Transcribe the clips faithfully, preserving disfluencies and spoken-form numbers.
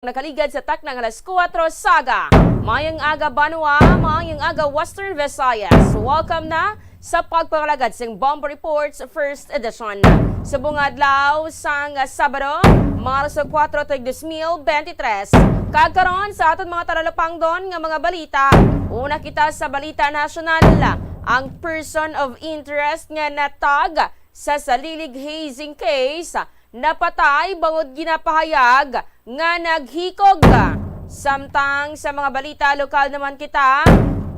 Nakaligad sa takna nga alas kuwatro sa aga. Mayong aga, banwa. Mayong aga, Western Visayas. Welcome na sa pagpangalagad sing Bombo Reports First Edition. Subong adlaw sang Sabado, Marso kuwatro, tuig dos mil benti tres. Kag karon sa aton mga talalapangdon nga mga balita, una kita sa balita nasyonal. Ang person of interest nga natag sa Salilig hazing case napatay bangod ginapahayag nga naghikog. Samtang sa mga balita lokal naman kita,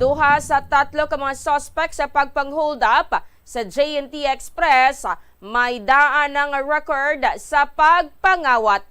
duha sa tatlo ka mga suspect sa pagpang-hold up sa J N T Express may daan nga record sa pagpangawat.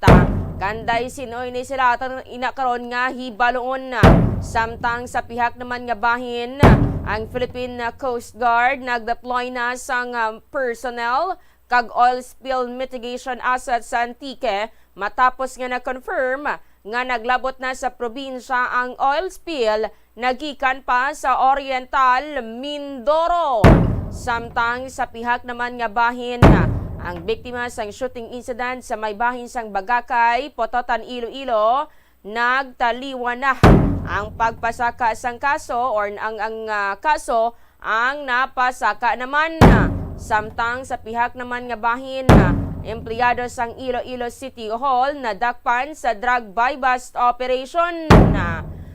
Kanday sin-o ini sila aton ina karon nga hibaluon. Samtang sa pihak naman nga bahin, ang Philippine Coast Guard nag-deploy na sang, um, personnel kag oil spill mitigation assets sa Antique matapos nga na-confirm nga naglabot na sa probinsya ang oil spill nagikan pa sa Oriental Mindoro. Samtang sa pihak naman nga bahin, ang biktima sang shooting incident sa may bahin sang Bagakay, Pototan, Iloilo, nagtaliwan na ang pagpasaka sang kaso or ang, ang, ah, kaso ang napasaka naman. Samtang sa pihak naman nga bahin, empleyado sang Iloilo City Hall nadakpan sa drug buy-bust operation.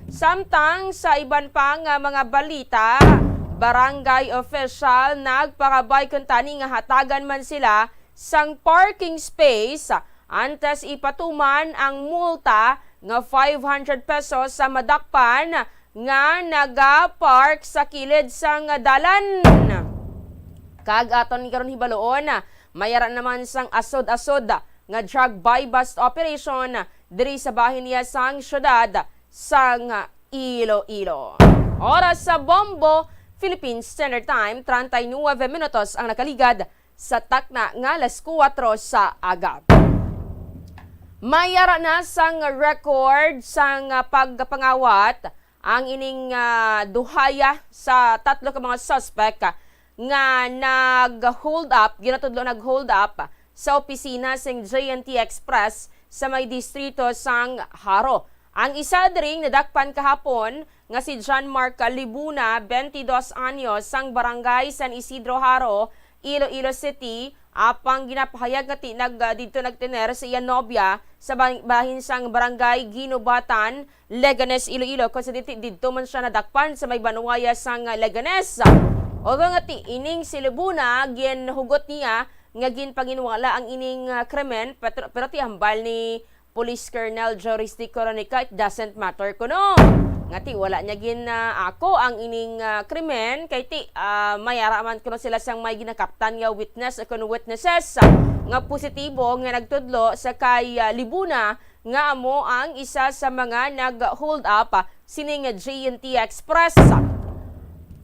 Samtang sa iban pa nga mga balita, barangay official nagpakabay kuntani nga hatagan man sila sang parking space antes ipatuman ang multa nga five hundred pesos sa madakpan nga nagapark sa kilid sang dalan. Kag aton ni karon hibaluon, may ara naman sang asod-asod nga drug buy-bust operation diri sa bahin niya sang syudad sang Iloilo. Oras sa Bombo, Philippine Standard Time, treinta y nueve minutos ang nakaligad sa takna nga alas kuwatro sa aga. May ara na sang record sang, ah, pagpangawat ang ining, ah, duhaya sa tatlo ka mga suspek, ah, nga nag-hold up, ginatudlo nag-hold up sa opisina sing J N T Express sa may distrito sang Jaro. Ang isa diri nadakpan kahapon nga si John Mark Libuna, twenty-dos anyos, sang Barangay San Isidro, Jaro, Iloilo City, apang ginapahayag nga ti-, nag-, ah, didto nagtener sa iya nobya sa bang-, bahin sang Barangay Guinobatan, Leganes, Iloilo, kon sa didto man siya nadakpan sa may banwaya sang Leganes. Although nga ti-, ining si Libuna, ginhugot niya nga ginpanginwala ang ining, ah, krimen, petro-, pero ti hambal ni Police Colonel Joris D. Coronica, it doesn't matter kuno nga ti wala niya gin, ah, ako ang ining, ah, krimen, kay ti, ah, may ara man kuno sila sang may ginakaptan nga witness o kuno witnesses, ah, nga positibo nga nagtudlo sa kay, ah, Libuna nga amo ang isa sa mga nag-hold up, ah, sining J N T Express.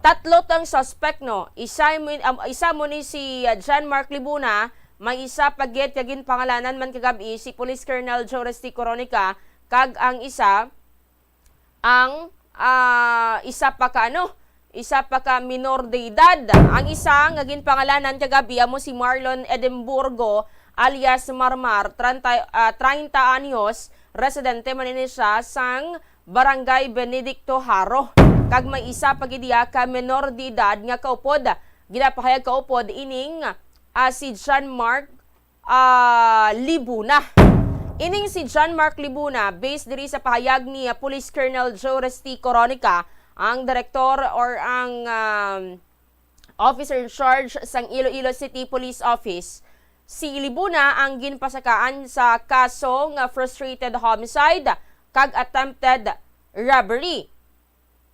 Tatlo tang suspect, no? Isa mo, um, isa mo ni si, ah, John Mark Libuna, may isa pa gid ka ginpangalanan man kagab-i si Police Colonel Joris T. Coronica, kag ang isa, ang, ah, isa pa ka, ano, isa pa ka minor de edad. Ang isa nga ginpangalanan kagab-i amo si Marlon Edimburgo alias Marmar, treinta, ah, treinta anyos, residente man ini siya sang Barangay Benedicto Jaro. Kag may isa pa gid iya ka menor de edad nga kaupod. Ginapahayag kaupod ining, ah, si John Mark, ah, Libuna. Ining si John Mark Libuna, based diri sa pahayag ni, ah, Police Colonel Joris T. Coronica, ang direktor or ang, um, officer in charge sang Iloilo City Police Office. Si Libuna ang ginpasakaan sa kaso nga frustrated homicide kag attempted robbery.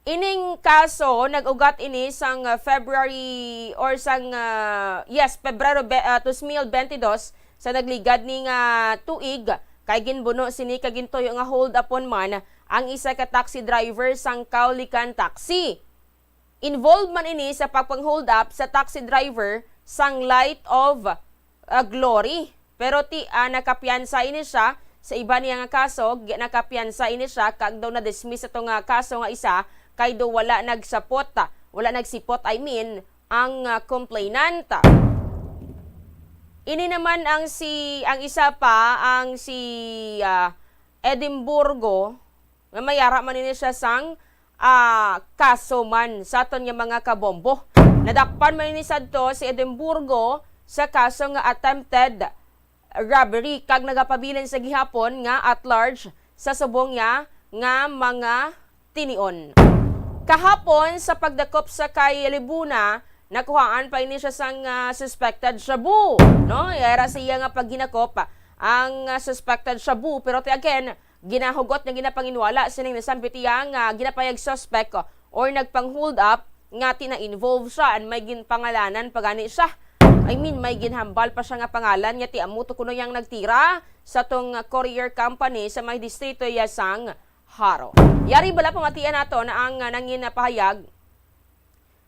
Ining kaso nag-ugat ini sang, ah, February or sang, ah, yes, Pebrero be-, ah, dos mil benti dos, sa nagligad ni nga tuig, kay ginbuno sini kag gintuyo nga hold upon man ang isa ka taxi driver sang Kaulican Taxi. Involved man ini sa pagpang-hold up sa taxi driver sang Light of ah, Glory. Pero ti, ah, nakapiyansa ini siya sa iba niya nga kaso, gi-, nakapiyansa ini siya kag daw na-dismiss ato nga kaso nga isa kay daw wala nagsapot, ah, wala nagsipot, I mean, ang, ah, complainant. Ini naman ang si, ang isa pa, ang si, ah, Edimburgo, nga may ara man ini siya sang, ah, kaso man sa aton nga mga kabombo. Nadakpan man ini sadto si Edimburgo sa kaso nga attempted robbery kag nagapabilin sa gihapon nga at large sa subong niya nga mga tinion. Kahapon, sa pagdakop sa kay Libuna, nakuhaan pa ini siya sang, ah, suspected shabu, no? Yara sa iya nga paghinakop ang, ah, suspected shabu, pero ti again, ginahugot nga ginapanginwala sining nasambit iya nga ginapayag suspect or nagpang-hold up nga tina-involve siya and may ginpangalanan pa gani siya. I mean, may ginhambal pa siya nga pangalan nga ti amo to kuno yang nagtira sa tong courier company sa may distrito iya sang Jaro. Yari bala pamatian naton ang, ah, nangin pahayag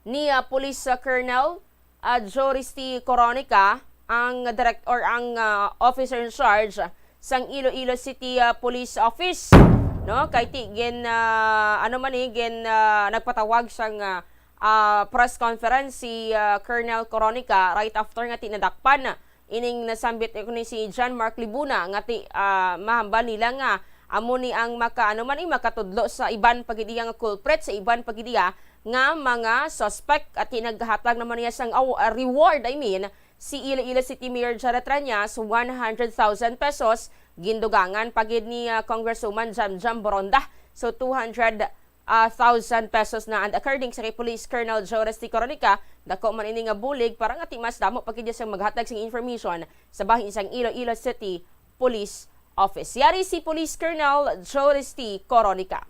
ni, ah, Police, ah, Colonel, ah, Joris T. Coronica, ang direct or ang, ah, officer in charge sang Iloilo City, ah, Police Office, no? Kay ti gin, ah, ano man ni, gin, ah, nagpatawag sang, ah, ah, press conference si, ah, Colonel Coronica right after nga tinadakpan ining nasambit ni si John Mark Libuna nga ti, ah, mahambal nila nga amo ni ang maka, ano man, eh, makatudlo sa iban pa gid iya nga culprit, sa iban pa gid iya nga mga suspect, at naghatag naman niya sang aw-, ah, reward, I mean, si Iloilo City Mayor Jared Rañas, one hundred thousand pesos. Gindugangan pa gid ni, ah, Congresswoman Jam Jam Boronda. So, two hundred, ah, thousand pesos na. And according sa kay Police Colonel Joris T. Coronica, dako man ini nga bulig para nga ti mas damo pa gid siya maghatag sing information sa bahin sang Iloilo City Police Office. Yari si Police Colonel Joris T. Coronica.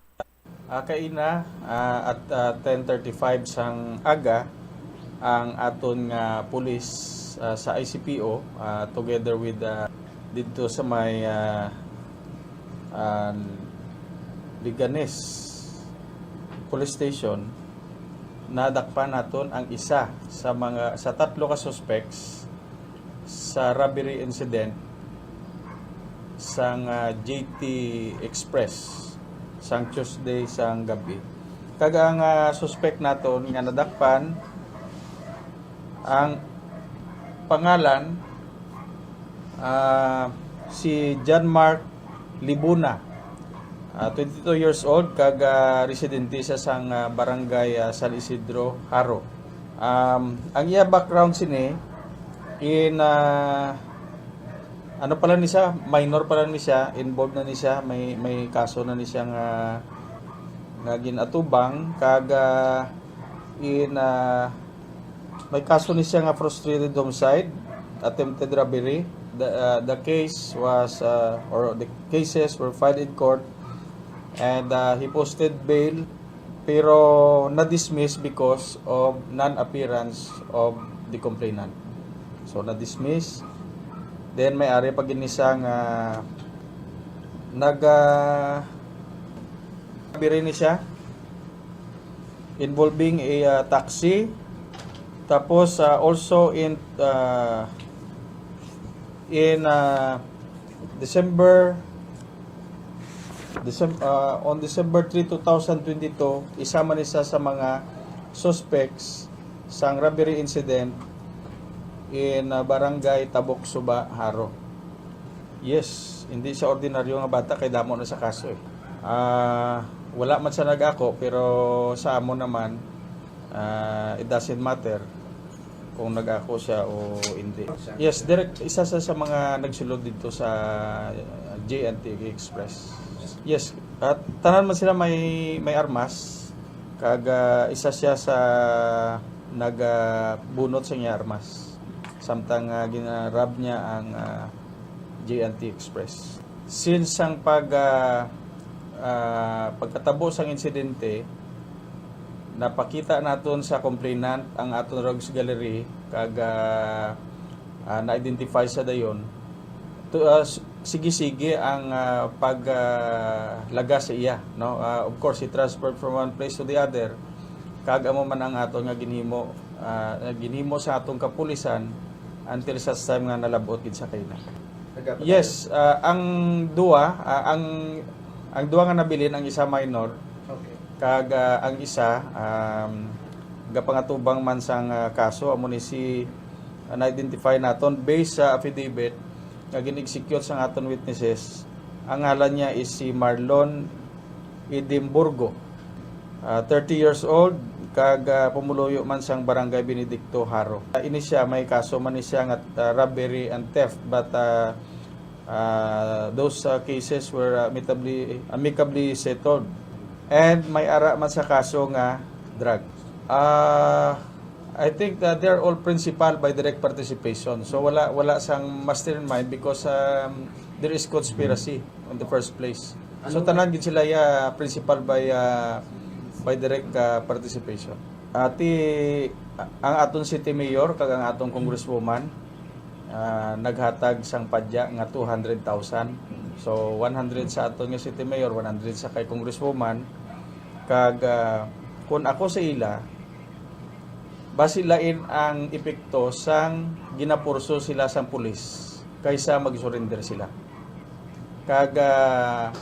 Ah, kaina, ah, at, ah, ten thirty-five sang aga, ang aton nga pulis, ah, sa I C P O, ah, together with, ah, didto sa may, ah, ah, Leganes Police Station, nadakpan naton ang isa sa mga, sa tatlo ka suspects sa robbery incident sang, ah, J T Express sang Tuesday sang gabi. Kag ang, ah, suspect naton nga nadakpan, ang pangalan, ah, si John Mark Libuna, ah, twenty-two years old, kag, ah, residente siya sang, ah, barangay, ah, San Isidro, Jaro. Um, ang iya background sini, in, ah, ano pa lang ni siya, minor pa lang ni siya, involved na ni siya, may, may kaso na ni siya nga, nga gin-atubang, kag, ah, in, ah, may kaso ni siya nga frustrated homicide, attempted robbery. The, ah, the case was, ah, or the cases were filed in court, and, ah, he posted bail, pero na-dismiss because of non-appearance of the complainant. So, na-dismiss. Then, may ari pa gid ni siya nga nag, ah, robbery ni siya involving a, ah, taxi. Tapos, ah, also in, ah, in, ah, December, Decem-, ah, on December three, two thousand twenty-two, isa man isa sa mga suspects sang robbery incident in, ah, Barangay Tabok Suba, Jaro. Yes, hindi siya ordinaryo nga bata kay damo na sa kaso eh. Ah, wala man siya nag-ako, pero sa amo naman, ah, it doesn't matter kung nag-ako siya o hindi. Yes, direct, isa sa, sa mga nagsulod dito sa, ah, J N T Express. Yes, at tanan man sila may, may armas, kag, ah, isa siya sa nag, ah, bunot sa iya armas. Samtang, ah, gina-rob niya ang, ah, J N T Express. Since ang pag, ah, ah, pagkatabo sang insidente, napakita naton sa complainant ang aton rogues gallery kag, ah, ah, na-identify sa dayon. To, ah, s-, sige-sige ang, ah, pag, ah, lagas sa iya, no? Ah, of course, he transferred from one place to the other. Kag amo man ang aton nga ginhimo, ah, ginhimo sa atong kapulisan until such time nga nalab-ot gid sa kaina. Nagapatay? Yes, ah, ang duwa, ah, ang, ang duwa nga nabilin, ang isa minor, okay, kag, ah, ang isa, um, gapangatubang man sang, ah, kaso, amo ni si, ah, na-identify naton based sa affidavit nga gin-execute sang aton witnesses, Ang ngalan niya is si Marlon Edimburgo. Ah, thirty years old, kag, ah, pumuluyo man sang Barangay Benedicto, Jaro. Ah, ini siya, may kaso man ni siya nga, ah, robbery and theft, but, ah, ah, those, ah, cases were, ah, amicably, amicably settled. And may ara man sa kaso nga drug. Ah, I think that they're all principal by direct participation. So wala, wala sang mastermind because, um, there is conspiracy in the first place. So tanan gid sila ya principal by, ah, by direct, ah, participation. Ati, ang aton city mayor kag ang aton congresswoman, ah, naghatag sang padya nga two hundred thousand. So one hundred sa aton nga city mayor, one hundred sa kay congresswoman, kag, ah, kun ako sa ila, basi lain ang epekto sang ginapurso sila sang pulis kaysa mag-surrender sila. Kag, ah,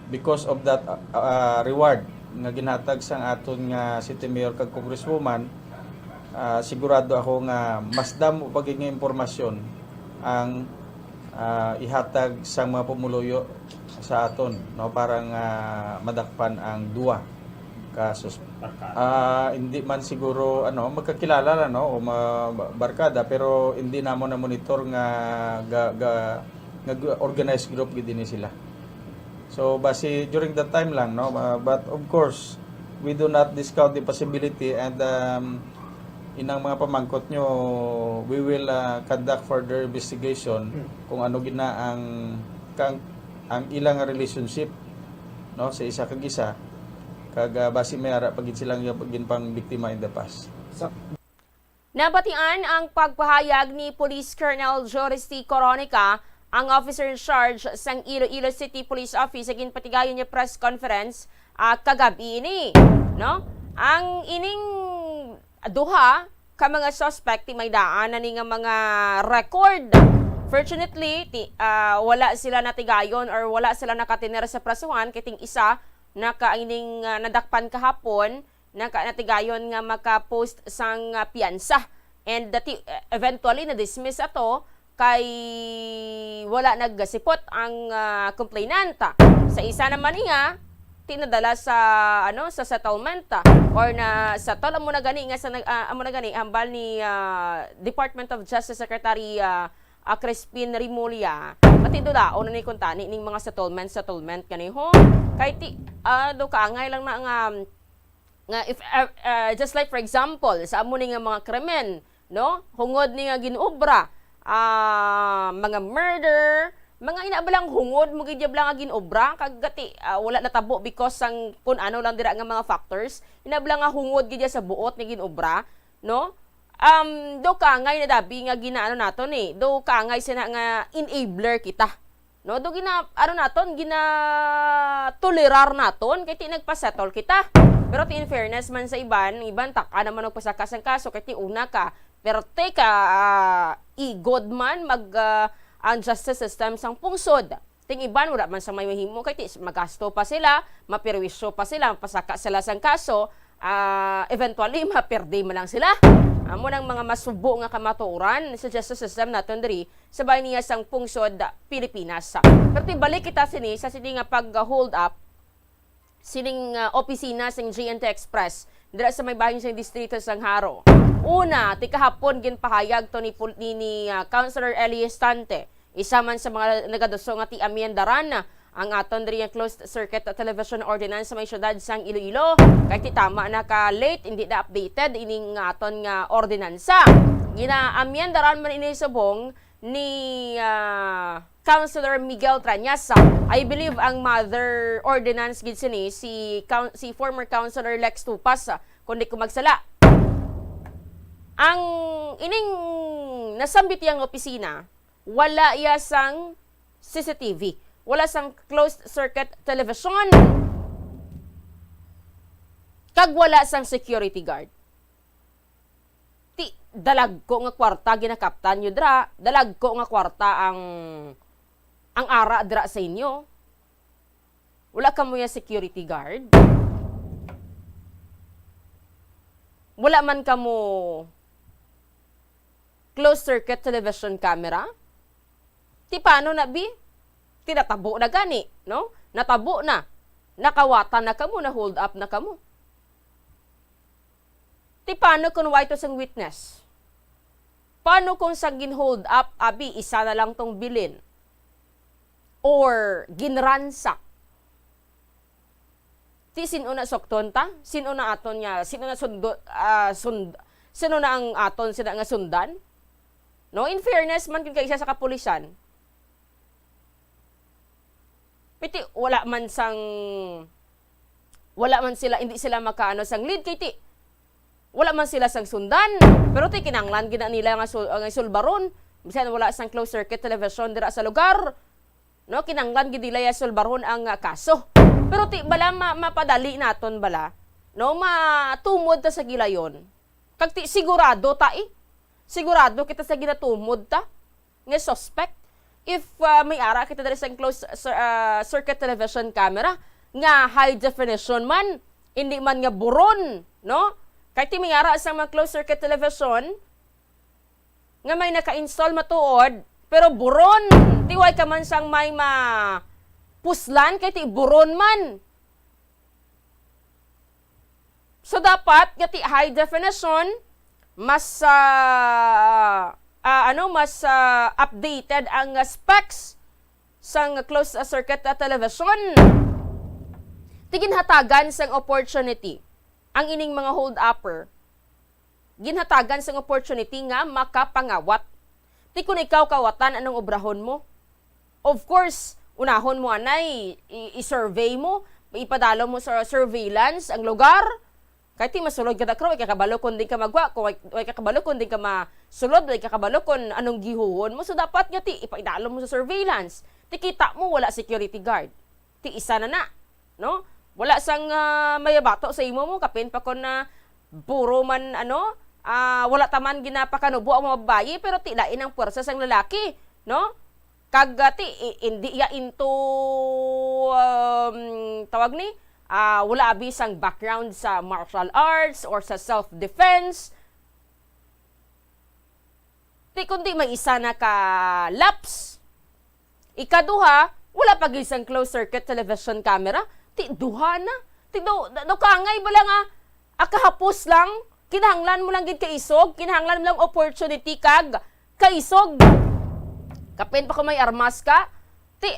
because of that, ah, ah, reward nga ginhatag sang aton nga city mayor kag congresswoman, ah, sigurado ako nga mas damo pa gid nga impormasyon ang, ah, ihatag sang mga pumuluyo sa aton, no, para nga madakpan ang duwa ka sus-, ah, hindi man siguro, ano, magkakilala lang, no, o ma-, barkada, pero hindi namo na-monitor nga ga-, ga-, nga gu-, organized group gid ini sila. So, basi during that time lang, no, ah, but of course, we do not discount the possibility and, um, inang mga pamangkot nyo, we will, ah, conduct further investigation kung ano gid na ang, kang, ang ilang relationship, no, sa isa kag isa, kag, ah, basi may ara pa gid sila nga ginpangbiktima in the past. Sa Nabatian ang pagpahayag ni Police Colonel Joris T. Coronica, ang officer in charge sang Iloilo City Police Office sa ginpatigayon niya press conference, ah, kagab-i ini, no? Ang ining duha ka mga suspect ti may daan na ni nga mga record. Fortunately, ti, ah, wala sila natigayon or wala sila nakatener sa prasuhan, kay ting isa na ka ining, ah, nadakpan kahapon, naka-, natigayon nga maka-post sang, ah, piyansa. And dati, eh, eventually, na-dismiss ato kay wala nagasipot ang, ah, complainant. Sa isa naman niya, ti nadala sa, ano, sa settlement, ah, or na-settle. Amo na gani nga sa nag-, ah, amo na gani, hambal ni, ah, Department of Justice Secretary, ah, ah, Crispin Remulla. Mati do daw na ni kuntani ning mga settlement, settlement gani ho. Kay ti, ah, do kaangay lang na nga, nga if, ah, ah, just like for example, sa amo ni nga mga krimen, no? Hungod ni nga ginobra, ah, mga murder, mga ina ba lang hungod mo gid ba lang nga ginobra, kag gati, ah, wala natabo because sang kun ano lang dira nga mga factors, ina ba lang nga hungod gid sa buot ni ginobra, no? Um, do ka angay na dabi nga ginaano naton eh. Do ka angay sina nga enabler kita. No, do gina, ano naton, ginatolerar naton, kay ti nagpasettle kita. Pero ti in fairness man sa iban, ang iban taka naman og pasaka sang kaso, kay ti una ka, pero ti ka, ah, igod man mag, ah, ang justice system sang pungsod. Ting iban, wala man sa may mahimo, kay ti magasto pa sila, maperwisyo pa sila, pasaka sila sang kaso, ah, eventually, maperde man lang sila. Amo nang mga masubo nga kamatuoran sa justice system naton diri, sa bahin niya sang pungsod Pilipinas. Pero tibalik kita sini sa sini nga pag-hold up sining, ah, opisina sing G N T Express dira sa may bahin sang distrito sang Jaro. Una, ti kahapon ginpahayag to ni pul-, ni, ni, ah, Councilor Eli Estante, isa man sa mga nagaduso nga ti-, amiendaran ang aton diri nga closed circuit television ordinance sa may siyudad sang Iloilo. Kay ti tama na ka late, hindi na updated ining aton nga ordinansa. Gina-amiendaran man ini subong ni, ah, Councilor Miguel Trañas. I believe ang mother ordinance gid sini si coun-, si former Councilor Lex Tupas, ah, kung di ko magsala. Ang ining nasambit yang opisina, wala iya sang C C T V, wala sang closed circuit television, kag wala sang security guard. Ti, dalagko nga kwarta ginakaptan nyo dira, dalagko nga kwarta ang, ang ara dira sa inyo. Wala kamo ya security guard. Wala man kamo closed circuit television camera. Ti paano na, bi? Ti natabo na gani, no? Natabo na. Nakawatan na kamo, na-hold up na kamo. Ti paano kung way to sang witness? Paano kung sa gin-hold up, abi, isa na lang tong bilin? Or ginransak? Ti sino na sukton ta? Sino na aton nga, sino na sundo, ah, sund-, sino na ang aton sila nga sundan? No, in fairness man kung kay isa sa kapulisan, piti wala man sang, wala man sila, hindi sila makaano sang lead kay ti wala man sila sang sundan. Pero ti kinahanglan gid na nila nga sul-, nga sulbaron. Bisan wala sang closed circuit television dira sa lugar. No, kinahanglan gid nila ya sulbaron ang, ah, kaso. Pero ti bala ma-, mapadali naton bala, no, matumod ta sa gilayon. Kag ti sigurado ta, eh. Sigurado kita sa ginatumod ta nga suspect. If, ah, may ara kita diri sa closed cir-, ah, circuit television camera nga high definition man, hindi man nga buron, no? Kay ti may ara sa mga closed circuit television, nga may naka-install matuod, pero buron. Ti way ka man sang may mapuslan, kay ti buron man. So, dapat nga ti high definition, mas, ah, ah, ano, mas, ah, updated ang, ah, specs sang closed, ah, circuit, ah, television. Ti ginhatagan sang opportunity ang ining mga hold-upper, ginhatagan sang opportunity nga makapangawat. Ti kon ikaw kawatan, anong obrahon mo? Of course, unahon mo anay, i-, i-survey mo, ipadala mo sa surveillance ang lugar. Kay ti masulod ka dakro, way ka kabalo kung din ka magwa, kung way, way ka kabalo kung din ka masulod, way ka kabalo kung anong gihuon mo. So, dapat nga ti ipaidalo mo sa surveillance. Ti kita mo, wala security guard. Ti isa na na, no? Wala sang, ah, mayabato sa imo mo, kapin pa kon na puro man, ano, ah, wala ta man ginapakanubo ang mga babayi, pero ti lain ang puwersa sang lalaki, no? Kag, ah, ti, i-, indi ya into, um, tawag ni, ah, wala abi sang background sa martial arts or sa self-defense. Ti kundi may isa na ka lapse. Ikaduha, wala pa gid sang closed circuit television camera. Ti duha na. Ti do, do, do kangay bala nga, ah, kahapos lang, kinahanglan mo lang gid kaisog, kinahanglan mo lang opportunity kag kaisog. Kapin pa kung may armas ka, ti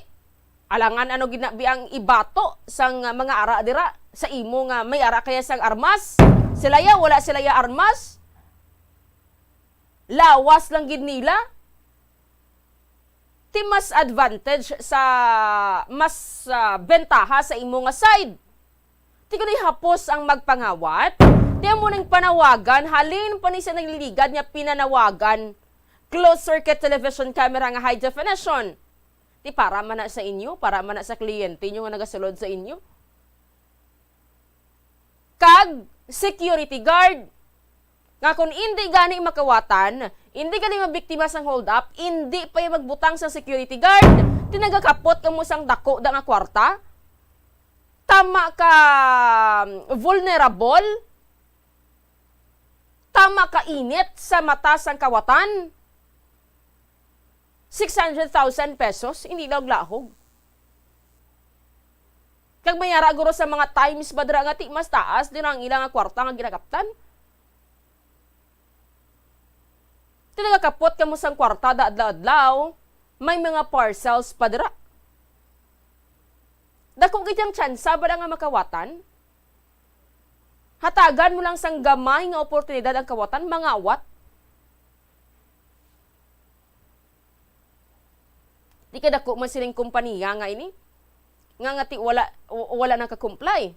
alangan ano gid na bi ang ibato sang, ah, mga ara dira sa imo nga may ara kaya sang armas. Sila ya, wala sila ya armas. Lawas lang gid nila. Ti mas advantage sa, mas, ah, bentaha sa imo nga side. Ti kundi hapos ang magpangawat, ti amo nang panawagan, halin pa ni sa nagliligad nga pinanawagan, closed circuit television camera nga high definition. Ti para man na sa inyo, para man na sa kliyente nyo nga nagasulod sa inyo. Kag security guard. Nga kung indi gani makawatan, indi gani mabiktima sang hold up, indi pa yung magbutang sang security guard. Ti nagakapot kamo sang dako da nga kwarta. Tama ka vulnerable. Tama ka init sa mata sang kawatan. Six hundred thousand pesos, hindi lang lahog. Kag may ara guro sa mga times ba dira nga ti mas taas din ang ilang kwarta nga ginakaptan? Ti nagakapot kamo sang kwarta da adlaw-adlaw, may mga parcels pa dira. Dako gid ang tsansa ba nga makawatan? Hatagan mo lang sang gamay nga oportunidad ang kawatan, mangawat. Di kay dako man sining kompanya nga ini, nga, nga ti wala, w-, wala nang ka-comply.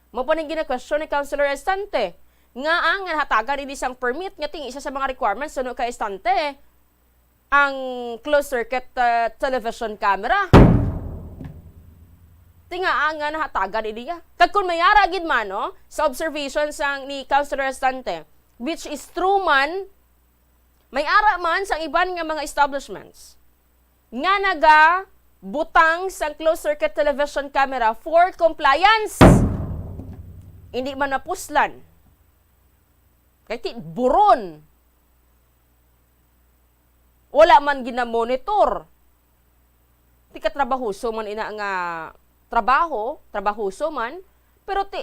Mao pa ning gina-question ni Councilor Estante, nga ang hatagan ini sang permit nga ting isa sa mga requirements suno kay Estante ang closed circuit, uh, television camera. Ti nga ang nga nahatagan ini ya. Kag kung may ara gid man, no, sa observation sang ni Councilor Estante, which is true man, may ara man sang iban nga mga establishments nga nagabutang sang closed circuit television camera for compliance. Hindi man mapuslan. Kay ti buron. Wala man ginamonitor. Ti katrabahoso man ina nga trabaho, trabahoso man, pero ti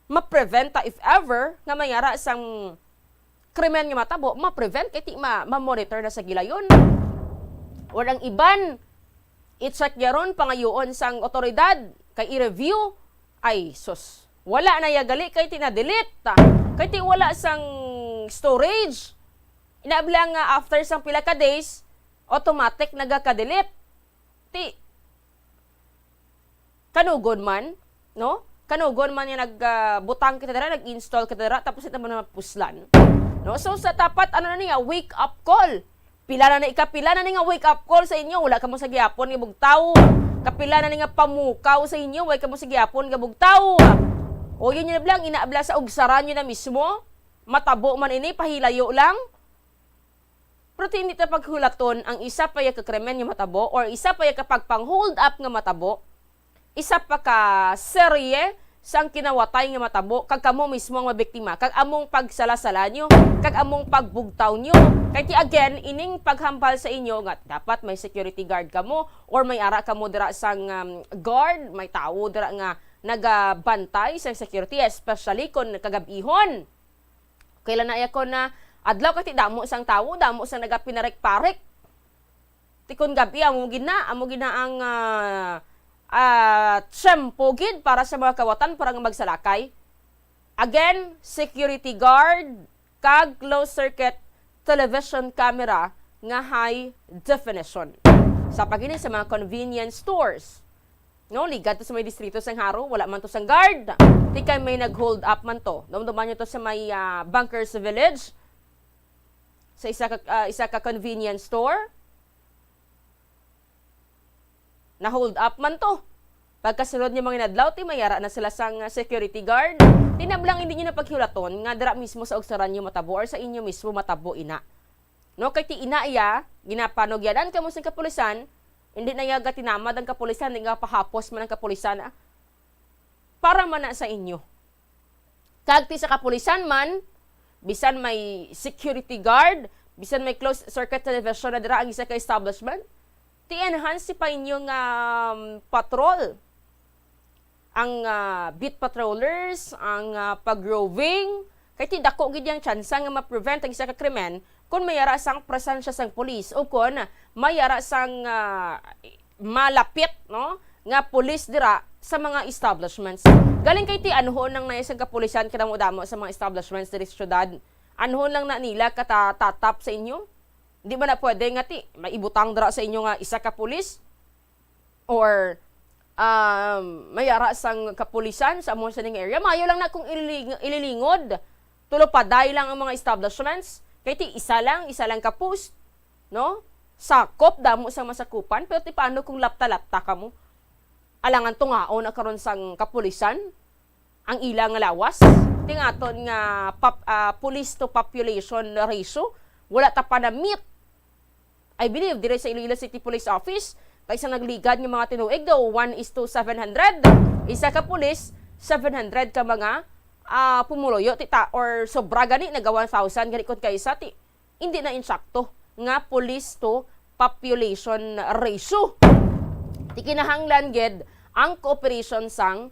ma-prevent ta if ever nga may ara sang krimen nga matabo, ma-prevent kay ti ma-, ma-monitor na sa gilayon. Or ang iban, i-check niya ron, pangayoon sang otoridad, kay i-review. Ay, sus. Wala na ya gali, kay ti na-delete. Kay ti wala sang storage. Inabla nga after sang pila ka days, automatic nagaka-delete. Ti, kanugon man, no? Kanugon man nga nag, ah, butang kita dira, nag-install kita dira, tapos ito man napuslan. No? So, sa dapat, ano na niya, wake up call. Pila na ni, ikapila na ni nga wake up call sa inyo, wala kamo sa gihapon nga bugtaw. Kapila na ni nga pamukaw sa inyo, wala kamo sa gihapon nga bugtaw. O, yun yun na blang, inaabla sa ugsaran nyo na mismo. Matabo man ini, pahilayo lang. Pero ti hindi ta paghulaton ang isa pa ya ka krimen nga matabo or isa pa ya ka pagpang-hold up nga matabo, isa pa ka serye sang kinawatay nga matabo, kag kamo mismo ang mabiktima, kag among pagsala-sala nyo, kag among pagbugtaw nyo. Kay ti again, ining paghambal sa inyo nga dapat may security guard kamo or may ara kamo dira sang, um, guard, may tawo dira nga nagabantay sa security, especially kon kagab-ihon. Kailan na ako na adlaw kay ti damo sang tawo, damo sang nagapinarik-parik. Ti kon gab-i, amo gid na, amo gid na ang, ah, ah, tiyempo gid para sa mga kawatan para nga magsalakay. Again, security guard kag closed circuit television camera nga high definition. Sa pagini sa mga convenience stores, no, ligad to sa may distrito sang Jaro, wala man to sang guard. Ti kay may nag-hold up man to. Dumduman nyo to sa may, ah, Bunkers Village, sa isa ka, ah, isa ka convenience store. Na-hold up man to. Pagkasunod niya mga inadlaw, ti may ara na sila sang, ah, security guard. Ti nablang hindi nyo na paghulaton nga dira mismo sa ugsaran nyo matabo or sa inyo mismo matabo ina. No, kay ti ina iya, ginapanugyanan kamo sing kapulisan, hindi na iya gatinamad ang kapulisan, hindi nga pahapos man ang kapulisan, ah, para man na sa inyo. Kag ti sa kapulisan man, bisan may security guard, bisan may closed circuit television na dira ang isa ka establishment, ti enhance pa inyo nga, um, patrol. Ang, ah, beat patrollers, ang, ah, pag-roving, kay ti dako gid yang tsansa nga ma-prevent ang isa ka krimen kon may ara sang presensya sang pulis o kon may ara sang, ah, malapit, no, nga pulis dira sa mga establishments. Galing kay ti anhon lang na isang kapulisan kadamo-damo sa mga establishments diri sa syudad. Anhon lang na nila katatatap sa inyo. Di ba na pwede nga ti maibutang dira sa inyo nga isa ka pulis? Or, um, may ara sang kapulisan sa amo sining area. Maayo lang na kung ililing-, ililingod, tulopaday lang ang mga establishments. Kay ti isa lang, isa lang ka post, no? Sakop, damo sang masakupan, pero ti paano kung lapta-lapta kamo? Alangan tungaon na karon sang kapulisan ang ila nga lawas. Ti ang aton nga pop-, ah, police to population ratio, wala ta pa na-meet. I believe, diri sa Iloilo City Police Office, kay sa nagligad nga mga tinuig daw, one is to seven hundred. Isa ka pulis, seven hundred ka mga, ah, pumuluyo, tita, or sobra gani, naga one thousand gani kun kaysa, ti, hindi na insakto nga police to population ratio. Ti kinahanglan gid ang cooperation sang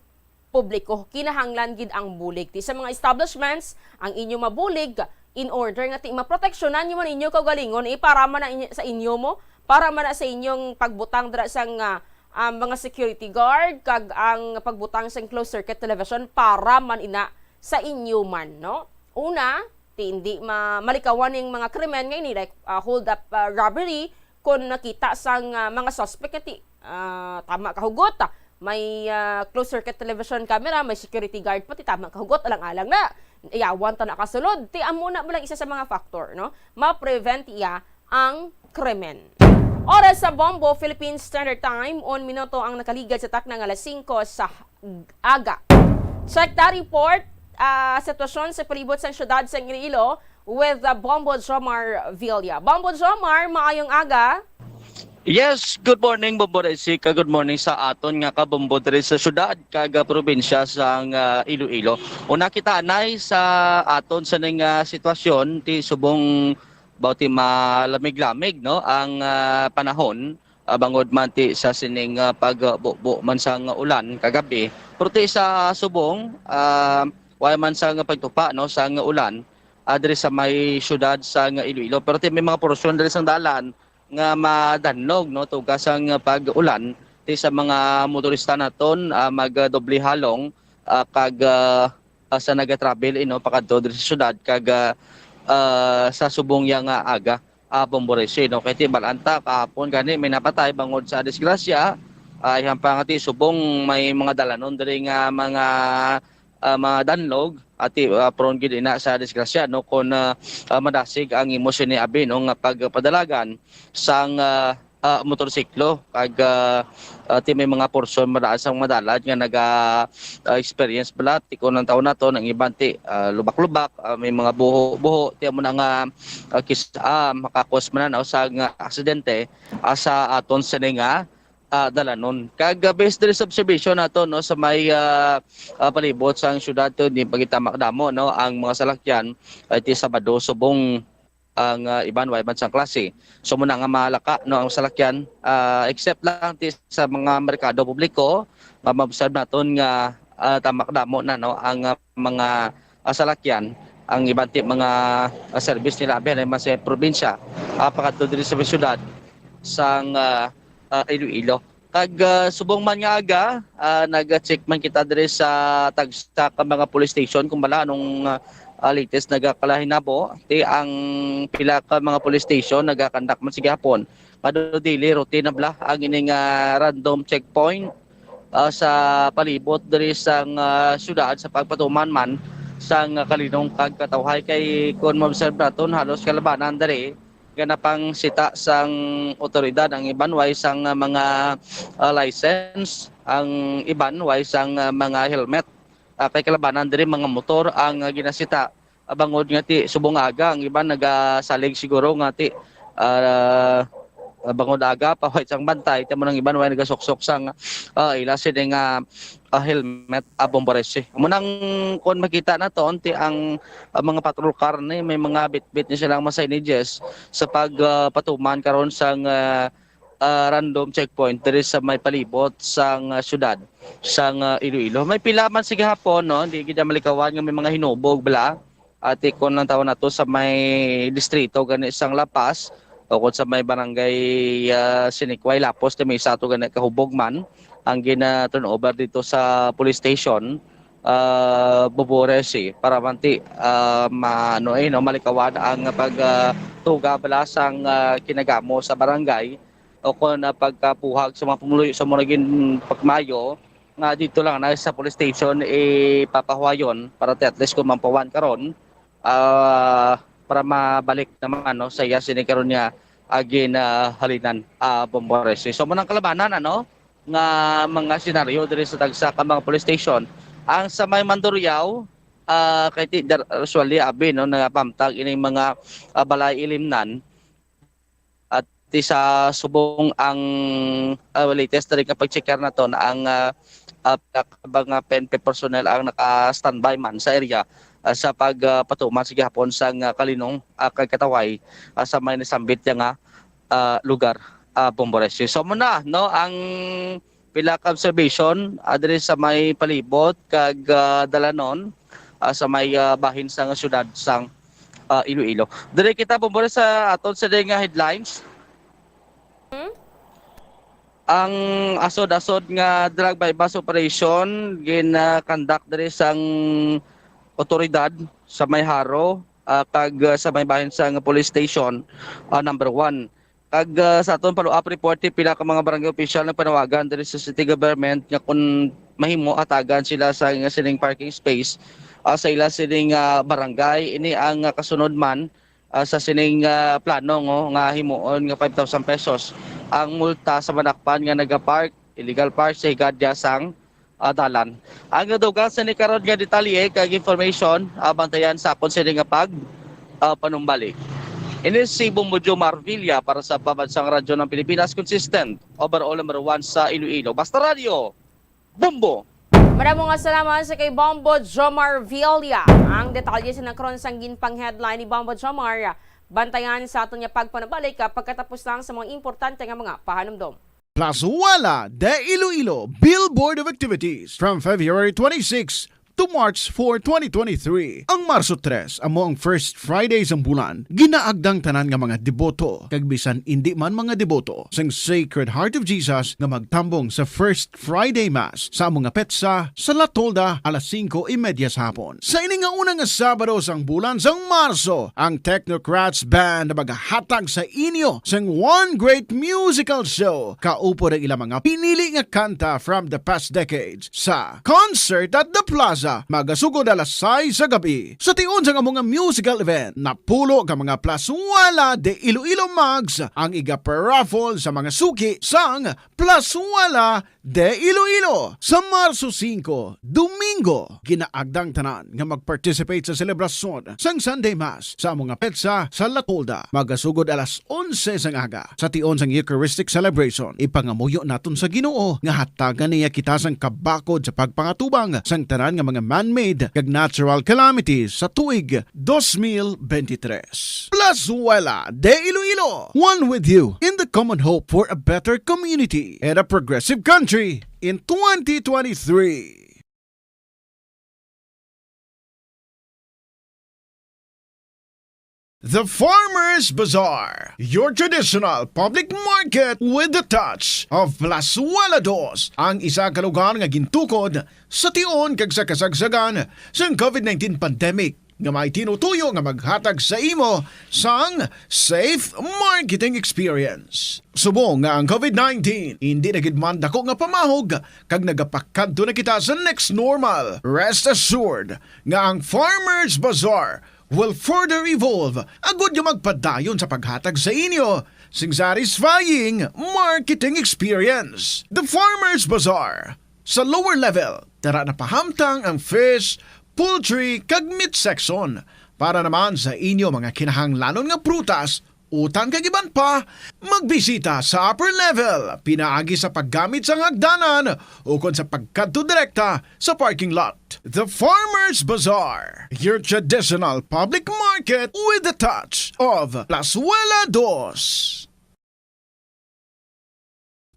publiko. Kinahanglan gid ang bulig. Ti sa mga establishments, ang inyo mabulig in order nga ti maproteksyonan nyo man inyo kaugalingon, eh, para man na inyo, sa inyo mo, para man na sa inyong pagbutang dira sang, ah, ah, mga security guard, kag ang pagbutang sang closed circuit television para man ina sa inyo man, no? Una, ti hindi ma-, malikawan ning mga krimen nga ini, like, ah, hold up, ah, robbery, kung nakita sang, ah, mga suspect nga ti, ah, tama ka hugot, ah, may, ah, closed circuit television camera, may security guard pa, ti tama ka hugot, alang-alang na, iyawan ta na kasulod. Ti amo na mo lang isa sa mga factor, no? Ma-prevent iya ang krimen. Oras sa Bombo, Philippine Standard Time, un minuto ang nakaligad sa takna nga alas singko sa aga. Check ta report, ah, sitwasyon sa palibot sang syudad sang Iloilo with, ah, Bombo Jomar Villa. Bombo Jomar, maayong aga. Yes, good morning, Bombo Resi, kag good morning sa aton nga kabombo diri sa syudad kag, ah, probinsya sang, ah, Iloilo. Una kita anay sa aton sa ning, ah, sitwasyon ti subong bawti malamig-lamig, no, ang, ah, panahon. ah, bangod man ti sa sining, ah, pagbubo man sang ulan kagabi. Pero ti sa subong, ah, wala man sang pagtupa, no, sang ulan, ah, diri sa may siyudad sang Iloilo. Pero ti may mga porsyon diri sang dalan nga madanlog, no, tuga sang pag-ulan, ti sa mga motorista naton, ah, magdoble halong, ah, kag, ah, ah, sa naga-travel, eh, no, pakadto diri sa siyudad kag, ah, ah, sa subong ya nga aga, ah, Bombo Resi, no? Kay ti bal-an ta kahapon gani may napatay bangod sa disgrasya. Ah, ihang pa nga ti subong may mga dalanon diri nga mga, ah, mga danlog, ati, ah, prone gid ina sa disgrasya, no? Kon, ah, ah, madasig ang imo sini abi, no, nga pagpadalagan sang, ah, ah, motorsiklo kag, ah, ah, ti may mga porsyon madaan sang madalad nga naga, ah, experience bala ti kon ang tawo nato nang iban ti, ah, lubak-lubak, ah, may mga buho-buho ti amo na nga, ah, kis-, ah, makakos man na sa nga aksidente, ah, sa aton sini nga, ah, dalanon. Kag, ah, based diri sa observation nato, no, sa may, ah, ah, palibot sang syudad to, di pa kita makadamo, no, ang mga salakyan ay ti Sabado subong ang, ah, iban way man sang klase. So, muna nga malaka, no, ang salakyan, ah, except lang ti sa mga merkado publiko, nga ma-observe naton nga, ah, tamak damo na, no, ang, ah, mga, ah, salakyan, ang iban ti mga, ah, service nila abi man sa probinsya, ah, pakadto diri sa syudad sang, ah, ah, Iloilo. Kag, ah, subong man nga aga, ah, nag-check man kita diri sa tagsa ka mga police station kung bala anong, ah, ah, latest nagakalahinabo. Ti ang pila ka mga police station nagakandak man sa gihapon. Kado daily routine na bala ang ining, ah, random checkpoint, ah, sa palibot diri sang, ah, syudad sa pagpatuman man sang kalinong kag katawhay. Kay kon ma-observe naton, halos kalabanan diri nga napangsita sang otoridad ang iban way sang, ah, mga, ah, license, ang iban way sang, ah, mga helmet. Ah, kay kalabanan diri mga motor ang, ah, ginasita. Ah, bangod nga ti subong aga ang iban nagasalig siguro nga ti, ah, bangod aga pa way sang bantay, ti amo nang iban way nagasuksok sang, ah, ila sini nga, ah, helmet, ah, Bombo Resi. Amo nang kon makita naton ti ang, ah, mga patrol car ni may mga bitbit ni silang mga signages sa pag, ah, patuman karon sang, ah, ah, random checkpoint diri sa may palibot sang, ah, syudad sang, ah, Iloilo. May pila man sa gihapon, no? Di gid malikawan nga may mga hinubog bala. Ati kon ang tawon nato sa may distrito gani sang La Paz o kon sa may barangay, ah, Sinikway, Lapos, ti may isa to gani kahubog man ang gina-turn over dito sa police station, ah, Bombo Resi, para man ti, ah, ma-, ano, eh, no, malikawan ang pag, ah, tuga bala sang, ah, kinagamo sa barangay o kon, ah, pagkapuhag sa mga pumuluyo sa mga naging pagmayo nga dito lang na sa police station ipapahuwayon para ti at least kung mampawan karon, ah, para mabalik naman, no, sa iya sini karon nga agi na halinan, ah, Bombo Resi. So, munang kalabanan, ano, nga mga senaryo diri sa tagsa ka mga police station. Ang sa may Mandurriao, ah, kay ti, dar-, usually, abi, no, nagapamtag ining mga, ah, balay ilimnan. At ti sa subong ang, ah, latest diri nga pag-checker naton ang, ah, ah, mga P N P personnel ang naka-standby man sa area, ah, sa pag, ah, patuman sa gihapon sang, ah, kalinong, ah, kag katawhay, ah, sa may nasambit niya nga, ah, lugar, ah, Bombo Resi. So, muna, no, ang pila ka observation, ah, diri sa may palibot kag, ah, dalanon, ah, sa may, ah, bahin sang syudad sang, ah, Iloilo. Diri kita, Bombo Resi, sa aton sa nga headlines. Hmm? Ang asod-asod nga drug buy-bust operation gina-conduct diri sang otoridad sa may Jaro, ah, kag, ah, sa may bahin sang police station, ah, number one. Kag, ah, sa aton follow-up report, ti pila ka mga barangay official nagpanawagan diri sa city government nga kun mahimo, hatagan sila sa nga sining parking space, ah, sa ila sining, ah, barangay. Ini ang, ah, kasunod man, ah, sa sining, ah, plano, ngo, nga himuon nga five thousand pesos ang multa sa manakpan nga nagapark, illegal park sa higadya sang, ah, dalan. Ang dugang sini karon nga detalye kag information, ah, bantayan sa akon sini nga pag, ah, panumbalik. Ini si Bombo Jomar Villa para sa Pambansang Radyo ng Pilipinas, consistent, overall number one sa Iloilo. Basta Radyo, Bombo! Madamo nga salamat sa kay Bombo Jomar Villa. Ang detalye sa nagkaroon sang ginpang headline ni Bombo Jomar. Bantayan sa aton nga pagpanabalik, ah, pagkatapos lang sa mga importante nga mga pahanumdom. Plazuela de Iloilo Billboard of Activities from February twenty-six to March four, twenty twenty-three. Ang Marso tres amo ang first Friday sang bulan. Ginaagdang tanan nga mga deboto, kag bisan indi man mga deboto, sang Sacred Heart of Jesus nga magtambong sa First Friday Mass sa amo nga petsa sa La Tolda alas singko y media sa hapon. Sa ini nga una nga Sabado sang bulan sang Marso, ang Technocrats Band magahatag sa inyo sang one great musical show, kaupod ang ila mga pinili nga kanta from the past decades sa Concert at the Plaza, magasugod alas sais sa gabi. Sa tion sang amo nga musical event, napulo ka mga Plazuela de Iloilo mugs ang iga-paraffle sa mga suki sang Plazuela de Iloilo. Sa Marso singko, Domingo, ginaagdang tanan nga mag-participate sa selebrasyon sang Sunday Mass sa amo nga petsa sa La Tolda, magasugod alas onse sang aga. Sa tion sang Eucharistic celebration, ipangamuyo naton sa Ginoo nga hatagan niya kita sang kabakod sa pagpangatubang sang tanan nga mga man-made kag natural calamities sa tuig dos mil bente tres. Plazuela de Iloilo, one with you in the common hope for a better community and a progressive country in twenty twenty-three. The Farmers Bazaar, your traditional public market with the touch of Plazuela Dos, ang isa ka lugar nga gintukod sa tion kag sa kasagsagan sang covid nineteen pandemic, nga may tinutuyo nga maghatag sa imo sang safe marketing experience. Subong nga ang covid nineteen indi na gid man dako nga pamahog kag nagapakadto na kita sa next normal, rest assured nga ang Farmers Bazaar will further evolve agud nga magpadayon sa paghatag sa inyo sing satisfying marketing experience. The Farmers Bazaar, sa lower level, tara na pahamtang ang fish, poultry, kag meat section. Para naman sa inyo mga kinahanglanon nga prutas, utan kag iban pa, magbisita sa upper level, pinaagi sa paggamit sang hagdanan ukon sa pagkadto direkta sa parking lot. The Farmers Bazaar, your traditional public market with the touch of Plazuela Dos.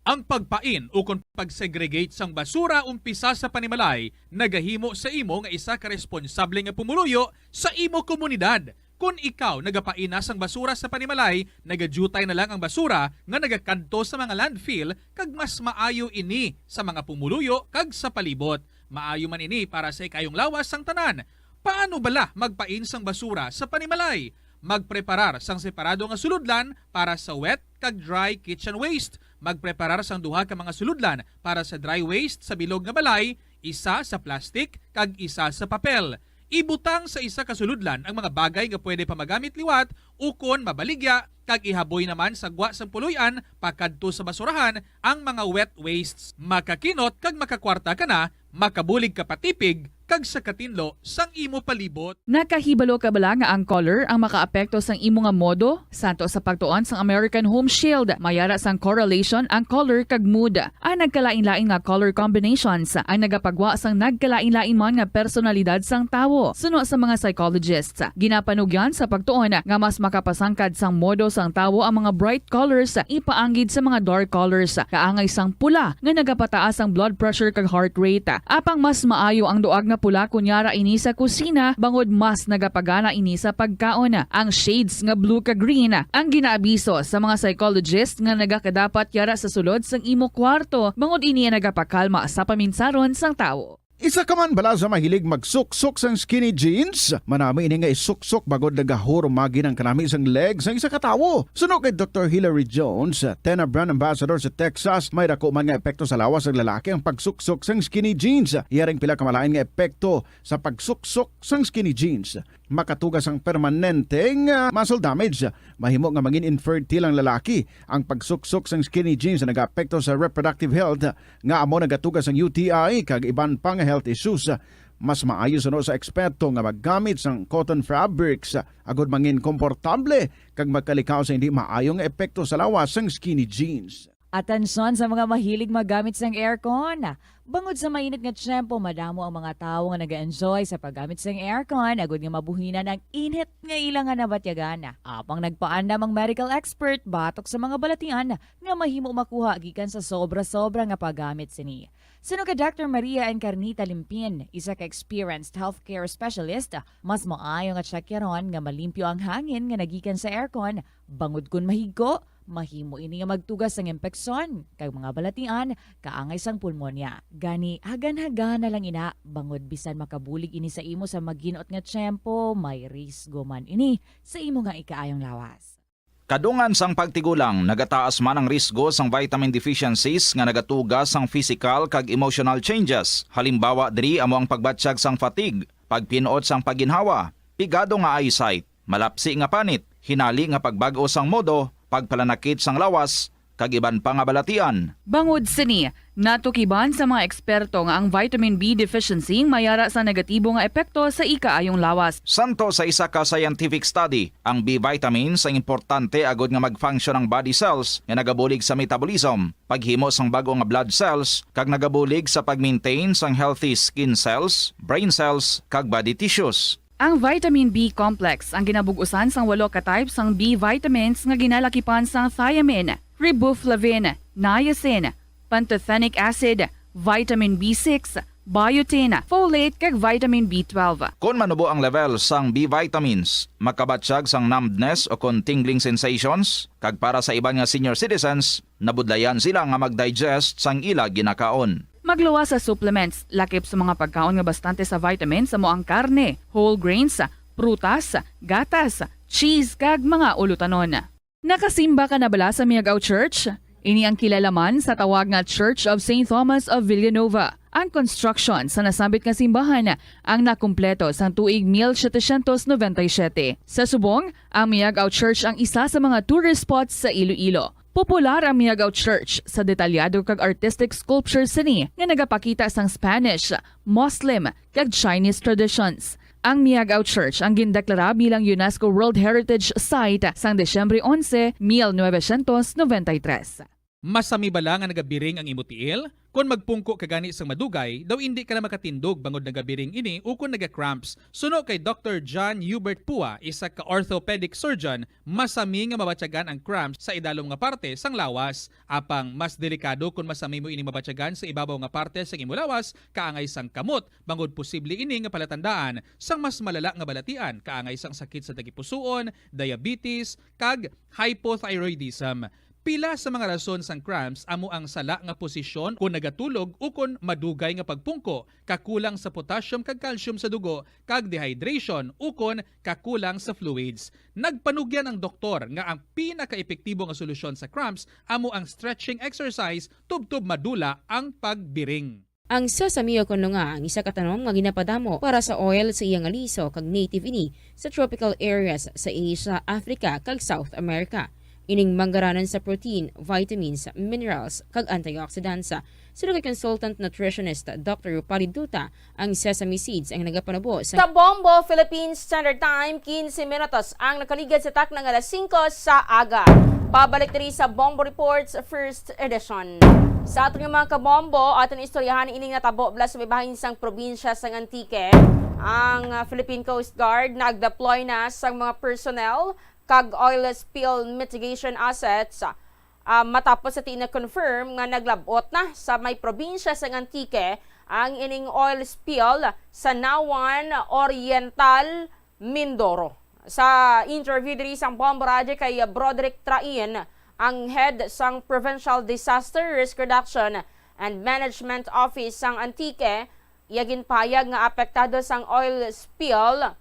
Ang pagpain ukon pag-segregate sang basura umpisa sa panimalay nagahimo sa imo nga isa ka responsable nga pumuluyo sa imo komunidad. Kon ikaw nagapain na sang basura sa panimalay, nagadiutay na lang ang basura nga nagakadto sa mga landfill, kag mas maayo ini sa mga pumuluyo kag sa palibot. Maayo man ini para sa ikayong lawas sang tanan. Paano bala magpain sang basura sa panimalay? Magpreparar sang separado nga sulodlan para sa wet kag dry kitchen waste. Magpreparar sang duha ka mga sulodlan para sa dry waste sa bilog nga balay, isa sa plastic kag isa sa papel. Ibutang sa isa ka sulodlan ang mga bagay nga pwede pa magamit liwat ukon mabaligya, kag ihaboy naman sa gwa sang puloy-an pakadto sa basurahan ang mga wet wastes. Makakinot kag makakwarta ka na, makabulig ka pa tipig kag sa katinlo sang imo palibot. Nakahibalo ka bala nga ang color ang makaapekto sang imo nga modo? Santo sa pagtuon sang American Home Shield, may ara sang correlation ang color kag mood. Ang nagkalain-lain nga color combinations ang nagapagwa sang nagkalain-lain man nga personalidad sang tawo. Suno sa mga psychologists, ginapanugyan sa pagtuon nga mas makapasangkad sang modo sang tawo ang mga bright colors ipaanggid sa mga dark colors. Kaangay sang pula nga nagapataas ang blood pressure kag heart rate. Apang mas maayo ang duag nga pula kon yara ini sa kusina, bangod mas nagapagana ini sa pagkaon. Ang shades nga blue kag green ang ginaabiso sa mga psychologist nga nagakadapat yara sa sulod sang imo kwarto, bangod ini ang nagapakalma sa paminsaron sang tawo. Isa ka man bala sa mahilig magsuksok sang skinny jeans? Manami ini nga isuksok bangod nagahurumagi ang kanami sang leg sang isa ka tawo. Suno kay Doktor Hilary Jones, Tena brand ambassador sa Texas, may dako man nga epekto sa lawas sang lalaki ang pagsuksok sang skinny jeans. Iya ring pila ka malain nga epekto sa pagsuksok sang skinny jeans. Makatuga sang permanente nga muscle damage. Mahimo nga mangin infertile ang lalaki. Ang pagsuksok sang skinny jeans nagaapekto sa reproductive health, nga amo nagatuga sang U T I kag iban pa nga health issues. Mas maayo suno sa eksperto nga maggamit sang cotton fabrics agud mangin komportable kag magkalikaw sa hindi maayo nga epekto sa lawas sang skinny jeans. Atensyon sa mga mahilig maggamit sang aircon. Bangod sa mainit nga tiyempo, madamo ang mga tawo nga nag-enjoy sa paggamit sang aircon agud nga mabuhinan ang init nga ila nga nabatyagan. Apang nagpaandam ang medical expert batok sa mga balatian nga mahimo makuha gikan sa sobra-sobra nga paggamit sini. Suno kay Doctor Maria Encarnita Limpin, isa ka experienced healthcare specialist, mas maayo nga tiyakyaron nga malimpyo ang hangin nga nagikan sa aircon, bangod kon mahigko, mahimo ini nga magtugas sang impeksyon kag mga balatian kaangay sang pulmonya. Gani, hagan-hagana lang ina, bangod bisan makabulig ini sa imo sa maginot nga tiyempo, may risgo man ini sa imo nga ikaayong lawas. Kadungan sang pagtigulang, nagataas man ang risgo sang vitamin deficiencies nga nagatuga sang physical kag emotional changes. Halimbawa diri amo ang pagbatyag sang fatigue, pagpin-ot sang pagginhawa, pigado nga eyesight, malapsi nga panit, hinali nga pagbag-o sang modo, pagpalanakit sang lawas, kag iban pa nga balatian. Bangod sini, natukiban sa mga eksperto nga ang vitamin B deficiency mayara sa negatibo nga epekto sa ikaayong lawas. Santo sa isa ka scientific study, ang B vitamins ang importante agud nga mag-function ang body cells nga nagabulig sa metabolism, paghimo sang bag-o nga blood cells, kag nagabulig sa pag-maintain sang healthy skin cells, brain cells, kag body tissues. Ang vitamin B complex ang ginabug-usan sang walo ka type sang B vitamins nga ginalakipan sang thiamine, riboflavin, niacin, pantothenic acid, vitamin B six, biotin, folate, kag vitamin B twelve. Kon manubo ang level sang B vitamins, makabatyag sang numbness o kon tingling sensations, kag para sa iban nga senior citizens, nabudlayan sila nga mag-digest sang ila ginakaon. Magluwas sa supplements, lakip sa mga pagkaon nga bastante sa vitamins amo ang karne, whole grains, prutas, gatas, cheese, kag mga ulutanon. Nakasimba ka na bala sa Miagao Church? Ini ang kilala man sa tawag nga Church of Saint Thomas of Villanova. Ang construction sa nasambit nga simbahan ang nakumpleto sang tuig mil setecientos noventa y siete. Sa subong, ang Miagao Church ang isa sa mga tourist spots sa Iloilo. Popular ang Miagao Church sa detalyado kag artistic sculptures sini nga nagapakita sang Spanish, Muslim, kag Chinese traditions. Ang Miagao Church ang gindeklara bilang UNESCO World Heritage Site sang Disyembre onse, mil novecientos noventa y tres. Masami bala nga nagabiring ang imo tiil? Kon magpungko ka gani sang madugay, daw indi ka na makatindog bangod nagabiring ini ukon naga-cramps. Suno kay Doctor John Hubert Pua, isa ka orthopedic surgeon, masami nga mabatyagan ang cramps sa idalom nga parte sang lawas. Apang mas delikado kon masami mo ini mabatyagan sa ibabaw nga parte sang imo lawas, kaangay sang kamot, bangod posible ini nga palatandaan sang mas malala nga balatian, kaangay sang sakit sa tagipusoon, diabetes, kag hypothyroidism. Pila sa mga rason sang cramps amo ang sala nga posisyon kon nagatulog ukon madugay nga pagpungko, kakulang sa potassium kag calcium sa dugo, kag dehydration ukon kakulang sa fluids. Nagpanugyan ang doktor nga ang pinakaepektibo nga solusyon sa cramps amo ang stretching exercise tubtob madula ang pagbiring. Ang sesame o kon lunga ang isa ka tanom nga ginapadamo para sa oil sa iya nga liso kag native ini sa tropical areas sa Asia, Africa, kag South America. Ining manggaranan sa protein, vitamins, minerals, kag antioxidants. Suno kay consultant nutritionist Doctor Rupali Duta, ang sesame seeds ang nagapanubo sa Kabombo Philippines Standard Time, quince minutos ang nakaligad sa takna nga alas singko sa aga. Pabalik diri sa Bombo Reports First Edition. Sa aton nga mga kabombo, aton istoryahan ining natabo bala sa may bahin sang probinsya sang Antique. Ang, ah, Philippine Coast Guard nag-deploy na sang mga personnel kag oil spill mitigation assets, ah, matapos sa ti na-confirm nga naglab-ot na sa may probinsya sang Antique ang ining oil spill sa Nawan Oriental, Mindoro. Sa interview diri sa Bombo Radyo kay Broderick Train, ang head sang Provincial Disaster Risk Reduction and Management Office sang Antique, iya ginpahayag nga apektado sang oil spill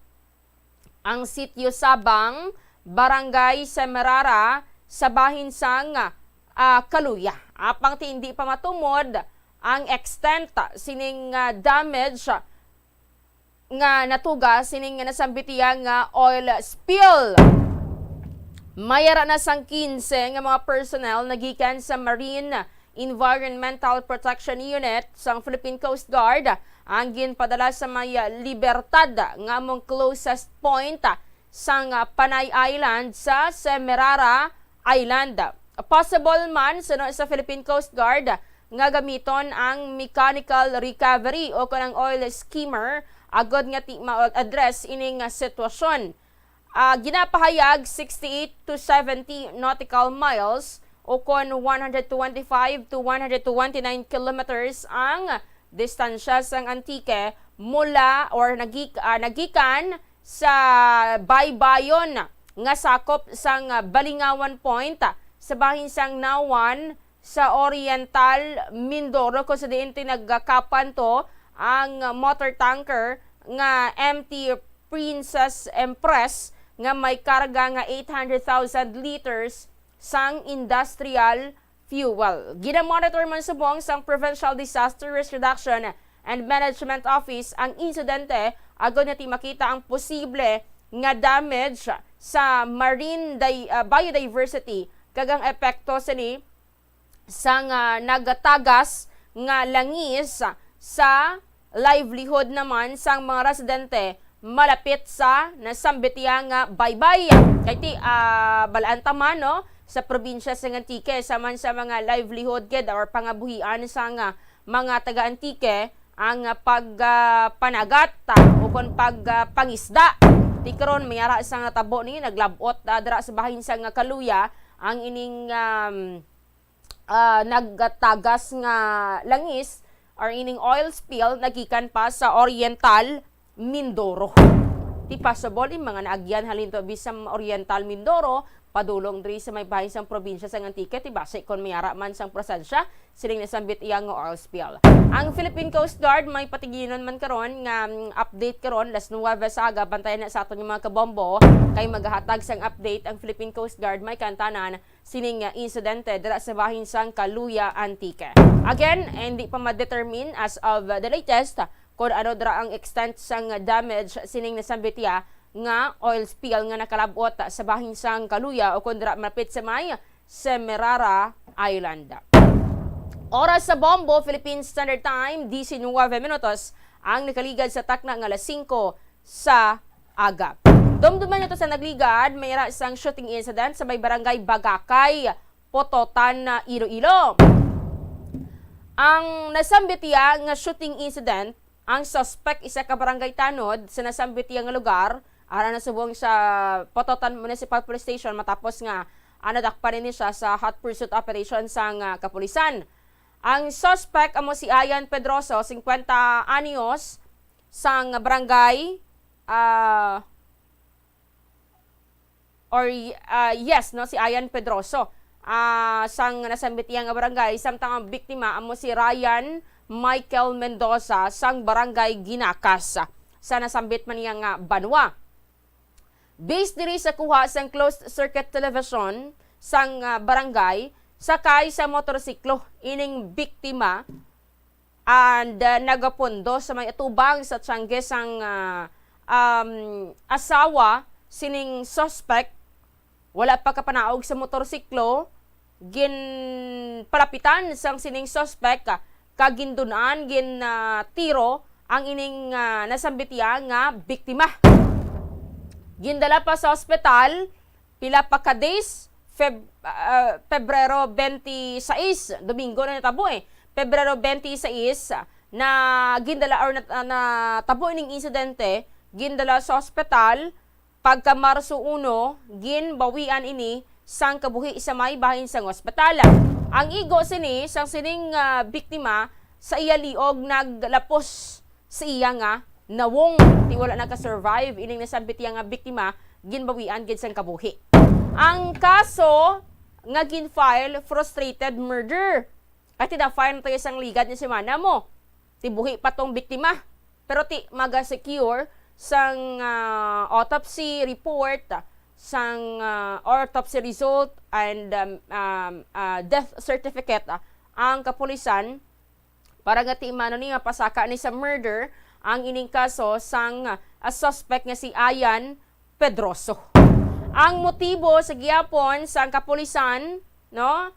ang Sitio Sabang, Barangay Semerara, sa bahin sang, ah, Caluya. Apang ti indi pa matumod ang extent sining, ah, damage nga natuga sining nasambit iya nga oil spill. May ara na sang quince nga mga personnel nagikan sa Marine Environmental Protection Unit sang Philippine Coast Guard ang ginpadala sa may Libertad nga among closest point sang Panay Island sa Semerara Island. Possible man, suno sa Philippine Coast Guard, nga gamiton ang mechanical recovery o kon ang oil skimmer agod nga ti ma-address ining, ah, sitwasyon. Ah, ginapahayag sixty-eight to seventy nautical miles o kon one hundred twenty-five to one hundred twenty-nine kilometers ang distansya sang Antique mula or nagik-, ah, nagikan sa baybayon nga sakop sang Balingawan Point sa bahin sang Nawan sa Oriental Mindoro, kung sa diin ti nagakapan to ang motor tanker nga M T Princess Empress nga may karga nga eight hundred thousand liters sang industrial fuel. Ginamonitor man subong sang Provincial Disaster Risk Reduction and Management Office ang insidente agod nga ti makita ang posible nga damage sa marine di-, ah, biodiversity kag ang epekto sini sang, ah, nagatagas nga langis sa livelihood naman sang mga residente malapit sa nasambit iya nga baybay. Kay ti, ah, balaan ta man, no, sa probinsya sa Antique, sa man sa mga livelihood gid or pangabuhian sang, ah, mga taga Antique, ang, ah, pag, ah, panagat, ah, o kon pag, ah, pangisda. Ti karon, may ara sa nga tabo ni naglabot, ah, dira sa bahin sa nga Kaluya ang ining, um, ah, nagatagas nga langis or ining oil spill nagikan pa sa Oriental Mindoro. Ti possible, yung mga naagyan halin to, bisan Oriental Mindoro, padulong diri sa may bahin sang probinsya sang Antique, ti basi kon may ara man sang presensya sining nasambit iya nga oil spill. Ang Philippine Coast Guard may patiginon man karon nga, mm, update karon, las nuwebe sa aga, bantayan na sa aton nga mga kabombo, kay magahatag sang update ang Philippine Coast Guard may kantanan sining, ah, insidente dira sa bahin sang Kaluya, Antique. Again, hindi pa ma-determine as of the latest kung ano dira ang extent sang damage sining nasambit iya nga oil spill nga nakalabot sa bahin sang Kaluya o kung dira malapit sa may Semirara Island. Oras sa bombo, Philippine Standard Time, diecinuebe minutos ang nakaligad sa takna nga alas singko sa aga. Dumduman nato sa nagligad, may ra sang shooting incident sa may barangay Bagakay, Pototan, Iloilo. Ang nasambit iya nga shooting incident, ang suspect isa ka barangay tanod sa nasambit iya nga lugar, ara na subong sa Pototan Municipal Police Station, matapos nga, ah, nadakpan ini siya sa hot pursuit operation sang, ah, kapulisan. Ang suspect amo si Ayan Pedroso, singkwenta anyos, sang barangay, ah, or, ah, yes, no, si Ayan Pedroso, ah, sang nasambit iya nga barangay, samtang ang biktima amo si Ryan Michael Mendoza sang barangay Ginakas, sa nasambit man niya nga banwa. Based diri sa kuha sang closed circuit television sang, ah, barangay, sakay sa motorsiklo ining biktima and, ah, nagapundo sa may atubang sa tiyangge sang, ah, um, asawa sining suspect. Wala pa kapanaog sa motorsiklo, ginpalapitan sang sining suspect, ah, kag gindun-an, gin, ah, tiro ang ining, ah, nasambit iya nga biktima. Gindala pa sa ospital, pila pa ka days, Feb-, ah, Pebrero twenty-six, Domingo na natabo eh. Pebrero twenty-six, na gindala or nat-, ah, natabo ining insidente, gindala sa ospital, pagka Marso uno, ginbawian ini sang kabuhi sa may bahin sang ospital. Ang igo sini, sang sining, ah, biktima, sa iya liog naglapos sa iya nga nawong. Ti wala naka-survive ining nasambit iya nga biktima, ginbawian gid sang kabuhi. Ang kaso nga gin-file, frustrated murder. Kay ti na-file na to isang ligad ni semana mo. Ti buhi pa tong biktima. Pero ti maga-secure sang, ah, autopsy report, sang, ah, autopsy result and, um, um, ah, death certificate, ah, ang kapulisan para nga ti mano ni mapasaka ni sa murder ang ining kaso sang, ah, suspect nga si Ayan Pedroso. Ang motibo sa gihapon sang kapulisan, no?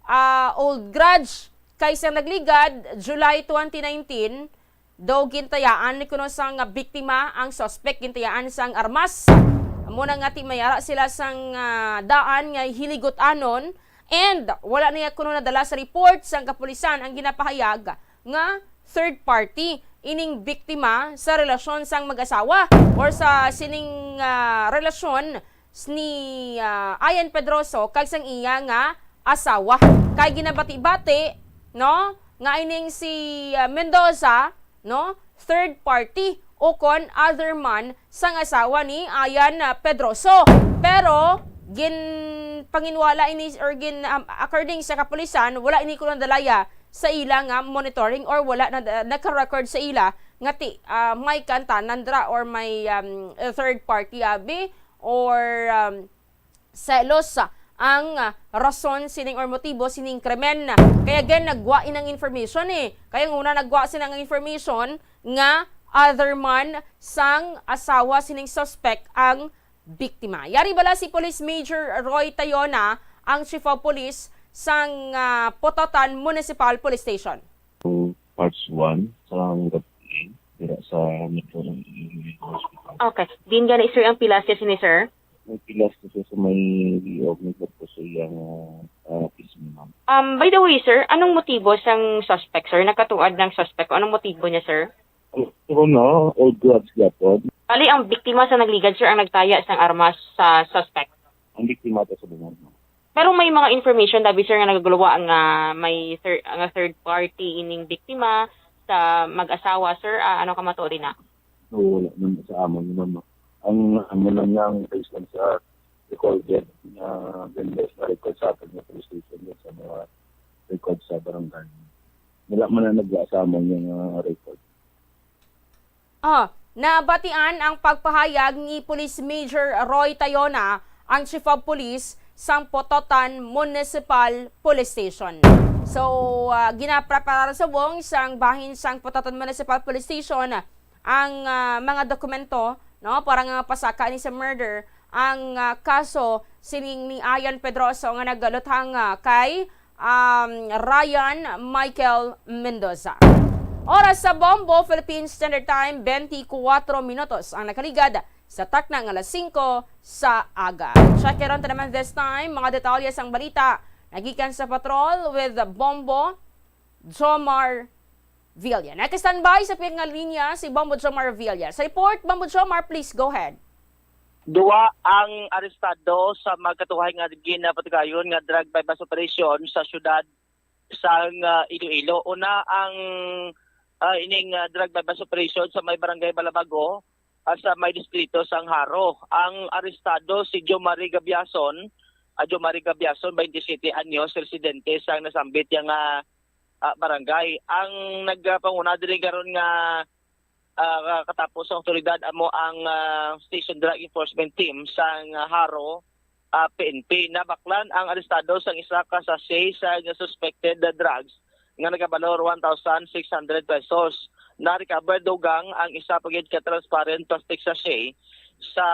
Ah, old grudge. Kay sa nagligad, July twenty nineteen, daw gintayaan ni kuno sang biktima ang suspect, gintayaan sang armas. Amo na nga ti may ara sila sang, ah, daan nga hiligot-anon And wala niya kuno nadala sa report sang kapulisan ang ginapahayag nga third party ining biktima sa relasyon sang mag-asawa or sa sining, ah, relasyon s-, ni, ah, Ian Pedroso kag sang iya nga asawa. Kay ginabati-bati, no, nga ining si, ah, Mendoza, no, third party o kon other man sang asawa ni Ian, ah, Pedroso. Pero ginpanginwala ini or gin-, um, according sa kapulisan, wala ini kuno nadala sa ila nga monitoring or wala na, naka-record sa ila nga ti, ah, may kaantanan dira or may, um, third party abi or, um, selos ang, ah, rason sining or motibo sining krimen. Kaya again, nagwa inang information eh. Kaya ang una nagwa sila nga information nga other man sang asawa sining suspect ang biktima. Yari bala si Police Major Roy Tayona, ang Chief of Police sang, ah, Pototan Municipal Police Station. March one sa gabi dira sa Metro Iloilo Hospital. Okay. Din gani, sir, ang pilas niya sini, sir? May pilas ko siya sa may liog, may gabos sa iyang ah, pisngi, ma'am. Um, by the way, sir, anong motibo sang suspect, sir? Nagkatuad ng suspect. Anong motibo niya, sir? Pero no, old grudge gyapon. Bali, ang biktima sa nagligad, sir, ang nagtaya sang armas sa suspect. Ang biktima to sa bungod, ma'am. Pero may mga information dabi, sir, nga nagaguluwa nga may thir- nga third party ining biktima sa mag-asawa, sir. Ah, ano ka matuod na? So, wala naman sa amon yun, ma'am. Ang amo lang nga ang based lang sa recorded nga vendors na record sa atin nga police station, sa mga record sa barangay. Wala man na nagwa sa amon yung ah, record. Ah, nabatian ang pagpahayag ni Police Major Roy Tayona, ang Chief of Police sang Pototan Municipal Police Station. So, ah, ginapreparar subong sang bahin sang Pototan Municipal Police Station ang ah, mga dokumento, no, para nga pasaka ni sa murder ang ah, kaso sining ni Ian Pedroso nga nagaluthang ah, kay um, Ryan Michael Mendoza. Oras sa Bombo, Philippine Standard Time, twenty-four minutos ang nakaligad sa takna nga alas singko sa aga. Check it on naman this time, mga detalye sang balita nagikan sa patrol with Bombo Jomar Villa. Naka-standby sa pihak nga linya si Bombo Jomar Villa. Sa report, Bombo Jomar, please go ahead. Duwa ang arestado sa magkatuhay nga ginapatigayon nga drug buy-bust operation sa siyudad sang ah, Iloilo. Una ang ah, ining ah, drug buy-bust operation sa may barangay Balabago ah, sa may distrito sang Jaro. Ang arestado si Jomari Gabiason, ah, Jomari Gabiason, twenty-seven anyos, residente sang nasambit yang ah, ah, barangay. Ang nagpanguna diri karon nga ah, katapos sa otoridad amo ang ah, Station Drug Enforcement Team sang ah, Jaro ah, P N P. Nabaklan ang arestado sang isa ka sachet sa suspected drugs nga nagabalor one thousand six hundred pesos. Na-recover dugang ang isa pa gid ka transparent plastic sachet sa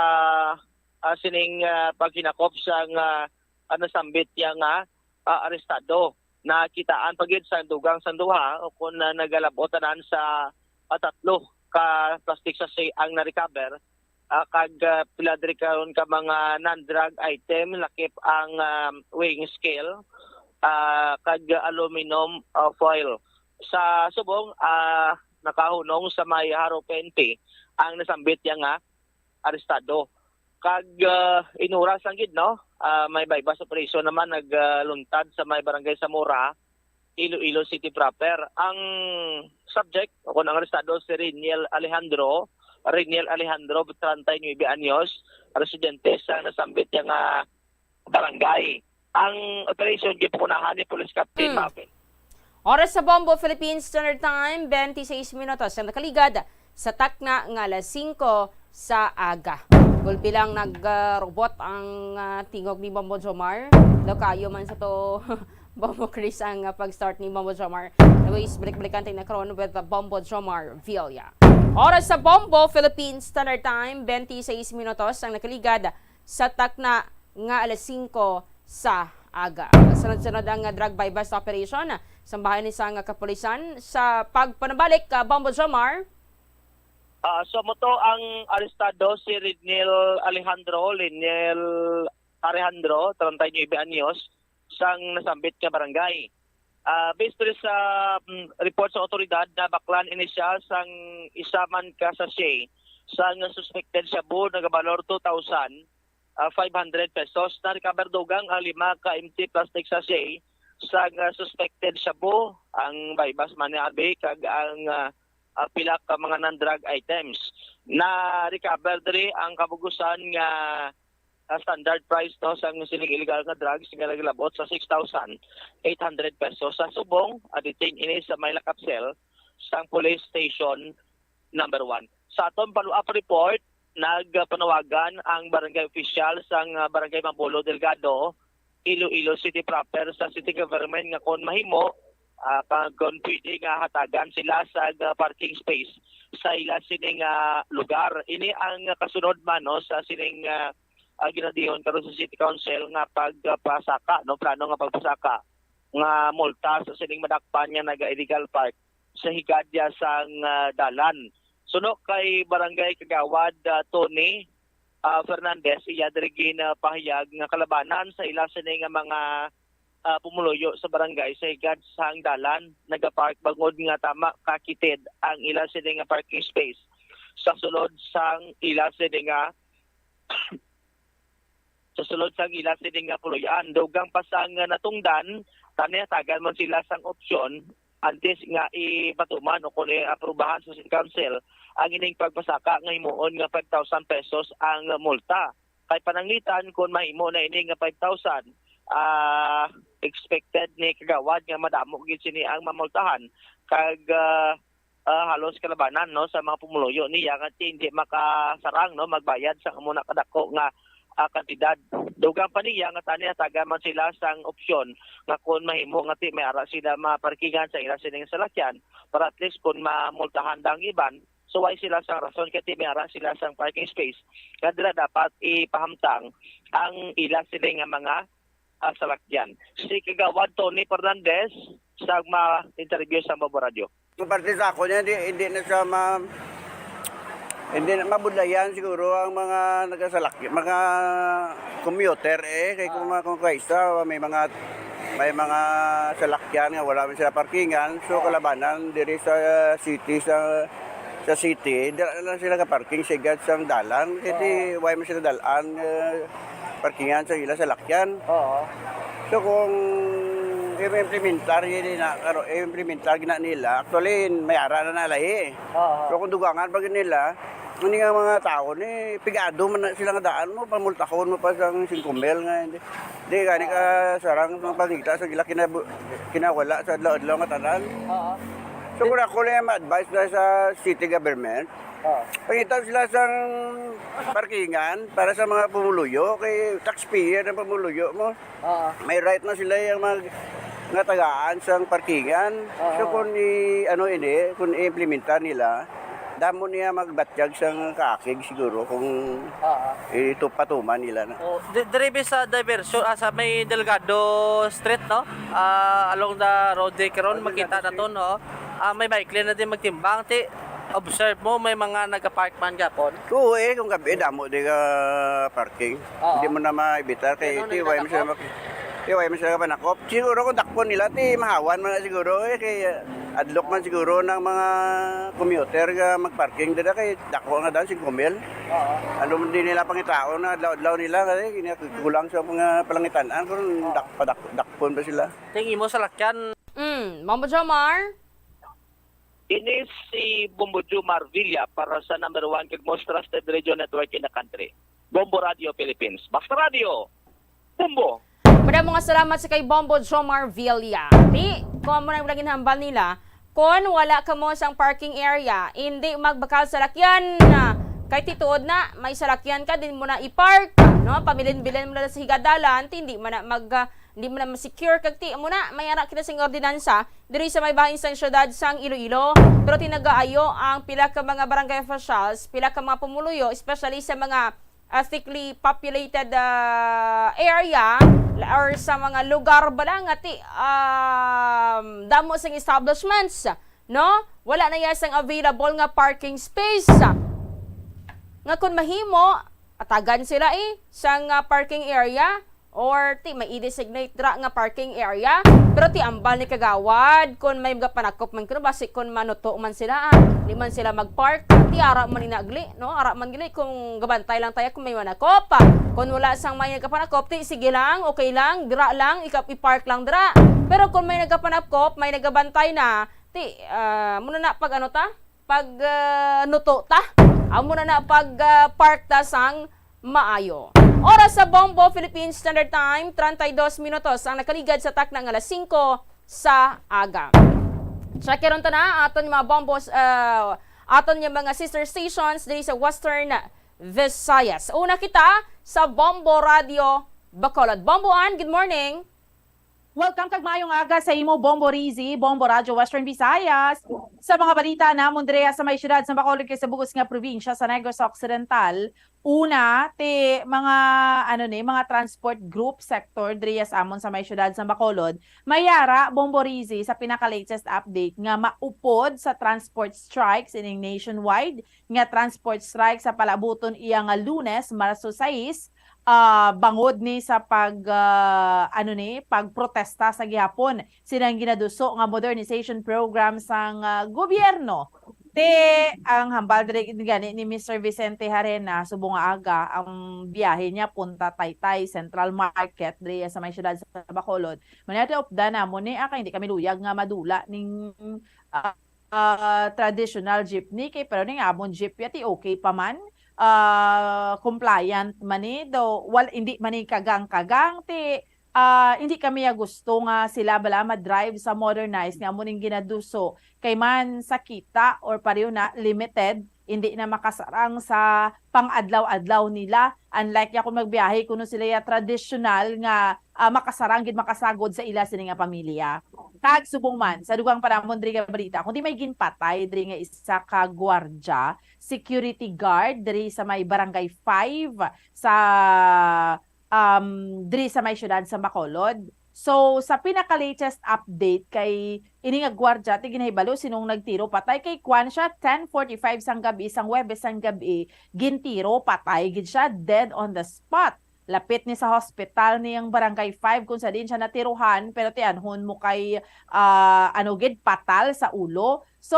ah, sining ah, paghinakop sang ah, ah, nasambit niya nga ah, arestado. Nakitaan pa gid sa dugang sang duha o kon ah, nagalab-ot tanan sa ah, tatlo ka plastic sachet ang na-recover, ah, kag ah, pila diri karon ka mga non-drug item, lakip ang ah, weighing scale, ah, kag aluminum ah, foil. Sa subong, ah, nakahunong sa may Jaro P N P ang nasambit niya nga arestado. Kag ah, inuras lang gid, no? Ah, may buy-bust operation naman nagluntad sa may barangay Zamora, Iloilo City proper. Ang subject o kung ang arestado si Reniel Alejandro, Reniel Alejandro, treinta y nueve anyos, residente sa nasambit niya nga barangay. Ang operation gipangunahan ni Police Captain Mm. Marvin. Oras sa Bombo, Philippine Standard Time, twenty-six minutos ang nakaligad sa takna nga alas singko sa aga. Gulpi lang nag-robot ang ah, tingog ni Bombo Jomar. Daw kayo man sa to, Bombo Chris, ang ah, pag-start ni Bombo Jomar. Anyways, balik-balikan tayo na karon with the Bombo Jomar Villa. Oras sa Bombo, Philippine Standard Time, twenty-six minutos ang nakaligad sa takna nga alas singko sa aga. Sunod-sunod ang drug buy-bust operation sa bahin ni sang kapulisan sa pagpanabalik ka Bombo Jomar. Ah, so mo to ang arestado si Ridnil Alejandro, Liniel Alejandro, treinta y nueve anyos, sang nasambit nga barangay. Ah, based diri sa, mm, report sa otoridad, nabaklan ini siya sang isa man ka sachet sang suspected shabu, nagabalor two thousand, ah, five hundred pesos. Na-recover dugang ang lima ka empty plastic sachet sang, ah, suspected shabu, ang baybas man ni R B, kag ang, ah, ah, pila ka mga non-drug items. Na-recover diri ang kabugusan nga, ah, standard price, no, sang sining illegal nga drugs nga naglabot sa six thousand eight hundred pesos. Sa subong, ah, detain ini sa may lakap cell sang Police Station Number One. Sa aton follow-up report, nagpanawagan ang barangay official sang, ah, Barangay Mambulo Delgado, Iloilo City proper, sa city government nga kon mahimo, ah, kag kon pwede nga hatagan sila sa, ah, parking space sa ila sining, ah, lugar. Ini ang kasunod man, no, sa sining, ah, ah, ginadihon karon sa City Council nga pagpasaka, no, plano nga pagpasaka nga multa sa sining madakpan nga naga-illegal park sa higadya sang, ah, dalan. Suno kay Barangay Kagawad, ah, Tony, ah, Fernandez, iya diri ginapahayag nga kalabanan sa ila sini nga mga, ah, pumuluyo sa barangay sa higad sang dalan nagapark bangod nga tama ka kitid ang ila sini nga parking space sa sulod sang ila sini nga sa sulod sang ila sini nga puloy-an. Dugang pa sang natungdan, tani hatagan man sila sang opsyon antes nga ipatuman o kon i-aprobahan sa City Council ang ining pagpasaka nga himuon nga five thousand pesos ang multa. Kay pananglitan, kon mahimo na ini nga five thousand, ah, expected ni Kagawad nga madamo gid sini ang mamultahan, kag, ah, ah, halos kalabanan, no, sa mga pumuluyo niya nga ti hindi makasarang, no, magbayad sa amo na kadako nga, ah, kantidad. Dugang pa niya nga tani hatagan man sila sang opsyon nga kon mahimo nga ti may ara sila maparkingan sa ila sining salakyan para at least kon mamultahan ang iban, so way sila sang rason kay ti may ara sila sang parking space nga dira dapat ipahamtang ang ila sini nga mga, ah, salakyan. Si Kagawad Tony Fernandez sa ma-interview sa Mambo Radio. Ang parte sa ako niya, di, hindi na siya ma-, hindi na mabudlayan siguro ang mga nagasalak-, mga commuter eh. Kay kung, mga, kung kaisa, may mga, may mga salakyan nga wala man sila parkingan. So, kalabanan diri sa city, sa, sa city, dira na lang sila ka-parking sa higad sang dalan. Kay di, wala man sila dalan, eh, parkingan sa ila salakyan. Oo. So, kung i-implementar yun na, karo, i-implementar gina nila, actually, may ara na nalahi. Oo. So, kung dugangan pa gid nila, hindi nga mga tao ni, pigado man na sila nga daan mo, pamultahon mo pa sang singko mil nga, hindi. Di, gani ka sarang sa pangita sa gila kinabu-, kinawala sa adlaw-adlaw nga tanan. Oo. So, kung ako lang yung ma-advise na sa city government, Oo. pangita sila sang parkingan para sa mga pumuluyo, kay taxpayer ang pumuluyo mo. Oo. May right na sila yung mag-, nga tagaan sang parkingan. Oo. So, kung i-, ano ini, kung i-implementa nila, damo niya magbatyag sang kaakig siguro kung Oo. itupatuman nila na. Oh, di-, diri bi sa diversion, ah, sa may Delgado Street, no? Ah, along the road di karon, Oh, makita Delgado na to, Street. No? Ah, may bike lane na din magtimbang. Ti, observe mo, may mga nagapark man gapon. Oo, eh, kung gabi, damo di ka parking. Oo. Hindi mo na maibitar kay Kaya ano ti, way mo nagdakop? Sila mak-, ti, way mo sila panakop. Siguro kung dakpon nila, ti, mahawan man na siguro, eh, kay, ah, adlok man siguro ng mga commuter nga magparking dira kay dako nga daan, singko mil. Oo. Ano man din nila pangitaon na adlaw-adlaw nila, kay gina-, kulang sa mga palangitan-an, kung Oo. dak-, padak-, dakpon ba sila? Ting imo salakyan. Mm, Mambo Jomar? Ini si Bombo Jomar Villa para sa number one kag most trusted radio network in the country, Bombo Radio Philippines. Basta Radio, Bombo! Madamo nga salamat sa kay Bombo Jomar Villa. Di, kung amo na yung laging hambal nila, kung wala ka mo sang parking area, hindi magbakal salakyan. Kay tituod na, may salakyan ka, din mo na i-park, no? Pabilin-bilin mo na sa higadalan, ti hindi man na mag, ah, hindi mo na ma-secure, kag ti mo na, may ara kita sing ordinansa, diri sa may bahin sang syudad sang Iloilo. Pero tinagaayo ang pila ka mga barangay officials, pila ka mga pumuluyo, especially sa mga, ah, thickly populated, ah, area or sa mga lugar bala nga ti, um, damo sing establishments, no? Wala na ya sang available nga parking space. Nga kun mahimo, atagan sila, eh, sang, ah, parking area. Or ti may i-designate dira nga parking area. Pero ti ambal ni kagawad, kon may magapanakop man kuno, basi kon manuto man sila, ah, di man sila mag-park, ti ara man ni nagli, no? Ara man gili kung gabantay lang tayo kung may manakop. Kung wala sang may nagapanakop, ti sige lang, okay lang, dira lang, ika-, i-park lang dira. Pero kung may nagapanakop, may nagabantay na, ti, ah, muna na pag ano ta? Pag, ah, nuto ta. Amo na na pag, ah, park ta sang maayo. Oras sa Bombo Philippine Standard Time, treinta y dos minutos ang nakaligad sa takna nga alas singko sa aga. Check karon ta na aton nga mga bombos, ah, aton nga mga sister stations diri sa Western Visayas. Una kita sa Bombo Radio Bacolod. Bombo Ann, good morning. Welcome kag maayong aga sa imo, Bombo Rizzy, Bombo Radyo Western Visayas. Sa mga balita namon direya sa may siyudad sa Bacolod kag sa bug-os nga probinsya sa Negros Occidental, una, ti mga, ano ni, mga transport group sector direya sa amon sa may siyudad sa Bacolod, may yara, Bombo Rizzy, sa pinaka-latest update nga maupod sa transport strike sining nationwide nga transport strike sa palabuton iya nga Lunes, Marso sais, ah, bangod ni sa pag, ah, ano ni, pagprotesta sa gihapon silang ginaduso nga modernization program sang, ah, gobyerno. Ti ang hambal diri gani ni Mister Vicente Harena, subong nga aga ang biyahe niya punta Taytay Central Market diri sa may siyudad sa Bacolod. Mao na ti updan namon ni, ah, kay hindi kami luyag nga madula ning, ah, ah, traditional jeepney, kay pero ning amon jeep ya ti okay pa man, ah, compliant man ni, do wal-, hindi man ni kagang-kagang, ti, ah, hindi kami ya gusto nga sila bala ma-drive sa modernized nga amo ning ginaduso, kay man sa kita or pareho na limited, hindi na makasarang sa pang-adlaw-adlaw nila. Unlike ya kung magbiyahe kuno sila ya traditional nga, ah, makasarang gid, makasagod sa ila sini nga pamilya. Kag subong man, sa dugang pa namon diri nga balita, kundi may ginpatay diri nga isa ka gwardya, security guard, diri sa may Barangay five sa, um, diri sa may siyudad sa Bacolod. So, sa pinaka-latest update kay ini nga gwardya, ti ginahibalo sinong nagtiro patay kay kwan siya, ten forty-five sang gabi, sang Huwebes sang gabi, gintiro patay gid siya, dead on the spot. Lapit ni sa hospital niyang Barangay five kung sa diin siya natiruhan, pero ti anhon mo kay, ah, ano gid, patal sa ulo. So,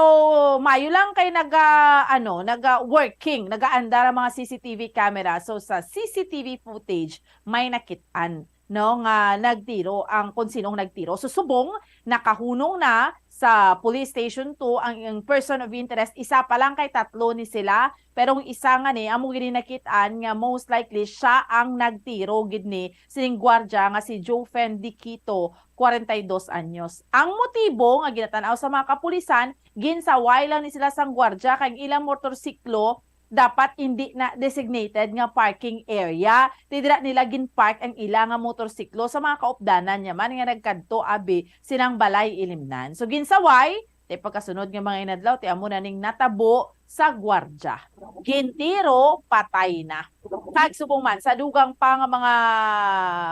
mayo lang kay naga, ano, naga working, nagaandar ang mga C C T V camera. So, sa C C T V footage, may nakit-an, no, nga nagtiro ang, kung sinong nagtiro. So, subong nakahunong na sa Police Station two ang, ang person of interest. Isa pa lang kay tatlo ni sila, pero ang isa nga ni, amo gid ni nakit-an nga most likely siya ang nagtiro gid ni sining gwardya nga si Jofen Diquito, kwarenta y dos anyos. Ang motibo nga ginatan-aw sa mga kapulisan, ginsaway lang ni sila sang gwardya kay ang ilang motorsiklo dapat indi na designated nga parking area. Ti dira nila ginpark ang ila nga motorsiklo sa mga kaupdanan niya man nga nagkadto abi sinang balay ilimnan. So, ginsaway, ti pagkasunod nga mga inadlaw, ti amo na ning natabo sa gwardya. Gintiro, patay na. Kag subong man, sa dugang pa nga mga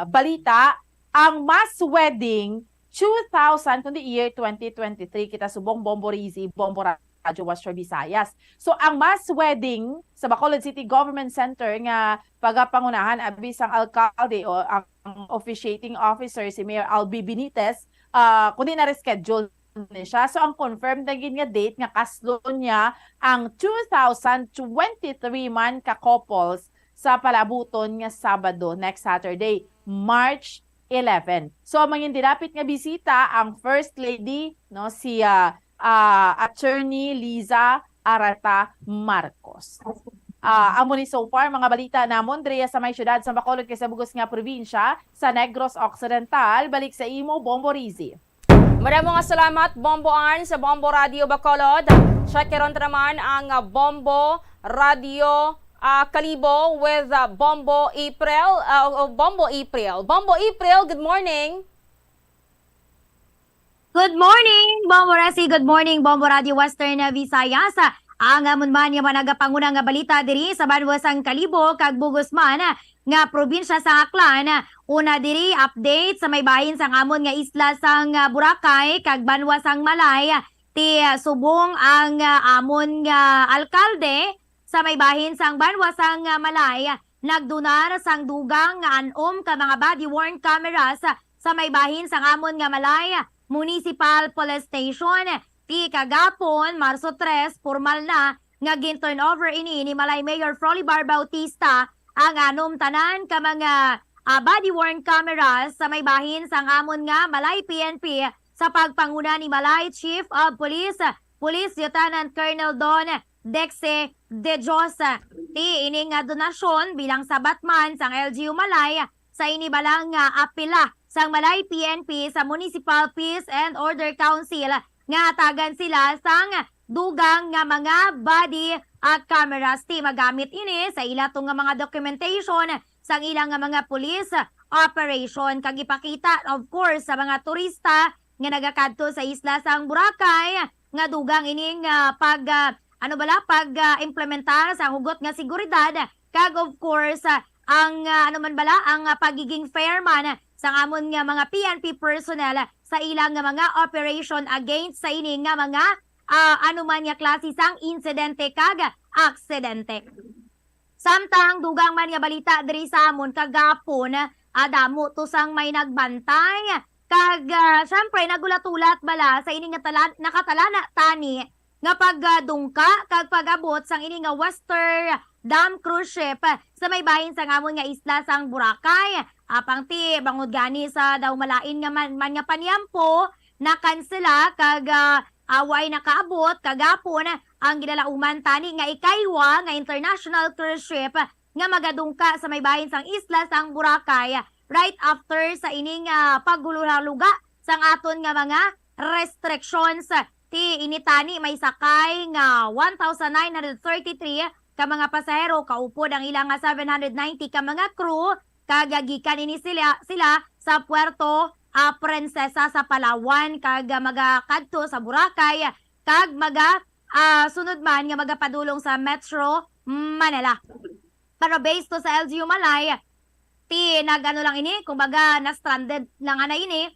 balita, ang mass wedding two thousand, kundi year twenty twenty-three, kita subong Bombo Rizzy, Bombo Radyo Western Visayas. So, ang mass wedding sa Bacolod City Government Center nga pagapangunahan abi sang alkalde o ang officiating officer, si Mayor Albi Benitez, ah, kundi na-reschedule ni siya. So, ang confirmed na gid nga date nga kaslo niya ang two thousand twenty-three man ka couples sa palabuton nga Sabado, next Saturday, March eleven. So, ang mga dapit nga bisita, ang First Lady, no, si, ah, ah, Attorney Liza Arata Marcos. Ah, amo ni so far mga balita namon diriya sa may siyudad sa Bacolod kag sa bug-os nga probinsya sa Negros Occidental. Balik sa imo, Bombo Rizzy. Madamo nga salamat, Bombo Ann, sa Bombo Radio Bacolod. Check karon ta naman ang, ah, Bombo Radio, ah, Kalibo with, ah, Bombo April, ah, o, o, Bombo April. Bombo April, good morning. Good morning, Bombo Resi. Good morning, Bombo Radio Western, ah, Visayas. Ang amon man nga mga nagapanguna nga balita diri sa banwa sang Kalibo kag bug-os man nga probinsya sang Aklan. Una diri, update sa may bahin sang amon nga isla sang, ah, Boracay kag banwa sang Malay. Ti, ah, subong ang, ah, amon nga alkalde sa may bahin sang banwa sang, ah, Malay, nagdunar sang dugang nga an-om ka mga body-worn cameras sa may bahin sang amon nga Malay Municipal Police Station. Ti kagapon, Marso tres, pormal na nga gin-turnover ini ni Malay Mayor Frolybar Bautista ang anom tanan ka mga, ah, body-worn cameras sa may bahin sang amon nga Malay P N P sa pagpanguna ni Malay Chief of Police, Police Lieutenant Colonel Don Dexe De Dios. Ti ini nga donasyon bilang sabat man sang L G U Malay sa ini bala nga apela sang Malay P N P sa Municipal Peace and Order Council nga hatagan sila sang dugang nga mga body, ah, cameras. Ti magamit ini sa ila to nga mga documentation sang ila nga mga police operation kag ipakita, of course, sa mga turista nga nagakadto sa isla sang Boracay nga dugang ining, ah, pag, ah, ano bala, pag, ah, implementar sa hugot nga seguridad kag, of course, ah, ang, ah, ano man bala, ang, ah, pagiging fair man sang amon nga mga P N P personnel sa ilang nga mga operation against sa ini nga mga, ah, ano man nga klase sang insidente kag aksidente. Samtang dugang man nga balita diri sa amon kagapon, ah, damo to sang may nagbantay kag, ah, syempre, nagulat-ulat bala sa ini nga tala-, nakatalana tani nga pagdungka kag pag-abot sang ini nga Western Dam cruise ship sa may bahin sang amon nga isla sang Boracay. Apang ti bangod gani sa daw malain nga man, man nga panyampo, nakansela kag, ah, ah, way nakaabot kagapon ang ginalauman tani nga ikaywa nga international cruise ship nga magadungka sa may bahin sang isla sang Boracay right after sa ining, ah, paghuluhaluga sang aton nga mga restrictions. Ti ini tani may sakay nga one thousand nine hundred thirty-three ka mga pasahero, kaupod ang ila nga seven hundred ninety ka mga crew, kag gikan ini sila, sila sa Puerto, ah, Princesa sa Palawan, kag, ah, magakadto sa Boracay, kag maga-, ah, sunod man nga magapadulong sa Metro Manila. Pero based to sa L G U Malay, ti nag-ano lang ini, kumbaga, na-stranded lang ana ini,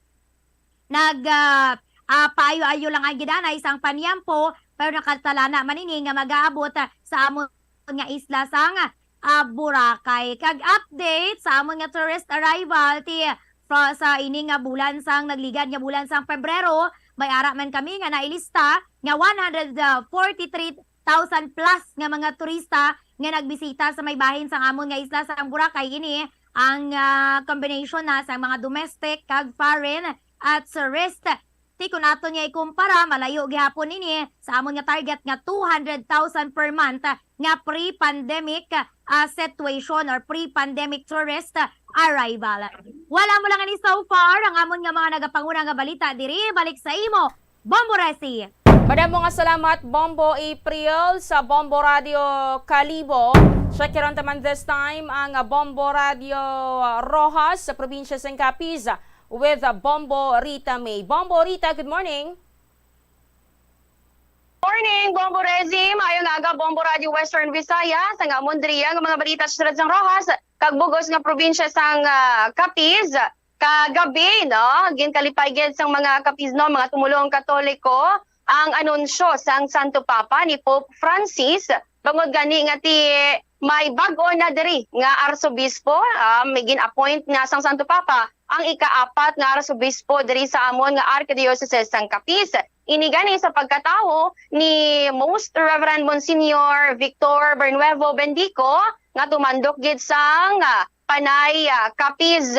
nag, ah, ah, paayo-ayo lang ang gidanay sang panyampo, pero nakatalana man ini nga magaabot, ah, sa amon nga isla sang, ah, Boracay. Kag update sa amon nga tourist arrival, ti, fro-, sa ini nga bulan sang nagligad nga bulan sang Pebrero, may ara man kami nga nailista nga one hundred forty-three thousand plus nga mga turista nga nagbisita sa may bahin sang amon nga isla sang Boracay. Ini ang, ah, combination na sa mga domestic kag foreign at tourist. Ti kun ato niya ikumpara, malayo gihapon ini sa amon nga target nga two hundred thousand per month nga pre-pandemic, ah, situation or pre-pandemic tourist arrival. Wala mo lang ani so far ang amon nga mga nagapanguna nga balita diri. Balik sa imo, Bombo Resi. Madamo nga salamat, Bombo April, sa Bombo Radio Kalibo. Check it on taman this time ang Bombo Radio Roxas sa probinsya sang Capiz with Bombo Rita May. Bombo Rita, good morning. Morning, Bombo Resi. Maayong aga, Bombo Radio Western Visayas. Ang amon diri nga mga balita sa siyudad sang Roxas kag bug-os nga probinsya sang, ah, Capiz. Kagabi, no, ginkalipay gid sang mga Capiznon, mga tumulong Katoliko, ang anunsyo sang Santo Papa ni Pope Francis, bangod gani nga ti may bag-o na diri nga arsobispo, ah, may gin-appoint na sang Santo Papa ang ikaapat nga arsobispo diri sa amon nga Arkidiocese sang Capiz. Ini gani sa pagkatawo ni Most Reverend Monsignor Victor Bernuevo Bendico, nga tumandok gid sang, ah, Panay, ah, Capiz.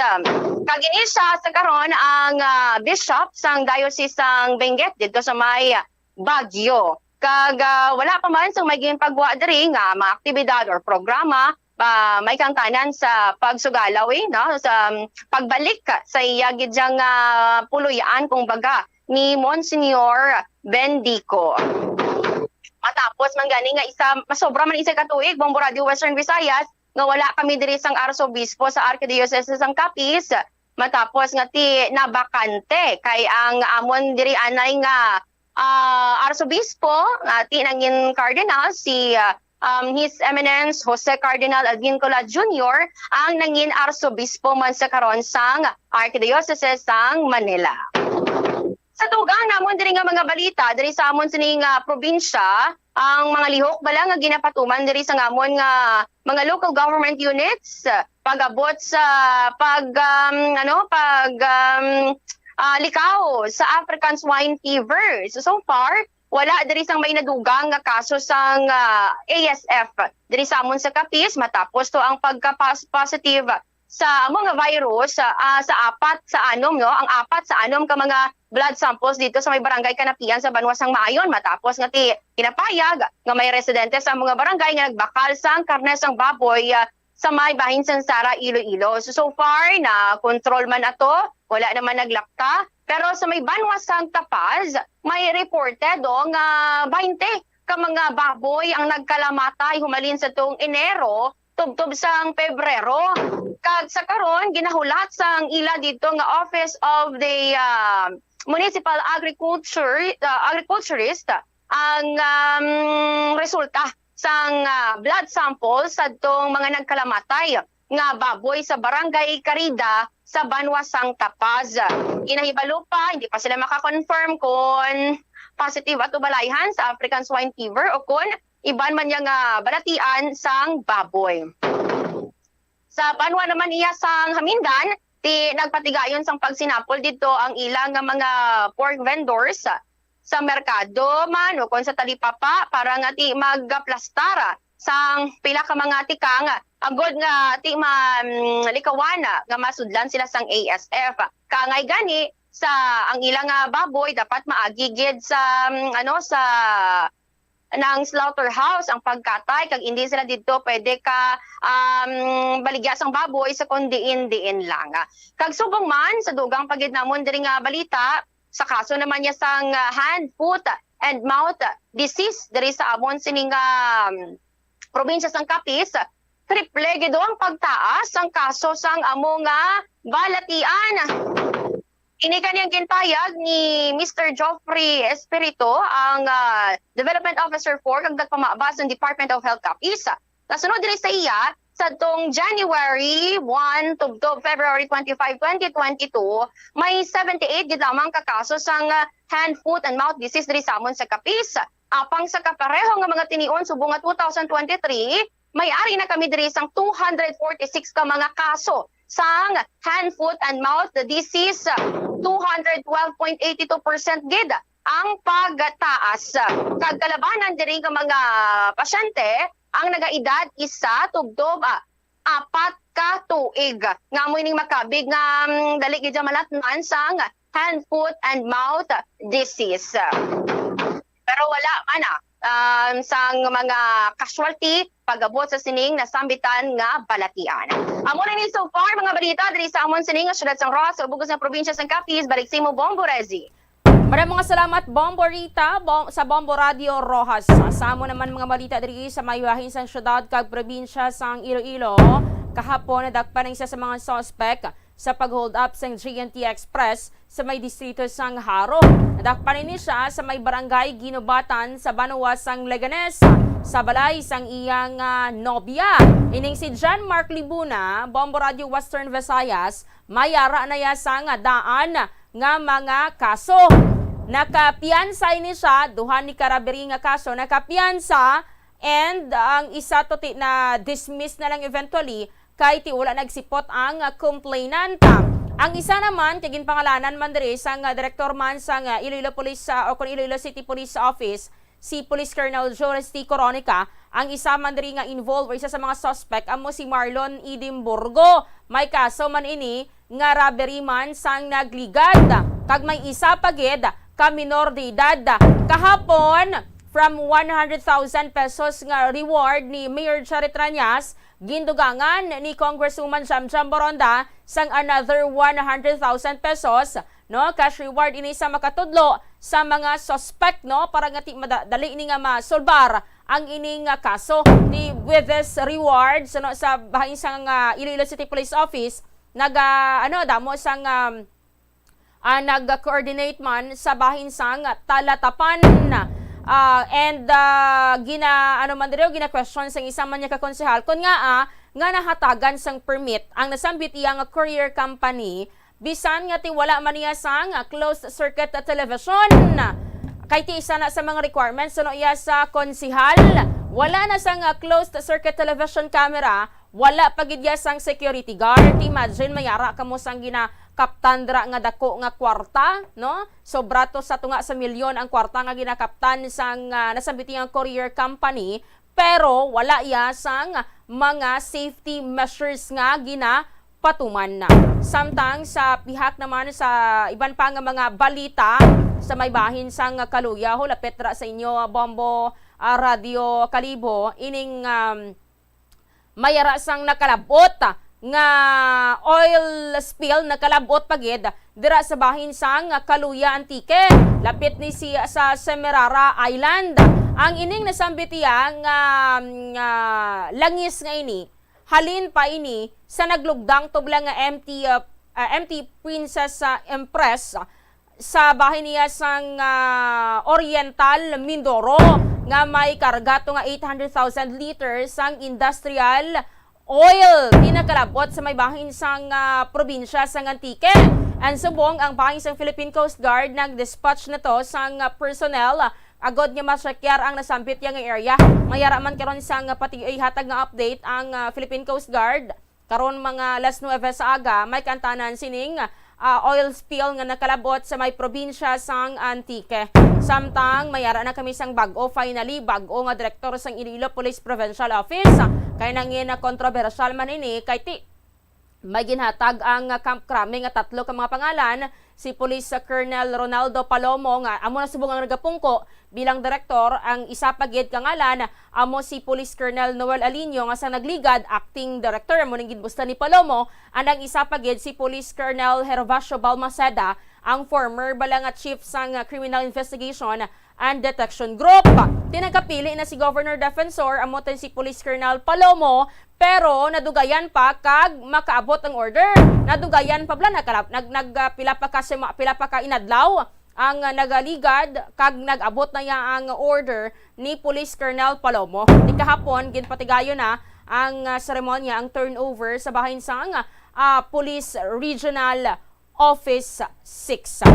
Kag ini siya sa karon ang, ah, bishop sang Diocese sang Benguet didto sa may Baguio. Kag, ah, wala pa man sang may ginpagwa diri nga mga aktibidad or programa, ah, may kaangtanan sa pagsugalaw, eh, no, sa, um, pagbalik sa iya gid diyang, ah, puloy-an, kumbaga, ni Monsignor Bendico. Matapos man gani nga isa, masobra man isa ka tuig, Bombo Radio Western Visayas, nga wala kami diri sang arsobispo sa Arkidiocese sang Capiz, matapos nga ti nabakante kay ang amon diri anay nga, ah, arsobispo, ah, ti nangin cardinal si, ah, um, His Eminence Jose Cardinal Advincula Junior ang nangin arsobispo man sa karon sang Arkidiocese sang Manila. Sa dugang namon diri nga mga balita, diri sa amon sini nga probinsya, ang mga lihok bala nga ginapatuman diri sa ngamon nga mga local government units, pag-abot sa pag, um, ano, pag, um, ah, likaw sa African Swine Fever. So, so far, wala diri sang may nadugang nga kaso sang, ah, A S F diri sa amon sa Capiz, matapos to ang pagka-positive sa amo nga virus, ah, sa apat sa anom, no? Ang apat sa anom ka mga blood samples dito sa may barangay Kanapian sa banwa sang Maayon, matapos nga ti ginapahayag nga may residente sa amo nga barangay nga nagbakal sang karne sang baboy, ah, sa may bahin sang Sara, Iloilo. So, so far, na control man ato, wala naman naglakta. Pero sa may banwa sang Tapaz, may reported, oh, nga baynte ka mga baboy ang nagkalamatay humalin sa tuong Enero tubtob sang Pebrero. Kag sa karon, ginahulat sang ila dito nga Office of the, ah, Municipal Agriculture, ah, Agriculturist ang, um, resulta sang, ah, blood sample sadtong mga nagkalamatay nga baboy sa Barangay Carida sa banwa sang Tapaz. Ginahibalo pa, hindi pa sila maka-confirm kon positive ato balayhan sa African Swine Fever o kon iban man niya nga balatian sang baboy. Sa banwa naman iya sang Hamindan, ti nagpatigayon sang pagsinapol didto ang ila nga mga pork vendors sa merkado man o kon sa talipapa para nga ti magaplastar sang pila ka mga tikang agod nga ti ma-, mm, likawan nga masudlan sila sang A S F. Kangay gani sa ang ila nga baboy dapat maagi gid sa, mm, ano, sa ng slaughterhouse ang pagkatay kag hindi sila didto pwede ka, um, baligya sang baboy sa kon diin-diin lang. Kag subong man sa dugang pa gid namon diri nga balita, sa kaso naman niya sang, ah, hand, foot, and mouth disease diri sa amon sining, um, probinsya sang Capiz, triple gid ang pagtaas sang kaso sang amo nga balatian. Ini kani ang ginpahayag ni Mister Geoffrey Espirito, ang, ah, Development Officer four kag nagpamaba sa Department of Health Capiz. Nasunod diri sa iya, sadtong January one tubtob February twenty-five, twenty twenty-two, may seventy-eight gid lamang ka kaso sang, ah, hand, foot, and mouth disease diri sa amon sa Capiz. Apang sa kapareho nga mga tinion subong nga two thousand twenty-three, may ari na kami diri sang two hundred forty-six ka mga kaso sang hand, foot, and mouth disease, two hundred twelve point eight two percent gid ang pagtaas. Kag kalabanan diri nga mga pasyente ang nagaedad isa tubtob, ah, apat ka tuig. Nga amo ining makabig nga, mm, dali gid siya malatnan sang hand, foot, and mouth disease. Pero wala man, ah, um, sang mga casualty pag-abot sa sining nasambitan nga balatian. Amo na ni so far mga balita diri sa amon sining nga syudad sang Roxas, ug bug-os nga probinsya sang Capiz. Balik sa imo, Bombo Rezi. Maraming mga salamat, Bombo Rita, Bom-, sa Bombo Radio Roxas. Sa amo naman mga balita diri sa may bahin sang syudad kag probinsya sang Iloilo, kahapon nadakpan ang isa sa mga suspek sa pag-hold up sang G N T Express sa may distrito sang Jaro. Nadakpan ini siya sa may barangay Guinobatan sa banwa sang Leganes, sa balay sang iyang, ah, nobya. Ining si John Mark Libuna, Bombo Radio Western Visayas, may ara na iya sang daan nga mga kaso. Nakapiyansa ini siya, duha ni karabiri nga kaso nakapiyansa, and ang isa to ti-, na-dismiss na lang eventually, kay ti wala nagsipot ang, ah, complainant. Ang isa naman kay ginpangalanan man diri sang, ah, direktor man sang, ah, Iloilo Police, ah, o kon Iloilo City Police Office, si Police Colonel Jones T. Coronica. Ang isa man diri nga involved o isa sa mga suspect amo si Marlon Edimburgo. May kaso man ini nga robbery man sang nagligad, kag may isa pa gid ka minor de edad. Kahapon, from one hundred thousand pesos nga reward ni Mayor Charit Rañas, gindugangan ni Congresswoman Jamjam Boronda sang another one hundred thousand pesos, no, cash reward ini sa makatudlo sa mga suspect, no, para nga ti-, mada-, dali ni nga masolbar ang ini nga kaso. Ti, with this reward, sa, no, sa bahin sang, ah, Iloilo City Police Office, naga-, ano, damo sang, um, ah, nag-coordinate man sa bahin sang Talatapan. Ah, and, ah, gina-, ano man diri, gina-question sang isa man niya ka konsehal kon ngaa nga nahatagan sang permit ang nasambit iya nga courier company, bisan nga ti wala man niya sang closed circuit television. Kay ti isa na sa mga requirements suno iya sa konsehal, wala na sang, ah, closed circuit television camera, wala pa gid iya sang security guard. Imagine, mayara kamo sang ginakaptan dira nga dako nga kwarta, no? Sobra to sa tunga sa milyon ang kwarta nga ginakaptan sang, ah, nasambit nga courier company, pero wala iya sang mga safety measures nga gina patuman na. Samtang sa pihak naman sa iban pa nga mga balita sa may bahin sang Kaluya, ho, lapit ra sa inyo, Bombo, ah, Radio Kalibo, ining, um, mayara sang nakalabot nga oil spill, nakalabot pa gid dira sa bahin sang Kaluya, Antique, lapit ni si sa Semirara Island. Ang ining nasambit iya nga, nga langis nga ini, halin pa ini sa naglugdang tubla nga M T, uh, uh, M T Princess, uh, Empress, uh, sa bahin niya sang, uh, Oriental Mindoro nga may karga to nga eight hundred thousand liters sang industrial oil. Di nakalabot sa may bahin sang, uh, probinsya sang Antique. And subong ang bahin sang Philippine Coast Guard, nag-dispatch na to sang, uh, personnel, uh, agod nga masekyar ang nasambit ya nga area. Mayara man karon sang pati ihatag nga update ang, ah, Philippine Coast Guard. Karon, mga alas nuebe sa aga, may kaantanan sining, ah, oil spill nga nakalabot sa may probinsya sang Antique. Samtang mayara na kami sang bag-o, finally, bag-o nga direktor sang Iloilo Police Provincial Office. Kay nangin kontrobersyal man ini kay ti may ginhatag ang Camp Crame nga tatlo ka mga pangalan, si Police Colonel Ronaldo Palomo nga amo na subong ang nagapungko bilang direktor, ang isa pa gid ka ngalan amo si Police Colonel Noel Alinio nga sa nagligad acting director, amo ning ginbusta ni Palomo, and ang isa pa gid si Police Colonel Hervacio Balmaceda, ang former bala nga chief sang Criminal Investigation and Detection Group. Tinagapili na si Governor Defensor, amo tin si Police Colonel Palomo, pero nadugayan pa kag makaabot ang order. Nadugayan pa bala, nagkalap-, nag, nag, ah, pila pa ka sema-, pila pa ka inadlaw ang, ah, nagaligad kag nag-abot na ya ang order ni Police Colonel Palomo. Di kahapon, ginpatigayon na ang, ah, seremonya, ang turnover sa bahin sang, ah, Police Regional Office six.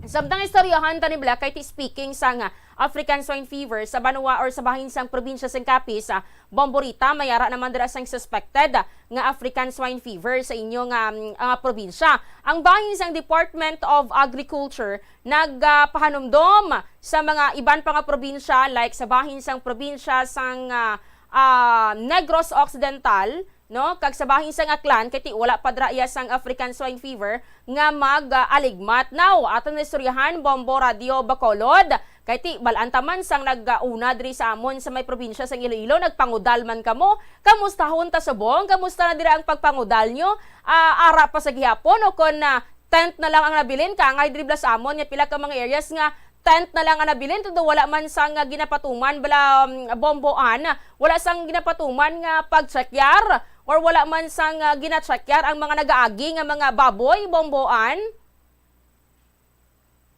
Samtang istoryahan ta ni Black kay ti speaking sang African Swine Fever sa banwa or sa bahin sang probinsya sang Capiz, ah, Bombo Rita, may ara naman dira sang suspected nga African Swine Fever sa inyo nga, mm, ah, probinsya. Ang bahin sang Department of Agriculture nagpahanumdom sa mga iban pa nga probinsya, like sa bahin sang probinsya sang, ah, ah, Negros Occidental, no? Kag sa bahin sang Aklan, kay ti wala pa dira iya sang African Swine Fever nga mag-aligmat. Now, aton na istoryahan, Bombo Radio Bacolod, kay ti bal-an ta man sang nag-una diri sa amon sa may probinsya sang Iloilo, nagpangudal man kamo. Kamustahon ta subong? Kamusta na dira ang pagpangudal nyo? Ah, ara pa sa gihapon o kon, ah, tent na lang ang nabilin? Kay angay diri bala sa amon nga pila ka mga areas nga tent na lang ang nabilin, tudo wala man sang ginapatuman bala, um, Bombo Ann, wala sang ginapatuman nga pagtsekyar or wala man sang, ah, ginatsekyar ang mga nagaagi nga mga baboy, Bombo Ann?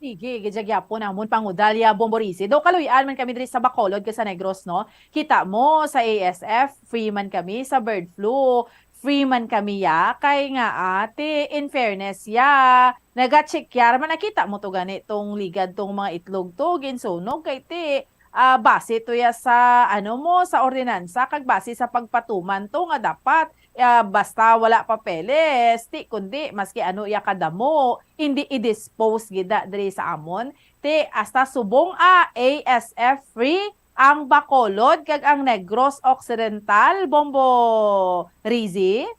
Sige, gid siya gyapon amon pangudal ya, Bombo Risi. Daw kaluy-an man kami diri sa Bacolod kag sa Negros, no? Kita mo, sa A S F, free man kami sa bird flu. Free man kami ya, kay nga, ate, in fairness ya, nagatsekyar man, nakita mo to gani tong ligad tong mga itlog to, ginsunog, kay ti, ah, base to ya sa, ano mo, sa ordinansa, kag base sa pagpatuman to nga dapat, ah, basta wala papeles, ti kundi maski ano ya kadamo, hindi i-dispose gid na diri sa amon, ti hasta subong, ah, A S F free, ang Bacolod kag ang Negros Occidental, Bombo Rizzy?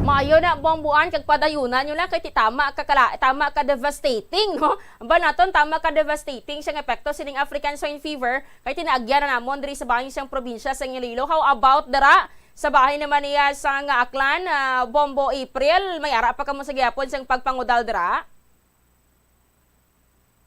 Maayo na, Bombo Ann, kag padayunan nyo na, kay ti tama ka kala-, tama ka devastating, no? Ba naton, tama ka devastating siyang epekto sining African Swine Fever, kay tinaagyan na namon diri sa bahin siyang probinsya sa Iloilo. How about dira sa bahin naman niya sa nga Aklan, ah, Bombo April? May ara pa kamo sa gihapon siyang pagpangudal dira?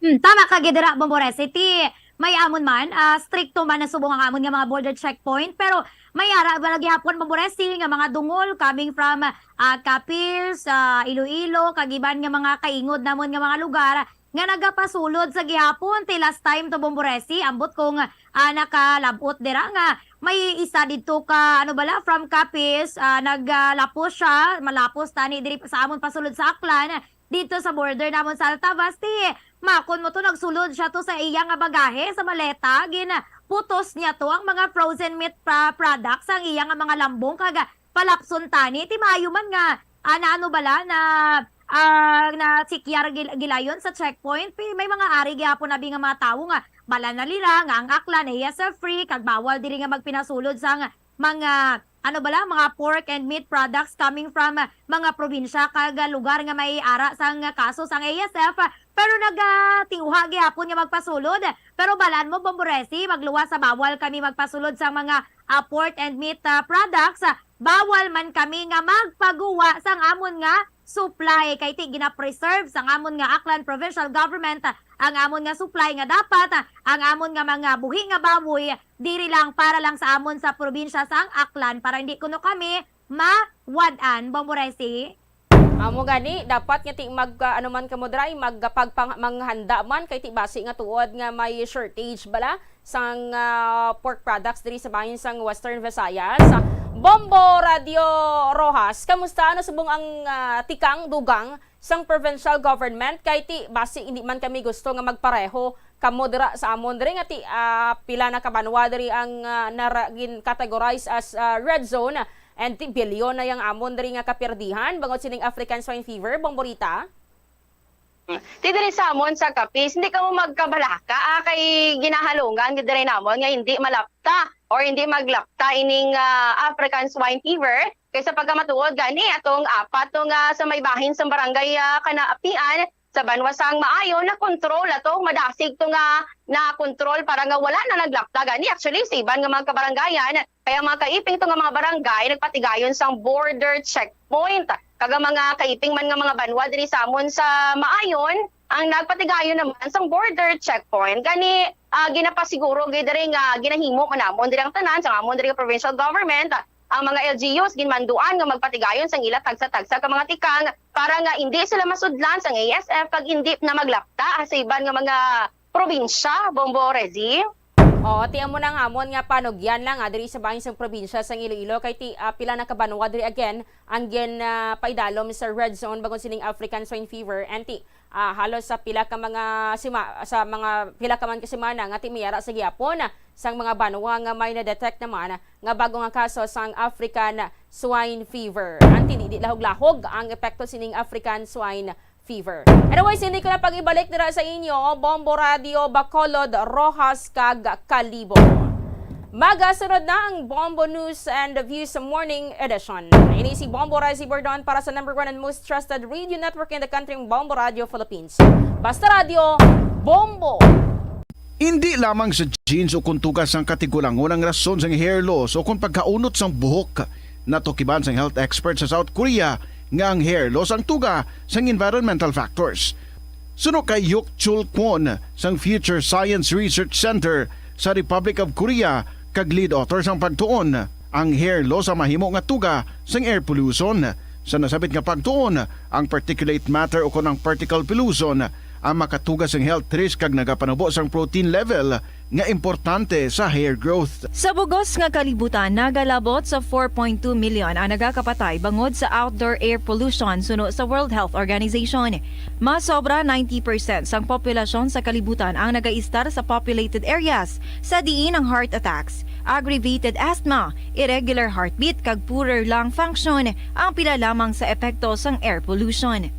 Hmm, tama ka gid dira, Bombo Resi. Ti may amon man, ah, strikto man na subong ang amon nga mga border checkpoint, pero may ara ba lagi hapon, Bombo Resi, nga mga dungol coming from, ah, Capiz, ah, Iloilo, kag iban nga mga kaingod namon nga mga lugar nga nagapasulod sa gihapon. Ti last time to, Bombo Resi, ambot kong, ah, nakalab-ot dira nga may isa didto ka, ano bala, from Capiz, ah, naglapos siya, malapos tani diri sa amon pasulod sa Aklan, dito sa border namon sa Altavas, ti Makon mo to, nagsulod siya to sa iya nga bagahe, sa maleta, gin putos niya to ang mga frozen meat pra-, products, ang iya nga mga lambong, kag palapson tani. Ti maayo man nga, ah, na ano bala, na, ah, na sikyar gil-, gilayon sa checkpoint. Pi-, may mga ari gyapon abi nga mga tawo nga bala na nila nga ang Aklan A S F free, kag bawal diri nga magpinasulod sang mga, ano bala, mga pork and meat products coming from, ah, mga probinsya kag, ah, lugar nga may ara sang kaso sang A S F. Pero nagatiuha gihapon nga magpasulod. Pero balaan mo, Bombo Resi, magluwas sa bawal kami magpasulod sang mga, ah, pork and meat, ah, products. Ah, bawal man kami nga magpaguwa sang amon nga supply, kay ti gina-preserve sang amon nga Aklan Provincial Government, ah, ang amon nga supply, nga dapat, ah, ang amon nga mga buhi nga baboy diri lang, para lang sa amon sa probinsya sang Aklan, para hindi kuno kami mawad-an, Bombo Resi. Amo gani, dapat nga ti mag, ah, ano man kamo diri, mag, ah, pagpang-, manghanda man, kay ti basi nga tuod nga may shortage bala sang, ah, pork products diri sa bahin sang Western Visayas. Bombo Radio Rojas, kamusta? Ano subong ang, ah, tikang dugang sang provincial government? Kay ti basi hindi man kami gusto nga magpareho kamo dira sa amon diri nga ti, ah, pila na ka banwa diri ang, ah, nara-, gin-categorize as, ah, red zone, and ti bilyon na yang amon diri nga kapirdihan bangod sining African Swine Fever, Bombo Rita? Ti diri sa amon sa Capiz, hindi kamo magkabalaka, ah, kay ginahalungan gid diri namon nga hindi malapta or hindi maglapta ining, ah, African Swine Fever. Kay sa pagkamatuod gani, atong apat to nga sa may bahin sang barangay, ah, Kanaapian, sa banwa sang Maayon, na-control ato, madasig to nga na-control para nga wala na naglapta gani. Actually, sa iban nga mga kabarangayan, kay ang mga kaiping to nga mga barangay nagpatigayon sang border checkpoint. Kag ang mga kaiping man nga mga banwa diri sa amon sa Maayon, ang nagpatigayon naman sang border checkpoint. Gani, ah, ginapasiguro gid diri nga ginahimo man namon diri ang tanan sang amon diri nga provincial government, ang mga L G Us ginmanduan nga magpatigayon sang ila tagsa-tagsa ka mga tikang para nga indi sila masudlan sang A S F kag indi na maglapta sa iban nga mga probinsya, Bombo Resi. Oo, ti amo na ang amon nga panugyan lang, ah, diri sa bahin sang probinsya sang Iloilo, kay ti, ah, pila na ka banwa diri again ang gin, ah, paidalom sa red zone bangod sining African Swine Fever, and ti, ah, halos sa pila ka mga sima-, sa mga pila ka man ka semana nga ti may ara sa gihapon sang mga banwa nga may na-detect naman nga bago nga kaso sang African Swine Fever. Ang ti, di lahog-lahog ang epekto sining African Swine Fever. Anyways, hindi ko na pag-ibalik dira sa inyo, Bombo Radio, Bacolod, Roxas, kag Kalibo. Magasunod na ang Bombo News and Views Morning Edition. Ini si Bombo Resi Bordon para sa number one and most trusted radio network in the country, ang Bombo Radio Philippines. Basta radyo, Bombo! Indi lamang sa genes o kon tuga sang katigulangon ang rason sang hair loss o kon pagkaunot sang buhok. Natukiban sang health expert sa South Korea nga ang hair loss ang tuga sang environmental factors. Suno kay Hyuk Chul Kwon sang Future Science Research Center sa Republic of Korea kag lead author sang pagtuon, ang hair loss ang mahimo nga tuga sang air pollution. Sa nasabit nga pagtuon, ang particulate matter o kon ang particle pollution ang makatuga sang health risk kag nagapanubo sang protein level nga importante sa hair growth. Sa bugos nga kalibutan, nagalabot sa four point two million ang nagakapatay bangod sa outdoor air pollution, suno sa World Health Organization. Mas sobra ninety percent sang populasyon sa kalibutan ang nagaistar sa populated areas, sa diin ang heart attacks, aggravated asthma, irregular heartbeat, kag poorer lung function ang pila lamang sa epekto sang air pollution.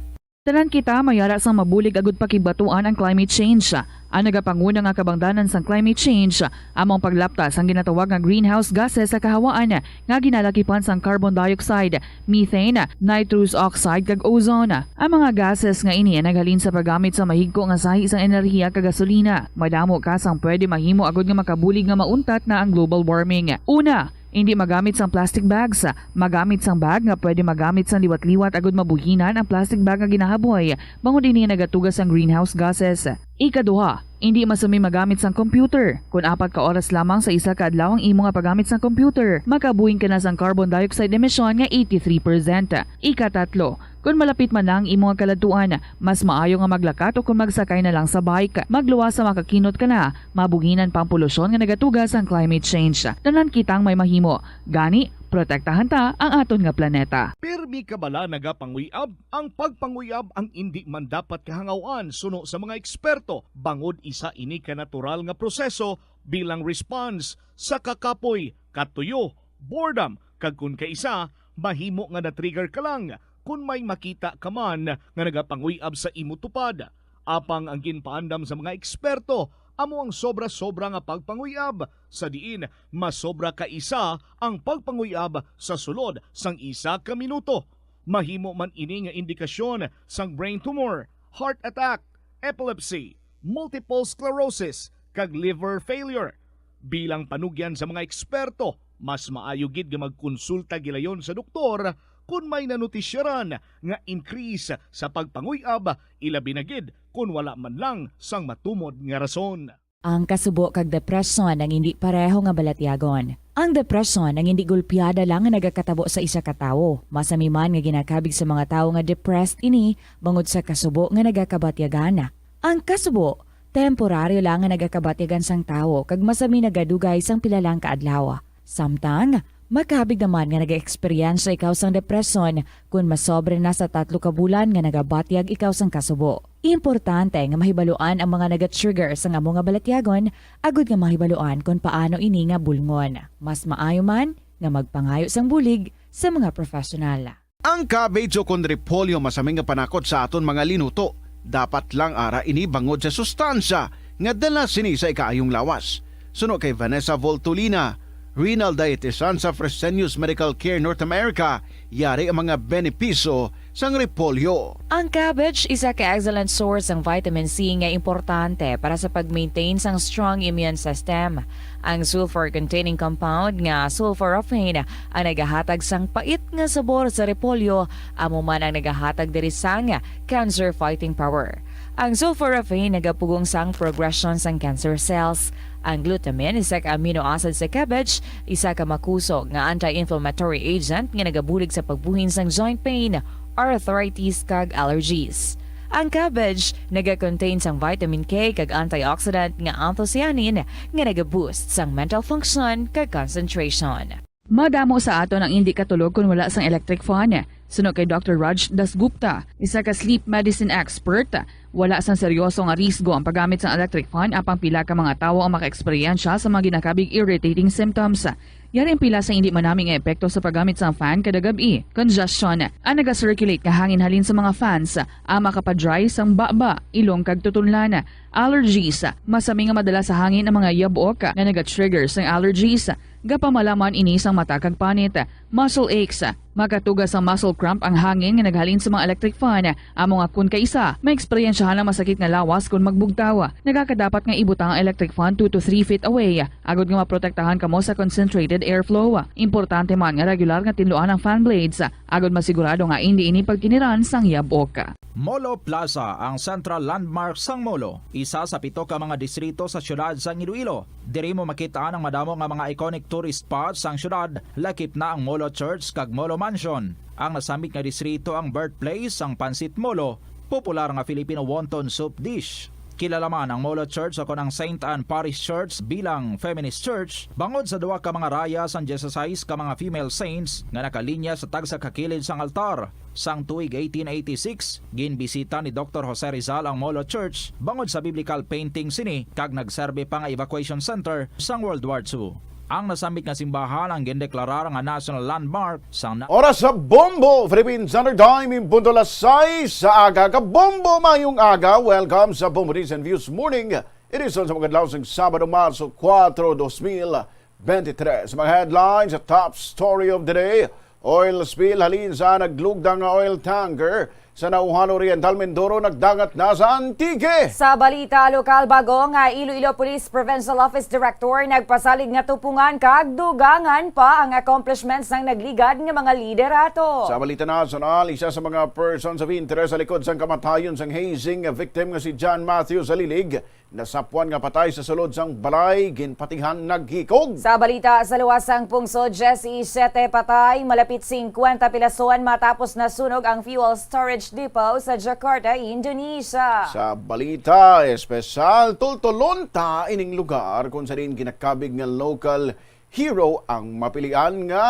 Tanan kita may ara sang mabulig agud pakigbatuan ang climate change. Ang nagapanguna nga kabangdanan sang climate change amo ang paglapta sang ginatawag nga greenhouse gases sa kahawaan nga ginalakipan sang carbon dioxide, methane, nitrous oxide, kag ozone. Ang mga gases nga ini ang naghalin sa paggamit sa mahigko nga sahi sang enerhiya kag gasolina. Madamo ka sang pwede mahimo agud nga makabulig nga mauntat na ang global warming. Una, indi magamit sang plastic bags. Magamit sang bag nga pwede magamit sang liwat-liwat agud mabuhinan ang plastic bag nga ginahaboy, bangod ini nagatuga sang greenhouse gases. Ikaduha, indi masumi magamit sang computer. Kon apat ka oras lamang sa isa ka adlaw ang imo nga paggamit sang computer, makabuhin ka na sang carbon dioxide emission nga eighty-three percent. Ikatatlo, kon malapit man na ang imo nga kaladtuan, mas maayo nga maglakat o kon magsakay na lang sa bike. Magluwas sa makakinot ka na, mabuhinan pa ang polusyon nga nagatuga sang climate change. Tanan kitang may mahimo. Gani, Protektahan ta ang aton nga planeta. Pirmi ka bala nagapanguyab? Ang pagpanguyab ang indi man dapat kahangaw-an suno sa mga eksperto, bangod isa ini ka natural nga proseso bilang response sa kakapoy, katuyo, boredom, kag kon kaisa, mahimo nga na-trigger ka lang kon may makita ka man nga nagapanguyab sa imo tupad. Apang ang ginpaandam sa mga eksperto amo ang sobra-sobra nga pagpanguyab, sa diin masobra ka isa ang pagpanguyab sa sulod sang isa ka minuto. Mahimo man ini nga indikasyon sang brain tumor, heart attack, epilepsy, multiple sclerosis, kag liver failure. Bilang panugyan sa mga eksperto, mas maayo gid nga magkonsulta gilayon sa doktor kon may nanotisyaran nga increase sa pagpanguyab, ilabi na gid kon wala man lang sang matumod nga rason. Ang kasubo kag depresyon ang indi pareho nga balatyagon. Ang depresyon ang indi gulpiada lang nga nagakatabo sa isa ka tawo. Masami man nga ginakabig sa mga tawo nga depressed ini bangod sa kasubo nga nagakabatyagan. Ang kasubo, temporaryo lang nga nagakabatyagan sang tawo kag masami nagadugay sang pila lang ka adlaw. Samtang, makabig naman nga nagaeksperyensya ikaw sang depresyon kon masobra na sa tatlo ka bulan nga nagabatyag ikaw sang kasubo. Importante nga mahibaluan ang mga nagatrigger sang amo nga balatyagon agud nga mahibaluan kon paano ini nga bulngon. Mas maayo man nga magpangayo sang bulig sa mga professional. Ang cabbage ukon repolyo masami nga panakot sa aton mga linuto. Dapat lang ara ini bangod sa sustansya nga dala sini sa ikaayong lawas. Suno kay Vanessa Voltolina, renal dietitian sa Fresenius Medical Care North America, yari ang mga benepisyo sang repolyo. Ang cabbage isa ka excellent source sang vitamin C nga importante para sa pag-maintain sang strong immune system. Ang sulfur-containing compound nga sulforaphane ang nagahatag sang pait nga sabor sa repolyo, amo man ang nagahatag diri sang cancer-fighting power. Ang sulforaphane nagapugong sang progression sang cancer cells. Ang glutamine, isa ka amino acid sa cabbage, isa ka makusog nga anti-inflammatory agent nga nagabulig sa pagbuhin sang joint pain, arthritis, kag allergies. Ang cabbage nagakontain sang vitamin K kag antioxidant nga anthocyanin nga nagaboost sang mental function kag concentration. Madamo sa aton ang indi katulog kon wala sang electric fan. Suno kay Doctor Raj Dasgupta, isa ka sleep medicine expert, wala sang seryoso nga risgo ang paggamit sang electric fan apang pila ka mga tawo ang makaeksperyensya sa mga ginakabig irritating symptoms. Yari ang pila sa indi manami nga epekto sa paggamit sang fan kada gab-i. Congestion, ang naga-circulate nga hangin halin sa mga fans, ang makapa-dry sang baba, ilong kag tutunlan. Allergies, masami nga madala sa hangin ang mga yabok nga naga-trigger sang allergies. Gapamalaman ini sang mata kag panit. Muscle aches, makatuga sang muscle cramp ang hangin nga naghalin sa mga electric fan. Amo nga kun kaisa, maeksperyensyahan ang masakit nga lawas kon magbugtaw. Nagakadapat nga ibutang ang electric fan two to three feet away, agud nga maprotektahan kamo sa concentrated airflow. Importante man nga regular nga tinluan ang fan blades, agud masigurado nga indi ini pagkiniran sang yabok. Molo Plaza, ang central landmark sang Molo, isa sa pito ka mga distrito sa siyudad sang Iloilo. Diri mo makit-an ang madamo nga mga iconic tourist spots sang siyudad, lakip na ang Molo Church kag Molo Mansion. Ang nasambit nga distrito ang birthplace sang Pancit Molo, popular nga Filipino wonton soup dish. Kilala man ang Molo Church o kon ang Saint Anne Parish Church bilang feminist church bangod sa duha ka mga raya sang dieciséis ka mga female saints nga nakalinya sa tagsa ka kilid sang altar. Sang tuig eighteen eighty-six, ginbisita ni Doktor Jose Rizal ang Molo Church bangod sa biblical painting sini kag nagserbi pa nga evacuation center sang World War Two. Ang nasambit nga simbahan ang gindeklarar nga national landmark sang na- Oras sa Bombo, Philippine Standard Time, in punto alas sais sa aga. Kabombo, mayong aga. Welcome sa Bombo News and Views Morning Edition sa mga adlaw sang Sabado, Marso kuwatro, dos mil bente tres. Mga headlines sa top story of the day. Oil spill halin sa naglugdang nga oil tanker sa Nauhan Oriental, Mindoro nagdangat na sa Antique. Sa balita lokal, bag-o nga Iloilo Police Provincial Office Director nagpasalig nga tupungan kag dugangan pa ang accomplishments sang nagligad nga mga liderato. Sa balita nasyonal, isa sa mga persons of interest sa likod sang kamatayon sang hazing victim nga si John Matthew Salilig, nasapwan nga patay sa sulod sang balay, ginpatihan naghikog. Sa balita sa luwas sang pungsod, diyesisiete patay, malapit singkwenta pilason matapos nasunog ang fuel storage depot sa Jakarta, Indonesia. Sa balita espesyal, tultulon ta ining lugar kung sa diin ginakabig nga local hero ang mapilian nga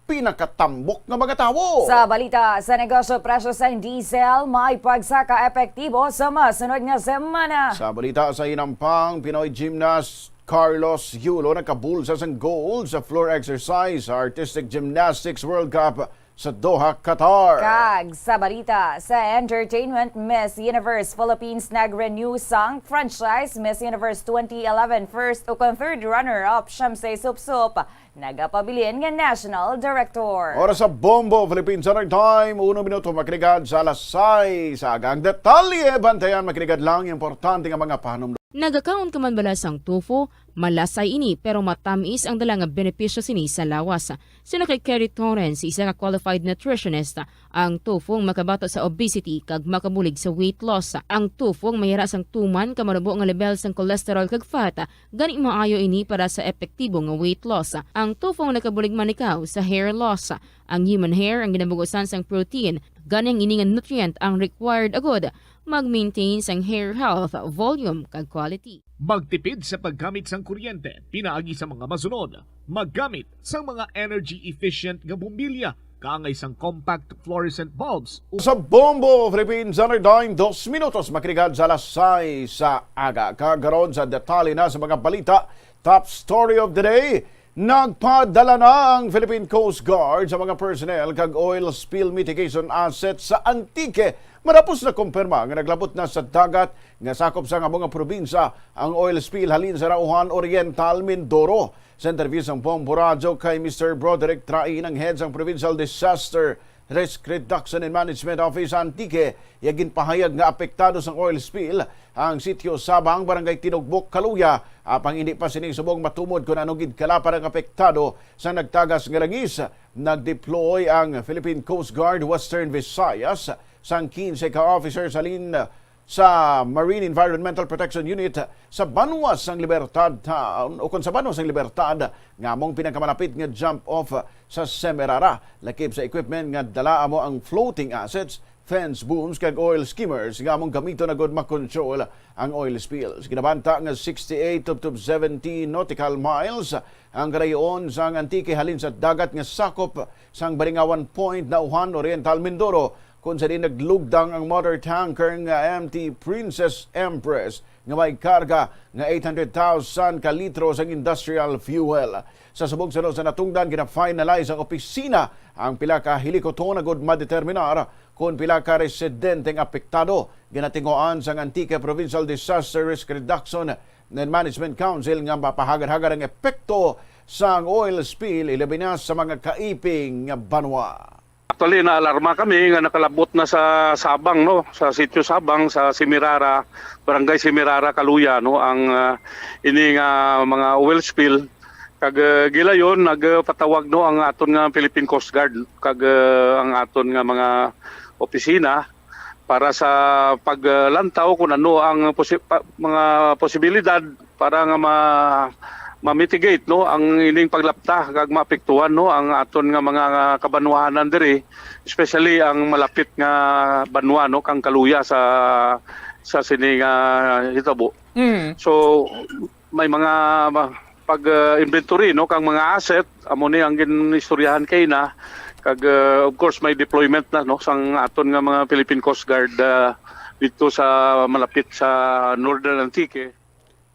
pinakatambok nga mga tawo. Sa balita sa negosyo, presyo sang diesel may pagsaka epektibo sa masunod nga semana. Sa balita sa hinampang, Pinoy gymnast Carlos Yulo nakabulsa sang gold sa floor exercise sa Artistic Gymnastics World Cup sa Doha, Qatar. Kag sa balita sa entertainment, Miss Universe Philippines nag-renew sang franchise. Miss Universe twenty eleven first ukon third runner-up Shamsay Supsup nagapabilin nga national director. Oras sa Bombo, Philippine Standard Time, uno minuto makiligad sa alas sais. Sa agang detalye, bantayan makiligad lang importante nga mga pahanumdom. Nagakaon ka man bala sang tofu? Malasay ini, pero matamis ang dala nga benepisyo sini sa lawas. Suno kay Kerry Torrens, isa ka qualified nutritionist, ang tofu ang makabato sa obesity kag makabulig sa weight loss. Ang tofu ang mayara sang tuman ka manubo nga level sang cholesterol kag fat, gani maayo ini para sa epektibo nga weight loss. Ang tofu ang nakabulig man ikaw sa hair loss. Ang human hair ang ginabugusan sang protein, gani ang ini nga nutrient ang required agud mag-maintain sang hair health, volume, kag quality. Magtipid sa paggamit sang kuryente pinaagi sa mga masunod. Maggamit sang mga energy-efficient nga bombilya kaangay sang compact fluorescent bulbs. Sa Bombo Philippines Standard Time, dos minutos makiligad sa alas sais sa aga. Kagaron sa detalye na sa mga balita, top story of the day. Nagpadala na ang Philippine Coast Guard sa mga personnel kag oil spill mitigation assets sa Antique. Matapos na kumpirma nga naglabot na sa dagat nga sakop sang amo nga probinsya ang oil spill halin sa Rauhan Oriental, Mindoro. Sa interview sang Bombo Radyo kay Mister Broderick Train, ang head sang Provincial Disaster Risk Reduction and Management Office Antique, iya ginpahayag nga apektado sang oil spill ang Sitio Sabang, Barangay Tinugbok, Caluya, apang hindi pa sini subong matumod kon ano gid kalapan ang apektado sa nagtagas nga langis. Nag-deploy ang Philippine Coast Guard Western Visayas sang quince ka officers halin sa Marine Environmental Protection Unit sa banwa sang Libertad Town, o kon sa banwa sang Libertad, nga among pinakamalapit nga jump off sa Semirara. Lakip sa equipment nga dala amo ang floating assets, fence booms, kag oil skimmers nga among gamiton agud makontrol ang oil spills. Ginabanta nga sixty-eight to, to seventy nautical miles ang kadayoon sang Antique halin sa dagat nga sakop sang Baringawan Point, Nauhan Oriental, Mindoro, kung sa diin naglugdang ang motor tanker nga M T Princess Empress nga may karga nga eight hundred thousand ka litro sang industrial fuel. Sa subong suno sa natungdan, gina-finalize ang opisina ang pila ka helikoton agud madeterminar kon pila ka residente ang apektado. Ginatinguhaan sang Antique Provincial Disaster Risk Reduction and Management Council nga mapahagar-hagar ang epekto sang oil spill, ilabi na sa mga kaiping nga banwa. Actually, naalarma kami nga nakalabot na sa Sabang, no, sa Sitio Sabang, sa Semirara, Barangay Semirara, Caluya, no, ang, ah, ini nga mga oil spill. Kag, ah, gilayon, nagpatawag, no, ang aton nga Philippine Coast Guard, kag, ah, ang aton nga mga opisina para sa paglantaw kung ano ang posi-, pa-, mga posibilidad para nga ma-, ma-mitigate, no, ang ining paglapta kag maapektuhan, no, ang aton nga mga kabanwahanan diri, especially ang malapit nga banwa, no, kang Caluya sa, sa sini nga hitabo. Mm. So, may mga ma-, pag, uh, inventory, no, kang mga asset, amo ni ang ginistoryahan kay na, kag, uh, of course, may deployment na, no, sang aton nga mga Philippine Coast Guard, uh, dito sa malapit sa Northern Antique.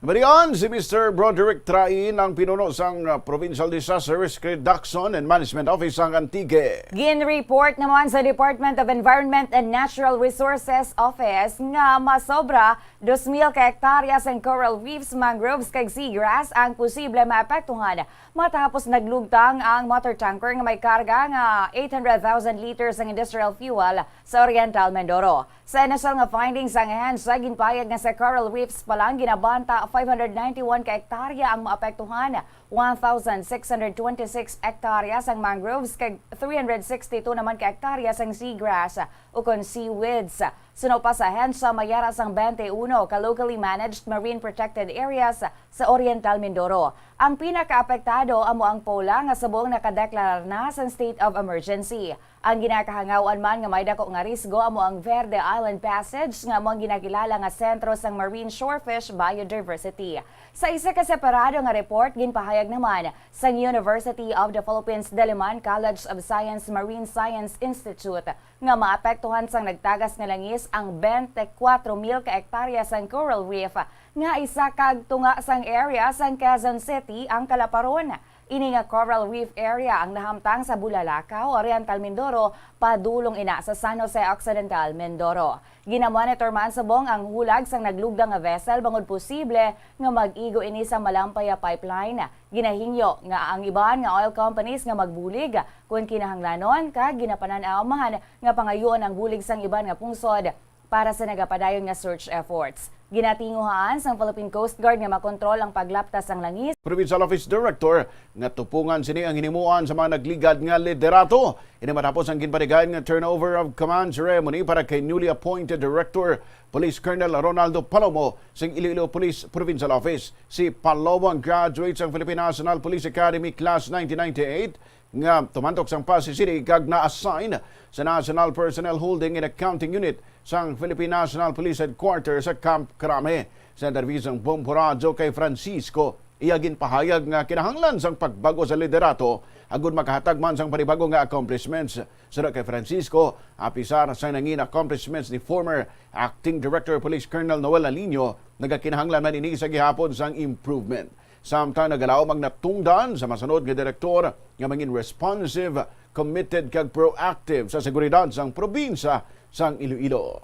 Madian si Mister Broderick Train, ang pinuno sang, uh, Provincial Disaster Risk Reduction and Management Office sang Antique. Gin-report naman sa Department of Environment and Natural Resources Office nga masobra dos mil ka hektarya sang coral reefs, mangroves, kag seagrass ang posible maapektuhan matapos naglugtang ang motor tanker nga may karga nga eight hundred thousand liters sang industrial fuel sa Oriental Mindoro. Sa initial nga findings sang ahensya, ginpahayag nga sa coral reefs pa lang ginabanta five hundred ninety-one ka hektarya ang maapektuhan, one thousand six hundred twenty-six hektarya sang mangroves, kag three hundred sixty-two naman ka hektarya sang seagrass ukon seaweeds. Suno pa sa ahensya, may ara sang twenty-one ka locally managed marine protected areas sa Oriental Mindoro. Ang pinakaapektado amo ang Pola nga subong nakadeklarar na sang state of emergency. Ang ginakahangaw-an man nga may dako nga risgo amo ang Verde Island Passage, nga amo ang ginakilala nga sentro sang marine shorefish biodiversity. Sa isa ka separado nga report, ginpahayag Naman sang University of the Philippines Diliman College of Science Marine Science Institute nga maapektuhan sang nagtagas nga langis ang twenty-four mil ka ektarya sang coral reef nga isa ka tunga sang area sang Quezon City ang kalaparon. Ini nga coral reef area ang nahamtang sa Bulalakaw, Oriental Mindoro, padulong ina sa San Jose Occidental, Mindoro. Ginamonitor man subong ang hulag sang naglugda nga vessel bangod posible nga mag-igo ini sa Malampaya Pipeline. Ginahingyo nga ang iban nga oil companies nga magbulig kon kinahanglanon, kag ginapanan-aw man nga pangayoon ang bulig sang iban nga pungsod para sa nagapadayon nga search efforts. Ginatinguhaan sang Philippine Coast Guard nga makontrol ang paglapta sang langis. Provincial Office Director nga tupungan sini ang hinimuan sa mga nagligad nga liderato. Ini matapos ang ginpatigayon nga turnover of command ceremony para kay newly appointed Director Police Colonel Ronaldo Palomo sing Iloilo Police Provincial Office. Si Palomo ang graduate sang Philippine National Police Academy Class nineteen ninety-eight nga tumantok sang Passi City kag na-assign sa National Personnel Holding and Accounting Unit sang Philippine National Police Headquarters sa Camp Crame. Sa interview sang Bombo Radyo kay Francisco, iya ginpahayag nga kinahanglan sang pagbag-o sa liderato agud makahatag man sang panibago nga accomplishments. Suno kay Francisco, apisar sang nangin accomplishments ni former Acting Director Police Colonel Noel Aliño, nagakinahanglan man ini sa gihapon sang improvement. Samtang nagalaom ang natungdan sa masunod nga direktor nga mangin responsive, committed kag proactive sa seguridad sang probinsya sang Iloilo.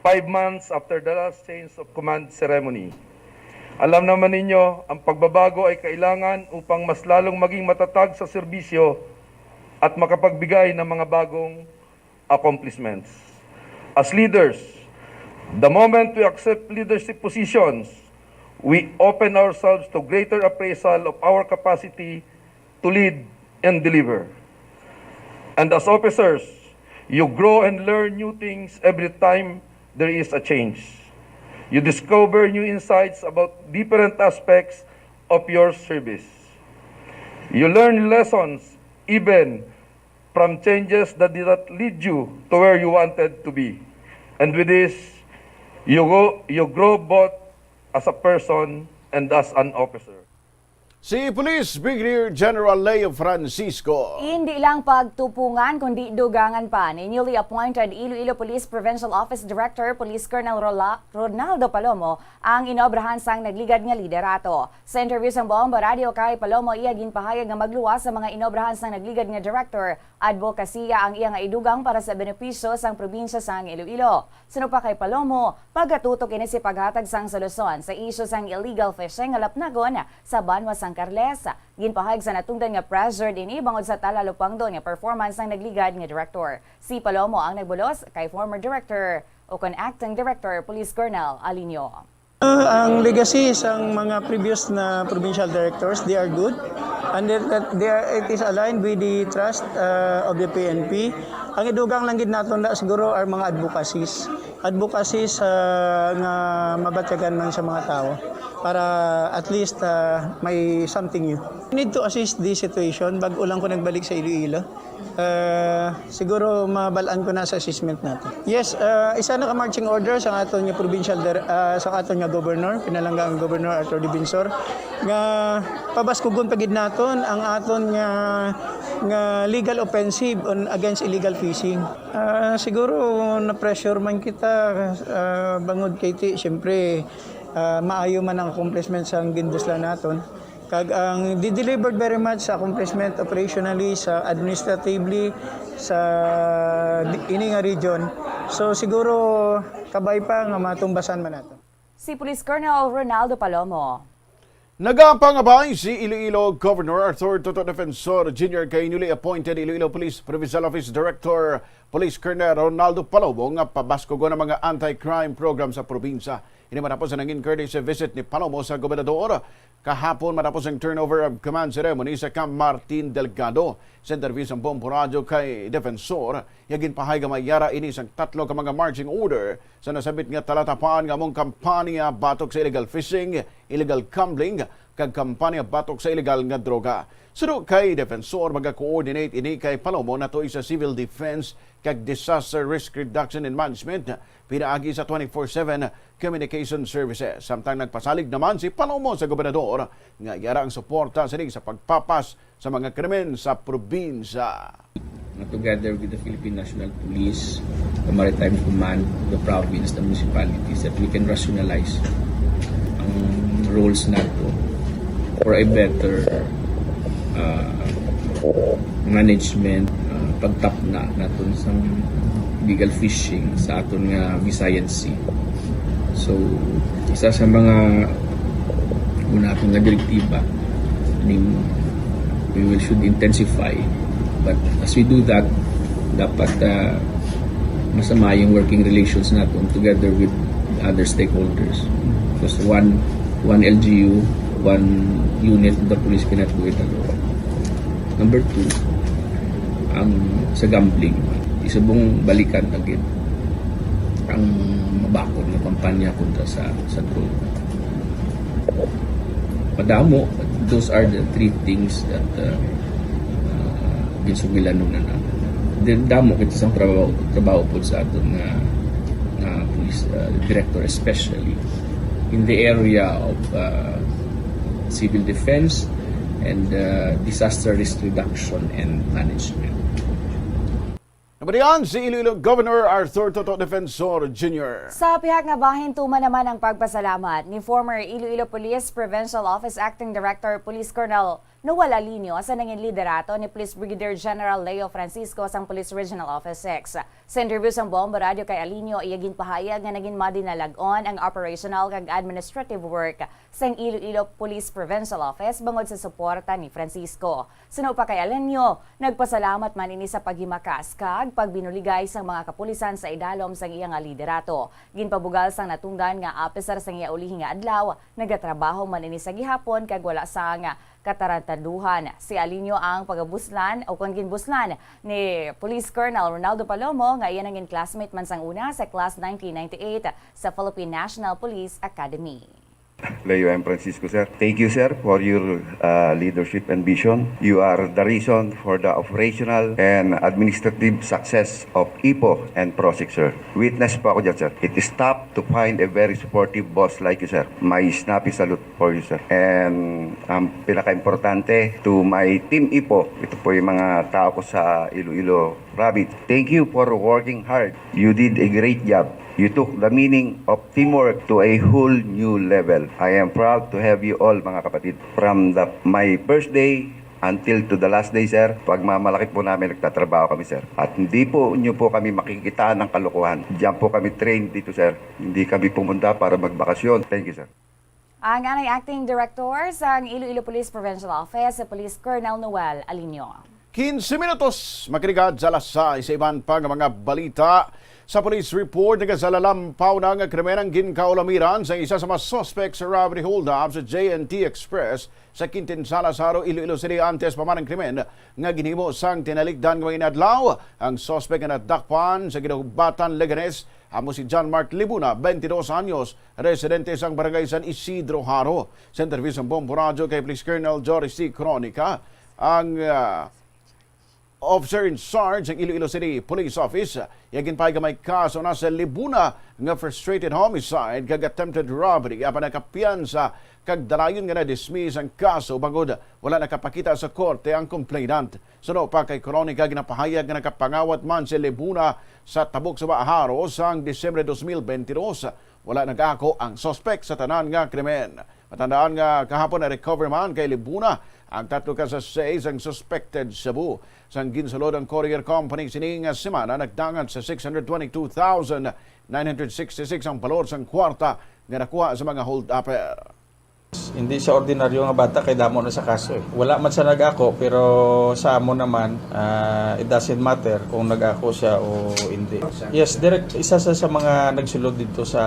Five months after the last change of command ceremony. Alam naman ninyo, ang pagbabago ay kailangan upang mas lalong maging matatag sa serbisyo at makapagbigay ng mga bagong accomplishments. As leaders, the moment we accept leadership positions, we open ourselves to greater appraisal of our capacity to lead and deliver. And as officers, you grow and learn new things every time there is a change. You discover new insights about different aspects of your service. You learn lessons even from changes that did not lead you to where you wanted to be. And with this, you go, you grow both as a person and as an officer. Si Police Brigadier General Leo Francisco. Indi lang pagtupungan, kundi dugangan pa ni newly appointed Iloilo Police Provincial Office Director, Police Colonel Rola-, Ronaldo Palomo ang inobrahan sang nagligad nga liderato. Sa interview sang Bombo Radio kay Palomo, iya ginpahayag nga magluwas sa mga inobrahan sang nagligad nga director, adbokasiya ang iya nga idugang para sa benepisyo sang probinsya sang Iloilo. Suno pa kay Palomo, pagatutok ini sa paghatag sang solusyon sa isyu sang illegal fishing nga lapnagon sa banwa sang Carles. Ginpahayag sa natungdan nga pressured ini bangod sa talalupangdon nga performance sang nagligad nga director. Si Palomo ang nagbulos kay former director o kon acting director Police Colonel Alinio. Uh, ang legacy sang mga previous na provincial directors, they are good. And that, that they are, it is aligned with the trust, uh, of the P N P. Ang idugang lang gid naton na siguro are mga advocacies. Advocacies, uh, nga mabatyagan man sa mga tao para at least, uh, may something new. We need to assess the situation. Bag-o lang ko nagbalik sa Iloilo. Uh, siguro mabal-an ko na sa assessment natin. Yes, uh, isa na ka marching orders ang aton nga provincial dir-, uh, sa aton nga governor, pinalangga ang Governor Arthur Defensor, nga pabaskugon pa gid naton ang aton nga, nga legal offensive on against illegal fishing. Uh, siguro na-pressure man kita, uh, bangod kay ti, siyempre, uh, maayo man ang accomplishment sa ginduslan naton. Kag ang di-delivered very much sa accomplishment operationally, sa administratively, sa di-, ini nga region. So siguro kabay pa nga matumbasan man nato. Si Police Colonel Ronaldo Palomo. Nagapangabay si Iloilo Governor Arthur Toto Defensor Junior kay newly appointed Iloilo Police Provincial Office Director Police Colonel Ronaldo Palomo nga pabaskugon ang mga anti-crime program sa probinsya. Ini matapos ang nangin courtesy visit ni Palomo sa gobernador kahapon matapos ang turnover of command ceremony sa Camp Martin Delgado. Sa interview sang Bombo Radyo kay Defensor, iya ginpahayag nga may yara ini sang tatlo ka mga marching order sa nasabit nga talatapan nga among kampanya batok sa illegal fishing, illegal gambling, kag kampanya batok sa illegal nga droga. Suno kay Defensor, maga-coordinate ini kay Palomo natuy sa Civil Defense kag Disaster Risk Reduction and Management pinaagi sa twenty-four seven communication services. Samtang nagpasalig naman si Palomo sa gobernador nga yara ang suporta sini sa pagpapas sa mga krimen sa probinsya. Together with the Philippine National Police, the Maritime Command, the province, the municipalities, that we can rationalize ang roles nato for a better uh, management, uh, pagtapna naton sa illegal fishing sa aton nga Visayan Sea. So, isa sa mga una aton nga direktiba, I mean, we will should intensify. But as we do that, dapat uh, masama yung working relations natin together with other stakeholders. Because one one L G U, one unit of the police cannot do it alone. Number two, ang sa gambling, isa bong balikan agad ang mabakod na kampanya kontra sa sa droga. Madamo, those are the three things that uh, uh, ginsugilanon na naman. Damo kita sa trabaho, trabaho po sa aton nga uh, police uh, director, especially in the area of uh, civil defense and uh, disaster risk reduction and management. Nabalian si Iloilo Governor Arthur Toto Defensor Junior. Sa pihak nga bahin, tuman naman ang pagpasalamat ni former Iloilo Police Provincial Office Acting Director Police Colonel Noel Alinio sa nangin liderato ni Police Brigadier General Leo Francisco sang Police Regional Office six. Sa interview sang Bombo Radio kay Alinio, iya ginpahayag nga nagin madinalag-on ang operational kag administrative work sang Iloilo Police Provincial Office bangod sa suporta ni Francisco. Suno pa kay Alinio, nagpasalamat man ini sa paghimakas kag pagbinuligay sang mga kapulisan sa idalom sang iya nga liderato. Ginpabugal sang natungdan nga apisar sang iya ulihi nga adlaw, nagatrabaho man ini sa gihapon kag wala sang katarantaduhan. Si Alinio ang pagabuslan o kon ginbuslan ni Police Colonel Ronaldo Palomo nga iya nangin classmate man sang una sa Class nineteen ninety-eight sa Philippine National Police Academy. Leo M. Francisco, sir. Thank you, sir, for your uh, leadership and vision. You are the reason for the operational and administrative success of IPO and PROSIC, sir. Witness po ako dyan, sir. It is tough to find a very supportive boss like you, sir. My snappy salute for you, sir. And ang pinaka-importante, to my team IPO, ito po yung mga tao ko sa Iloilo Province. Thank you for working hard. You did a great job. You took the meaning of teamwork to a whole new level. I am proud to have you all, mga kapatid. From the, my first day until to the last day, sir, pagmamalaki po namin, nagtatrabaho kami, sir. At hindi po nyo po kami makikita ng kalokohan. Diyan po kami trained dito, sir. Hindi kami pumunta para magbakasyon. Thank you, sir. Ang anay acting director sang Iloilo Police Provincial Office, Police Colonel Noel Alinio. Quince minutos, makinig sa alas sais sa iban pa nga mga balita. Sa police report, nagasalalampaw na nga krimen ang ginkaulamiran sa isa sa mga suspect sa robbery holdup sa J N T Express sa Quintin Salazaro, Iloilo City, antes pa man ang krimen nga ginhimo sang tinalikdan nga mga inadlaw. Ang suspect nga nadakpan sa Guinobatan, Leganes, amo si John Mark Libuna, twenty-dos anyos, residente sang Barangay San Isidro, Jaro. Sa interview sa Bombo Radyo kay Police Colonel Joris C. Cronica, ang ah, officer in charge sang Iloilo City Police Office, iya ginpahayag nga may kaso na si Libuna nga frustrated homicide kag attempted robbery, apan nakapiyansa kag dalayon nga na-dismiss ang kaso bangod wala nakapakita sa korte ang complainant. Suno pa kay Cronica, ginapahayag nga nakapangawat man si Libuna sa Tabuk, Suba, Jaro sang Disyembre dos mil bentidós. Wala nag-ako ang suspek sa tanan nga krimen. Matandaan nga kahapon na-recover man kay Libuna ang tatlo ka sachet sang suspected shabu. Sang ginsulod ang courier company sini nga semana, nagdangat sa six hundred twenty-two thousand nine hundred sixty-six ang balor sang kwarta nga nakuha sa mga hold-upper. Hindi siya ordinaryo nga bata kay damo na sa kaso eh. Wala man siya nag-ako, pero sa amo naman, ah, it doesn't matter kung nag-ako siya o hindi. Yes, direct, isa sa, sa mga nagsulod dito sa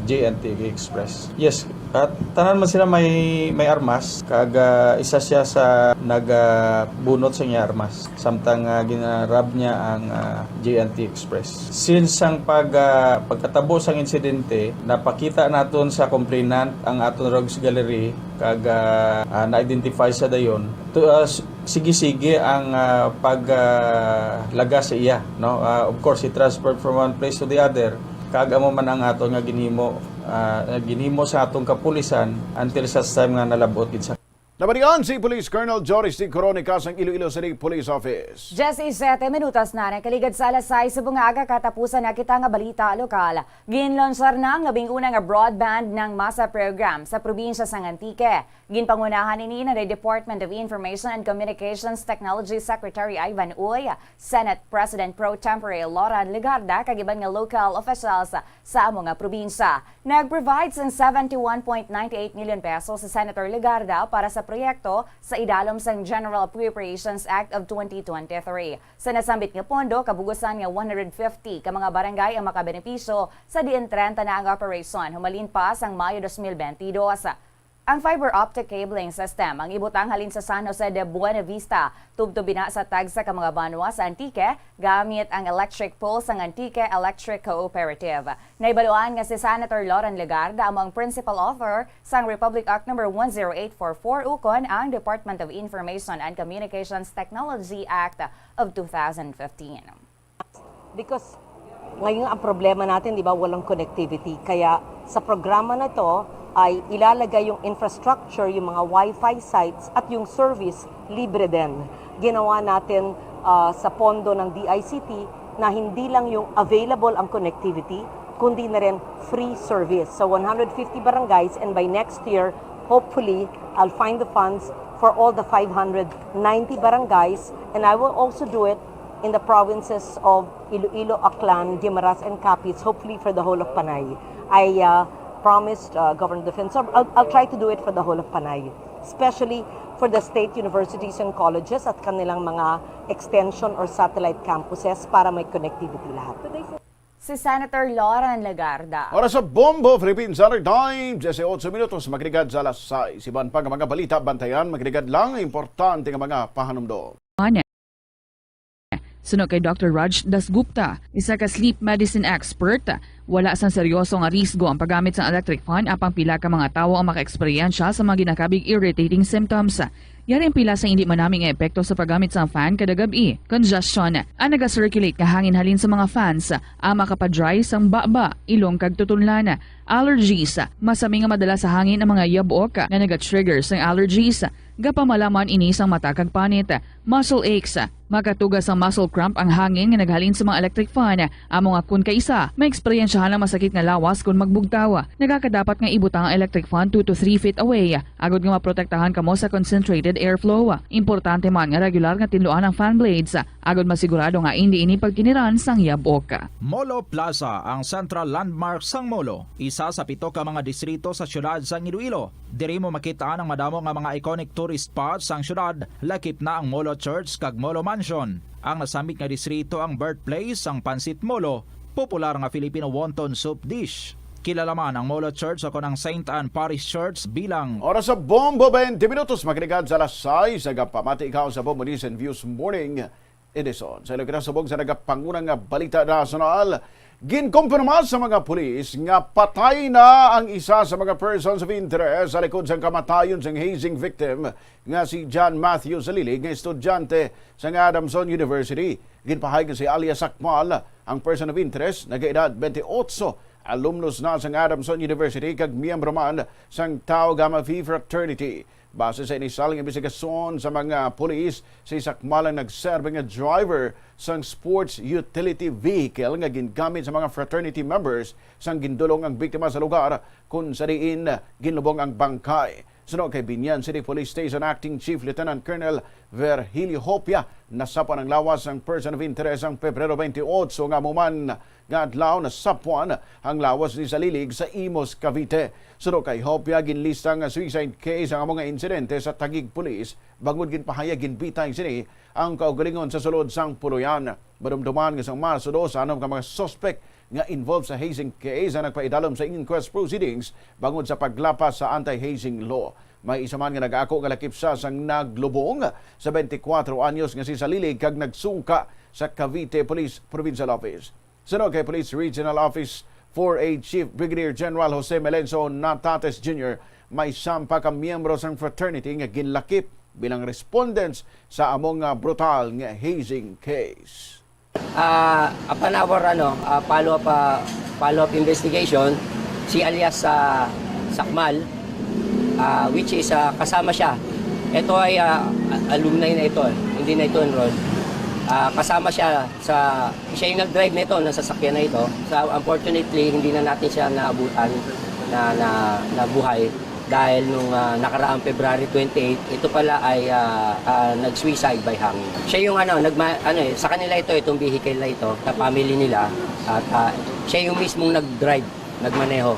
J N T Express. Yes, at tanan man sila may may armas, kag ah, isa siya sa nagbunot sa niya armas. Samtang ah, ginarab niya ang ah, J N T Express. Since ang pag, ah, pagkatabo sang insidente, napakita naton sa complainant ang aton raw Sa gallery, kag, ah, ah, na-identify sa dayon. To, ah, s-, sige-sige ang, ah, pag, ah, lagas sa iya, no? Ah, of course, he transferred from one place to the other. Kag amo man ang aton nga ginhimo, ah, ginhimo sa atong kapulisan until sa time nga nalab-ot gid sa Nabatian si Police Colonel Joris D. Coronica sang Iloilo City Police Office. Diyesisete minutos na nakaligad sa alas sais sa bungaga, katapusan na kita nga balita lokal. Ginlonsar na ang labing una nga broadband ng masa program sa probinsya sang Antique. Ginpangunahan ini na ni Department of Information and Communications Technology Secretary Ivan Uy, Senate President Pro Tempore Loran Legarda, kag iban nga local officials sa amo nga probinsya. Nag-provide sang seventy-one point ninety-eight million pesos si Senator Legarda para sa proyekto sa idalom sang General Appropriations Act of twenty twenty-three. Sa nasambit nga pondo, kabugusan nga one hundred fifty ka mga barangay ang makabenepisyo sa diin trenta na ang operasyon humalin pa sang Mayo dos mil bentidós. Ang fiber optic cabling system ang ibutang halin sa San Jose de Buenavista, tubtob ina sa tagsa ka mga banwa sa Antique, gamit ang electric pole sang Antique Electric Cooperative. Nahibaluan nga si Senator Loran Legarda amo ang principal author sang Republic Act Number one zero eight four four ukon ang Department of Information and Communications Technology Act of two thousand fifteen. Because ngayon ang problema natin, di ba, walang connectivity. Kaya sa programa na to ay ilalagay yung infrastructure, yung mga wifi sites at yung service libre din. Ginawa natin, ah, sa pondo ng D I C T na hindi lang yung available ang connectivity, kundi na rin free service sa one hundred fifty barangays, and by next year, hopefully, I'll find the funds for all the five hundred ninety barangays, and I will also do it in the provinces of Iloilo, Aklan, Guimaras, and Capiz, hopefully for the whole of Panay. I, uh, promised, uh, Governor Defensor, I'll, I'll try to do it for the whole of Panay, especially for the state universities and colleges at kanilang mga extension or satellite campuses para may connectivity lahat. Si Senator Loran Legarda. Oras sa Bombo Philippine Standard Time, diyesotso minutos, magligad sa alas sais. Iban pa nga mga balita, bantayan, magligad lang ang importante nga mga pahanumdom. Suno kay Doctor Raj Dasgupta, isa ka sleep medicine expert, wala sang seryoso nga risgo ang paggamit sang electric fan, apang pila ka mga tawo ang makaeksperyensya sa mga ginakabig irritating symptoms. Yari ang pila sa indi manami nga epekto sa paggamit sang fan kada gab-i. Congestion. Ang naga-circulate nga hangin halin sa mga fans, ang makapadry sang baba, ilong kag tutunlan. Allergies. Masami nga madala sa hangin ang mga yabok nga naga-trigger sang allergies. Gapamalaman ini sang mata kag panit, muscle aches. Makatuga sang muscle cramp ang hangin nga naghalin sa mga electric fan. Amo nga kon kaisa, maeksperiensyahan ang masakit nga lawas kon magbugtaw. Nagakadapat nga ibutang ang electric fan two to three feet away, agod nga maprotektahan kamo sa concentrated airflow. Importante man nga regular nga tinluan ang fan blades, agod masigurado nga indi ini pagkiniran sang yabok. Molo Plaza, ang central landmark sang Molo, isa sa pito ka mga distrito sa siyudad sang Iloilo. Diri mo makit-an ang madamo nga mga iconic tourist spots sang siyudad, lakip na ang Molo Church kag Molo Mansion. Ang nasambit nga distrito ang birthplace sang Pancit Molo, popular nga Filipino wonton soup dish. Kilala man ang Molo Church o kon ang Saint Anne Parish Church bilang Oras sa Bombo, twenty minutos, magligad sa alas sais. Nagapamati ikaw sa Bombo News and Views Morning Edition. Sa ilang kinasubog sa nagapangunang nga balita nasyonal, ginkumpirma sa mga pulis nga patay na ang isa sa mga persons of interest sa likod sang kamatayon sang hazing victim nga si John Matthew Salilig, nga estudyante sang Adamson University. Ginpahayag nga si Alia Sakmal, ang person of interest, nagaedad twenty-eight, alumnus na sang Adamson University kag miyembro man sang Tau Gamma Phi Fraternity. Base sa inisal nga imbestigasyon sa mga pulis, si Sakmal ang nagserbi nga driver sang sports utility vehicle nga gingamit sa mga fraternity members sang gindulong ang biktima sa lugar kung sa diin ginlubong ang bangkay. Suno kay Binyan City Police Station Acting Chief Lieutenant Colonel Virgilio Hopia, nasapwan ang lawas sang person of interest sang Pebrero twenty-eight nga amo man nga adlaw nasapwan ang lawas ni Salilig sa Imus, Cavite. Suno kay Hopia, ginlista nga suicide case ang amo nga insidente sa Taguig Police, bangod ginpahayag ginbitay sini ang kaugalingon sa sulod sang puloy-an. Madumduman nga sang Marso dos, anom ka mga suspek nga involved sa hazing case ang nagpaidalom sa inquest proceedings bangod sa paglapas sa anti-hazing law. May isa man nga nag-ako nga lakip sa sang naglubong sa twenty-four anyos nga si Salilig kag nagsungka sa Cavite Police Provincial Office. Suno kay Police Regional Office four A Chief Brigadier General Jose Melencio Natates Junior, May sampa ka miyembro sang fraternity nga ginlakip bilang respondents sa amo nga brutal nga hazing case. Ah, upon our ano, ah, follow-up ah, follow-up investigation, si alias ah, Sakmal, ah, which is ah, kasama siya. Ito ay ah, alumni na ito, eh. Hindi na ito enrolled. Ah, kasama siya sa siya yung nag-drive nito, ng sasakyan na ito. So, unfortunately, hindi na natin siya naabutan na, na, na buhay dahil nung ah, nakaraang February twenty-eight, ito pala ay ah, ah, nag-suicide by hanging. Siya yung ano, nagma, ano eh, sa kanila ito, itong vehicle na ito, sa family nila, at ah, siya yung mismong nag-drive, nagmaneho.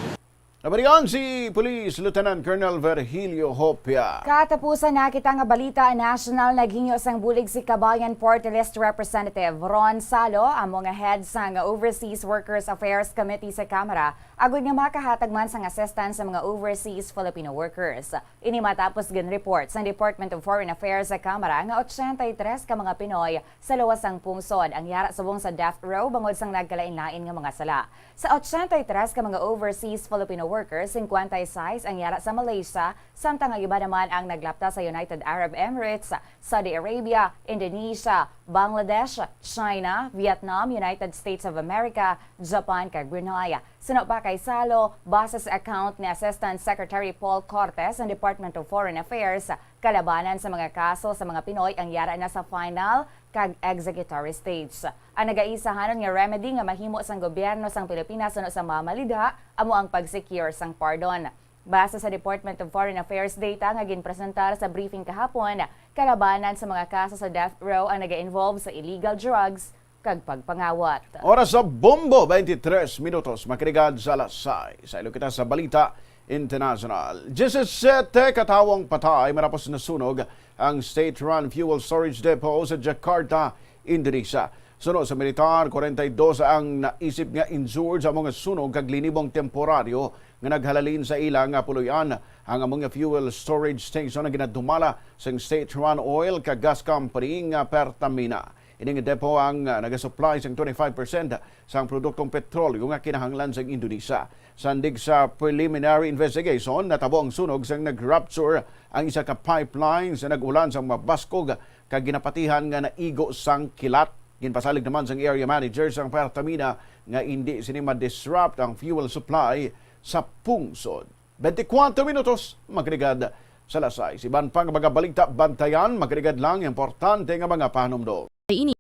Nabalian si Police Lieutenant Colonel Virgilio Hopia. Katapusan na kita nga balita nasyonal, naghingyo sang bulig si Kabayan Party List Representative Ron Salo, amo nga head sang Overseas Workers Affairs Committee sa Kamara, agud nga makahatag man sang assistance sa mga overseas Filipino workers. Ini matapos gin-report sang Department of Foreign Affairs sa Kamara nga ochenta y tres ka mga Pinoy sa luwas sang pungsod ang yara subong sa death row bangod sang nagkalain-lain nga mga sala. Sa ochenta y tres ka mga overseas Filipino workers, singkwenta y sais ang yara sa Malaysia, samtang ang iba naman ang naglapta sa United Arab Emirates, Saudi Arabia, Indonesia, Bangladesh, China, Vietnam, United States of America, Japan, kag Brunei. Suno pa kay Salo, base sa account ni Assistant Secretary Paul Cortes sa Department of Foreign Affairs, kalabanan sa mga kaso sa mga Pinoy ang yara na sa final kag executory stage. Ang nagaisahanon nga remedy nga mahimo sang gobyerno sang Pilipinas suno sa mamalidha amo ang pag-secure sang pardon. Base sa Department of Foreign Affairs data nga ginpresentar sa briefing kahapon, kalabanan sa mga kaso sa death row ang naga-involve sa illegal drugs kag pagpangawat. Oras sa bombo, twenty-three minutos, makiligad sa alas sais. Sa ilo kita sa balita international. Diyesisete ka tawo ang patay matapos nasunog ang state-run fuel storage depot sa Jakarta, Indonesia. Suno sa militar, kwarenta y dos ang naisip nga injured sa mga sunog kag linibong temporaryo nga naghalalin sa ila nga puloy-an. Ang amo nga fuel storage station ang ginadumala sang state-run oil kag gas company nga Pertamina. Ini nga depo ang ah, nagasupply sang twenty-five percent sang produktong petrolyo nga kinahanglan sang Indonesia. Sandig sa preliminary investigation, natabo ang sunog sang nag-rupture ang isa ka pipeline sa nag-ulan sang mabaskog kag ginapatihan nga naigo sang kilat. Ginpasalig naman sang area manager sang Pertamina nga indi sini ma-disrupt ang fuel supply sa pungsod. Twenty-four minutos, magligad sa alas sais. Iban pang mga balita, bantayan, magligad lang, importante nga mga pahanumdom. Ini,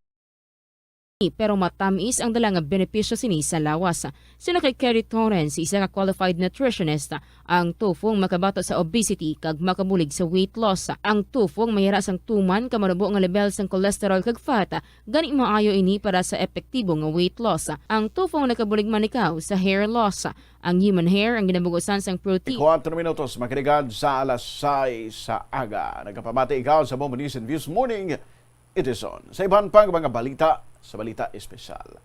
pero matamis ang dala nga benepisyo sini sa lawas. Suno kay Kerry Torrens, isa ka qualified nutritionist, ang tofu makabato sa obesity kag makabulig sa weight loss. Ang tofu mayara sang tuman ka manubo nga level sang cholesterol kag fat, gani maayo ini para sa epektibo nga weight loss. Ang tofu nakabulig man ikaw sa hair loss. Ang human hair ang ginabugusan sang protein. Kuwatro minutos, makiligad sa alas sais sa aga. Nagapamati ikaw sa Bombo News and Views Morning Edition. Sa iban pang mga balita, sa balita espesyal.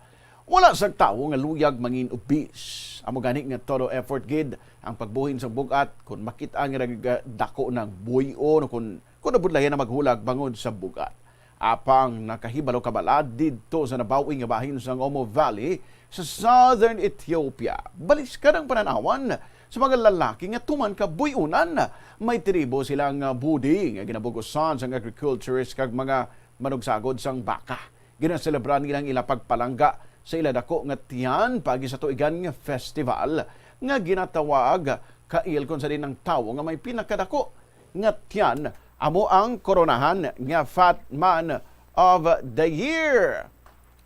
Wala sang tawo nga luyag mangin-obese. Amo gani nga todo effort gid ang pagbuhin sang bug-at kung makit-an nga nagdako ng buy-o, no, kung, kung nabudlayan na maghulag bangod sa bug-at. Apang nakahibalo ka bala didto sa nabaw-i nga bahin sang Omo Valley sa southern Ethiopia? Baliskan ang pananawan sa mga lalaki nga tuman ka buy-unan. May tribo sila nga budi nga ginabugusan sang agriculturist kag mga manugsagod sang baka. Ginaselebra nila ang ila pagpalangga sa ila dako nga tiyan paagi sa tuigan nga festival nga ginatawag Kail, kung sa diin ang tawo nga may pinakadako nga tiyan amo ang koronahan nga Fat Man of the Year.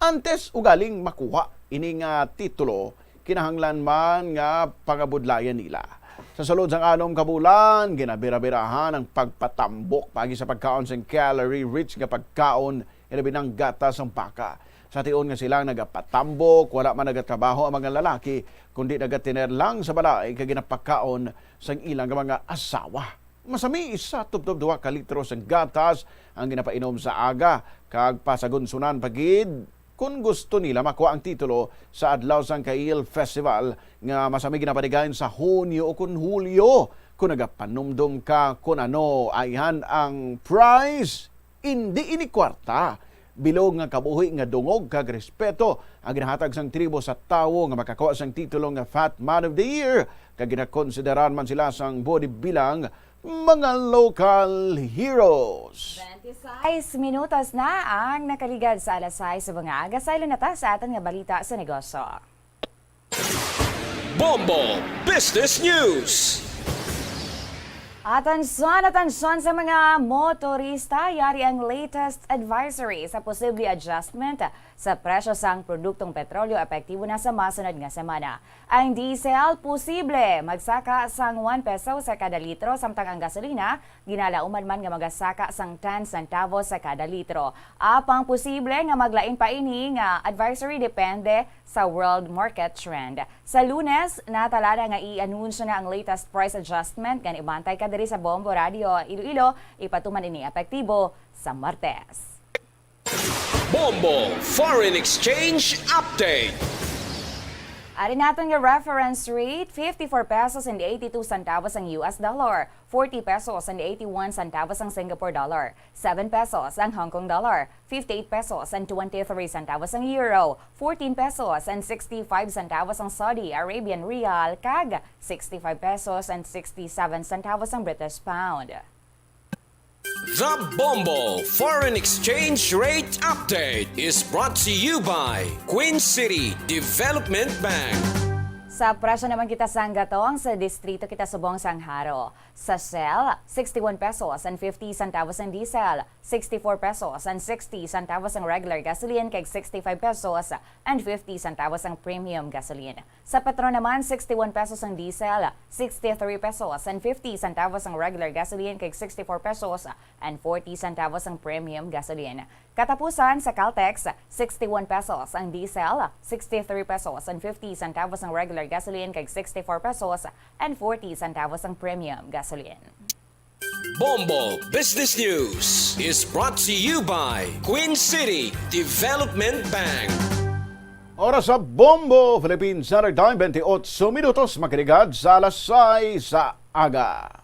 Antes ugaling makuha ini nga titulo, kinahanglan man nga pangabudlayan nila. Sa sulod sang anom ka bulan, ginabirabirahan ang pagpatambok paagi sa pagkaon sing calorie-rich nga pagkaon, ilabi na ang gatas sang baka. Sa tion nga sila nagapatambok, wala man nagatrabaho ang mga lalaki, kundi nagatiner lang sa balay kag ginapakaon sang ilang mga asawa. Masami isa tubtob duha ka litro sang gatas ang ginapainom sa aga, kag pasagunsunan pa gid kon gusto nila makuha ang titulo sa adlaw sang Kail Festival nga masami ginapadigayon sa Hunyo o kon Hulyo. Kon nagapanumdom ka kon ano ayhan ang prize, indi ini kwarta. bilog nga kabuhi nga dungog kag respeto ang ginahatag sang tribo sa tawo nga makakuha sang titulo nga Fat Man of the Year, kag ginakonsiderar man sila sang body bilang mga local heroes. Twenty-six minutos na ang nakaligad sa alas sais sa mga aga. Saylo na ta sa aton nga balita sa negosyo. Bombo Business News. Atensyon, atensyon sa mga motorista, yari ang latest advisory sa posible adjustment sa presyo sang produktong petrolyo epektibo na sa masunod nga semana. Ang diesel posible magsaka sang one peso sa kada litro, samtang ang gasolina ginalauman man nga magasaka sang ten centavos sa kada litro. Apang posible nga maglain pa ini nga advisory depende sa world market trend. Sa Lunes, natala na nga i-anunsyo na ang latest price adjustment, kag ibantay ka diri sa Bombo Radio Iloilo, ipatuman ini epektibo sa Martes. Bombo Foreign Exchange Update. Ari naton nga reference rate, fifty-four pesos and eighty-two centavos ang U S dollar, forty pesos and eighty-one centavos ang Singapore dollar, seven pesos ang Hong Kong dollar, fifty-eight pesos and twenty-three centavos ang euro, fourteen pesos and sixty-five centavos ang Saudi Arabian rial, kag sixty-five pesos and sixty-seven centavos ang British pound. The Bombo Foreign Exchange Rate Update is brought to you by Queen City Development Bank. Sa presyo naman kita sang gatong, sa distrito kita subong sang Jaro. Sa Shell, sixty-one pesos and fifty centavos ang diesel, sixty-four pesos and sixty centavos ang regular gasoline, kag sixty-five pesos and fifty centavos ang premium gasoline. Sa Petron naman, sixty-one pesos ang diesel, sixty-three pesos and fifty centavos ang regular gasoline, kag sixty-four pesos and forty centavos ang premium gasoline. Katapusan, sa Caltex, sixty-one pesos ang diesel, sixty-three pesos and fifty centavos ang regular gasoline, kag sixty-four pesos and forty centavos ang premium gasoline. Bombo Business News is brought to you by Queen City Development Bank. Oras sa Bombo Philippine Standard Time, twenty-eight minutos, makaligad sa alas sais sa aga.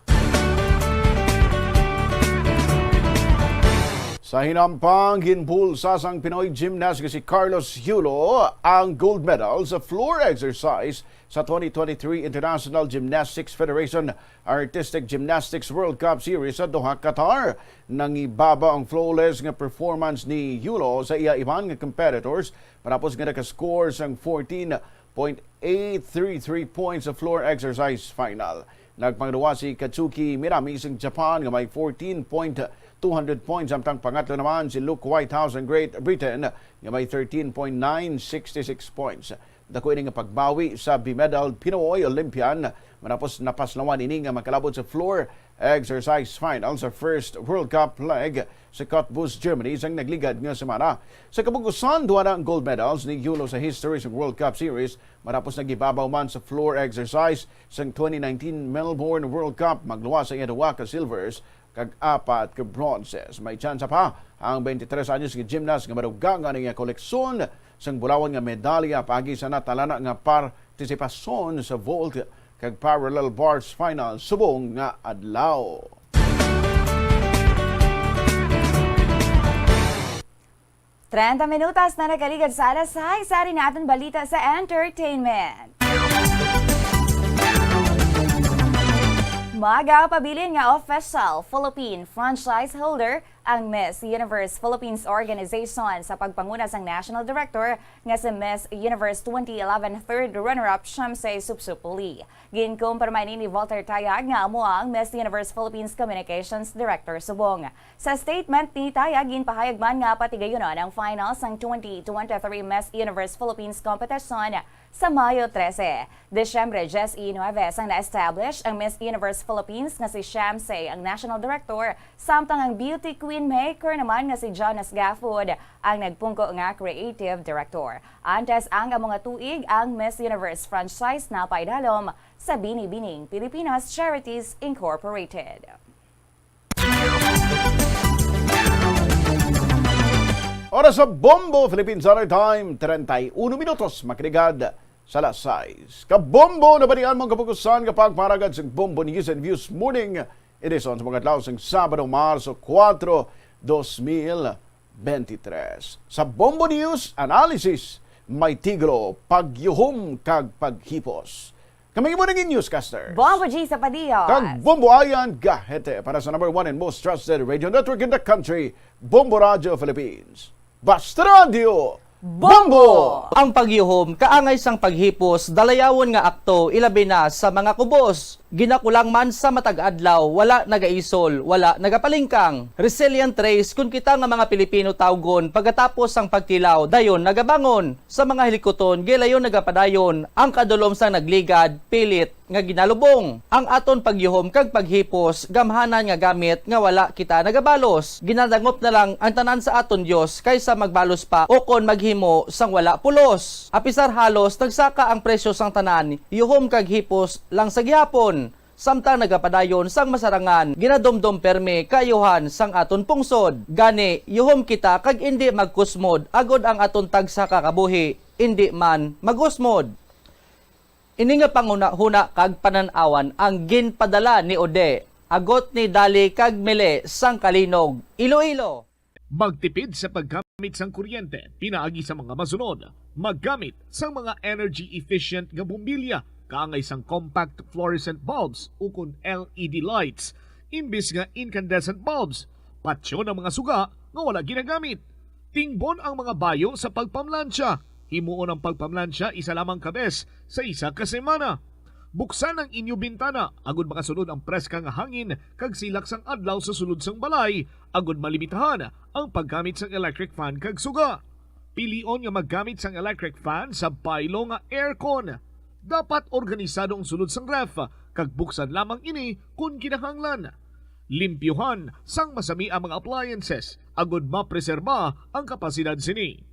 Sa hinampang, ginpulsa sang Pinoy gymnast nga si Carlos Yulo ang gold medal sa floor exercise sa twenty twenty-three International Gymnastics Federation Artistic Gymnastics World Cup Series sa Doha, Qatar. Nangibabaw ang flawless nga performance ni Yulo sa iya iban nga competitors, matapos nga nakascore sang fourteen point eight three three points sa floor exercise final. Nagpangduwa si Katsuki Minami sang Japan nga may fourteen point two hundred points, samtang pangatlo naman si Luke Whitehouse sang Great Britain nga may thirteen point nine six six points. Dako ini nga pagbawi sa bimedal Pinoy Olympian, matapos napaslawan ini nga makalabot sa floor exercise final sa first World Cup leg sa Cottbus, Germany, sang nagligad nga semana. Sa kabugusan, duha na ang gold medals ni Yulo sa history sa World Cup Series, matapos nagibabaw man sa floor exercise sang twenty nineteen Melbourne World Cup, magluwas sa iya duha ka silvers kag apat ka bronzes. May tsansa pa ang twenty-three anyos nga gymnast nga madugangan ang iya koleksyon sang bulawan nga medalya paagi sa natalana nga partisipasyon sa vault kag parallel bars final subong nga adlaw. Treinta minutos na nakaligad sa alas sais, ari na aton balita sa entertainment. Magapabilin nga official Philippine franchise holder ang Miss Universe Philippines organization sa pagpanguna sang National Director nga si Miss Universe twenty eleven third runner-up Shamsay Supsupuli. Ginkumpirma ini ni Walter Tayag nga amo ang Miss Universe Philippines Communications Director subong. Sa statement ni Tayag, ginpahayag man nga patigayunon ang final sang twenty twenty-three Miss Universe Philippines competition sa Mayo trese. Disyembre diyes y nuebe sang na-establish ang Miss Universe Philippines nga si Shamsay ang national director, samtang ang beauty queen maker naman nga si Jonas Gafford ang nagpungko nga creative director. Antes ang amo nga tuig, ang Miss Universe franchise napaidalom sa Binibining Pilipinas Charities Incorporated. Oras sa Bombo Philippine Standard Time, treinta y uno minutos, makaligad sa alas sais. Kabombo, nabalian mo ang kapukusan nga pagparagad sa Bombo News and Views Morning Edition sa mga adlaw sang Sabado, Marso kuwatro, dos mil twenty-three. Sa Bombo News Analysis, may titulo, Pagyuhom kag Paghipos. Kami imo naging newscaster. Bombo G sa Padilla. Kag Bombo Ayan Gahete para sa number one and most trusted radio network in the country, Bombo Radio Philippines. Basta Radio Bombo! Ang pagyuhom kaangay sang paghipos, dalayawon nga akto, ilabi na sa mga kubos. Ginakulang man sa matag adlaw, wala nagaisol, wala nagapalingkang. Resilient race kun kita nga mga Pilipino tawgon, pagkatapos sang pagtilaw, dayon nagabangon. Sa mga hilikuton, gilayon nagapadayon ang kadulom sang nagligad, pilit nga ginalubong. Ang aton pagyuhom kag paghipos, gamhanan nga gamit nga wala kita nagabalos. Ginadangop na lang ang tanan sa aton Dios kaysa magbalos pa o kon maghimo sang wala pulos. Apisar halos nagsaka ang presyo sang tanan, yuhom kag hipos lang sa gihapon. Samtang nagapadayon sang masarangan, ginadumdom permi kaayuhan sang aton pungsod. Gani, yuhom kita kag indi magkusmod, agod ang aton tagsa ka kabuhi indi man magusmod. Ini nga panghunahuna kag panan-awan ang ginpadala ni Ode, Agot ni Dali kag Mele sang Kalinog, Iloilo. Magtipid sa paggamit sang kuryente pinaagi sa mga masunod. Maggamit sang mga energy-efficient nga bombilya kaangay sang compact fluorescent bulbs ukon L E D lights imbis nga incandescent bulbs. Patyon ang mga suga nga wala ginagamit. Tingbon ang mga bayo sa pagpamlansya. Himuon ang pagpamlansya isa lamang ka bes sa isa ka semana. Buksan ang inyo bintana agud makasulod ang preska nga hangin kag silak sang adlaw sa sulod sang balay, agud malimitahan ang paggamit sang electric fan kag suga. Pilion nga maggamit sang electric fan sa baylo nga aircon. Dapat organisado ang sulod sang ref kag buksan lamang ini kon kinahanglan. Limpyuhan sang masami ang mga appliances agud mapreserba ang kapasidad sini.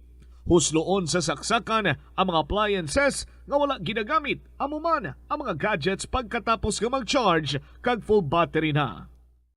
Husloon sa saksakan ang mga appliances nga wala ginagamit, amo man ang mga gadgets pagkatapos nga mag-charge kag full battery na.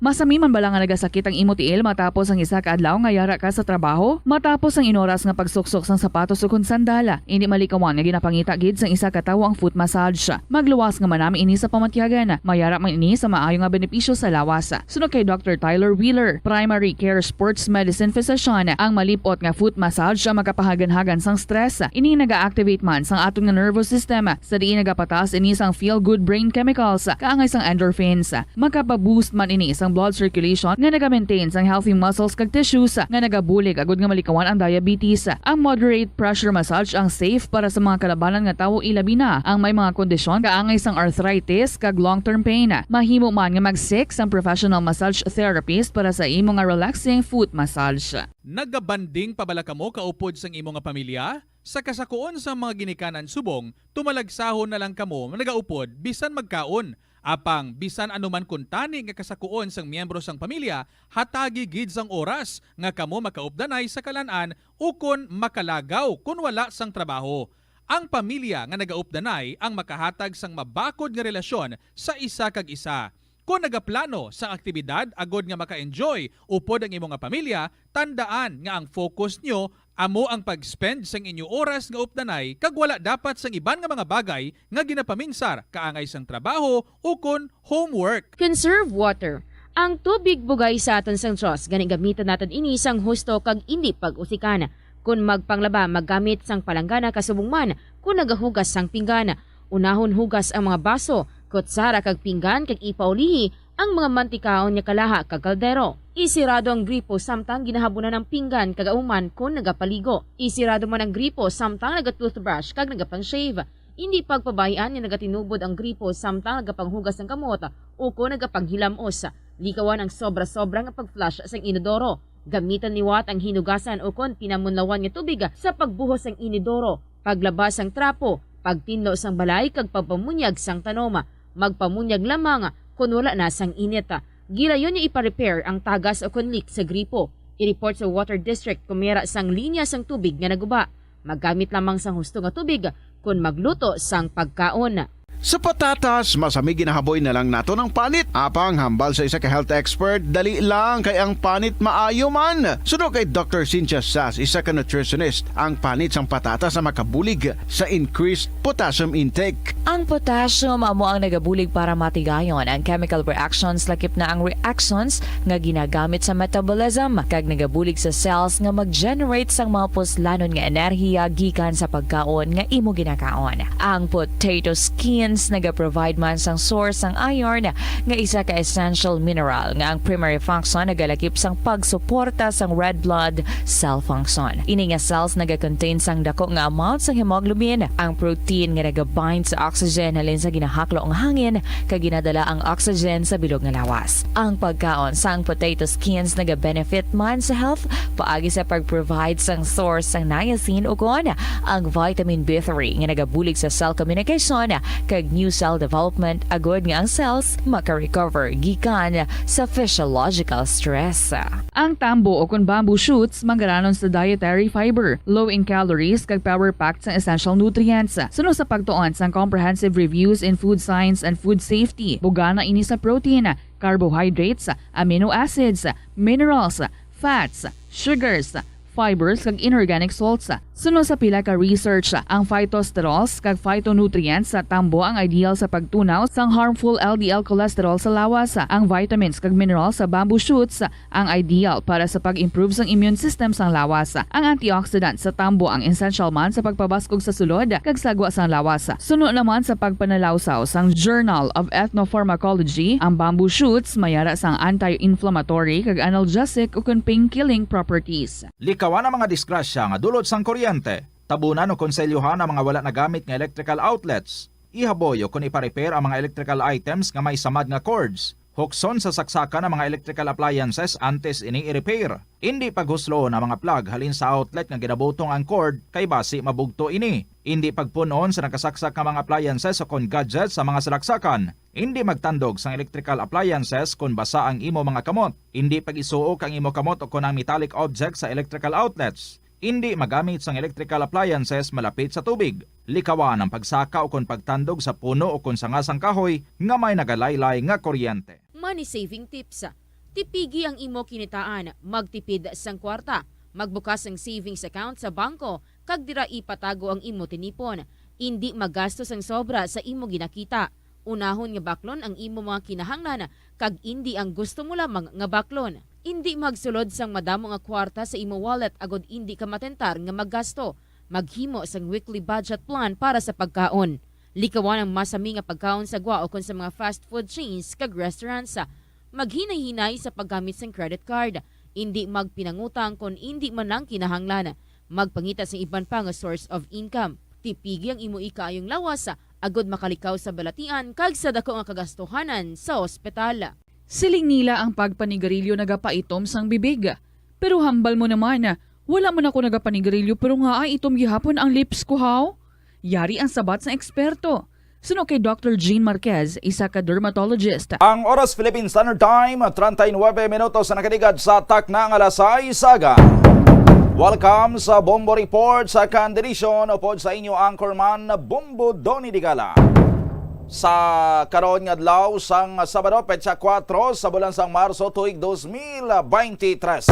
Masami man bala nga nagasakit ang imo tiil matapos ang isa ka adlaw nga yara ka sa trabaho? Matapos ang inoras nga pagsuksok sang sapatos ukon sandal, indi malikawan nga ginapangita gid sang isa ka tawo ang foot massage. Magluwas nga manami ini sa pamatyagan. Mayara man ini sa maayo nga benepisyo sa lawas. Suno kay Doctor Tyler Wheeler, primary care sports medicine physician, ang malip-ot nga foot massage ang makapahaganhagan sang stress. Ini naga-activate man sang aton nga nervous system, sa diin nagapataas ini sang feel-good brain chemicals, kaangay sang endorphins. Makapa-boost man ini sang blood circulation nga naga-maintain sang healthy muscles kag tissues, nga nagabulig agud nga malikawan ang diabetes. Ang moderate pressure massage ang safe para sa mga kalabanan nga tawo, ilabi na ang may mga kondisyon kaangay sang arthritis kag long-term pain. Mahimo man nga mag-seek sang professional massage therapist para sa imo nga relaxing foot massage. Nagabanding pa bala kamo kaupod sang imo nga pamilya? Sa kasakuon sang mga ginikanan subong, tumalagsahon na lang kamo nagaupod bisan magkaon. Apang bisan ano man kuntani nga kasakuon sang miyembro sang pamilya, hatagi gid sang oras nga kamo makaupdanay sa kalan-an ukon makalagaw kon wala sang trabaho. Ang pamilya nga nagaupdanay ang makahatag sang mabakod nga relasyon sa isa kag isa. Kon nagaplano sang aktibidad agod nga maka-enjoy upod ang imo nga pamilya, tandaan nga ang focus nyo amo ang pag-spend sang inyo oras nga updanay kag wala dapat sang iban nga mga bagay nga ginapaminsar kaangay sang trabaho ukon homework. Conserve water. Ang tubig bugay sa aton sang Dios, gani gamitan naton ini sang husto kag indi pag-usikan. Kon magpanglaba, maggamit sang palanggana kasubong man kon nagahugas sang pinggan. Unahon hugas ang mga baso, kutsara kag pinggan kag ipaulihi ang mga mantikaon nga kalaha kag kaldero. Isirado ang gripo samtang ginahabunan ang pinggan kag auman kon nagapaligo. Isirado man ang gripo samtang naga-toothbrush kag nagapang-shave. Indi pagpabay-an nga nagatinubod ang gripo samtang nagapanghugas sang kamot ukon nagapanghilamos. Likawan ang sobra-sobra nga pag-flush sang inodoro. Gamitan liwat ang hinugasan ukon pinamunlawan nga tubig sa pagbuhos sang inodoro, paglaba sang trapo, pagtinlo sang balay kag pagpamunyag sang tanom. Magpamunyag lamang kon wala na sang init. Gilayon nga ipa-repair ang tagas ukon leak sa gripo. I-report sa Water District kon may ara sang linya sang tubig nga naguba. Maggamit lamang sang husto nga tubig kon magluto sang pagkaon. Sa patatas, masami ginahaboy na lang naton ang panit. Apang hambal sa isa ka health expert, dali lang kay ang panit maayo man. Suno kay Doctor Cynthia Sas, isa ka nutritionist, ang panit sang patatas ang makabulig sa increased potassium intake. Ang potassium amo ang nagabulig para matigayon ang chemical reactions, lakip na ang reactions nga ginagamit sa metabolism, kag nagabulig sa cells nga mag-generate sang mga puslanon nga enerhiya gikan sa pagkaon nga imo ginakaon. Ang potato skins nagaprovide man sang source sang iron, nga isa ka essential mineral nga ang primary function nagalakip sang pagsuporta sang red blood cell function. Ini nga cells nagakontain sang dako nga amount sang hemoglobin, ang protein nga nagabind sa oxygen halin sa ginahaklo nga hangin kag ginadala ang oxygen sa bilog nga lawas. Ang pagkaon sang potato skins nagabenefit man sa health paagi sa pag-provide sang source sang niacin ukon ang vitamin B three nga nagabulig sa cell communication kag new cell development, agud nga ang cells maka-recover gikan sa physiological stress. Ang tambo o kon bamboo shoots manggaranon sa dietary fiber, low in calories, kag power-packed sang essential nutrients. Suno sa pagtuon sang Comprehensive Reviews in Food Science and Food Safety, bugana ini sa protein, carbohydrates, amino acids, minerals, fats, sugars, fibers, kag inorganic salts. Suno sa pila ka research, ang phytosterols kag phytonutrients sa tambo ang ideal sa pagtunaw sang harmful L D L cholesterol sa lawas. Ang vitamins kag minerals sa bamboo shoots ang ideal para sa pag-improve sang immune system sang lawas. Ang antioxidant sa tambo ang essential man sa pagpabaskog sa sulod kag sagwa sang lawas. Suno naman sa pagpanalawsaw sang Journal of Ethnopharmacology, ang bamboo shoots may ara sang anti-inflammatory kag analgesic ukon pain-killing properties. Likawan ang mga disgrasya nga dulot sang kuryente. Tabunan o konselyuhan ang mga wala nagamit nga electrical outlets. Ihaboy o kon ipa-repair ang mga electrical items nga may samad nga cords. Hukson sa saksakan ang mga electrical appliances antes ini i-repair. Indi paghusloon ang mga plug halin sa outlet nga ginabutong ang cord, kay basi mabugto ini. Indi pagpun-on sa nakasaksak nga mga appliances o kon gadgets sa mga salaksakan. Indi magtandog sang electrical appliances kon basa ang imo mga kamot. Indi pag-isuok ang imo kamot o kon ang metallic object sa electrical outlets. Indi magamit sang electrical appliances malapit sa tubig. Likawan ang pagsaka o kon pagtandog sa puno o kon sanga sang kahoy nga may nagalaylay nga kuryente. Money saving tips. Tipigi ang imo kinitaan, magtipid sang kwarta, magbukas sang savings account sa bangko, kag dira ipatago ang imo tinipon. Indi magasto sang sobra sa imo ginakita. Unahon nga baklon ang imo mga kinahanglan kag indi ang gusto mo lamang nga baklon. Indi magsulod sang madamo nga kwarta sa imo wallet agod indi ka matentar nga maggasto. Maghimo sang weekly budget plan para sa pagkaon. Likawan ang masami nga pagkaon sa gwa ukon sa mga fast food chains kag restaurants. Maghinay-hinay sa paggamit sang credit card. Indi magpinangutang kon indi man lang kinahanglan. Magpangita sang iban pa nga source of income. Tipigi ang imo ikaayong lawas agod makalikaw sa balatian kag sa dako nga kagastuhanan sa ospital. Siling nila ang pagpanigarilyo nagapaitom sang bibig. Pero hambal mo naman, wala man ako nagapanigarilyo pero nga ay itom gihapon ang lips ko, haw? Yari ang sabat sang eksperto. Suno kay Doctor Jean Marquez, isa ka dermatologist. Ang oras, Philippine Standard Time, treinta y nueve minutos na nakaligad sa takna nga alas sais aga. Welcome sa Bombo Report sa Kandidisyon, upod sa inyo anchorman, Bombo Donny Digala. Sa karon nga adlaw sang Sabado, petsa kuwatro sa bulan sang Marso, tuig dos mil beintitres.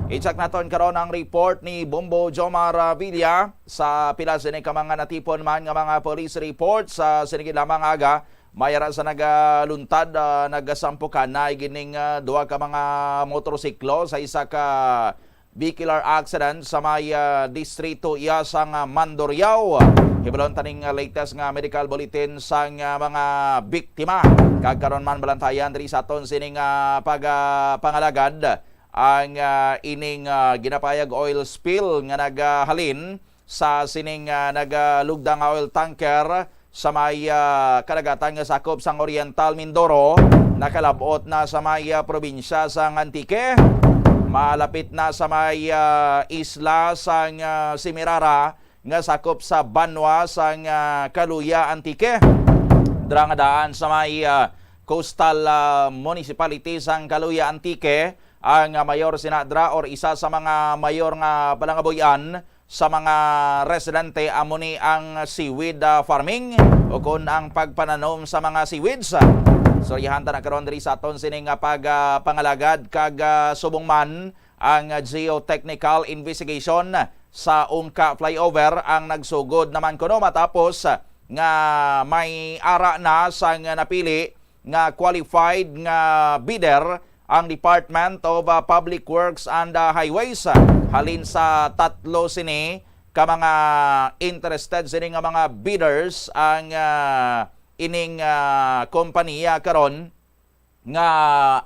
I-check naton karon ang report ni Bombo Jomar Villa. Sa pila sini ka mga natipon man nga mga police report, sa sini gid lamang aga, may ara sa nagaluntad, ah, nagasampukan na gining, ah, duha ka mga motorsiklo sa isa ka vehicular accident sa may, ah, distrito iya sang, ah, Mandurriao. Hibalon taning, ah, latest nga medical bulletin sang, ah, mga biktima. Kag karon man balantayan diri sa aton sining, ah, pag, ah, pangalagad ang, ah, ining, ah, ginapayag oil spill nga nagahalin sa sining, ah, nagalugda nga oil tanker sa may, ah, kadagatan nga sakop sang Oriental Mindoro, nakalab-ot na sa may, ah, probinsya sang Antique, malapit na sa may, ah, isla sang, ah, Semirara nga sakop sa banwa sang, ah, Caluya, Antique. Dira nga daan sa may, ah, coastal, ah, municipality sang Caluya, Antique, ang, ah, mayor sina dira or isa sa mga mayor nga palangabuy-an sa mga residente amo ni ang seaweed, ah, farming o kon ang pagpananom sa mga seaweeds. Istoryahan ta na karon diri sa aton sining, ah, pag, ah, pangalagad kag, ah, subong man ang, ah, geotechnical investigation sa Ungka Flyover ang nagsugod naman kuno matapos, ah, nga may ara na sang napili nga qualified nga bidder ang Department of, ah, Public Works and, ah, Highways. Halin sa tatlo sini ka mga interested sini nga mga bidders ang, ah, ining, ah, kompanya karon nga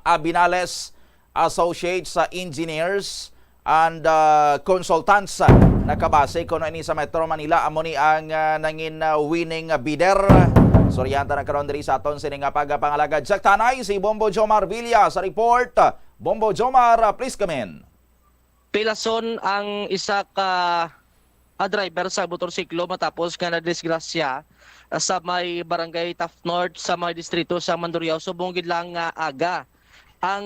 Abinales Associates, ah, Engineers and, ah, Consultants. Nakabase kuno ini sa Metro Manila, amo ni ang, ah, nangin, ah, winning, ah, bidder. Istoryahan ta na karon diri sa aton sini nga pagpangalagad. Sa tanay, si Bombo Jomar Villa sa report. Bombo Jomar, ah, please come in. Pilason ang isa ka, ah, driver sa motorsiklo matapos nga nadisgrasya, ah, sa may Barangay Taft North sa may distrito sa Mandurriao subong gid lang nga aga. Ang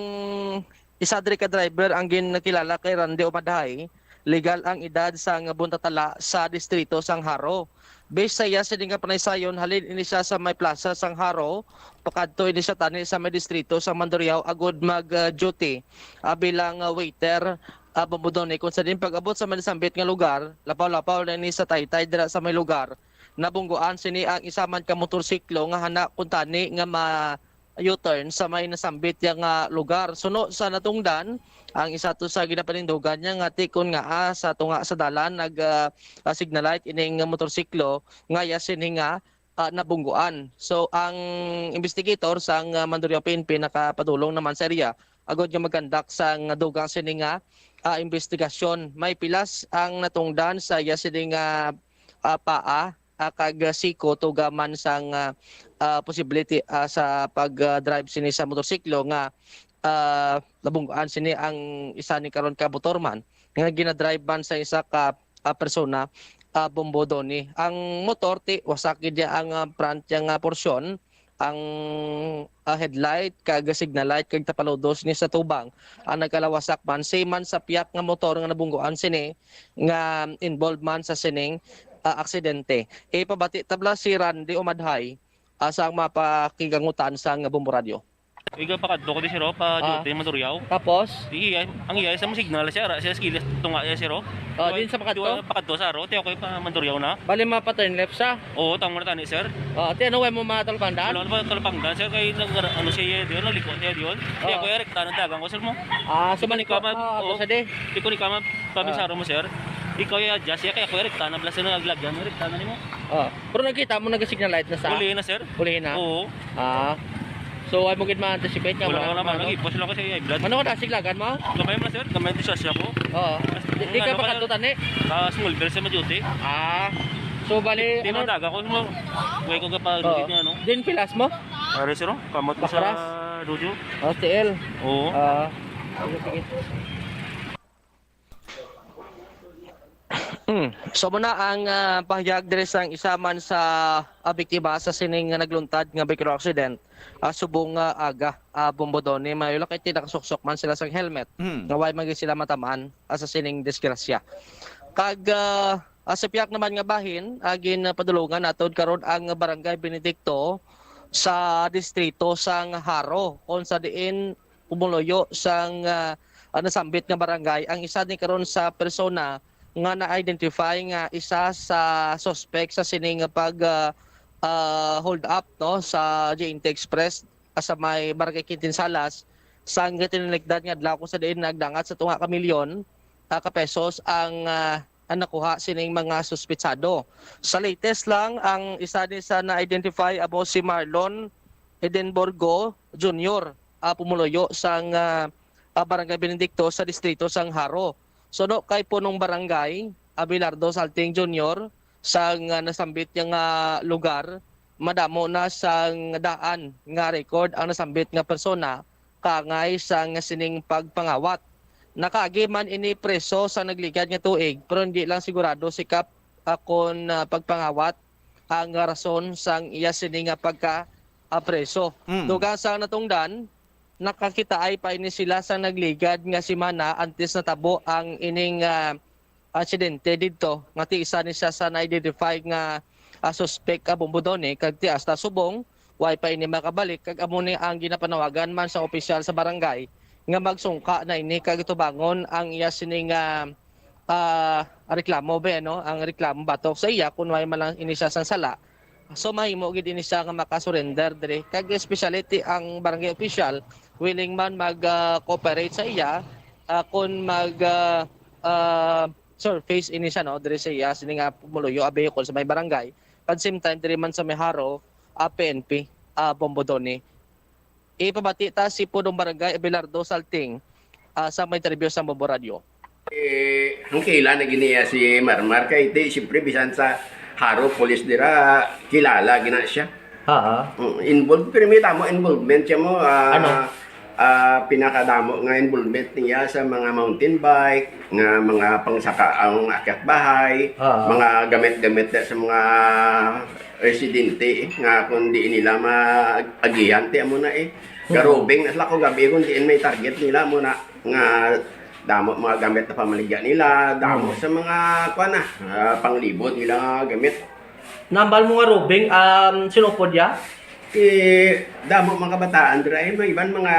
isa diri ka driver ang ginkilala kay Randy Umadhay, legal ang edad sang buntatala sa distrito sang Jaro. Based sa iya sini nga panaysayon, halin ini siya sa may plaza sang Jaro, pakadto ini siya tani sa may distrito sang Mandurriao agud mag, ah, duty, ah, bilang, ah, waiter, ah, Bombo Donny, kung sa din pag-abot sa may nasambit nga lugar, lapaw-lapaw na ini sa taytay dira sa may lugar. Nabungguan sini ang isa man ka motorsiklo nga hana kuntani nga ma-, U-turn sa may nasambit ya nga lugar. Suno sa natungdan, ang isa to sa ginapanindugan niya nga tikon nga, ah, sa tunga sa dalan nag, ah, ah, signal light ining motorsiklo nga iya sini nga, ah, nabungguan. So, ang investigator sang, ah, Mandurriao P N P nakapadulong naman sa area agod nga mag-conduct sang dugang sini nga, ah, investigasyon. May pilas ang natungdan sa iya sini nga, ah, paa, ah, kag, ah, siko tugaman sang, ah, ah, posibility, ah, sa pag, ah, drive sini sa motorsiklo nga, ah, nabungguan sini ang isa ni karon ka motorman nga ginadrive man sa isa ka, ah, persona, ah, Bombo Donny. Ang motor ti wasak gid niya ang, ah, front niya nga porsyon, ang, ah, headlight kag signal light kag tapaludos ni sa tubang ang nagkalawasak man. Same man sa piyak nga motor nga nabungguan sini nga involved man sa sining, ah, aksidente. Ipabati tabla si Randy Umadhay, ah, sa mapakigangutan sang Bombo Radyo. Iga pakadto ko di siro pa Ah. duty Mandurriao. Tapos? Di iya, ang iya sa mo signal siya, ra siya sa kilis tunga iya siro. Oh, Di din sa pakadto? di wa pakadto sa aro, ti ako pa Mandurriao na. Bali mapa turn left sa. Oo, tamo na tani, sir. Oh, ti ano way mo matalpangdan? Wala pa talpangdan, sir, kay nag ano siya diyon, nagliko siya diyon. Ti Oo. ako ya rekta na dagan ko, sir mo. Ah, so Di ko ni balik ko, kama, ah, oo. sa di. Di ko ni kama kami Ah. sa aro mo, sir. Ikaw ya adjust ya kay ako ya rekta na blas na naglagyan, rekta na nimo. Oh. Pero nakita mo nag-signal light na sa? Uli na, sir. Uli na? Oo. Ah. So, ay mo gid ma-anticipate nga Wala, wala, wala man. Nag-ipos lang ko sa iya, blood. Ano ka na, siglagan mo? Gamay man, sir. Gamay disasya ko. Oo. Di, di Ang ka ano pa ka- katutan eh? Ah, small bell sa maduty. Ah. So, bali, Di ano? Madaga ko mo. Way ko ka pa Oo. Niya, no? Din pilas mo? Pare, sir, oh. Kamot ko sa Bakras? Dojo. Oh, T L. Oo. Ah. Sige, sige. Mm. So muna ang, ah, pahayag diri sang isa man sa, ah, biktima sa sining nga nagluntad nga vehicular accident, ah, subong nga aga, ah, Bombo Donny. Mayo lang kay ti nakasuksok man sila sang helmet, Mm. nga way man gid sila matamaan, ah, sa sining disgrasya. Kag, ah, ah, sa piyak naman nga bahin, ah, ginpadulungan naton karon ang Barangay Benedicto sa distrito sang Jaro, kung sa diin pumuluyo sang, ah, ah, nasambit nga barangay ang isa ni karon sa persona nga na-identify nga isa sa suspect sa sining pag, ah, ah, hold up, no, sa J N T Express, ah, sa may Barangay Quintin Salas, sang tiniligdan nga adlaw kung sa diin nagdangat sa tunga ka milyon, ah, ka pesos ang, ah, ang nakuha sining mga suspetsado. Sa latest lang, ang isa ni sa na-identify amo si Marlon Edenborgo Junior, ah, pumuluyo sang, ah, ah, Barangay Benedicto sa distrito sang Jaro. Suno kay punong barangay, Abelardo Salting Junior, sang, ah, nasambit niya nga lugar, madamo na sang daan nga record ang nasambit nga persona kaangay sang sining pagpangawat. Nakaagi man ini preso sa nagligad nga tuig, pero hindi lang sigurado si Kap, ah, kon, ah, pagpangawat ang rason sang iya sini nga pagka, ah, preso. Mm. Dugang sa natungdan, nakakitaay pa ini sila sa nagligad nga semana antes natabo ang ining, ah, aksidente didto, nga ti isa ni siya sa na-identify nga, ah, suspect, ah, Bombo Donny, kag ti hasta subong, way pa ini makabalik, kag amo ni ang ginapanawagan man sa opisyal sa barangay nga magsungka na ini kag tubangon ang iya sini nga, ah, reklamo, be, no? Ang reklamo batok sa iya kun way man lang ini siya sang sala. So, mahimo gid ini siya nga makasurrender diri. Kag especially ti ang barangay official willing man mag, ah, cooperate sa iya, ah, kun mag, ah, ah, surface ini siya, no, diri sa iya sini nga pumuluyo, ah, vehicle sa may barangay. At same time, diri man sa may Jaro, ah, P N P, ah, Bombo Donny. Ipabati ta si Pudong Barangay Abelardo Salting, ah, sa may interview sa Bombo Radio. Eh, ang kaila na gini ya si Marmar kay ti, siyempre, bisan sa Jaro Police dira, kilala gina siya. Ha, ha. Mm, involved, pero may damo involvement siya mo, ah, Ano? ah, pinakadamo nga involvement niya sa mga mountain bike, nga mga pangsaka ang akyat bahay, Ah. mga gamit-gamit na sa mga residente, eh, nga kung di nila maagihan, ti amo na, eh. Hmm. Garubing na sila ko gabi kung diin may target nila mo na nga damo mga gamit na pamaligya nila, damo Hmm. sa mga, kuwan na, ah, panglibot nila nga gamit. Nambal mo nga Rubing, um, sinupod ya? Eh, damo mga kabataan dira, eh, may iban mga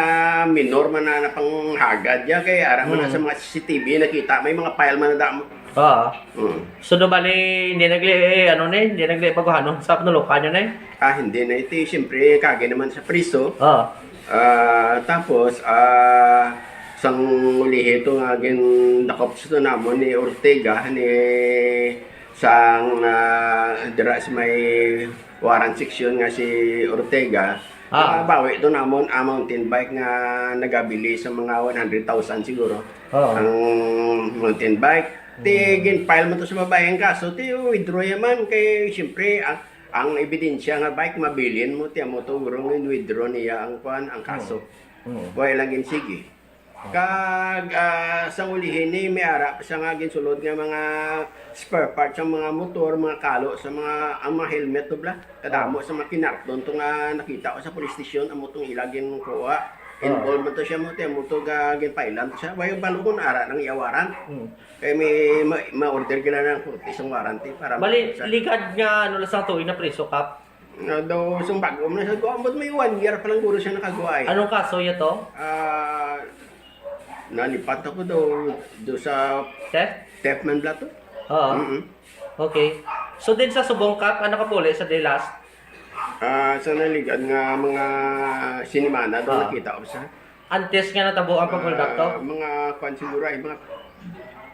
minor man na napanghagad ya, kay ara man na Mm. sa mga C C T V nakita, may mga file man na damo. Oo. Mm. So, do bali, hindi nagli-, eh, ano ni, hindi nagli pagkuhanon sa panulukan yun, eh? Ah, hindi na ito, eh. Siyempre, kagi naman sa priso. Oo. Ah, tapos, ah, sang ulihi ito nga gindakop sa namon ni Ortega, ni sang, ah, dira sa may warrant section nga si Ortega, Ah. nakabawi to namon ang mountain bike nga nagabili sa mga one hundred thousand siguro. Oo. Ang mountain bike, ti Mm. gin-file mo to sa babae ang kaso, ti withdraw ya man kay siyempre ang, ang ebidensya nga bike mabilin mo, ti amo to guro nga withdraw niya ang kwan, ang kaso. Mm. Mm. Wala lang gin sige. Kag, ah, sa ulihi ni, may ara pa siya nga ginsulod nga mga spare parts sa mga motor, mga kalo sa mga, ang mga helmet, no, bla? Kadamo sa mga kinarton to nga nakita ko sa police station, amo tong ila ginkuha. Ah. Involved man to siya mo, ti amo to ga-, ginpailan to siya. Way balo kun ara nang iya warrant. Hmm. Kay may ma-, ma-order gila ng korte isang warrant, eh, para Bali, ma-, sa ligad nga, ano, lang sa tuig na priso, Kap? Nga daw, sung bago man siya, kuwan, but may one year pa lang guro siya nakagwa, eh. Anong kaso ya to? Ah, nalipat ako daw, do sa Theft? theft man bla to. Oo. Mm-mm. Okay. So, din sa subong, Kap, ano ka puli sa the last? Ah, sa naligan nga mga sinimana, daw Ah. nakita ko sa Antes nga natabo ang pag-hold up to? Ah, mga kwan siguro ay mga,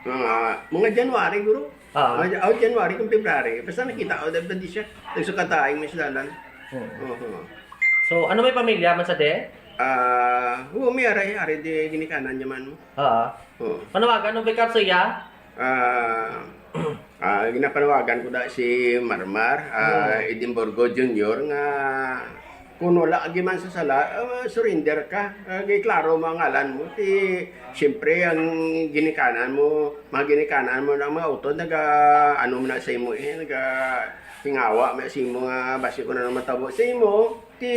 mga, mga January, guro. Ah. Mga Ja-, oh, January kung February. Basta nakita ko, dapat di siya. Nagsukataing may sulanan. Hmm. Oho. So, ano, may pamilya man sa de? Ah, oo, may aray, aray di ginikanan niya man. Ah. Oo. Panawagan mo, Vicar, sa iya? Ah, ah, ginapanawagan ko da si Marmar, ah, Hmm. Edimburgo Junior, nga kung wala ka man sa sala, ah, surrender ka. Ah, giklaro mo ang ngalan mo. Ti, siyempre, ang ginikanan mo, mga ginikanan mo ng mga utod, naga, ano mo na sa imo, eh, naga, hingawa mo sa imo nga, basi ko na naman tabo sa imo, ti,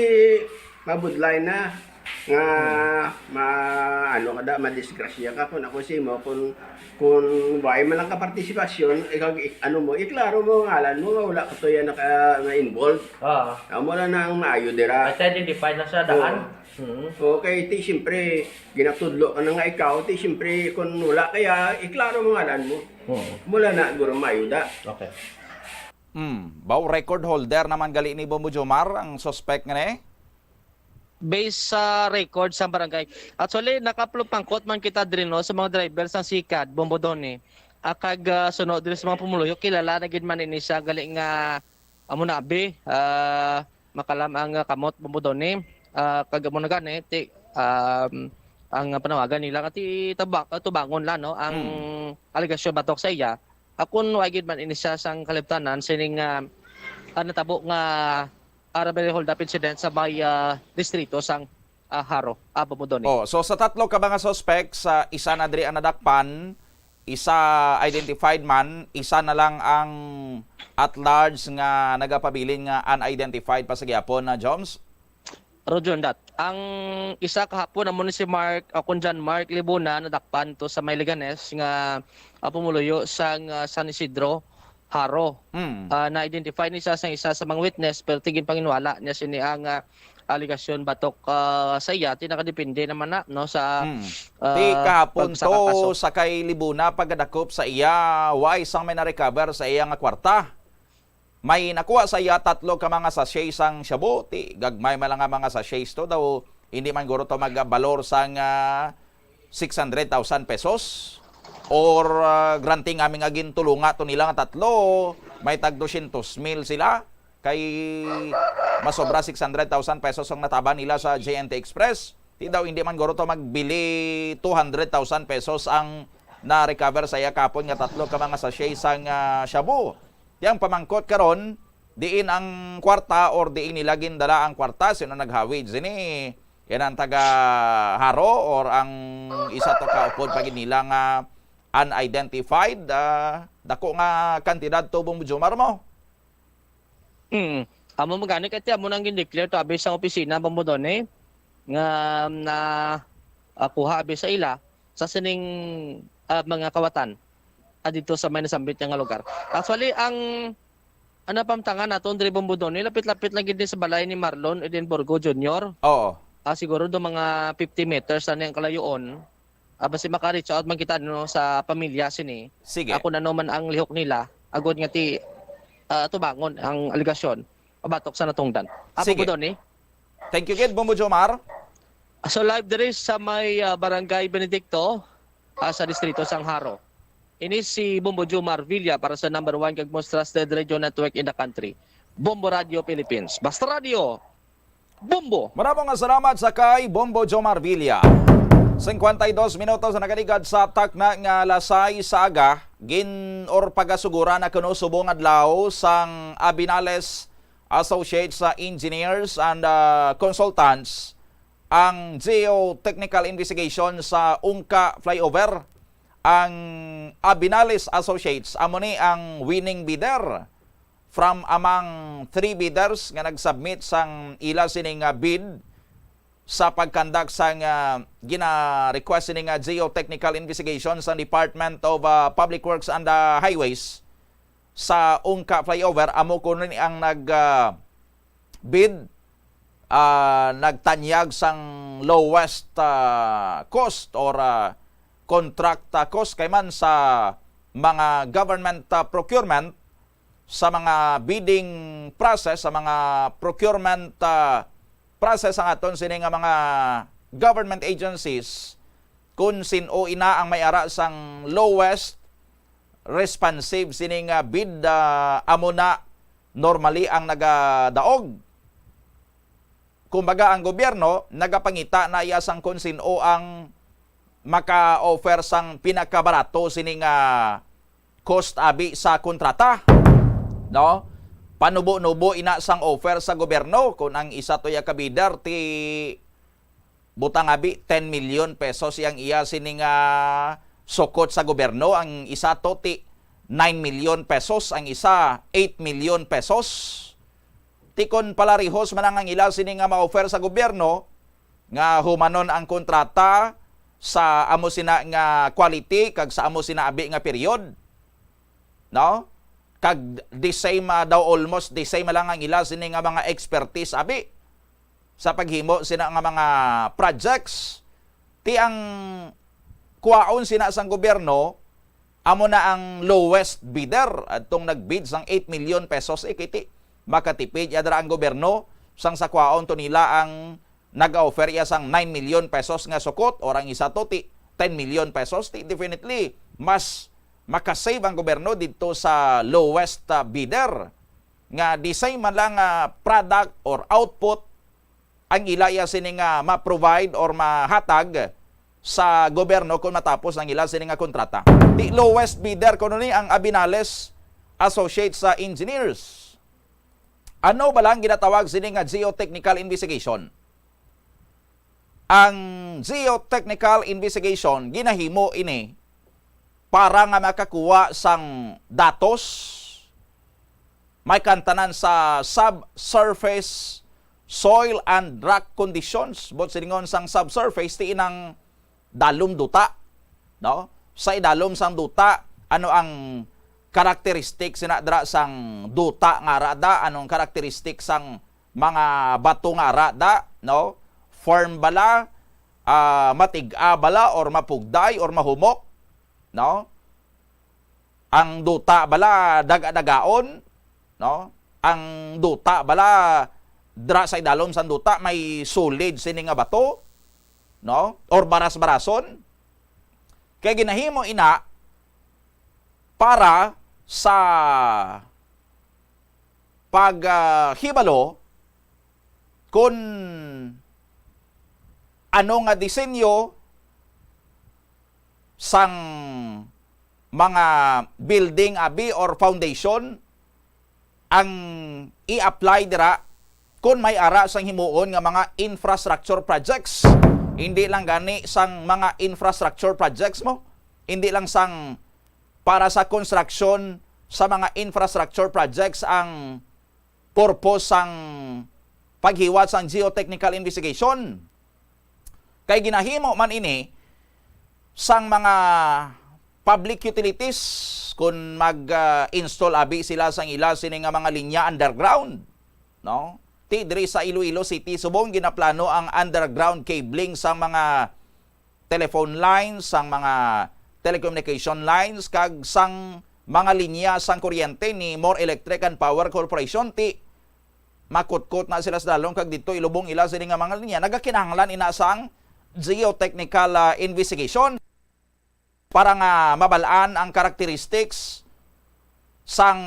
mabudlay na. Nga Hmm. ma-, ano ka da, madisgrasya ka kung ako si mo, kung, kung why man lang ka partisipasyon, ikaw, i-, ano mo, iklaro mo ang ngalan mo nga wala ka to yan naka, na-involve. Ah. Amo lang na ang maayo dira. At identify na sa daan. Oo. Hmm. Okay, ti, siyempre, ginatudlo ka na nga ikaw, ti, siyempre, kung wala kaya, iklaro mo ang ngalan mo. Hmm. Mula na, guro, maayo da. Okay. Hmm, baw record holder naman gali ni Bombo Jomar ang suspect nga ni? Based sa record sa barangay. Actually, nakaplupangkot man kita diri, no, sa mga driver sa Sikad, Bombo Donny. Ah, kag, ah, suno diri sa mga pumuluyo, kilala na gid man ini siya gali nga amo na abi, ah, makalam ang, ah, kamot, Bombo Donny. Ah, kag amo na gani, ti, um, ang panawagan nila nga ti tabak-, tubangon la, no, ang Hmm. alegasyon batok sa iya. Ah, kun wa gid man ini siya sang kalibtanan sining, ah, ah, natabo nga, ah, robbery hold-up incident sa may, ah, distrito sang, ah, Jaro, ah, Bombo Donny. Oh, so sa tatlo ka mga suspects, ah, isa na diri ang nadakpan, isa identified man, isa na lang ang at large nga nagapabilin nga unidentified pa sa gihapon, na Joms? Roger on that. Ang isa kahapon amo ni si Mark, o kung John Mark Libuna, nadakpan to sa may Leganes nga, ah, pumuluyo sang, ah, San Isidro, Jaro. Mm. Ah, na-identify ni siya sang isa sa mga witness, pero ti ginpanginwala niya sini ang, ah, alegasyon batok, ah, sa iya. Ti nakadepende naman na, no, sa, Mm. Ti ah, kahapon pagsaka to kaso. Sa kay Libuna pagkadakop sa iya, wa sang may na-recover sa iya nga kwarta. May nakuha sa iya tatlo ka mga sachet sang shabu, ti gagmay man lang nga mga sachets to daw, hindi man guro to magbalor sang, ah, six hundred thousand pesos. Or, ah, granting ami nga gintulunga to nila nga tatlo, may tag dosyentos mil sila, kay masobra six hundred thousand pesos ang nataba nila sa J N T Express. Ti daw hindi man guro to magbili two hundred thousand pesos ang na-recover sa iya kapon nga tatlo ka mga sachet sang, ah, shabu. Ti ang pamangkot karon, diin ang kwarta or diin nila gindala ang kwarta, sino naghawid sini? Yan ang taga Jaro or ang isa to ka upod pa gid nila nga unidentified, ah, dako nga kantidad to, Bombo Jomar, mo? Mm. Amo man gani kay ti amo nang gin-declare to abi sang opisina, Bombo Donny, nga na, ah, kuha abi sa ila sa sining, ah, mga kawatan, ah, dito sa may nasambit niya nga lugar. Actually, ang, ang napamtangan naton diri, Bombo Donny, lapit-lapit lang gid ni sa balay ni Marlon Edinburgo Junior. Oo. Ah, siguro do mga fifty meters na ni ang kalayoon. Ah, basi maka-reach out man kita, no, sa pamilya sini. Sige. Ah, kung ano man ang lihok nila, agod nga ti, ah, tubangon ang alegasyon pabatok sa natungdan. Ah, Sige. Bombo Donny? Thank you gid, Bombo Jomar. Ah, so live diri sa may, ah, Barangay Benedicto, ah, sa Distrito sang Jaro. Ini si Bombo Jomar Villa para sa number one kag most trusted radio network in the country, Bombo Radio Philippines. Basta Radio, Bombo! Maramo nga salamat sa kay Bombo Jomar Villa. Cincuenta y dos minutos na nakaligad sa takna nga alas sais sa aga, gin or pagasuguran na kuno subong adlaw sang Abinales Associates sa Engineers and, ah, Consultants ang geotechnical investigation sa Ungka Flyover. Ang Abinales Associates amo ni ang winning bidder from among three bidders nga nag-submit sang ila sini nga bid sa pag-conduct sang, ah, gina-request sini nga geotechnical investigation sa Department of, ah, Public Works and, ah, Highways sa Ungka Flyover. Amo kuno ni ang nag, ah, bid, ah, nagtanyag sang lowest, ah, cost or, ah, contract, ah, cost kay man sa mga government, ah, procurement, sa mga bidding process, sa mga procurement, ah, process ang aton sini nga mga government agencies, kung sin-o ina ang may ara sang lowest responsive sini nga bid, ah, amo na normally ang nagadaog. Kumbaga, ang gobyerno nagapangita na iya sang kung sin-o ang maka-offer sang pinakabarato sini nga cost abi sa kontrata, no? Panubo-nubo ina sang offer sa gobyerno. Kung ang isa to ya ka bidder ti butang abi ten million pesos yang iya sini nga sukot sa gobyerno, ang isa to ti nine million pesos, ang isa eight million pesos. Ti kon palarihos man ang ila sini nga ma-offer sa gobyerno, nga humanon ang kontrata sa amo sina nga quality kag sa amo sina abi nga period, no? Kag the same, ah, daw almost the same lang ang ila sini nga mga expertise abi sa paghimo sina nga mga projects. Ti ang kuwaon sina sang gobyerno, amo na ang lowest bidder, adtong nag-bid sang eight million pesos, eh, kay ti makatipid ya dira ang gobyerno sang sa kuwaon to nila ang nag-offer iya sang nine million pesos nga sukot, or ang isa to ti ten million pesos, ti definitely mas makasave ang gobyerno didto sa lowest, ah, bidder nga the same man lang, ah, product or output ang ila iya sini nga ma-provide or mahatag sa gobyerno kung matapos ang ila sini nga kontrata. Ti lowest bidder kuno ni ang Abinales Associates sa Engineers. Ano ba lang ginatawag sini nga geotechnical investigation? Ang geotechnical investigation, ginahimo ini para nga makakuha sang datos may kantanan sa subsurface soil and rock conditions, buot silingon sang subsurface, ti inang dalom duta, no? Sa idalom sang duta, ano ang karakteristik sina dira sang duta nga ara da? Anong karakteristik sang mga bato nga ara da, no? Firm bala, ah, matig-a bala, or mapugday, or mahumok, no? Ang duta bala daga-dagaon, no? Ang duta bala dira sa idalom sang duta may solid sini nga bato, no? Or baras-barason. Kay ginahimo ina para sa pag, ah, hibalo kon ano nga disenyo sang mga building abi or foundation ang i-apply dira kon may ara sang himuon nga mga infrastructure projects. Hindi lang gani sang mga infrastructure projects mo, hindi lang sang para sa construction sa mga infrastructure projects ang purpose sang paghiwat sang geotechnical investigation. Kay ginahimo man ini sang mga public utilities kun mag, ah, install abi sila sang ila sini nga mga linya underground, no? Ti diri sa Iloilo City, subong ginaplano ang underground cabling sang mga telephone lines, sang mga telecommunication lines, kag sang mga linya sang kuryente ni More Electric and Power Corporation, ti makutkot na sila sa dalom kag didto ilubong ila sini nga mga linya. Nagakinahanglan ina sang geotechnical, ah, investigation para nga mabal-an ang characteristics sang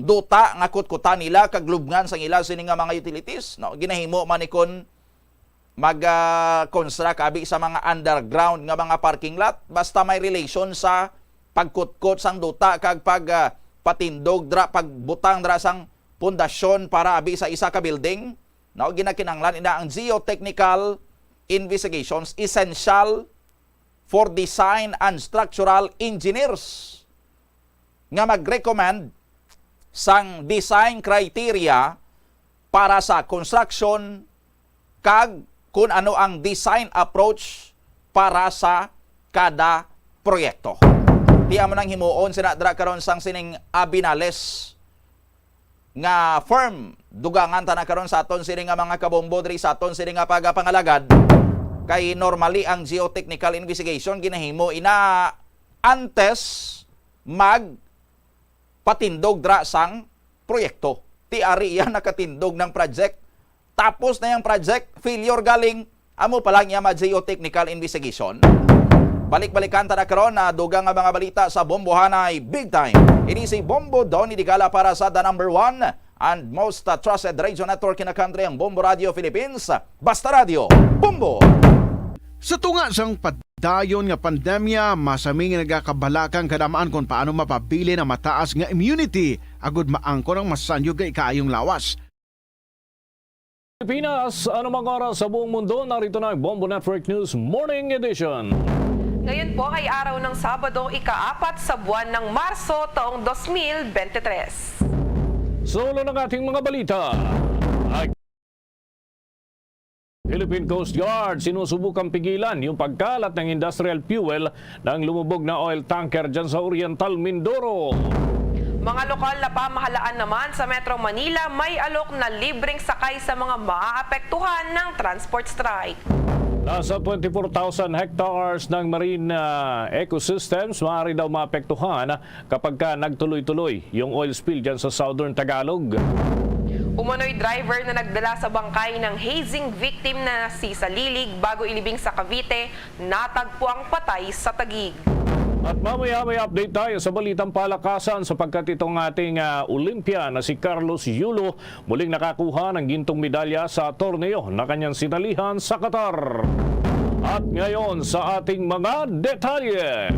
duta nga kutkutan nila kag lubngan sang ila sini nga mga utilities, no? Ginahimo man ni kon mag, ah, construct abi sa mga underground nga mga parking lot, basta may relation sa pagkutkot sang duta kag pag, ah, patindog dra, pagbutang dra sang pundasyon para abi sa isa ka building, no? Ginakinahanglan ina ang geotechnical investigations essential for design and structural engineers nga mag-recommend sang design criteria para sa construction kag kun ano ang design approach para sa kada proyekto. Ti amo nang himuon sina dira karon sang sining Abinales nga firm. Dugangan ta na karon sa aton sini nga mga kabombo diri sa aton sini nga pagapangalagad. Kay normally ang geotechnical investigation ginahimo ina antes mag patindog dra sang proyekto. Ti ari iya nakatindog ng project, tapos na yung project, failure galing, amo pa lang iya ma-geotechnical investigation. Balik-balikan ta na karon na dugang nga mga balita sa Bombohanay Big Time. Ini si Bombo Donny Digala para sa The Number One and most, uh, trusted radio network in the country, ang Bombo Radio Philippines. Basta Radio, Bombo! Sa tunga sang padayon nga pandemya, masami nga nagakabalaka ang kadam-an kon paano mapabilin ang mataas nga immunity agud maangkon ang masanyog nga ikaayong lawas. Pilipinas, anumang oras sa buong mundo, narito na ang Bombo Network News Morning Edition. Ngayon po ay araw ng Sabado, ika-apat sa buwan ng Marso, taong dos mil bente tres. Sa ulo ng ating mga balita, ay Philippine Coast Guard sinusubukang pigilan yung pagkalat ng industrial fuel ng lumubog na oil tanker dyan sa Oriental Mindoro. Mga lokal na pamahalaan naman sa Metro Manila may alok na libreng sakay sa mga maapektuhan ng transport strike. Nasa twenty-four thousand hectares ng marine, ah, ecosystems maaari daw maapektuhan kapag ka nagtuloy-tuloy yung oil spill dyan sa Southern Tagalog. Umano'y driver na nagdala sa bangkay ng hazing victim na si Salilig bago ilibing sa Cavite, natagpuang patay sa Taguig. At mamaya may update tayo sa balitang palakasan sapagkat itong ating, ah, Olympian na si Carlos Yulo muling nakakuha ng gintong medalya sa torneo na kanyang sinalihan sa Qatar. At ngayon sa ating mga detalye.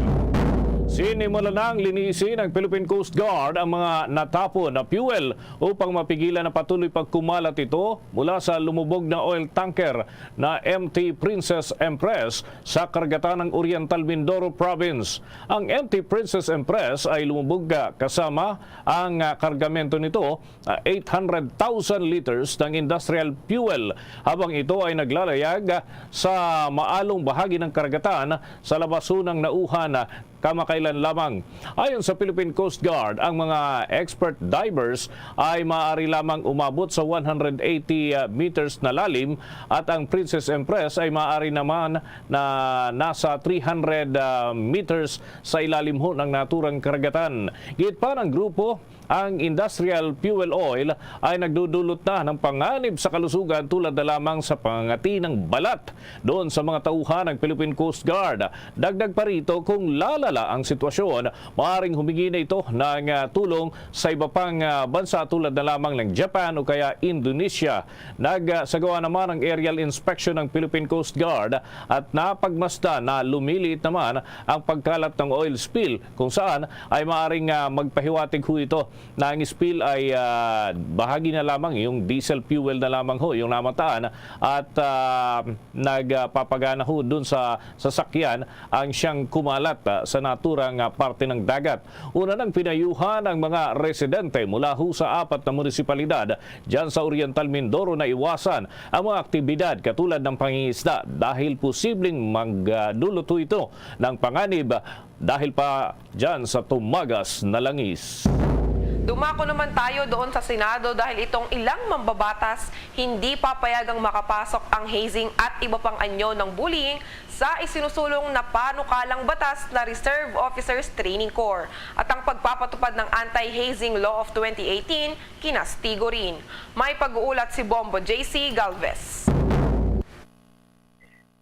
Sinimula nang linisin ng Philippine Coast Guard ang mga natapon na fuel upang mapigilan na patuloy pagkumalat ito mula sa lumubog na oil tanker na M T Princess Empress sa karagatan ng Oriental Mindoro Province. Ang M T Princess Empress ay lumubog, ah, kasama ang, ah, kargamento nito, ah, eight hundred thousand liters ng industrial fuel, habang ito ay naglalayag, ah, sa maalong bahagi ng karagatan sa labas ho ng nauhan, ah, kamakailan lamang. Ayon sa Philippine Coast Guard, ang mga expert divers ay maaari lamang umabot sa one hundred eighty, ah, meters na lalim, at ang Princess Empress ay maaari naman na nasa three hundred, ah, meters sa ilalim ho ng naturang karagatan. Giit pa ng grupo, ang industrial fuel oil ay nagdudulot na ng panganib sa kalusugan, tulad na lamang sa pangangati ng balat doon sa mga tauhan ng Philippine Coast Guard. Dagdag pa rito, kung lalala ang sitwasyon, maaaring humingi na ito ng, ah, tulong sa iba pang, ah, bansa, tulad na lamang ng Japan o kaya Indonesia. Nagsagawa naman ang aerial inspection ng Philippine Coast Guard at napagmasdan na lumiliit naman ang pagkalat ng oil spill, kung saan ay maaaring, ah, magpahiwatig ho ito na ang spill ay, ah, bahagi na lamang, yung diesel fuel na lamang ho yung namataan, at, ah, nagpapagana ho dun sa sasakyan ang siyang kumalat, ah, sa naturang, ah, parte ng dagat. Una nang pinayuhan ang mga residente mula ho sa apat na munisipalidad dyan sa Oriental Mindoro na iwasan ang mga aktibidad katulad ng pangingisda, dahil posibleng magdulot ho ito ng panganib dahil pa dyan sa tumagas na langis. Dumako naman tayo doon sa Senado dahil itong ilang mambabatas hindi papayagang makapasok ang hazing at iba pang anyo ng bullying sa isinusulong na panukalang batas na Reserve Officers Training Corps. At ang pagpapatupad ng Anti-Hazing Law of twenty eighteen, kinastigo rin. May pag-uulat si Bombo J C Galvez.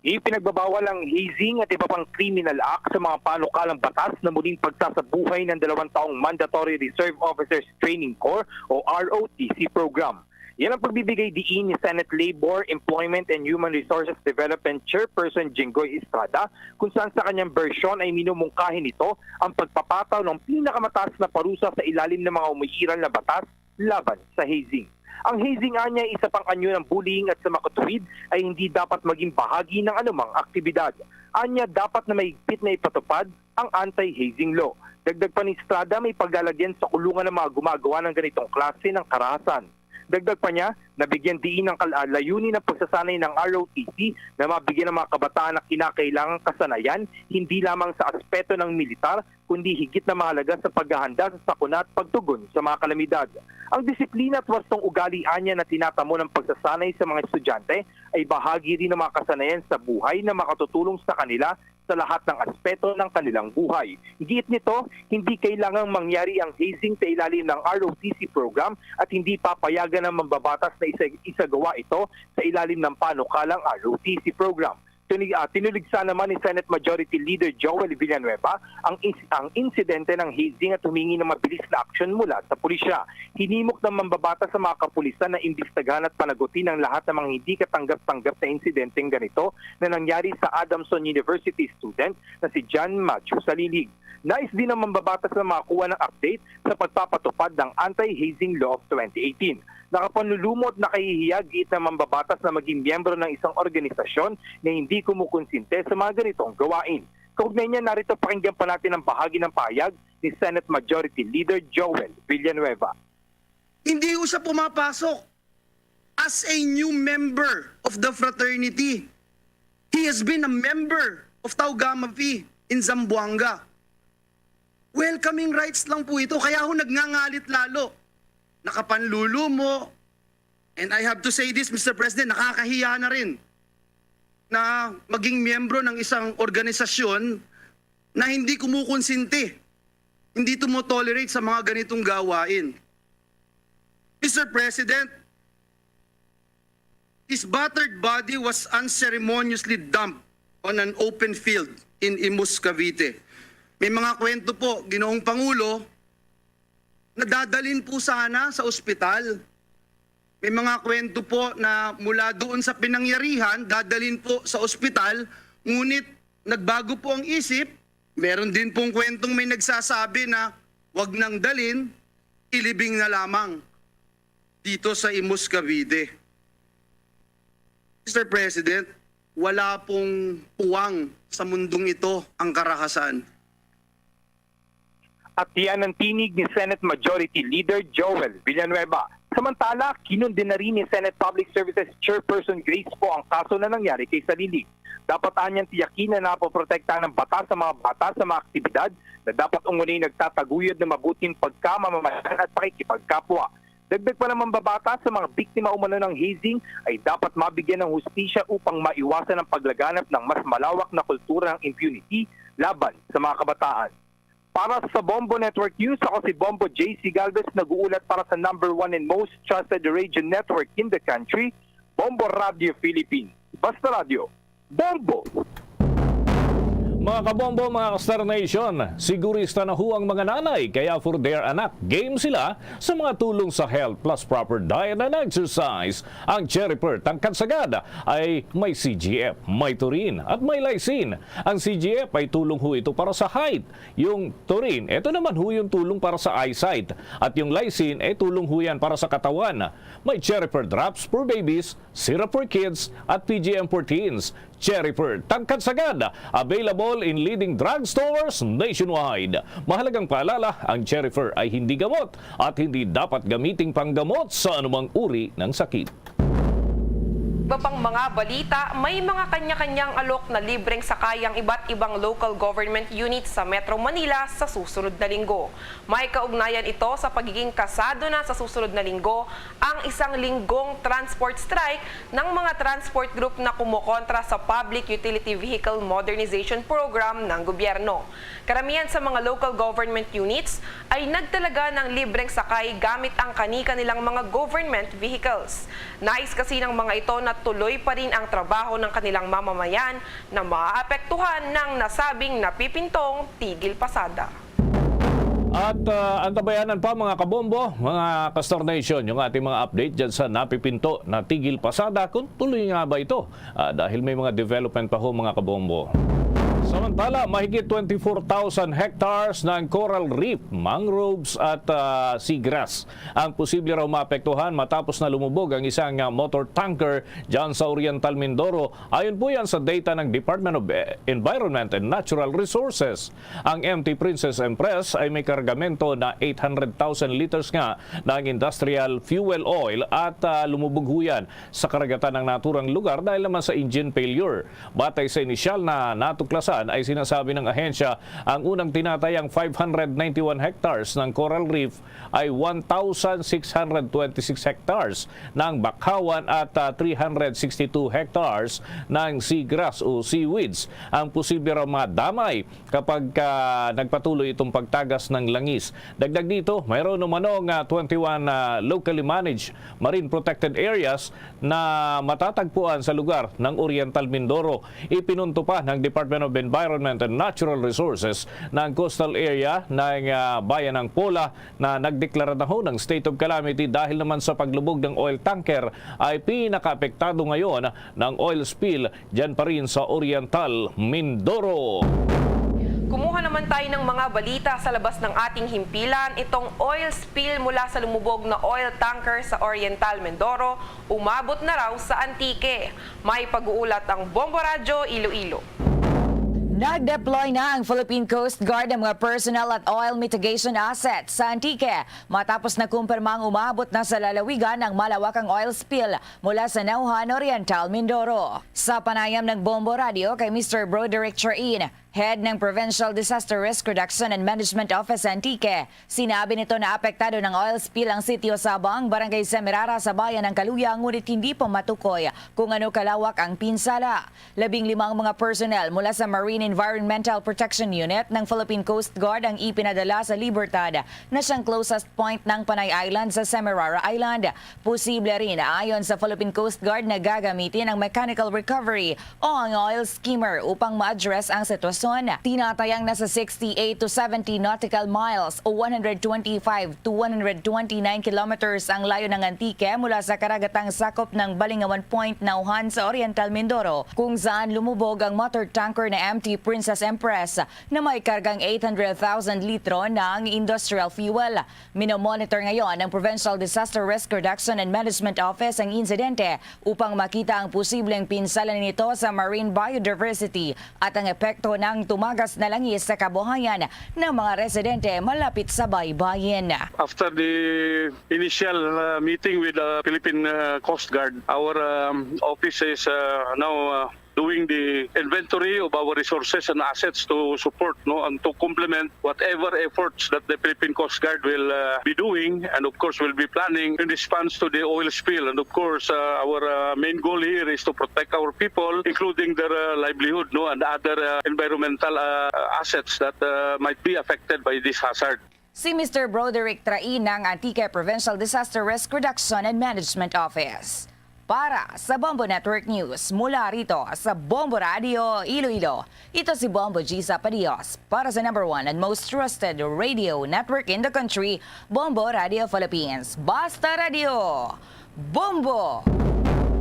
Ipinagbabawal ang hazing at iba pang criminal act sa mga panukalang batas na muling pagsasabuhay ng dalawang taong Mandatory Reserve Officers Training Corps o R O T C program. Yan ang pagbibigay diin ni Senate Labor, Employment and Human Resources Development Chairperson Jinggoy Estrada, kung saan sa kanyang bersyon ay minumungkahi nito ang pagpapataw ng pinakamataas na parusa sa ilalim ng mga umiiral na batas laban sa hazing. Ang hazing anya ay isa pang anyo ng bullying at sa makatuwid ay hindi dapat maging bahagi ng anumang aktibidad. Anya, dapat na mahigpit na ipatupad ang anti-hazing law. Dagdag pa ni Estrada, may paglalagyan sa kulungan ng mga gumagawa ng ganitong klase ng karahasan. Dagdag pa niya, nabigyan diin ng kal-, ah, layunin ng pagsasanay ng R O T C na mabigyan ng mga kabataan na kinakailangang kasanayan, hindi lamang sa aspeto ng militar, kundi higit na mahalaga sa paghahanda sa sakuna at pagtugon sa mga kalamidad. Ang disiplina at wastong ugali anya na tinatamo ng pagsasanay sa mga estudyante ay bahagi rin ng mga kasanayan sa buhay na makatutulong sa kanila sa lahat ng aspeto ng kanilang buhay. Giit nito, hindi kailangang mangyari ang hazing sa ilalim ng R O T C program at hindi papayagan ng mambabatas na isa-, isagawa ito sa ilalim ng panukalang R O T C program. Tuni-, ah, tinuligsa naman ni Senate Majority Leader Joel Villanueva ang ins-, ang insidente ng hazing at humingi ng mabilis na aksyon mula sa pulisya. Hinimok ng mambabatas sa mga kapulisan na imbestigahan at panagutin ang lahat ng mga hindi katanggap-tanggap na insidenteng ganito na nangyari sa Adamson University student na si John Matthew Salilig. Nais din ng mambabatas na makakuha ng update sa pagpapatupad ng Anti-Hazing Law of twenty eighteen. Nakapanlulumot, nakahihiya giit ng mambabatas na maging miyembro ng isang organisasyon na hindi kumukonsente sa mga ganitong gawain. Kaugnay niya, narito, pakinggan pa natin ang bahagi ng pahayag ni Senate Majority Leader Joel Villanueva. Hindi ho siya pumapasok as a new member of the fraternity. He has been a member of Tau Gamma Phi in Zamboanga. Welcoming rights lang po ito, kaya ho nagngangalit lalo. Nakapanlulumo, and I have to say this, Mister President, nakakahiya na rin na maging miyembro ng isang organisasyon na hindi kumukonsinti, hindi tumotolerate sa mga ganitong gawain. Mister President, his battered body was unceremoniously dumped on an open field in Imus, Cavite. May mga kwento po, Ginoong Pangulo, na dadalhin po sana sa ospital. May mga kwento po na mula doon sa pinangyarihan, dadalhin po sa ospital, ngunit nagbago po ang isip, Meron din pong kwentong may nagsasabi na wag nang dalin, ilibing na lamang dito sa Imus, Cavite. Mister President, wala pong puwang sa mundong ito ang karahasan. At yan ang tinig ni Senate Majority Leader Joel Villanueva. Samantala, kinundena rin ni Senate Public Services Chairperson Grace Poe ang kaso na nangyari kay Salilig. Dapat anyang tiyakin na napoprotektahan ng batas sa mga bata sa mga aktibidad na dapat umano'y nagtataguyod ng mabuting pagkamamamayan at pakikipagkapwa. Dagdag pa ng mambabatas, sa mga biktima umano ng hazing ay dapat mabigyan ng hustisya upang maiwasan ang paglaganap ng mas malawak na kultura ng impunity laban sa mga kabataan. Para sa Bombo Network News, ako si Bombo J C Galvez, nag-uulat para sa number one and most trusted radio network in the country, Bombo Radio Philippines. Basta Radyo, Bombo! Mga kabombo, mga ka-Star Nation, sigurista na ho ang mga nanay, kaya for their anak, game sila sa mga tulong sa health plus proper diet and exercise. Ang Cherry Pearl Tangkad Sagad ay may C G F, may taurine, at may lysine. Ang C G F ay tulong ho ito para sa height. Yung taurine, ito naman ho yung tulong para sa eyesight. At yung lysine, eh, tulong ho yan para sa katawan. May Cherry Pearl Drops for babies, syrup for kids, at P G M for teens. Cherry Pearl Tangkad Sagad, available in leading drugstores nationwide. Mahalagang paalala, ang Cherry Pearl ay hindi gamot at hindi dapat gamiting panggamot sa anumang uri ng sakit. Iba pang mga balita, may mga kanya-kanyang alok na libreng sakay ang iba't ibang local government units sa Metro Manila sa susunod na linggo. May kaugnayan ito sa pagiging kasado na sa susunod na linggo ang isang linggong transport strike ng mga transport group na kumokontra sa Public Utility Vehicle Modernization Program ng gobyerno. Karamihan sa mga local government units ay nagtalaga ng libreng sakay gamit ang kani-kanilang mga government vehicles. Nais kasi ng mga ito na tuloy pa rin ang trabaho ng kanilang mamamayan na maapektuhan ng nasabing napipintong tigil pasada. At uh, antabayanan pa, mga kabombo, mga Castor Nation, yung ating mga update dyan sa napipinto na tigil pasada, kung tuloy nga ba ito, uh, dahil may mga development pa ho, mga kabombo. Samantala, mahigit twenty-four thousand hectares ng coral reef, mangroves at uh, seagrass ang posible raw maapektuhan matapos na lumubog ang isang uh, motor tanker dyan sa Oriental Mindoro. Ayon po yan sa data ng Department of Environment and Natural Resources. Ang M T Princess Empress ay may kargamento na eight hundred thousand liters nga ng industrial fuel oil at uh, lumubog ho yan sa karagatan ng naturang lugar dahil naman sa engine failure. Batay sa inisyal na natuklasan ay sinasabi ng ahensya ang unang tinatayang five hundred ninety-one hectares ng coral reef ay one thousand six hundred twenty-six hectares ng bakhawan at uh, three hundred sixty-two hectares ng seagrass o seaweeds ang posible raw madamay kapag uh, nagpatuloy itong pagtagas ng langis. Dagdag dito, mayroon umano nga twenty-one uh, locally managed marine protected areas na matatagpuan sa lugar ng Oriental Mindoro. Ipinunto pa ng Department of Environment and Natural Resources na ang coastal area ng uh, bayan ng Pola na nagdeklara na ho ng state of calamity dahil naman sa paglubog ng oil tanker ay pinakaapektado ngayon ng oil spill dyan pa rin sa Oriental Mindoro. Kumuha naman tayo ng mga balita sa labas ng ating himpilan. Itong oil spill mula sa lumubog na oil tanker sa Oriental Mindoro umabot na raw sa Antique. May pag-uulat ang Bombo Radyo Iloilo. Nag-deploy na ang Philippine Coast Guard ng mga personnel at oil mitigation assets sa Antique matapos na kumpirma ang umabot na sa lalawigan ang malawakang oil spill mula sa Nauhan, Oriental Mindoro. Sa panayam ng Bombo Radio kay Mister Broderick Train, head ng Provincial Disaster Risk Reduction and Management Office Antique, sinabi nito na apektado ng oil spill ang Sitio Sabang, Barangay Semirara sa bayan ng Caluya, ngunit hindi pa matukoy kung ano kalawak ang pinsala. Labing lima ang mga personnel mula sa Marine Environmental Protection Unit ng Philippine Coast Guard ang ipinadala sa Libertad na siyang closest point ng Panay Island sa Semirara Island. Posible rin, ayon sa Philippine Coast Guard, na gagamitin ang mechanical recovery o ang oil skimmer upang ma-address ang sitwasyon. Tinatayang nasa sixty-eight to seventy nautical miles o one hundred twenty-five to one hundred twenty-nine kilometers ang layo ng Antique mula sa karagatang sakop ng Balingawan Point, Nauhan sa Oriental Mindoro, kung saan lumubog ang motor tanker na M T Princess Empress na may kargang eight hundred thousand litro ng industrial fuel. Minomonitor ngayon ng Provincial Disaster Risk Reduction and Management Office ang insidente upang makita ang posibleng pinsala nito sa marine biodiversity at ang epekto ng tumagas na langis sa kabuhayan ng mga residente malapit sa baybayin. After the initial, uh, meeting with the Philippine, uh, Coast Guard, our, um, office is, uh, now, uh, doing the inventory of our resources and assets to support, no, and to complement whatever efforts that the Philippine Coast Guard will, uh, be doing, and of course will be planning in response to the oil spill. And of course, uh, our, uh, main goal here is to protect our people, including their, uh, livelihood, no, and other, uh, environmental, uh, assets that, uh, might be affected by this hazard. Si Mister Broderick Trai ng Antique Provincial Disaster Risk Reduction and Management Office. Para sa Bombo Network News, mula rito sa Bombo Radio Iloilo, ito si Bombo Giza Padios para sa number one and most trusted radio network in the country, Bombo Radio Philippines. Basta Radio, Bombo!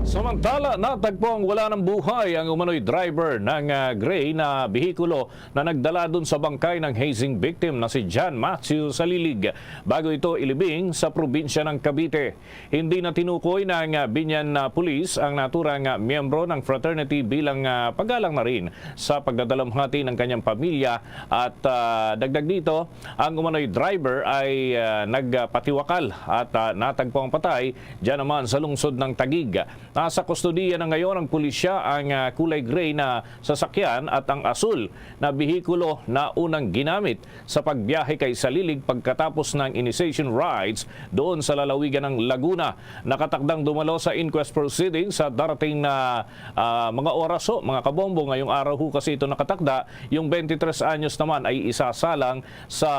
Samantala, natagpo ang wala ng buhay ang umano'y driver ng, ah, gray na behikulo na nagdala dun sa bangkay ng hazing victim na si John Matthew Salilig, bago ito ilibing sa probinsya ng Cavite. Hindi na tinukoy ng, ah, Binyan na pulis ang naturang, ah, miyembro ng fraternity bilang, ah, paggalang na rin sa pagdadalamhati ng kanyang pamilya at, ah, dagdag dito, ang umano'y driver ay, ah, nagpatiwakal at, ah, natagpo ang patay dyan naman sa lungsod ng Taguig. Nasa kustodiya na ngayon ng pulisya ang, ah, kulay gray na sasakyan at ang asul na behikulo na unang ginamit sa pagbiyahe kay Salilig pagkatapos ng initiation rites doon sa lalawigan ng Laguna. Nakatakdang dumalo sa inquest proceedings sa darating na, ah, mga oras ho, mga kabombo. Ngayong araw ho kasi ito nakatakda, yung twenty-three anyos naman ay isasalang sa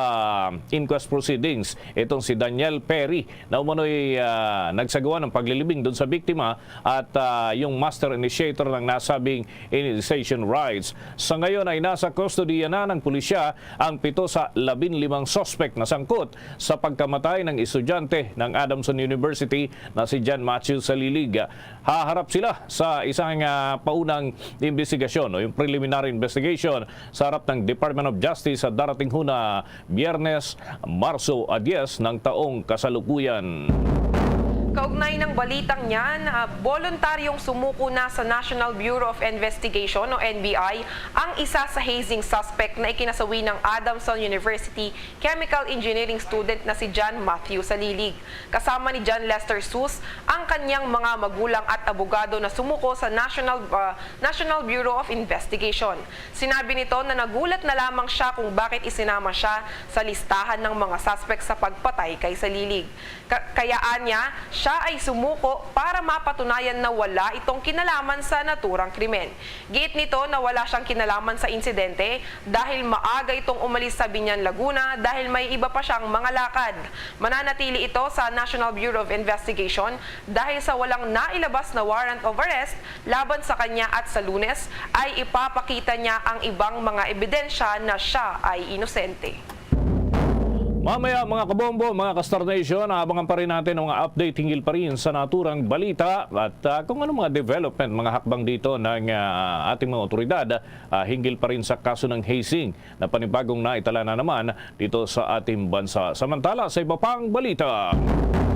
inquest proceedings. Itong si Daniel Perry na umano'y, ah, nagsagawa ng paglilibing doon sa biktima at, ah, yung master initiator ng nasabing initiation rites. Sa ngayon ay nasa kustodiya na ng pulisya ang pito sa labing limang suspect na sangkot sa pagkamatay ng estudyante ng Adamson University na si John Matthew Salilig. Haharap sila sa isang, ah, paunang investigasyon o yung preliminary investigation sa harap ng Department of Justice sa darating ho na Biyernes, Marso diyes ng taong kasalukuyan. Kaugnay ng balitang yan, ah, voluntaryong sumuko na sa National Bureau of Investigation o N B I ang isa sa hazing suspect na ikinasawi ng Adamson University chemical engineering student na si John Matthew Salilig. Kasama ni John Lester Sus ang kanyang mga magulang at abogado na sumuko sa National, ah, National Bureau of Investigation. Sinabi nito na nagulat na lamang siya kung bakit isinama siya sa listahan ng mga suspect sa pagpatay kay Salilig. Ka-, kaya anya, siya ay sumuko para mapatunayan na wala itong kinalaman sa naturang krimen. Giit nito na wala siyang kinalaman sa insidente dahil maaga itong umalis sa Binyan, Laguna dahil may iba pa siyang mga lakad. Mananatili ito sa National Bureau of Investigation dahil sa walang nailabas na warrant of arrest laban sa kanya at sa Lunes ay ipapakita niya ang ibang mga ebidensya na siya ay inosente. Mamaya, mga kabombo, mga ka-Star Nation, abangan pa rin natin ang mga update hinggil pa rin sa naturang balita at, ah, kung anong mga development, mga hakbang dito ng, ah, ating mga otoridad, ah, hinggil pa rin sa kaso ng hazing na panibagong naitala na naman dito sa ating bansa. Samantala, sa iba pang balita,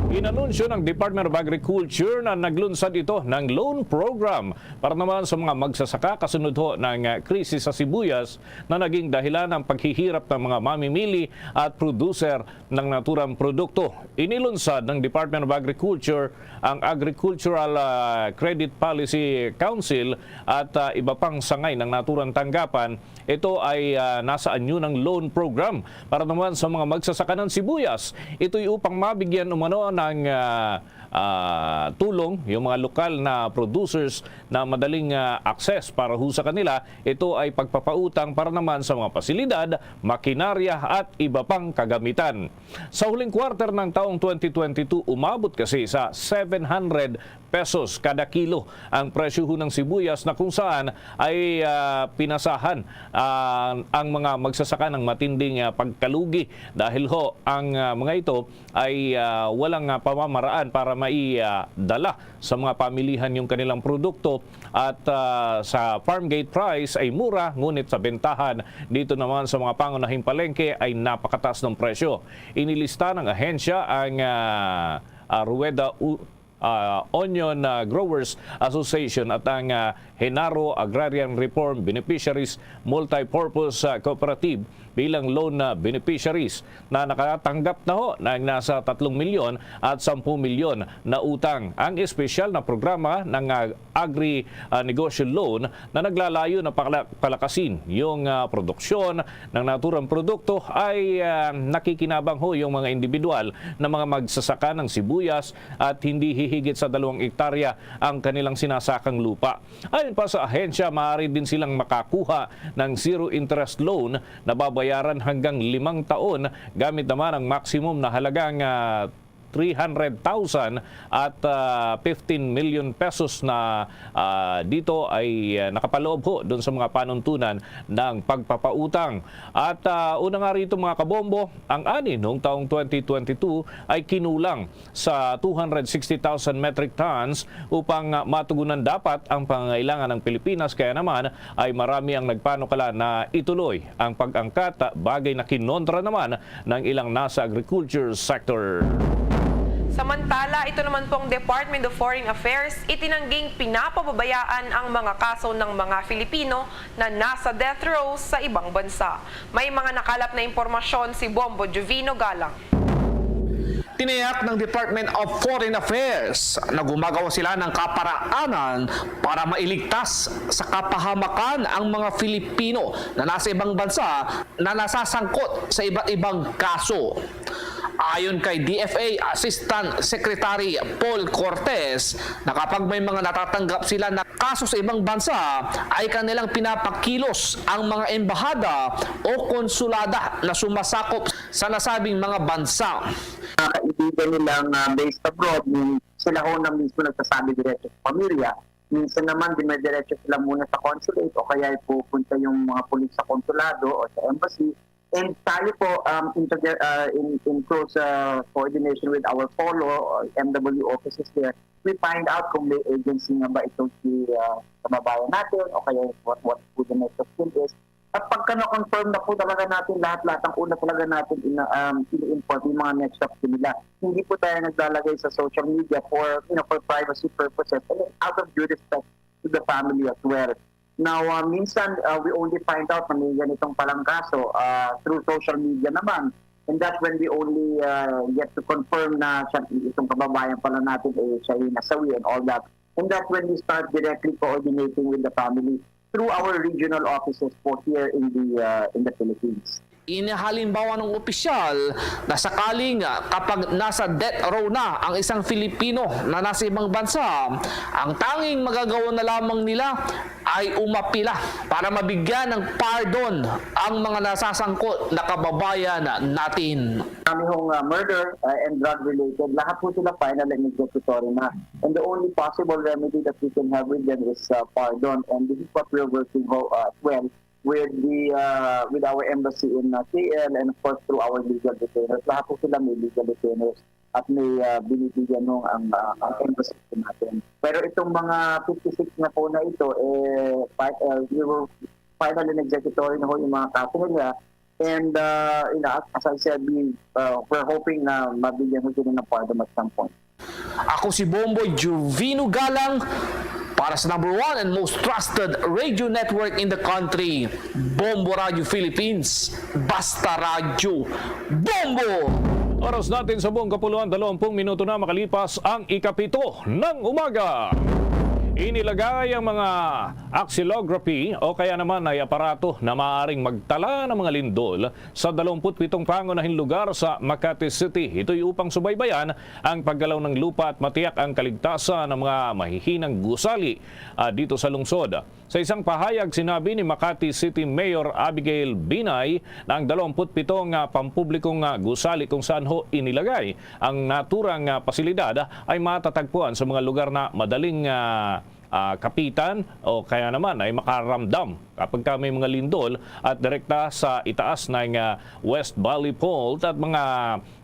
inanunsyo ng Department of Agriculture na naglunsad ito ng loan program para naman sa mga magsasaka kasunod ho ng, ah, krisis sa sibuyas na naging dahilan ng paghihirap ng mga mamimili at producer ng naturang produkto. Inilunsad ng Department of Agriculture ang Agricultural, ah, Credit Policy Council at, ah, iba pang sangay ng naturang tanggapan. Ito ay, ah, nasa anyo ng loan program para naman sa mga magsasaka ng sibuyas. Ito'y upang mabigyan umano ng, ah, ah, tulong yung mga lokal na producers na madaling, ah, access para ho sa kanila. Ito ay pagpapautang para naman sa mga pasilidad, makinarya at iba pang kagamitan. Sa huling quarter ng taong twenty twenty-two, umabot kasi sa seven hundred pesos kada kilo ang presyo ho ng sibuyas, na kung saan ay, ah, pinasahan, ah, ang mga magsasaka ng matinding, ah, pagkalugi dahil ho ang, ah, mga ito ay, ah, walang, ah, pamamaraan para maidala sa mga pamilihan yung kanilang produkto. At, ah, sa farm gate price ay mura, ngunit sa bentahan dito naman sa mga pangunahing palengke ay napakataas ng presyo. Inilista ng ahensya ang, ah, ah, Rueda U-, ah, Onion, ah, Growers Association at ang, ah, Genaro Agrarian Reform Beneficiaries Multipurpose, ah, Cooperative bilang loan, ah, beneficiaries na nakatanggap na ho ng nasa tatlong milyon at sampu milyon na utang. Ang espesyal na programa ng, ah, Agri, ah, Negosyo Loan na naglalayo na pakala-, palakasin yung, ah, produksyon ng naturang produkto ay, ah, nakikinabang ho yung mga individual na mga magsasaka ng sibuyas at hindi hihigit sa dalawang ektarya ang kanilang sinasakang lupa. Ayon pa sa ahensya, maaari din silang makakuha ng zero interest loan na babayaran hanggang limang taon, gamit naman ang maximum na halagang, ah, three hundred thousand at, ah, fifteen million pesos na, ah, dito ay, ah, nakapaloob ho doon sa mga panuntunan ng pagpapautang. At, ah, una nga rito, mga kabombo, ang ani noong taong twenty twenty-two ay kinulang sa two hundred sixty thousand metric tons upang, ah, matugunan dapat ang pangangailangan ng Pilipinas. Kaya naman ay marami ang nagpanukala na ituloy ang pag-angkat, bagay na kinontra naman ng ilang nasa agriculture sector. Samantala, ito naman pong Department of Foreign Affairs, itinangging pinapababayaan ang mga kaso ng mga Filipino na nasa death row sa ibang bansa. May mga nakalap na impormasyon si Bombo Jovino Galang. Tinayak ng Department of Foreign Affairs na gumagawa sila ng kaparaanan para mailigtas sa kapahamakan ang mga Filipino na nasa ibang bansa na nasasangkot sa iba't ibang kaso. Ayon kay D F A Assistant Secretary Paul Cortez, na kapag may mga natatanggap sila na kaso sa ibang bansa, ay kanilang pinapakilos ang mga embahada o konsulada na sumasakop sa nasabing mga bansa. Mga kaibigan nilang, ah, based abroad, yung sila ho na mismo nagsasabi diretso sa pamilya. Minsan naman, dumediretso sila muna sa consulate o kaya ay pupunta yung mga pulis sa konsulado o sa embassy. And tayo po, um, in, uh, in, in close, uh, coordination with our polo or M W offices there, we find out kung may agency nga ba itong si, uh, kababayan natin o kaya what, what po the next of kin is. At pagka na-confirm na po talaga natin lahat-lahat, ang una talaga natin ina-, um, ini-inform yung mga next of kin nila. Hindi po tayo naglalagay sa social media for, you know, for privacy purposes and out of due respect to the family as well. Now, uh, minsan, uh, we only find out na may ganitong palang kaso, uh, through social media naman. And that's when we only, uh, get to confirm na siya, itong kababayan pala natin, eh, siya yung nasawi and all that. And that's when we start directly coordinating with the family through our regional offices po here in the, uh, in the Philippines. Inihalimbawa ng opisyal na sakaling, ah, kapag nasa death row na ang isang Filipino na nasa ibang bansa, ang tanging magagawa na lamang nila ay umapila para mabigyan ng pardon ang mga nasasangkot na kababayan natin. Kami hong, uh, murder, uh, and drug-related, lahat po sila final and executory na. And the only possible remedy that we can have with them is, uh, pardon. And this is what we're working ho, uh, as well with the, uh, with our embassy in, uh, K L and of course through our legal retainers. Lahat po sila may legal retainers at may, uh, binibigyan ho ang, uh, ang embassy po natin. Pero itong mga fifty-six na po na ito, eh, fi-, uh, we were final and executory na ho yung mga kaso nila. And, uh, you know, as I said, we, uh, we're hoping na mabigyan ho sila ng pardon at some point. Ako si Bomboy Juvino Galang para sa number one and most trusted radio network in the country, Bombo Radio Philippines. Basta Radyo, Bombo! Oras natin sa buong kapuluan, dalawampung minuto na makalipas ang ikapito ng umaga. Inilagay ang mga axillography o kaya naman ay aparato na maaaring magtala ng mga lindol sa dalawampu't pitong pangunahing lugar sa Makati City. Ito'y upang subaybayan ang paggalaw ng lupa at matiyak ang kaligtasan ng mga mahihinang gusali, ah, dito sa lungsod. Sa isang pahayag, sinabi ni Makati City Mayor Abigail Binay na ang dalawampu't pito nga pampublikong, ah, gusali kung saan ho inilagay ang naturang, ah, pasilidad ay matatagpuan sa mga lugar na madaling, ah, ah, kapitan o kaya naman ay makaramdam kapag ka may mga lindol at direkta sa itaas ng, ah, West Valley Fault at mga,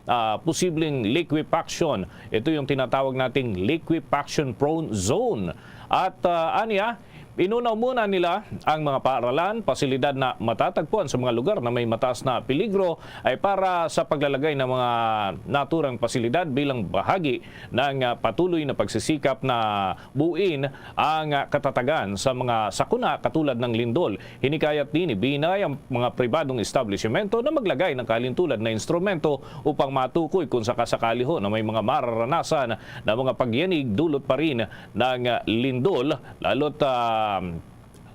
ah, posibleng liquefaction. Ito yung tinatawag nating liquefaction prone zone. At, ah, aniya, inunaw muna nila ang mga paaralan, pasilidad na matatagpuan sa mga lugar na may mataas na peligro ay para sa paglalagay ng mga naturang pasilidad bilang bahagi ng, ah, patuloy na pagsisikap na buin ang, ah, katatagan sa mga sakuna katulad ng lindol. Hinikayat din ni Binay ang mga pribadong establishmento na maglagay ng kahalintulad na instrumento upang matukoy kung sakasakali ho na may mga mararanasan na mga pagyanig dulot pa rin ng, ah, lindol, lalo't, ah,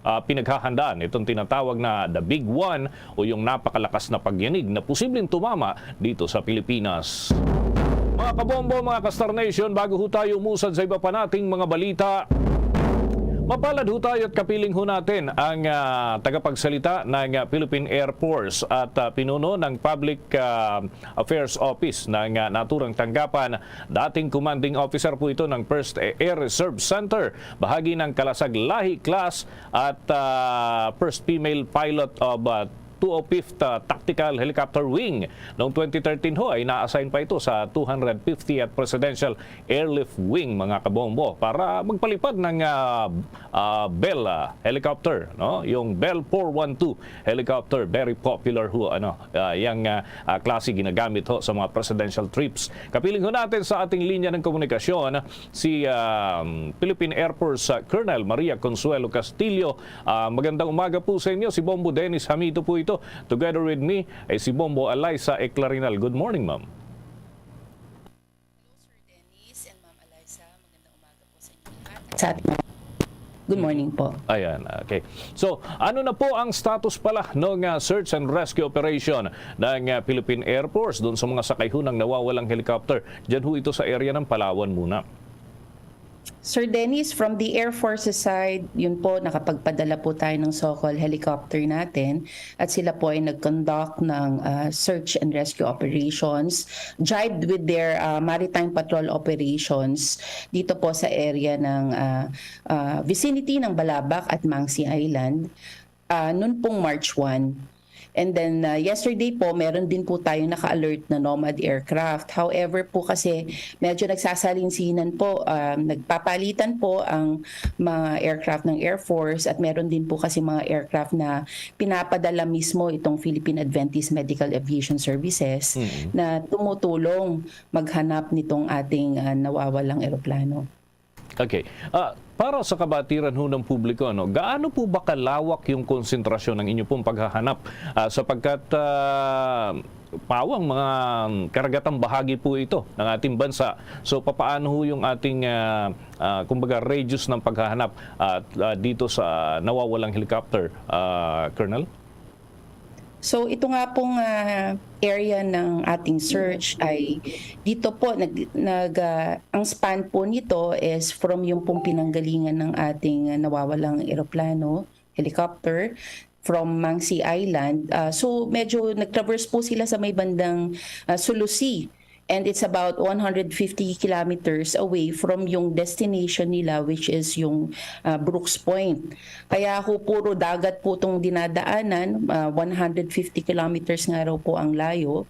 ah, pinaghahandaan itong tinatawag na The Big One o yung napakalakas na pagyanig na posibleng tumama dito sa Pilipinas. Mga kabombo, mga ka-Star Nation, bago ho tayo umusad sa iba pa nating mga balita, mapalad ho tayo at kapiling ho natin ang, ah, tagapagsalita ng, ah, Philippine Air Force at, ah, pinuno ng Public, ah, Affairs Office ng, ah, naturang tanggapan. Dating commanding officer po ito ng First Air Reserve Center, bahagi ng Kalasag Lahi Class at, ah, first female pilot of, ah, two oh fifth, ah, Tactical Helicopter Wing. Noong twenty thirteen ho ay na-assign pa ito sa two hundred fiftieth Presidential Airlift Wing, mga kabombo, para magpalipad ng, ah, ah, Bell, ah, helicopter, no? Yung Bell four one two helicopter, very popular ho, ano, ah, yang, ah, ah, klase ginagamit ho sa mga presidential trips. Kapiling ho natin sa ating linya ng komunikasyon si, ah, Philippine Air Force, ah, Colonel Maria Consuelo Castillo. Ah, magandang umaga po sa inyo. Si Bombo Dennis Hamito po ito. Together with me ay si Bombo Eliza Eclarinal. Good morning, ma'am. Hello, Sir Dennis and Ma'am Eliza. Magandang umaga po sa inyo lahat. Sa ating mga, good morning po. Ayan, okay. So, ano na po ang status pala ng, ah, search and rescue operation ng, ah, Philippine Air Force doon sa mga sakay ho ng nawawalang helicopter? Diyan ho ito sa area ng Palawan muna. Sir Dennis, from the Air Force's side, yun po, nakapagpadala po tayo ng SOCOL helicopter natin at sila po ay nag-conduct ng, ah, search and rescue operations, jibed with their, ah, maritime patrol operations dito po sa area ng, ah, ah, vicinity ng Balabac at Mangsi Island, ah, noon pong March one. And then, ah, yesterday po, meron din po tayo naka-alert na Nomad aircraft. However po kasi, medyo nagsasalinsinan po, ah, nagpapalitan po ang mga aircraft ng Air Force at meron din po kasi mga aircraft na pinapadala mismo itong Philippine Adventist Medical Aviation Services Mm. na tumutulong maghanap nitong ating, ah, nawawalang eroplano. Okay. Ah, para sa kabatiran ho ng publiko, ano, gaano po ba kalawak yung konsentrasyon ng inyo pong paghahanap? Ah, sapagkat, ah, pawang mga karagatang bahagi po ito ng ating bansa. So, papaano ho yung ating, ah, ah, kumbaga, radius ng paghahanap, ah, ah, dito sa nawawalang helicopter, ah, Colonel? So, ito nga pong, ah, area ng ating search ay dito po, nag-, nag-, ah, ang span po nito is from yung pong pinanggalingan ng ating, ah, nawawalang eroplano, helicopter, from Mangsi Island. Ah, so, medyo nag-traverse po sila sa may bandang, ah, Sulusi. And it's about one hundred fifty kilometers away from yung destination nila, which is yung, ah, Brooks Point. Kaya ho, puro dagat po itong dinadaanan, ah, one hundred fifty kilometers nga raw po ang layo.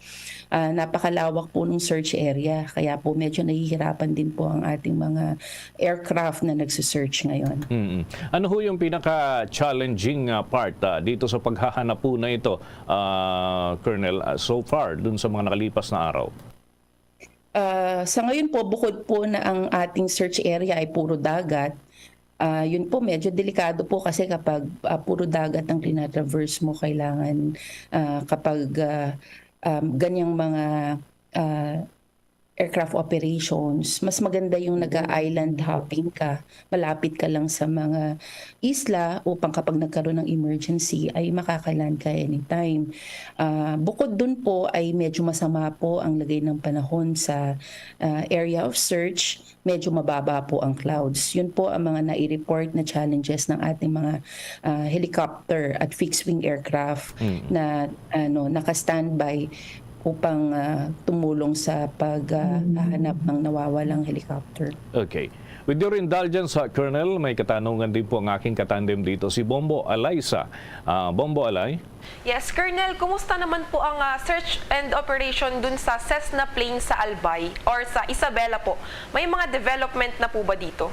Ah, napakalawak po ng search area. Kaya po medyo nahihirapan din po ang ating mga aircraft na nagsisearch ngayon. Mm. Ano ho yung pinaka-challenging, ah, part, ah, dito sa paghahanap po na ito, ah, Colonel, ah, so far, dun sa mga nakalipas na araw? Ah, sa ngayon po, bukod po na ang ating search area ay puro dagat, ah, yun po, medyo delikado po kasi kapag, ah, puro dagat ang tinatraverse mo, kailangan, ah, kapag, ah, um, ganyang mga, ah, aircraft operations, mas maganda yung nag-a-island hopping ka. Malapit ka lang sa mga isla upang kapag nagkaroon ng emergency ay makaka-land ka anytime. Ah, bukod dun po ay medyo masama po ang lagay ng panahon sa, ah, area of search. Medyo mababa po ang clouds. Yun po ang mga nai-report na challenges ng ating mga, ah, helicopter at fixed-wing aircraft Mm. na, ano, naka-standby upang, ah, tumulong sa pag, ah, Mm. hahanap ng nawawalang helicopter. Okay. With your indulgence, ha, Colonel, may katanungan din po ang aking katandem dito, si Bombo Alaysa. Ah, Bombo Alay? Yes, Colonel, kumusta naman po ang, ah, search and operation dun sa Cessna plane sa Albay or sa Isabela po? May mga development na po ba dito?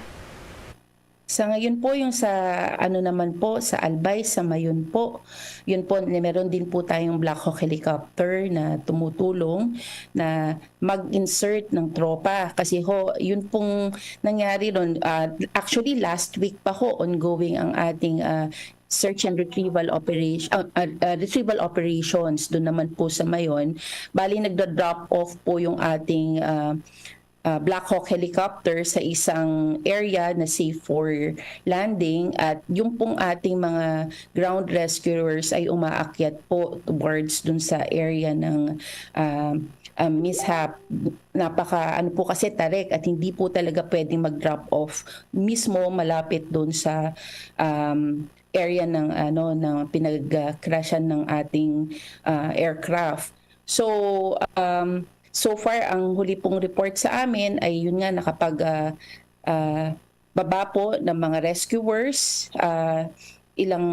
Sa ngayon po, yung sa, ano naman po, sa Albay, sa Mayon po, yun po, meron din po tayong Black Hawk helicopter na tumutulong na mag-insert ng tropa. Kasi ho, yun pong nangyari ron, ah, actually, last week pa ho, ongoing ang ating, ah, search and retrieval operation, ah, ah, ah, retrieval operations doon naman po sa Mayon. Bali, nagda-drop off po yung ating, ah, ah, Black Hawk helicopter sa isang area na safe for landing, at yung pong ating mga ground rescuers ay umaakyat po towards dun sa area ng, ah, ah, mishap. Napaka, ano po kasi, tarik, at hindi po talaga pwedeng mag-drop off mismo malapit dun sa, um, area ng, ano, ng pinag-crashan ng ating, ah, aircraft. So, um, so far, ang huli pong report sa amin ay yun nga, nakapag, ah, ah, baba po ng mga rescuers, ah, ilang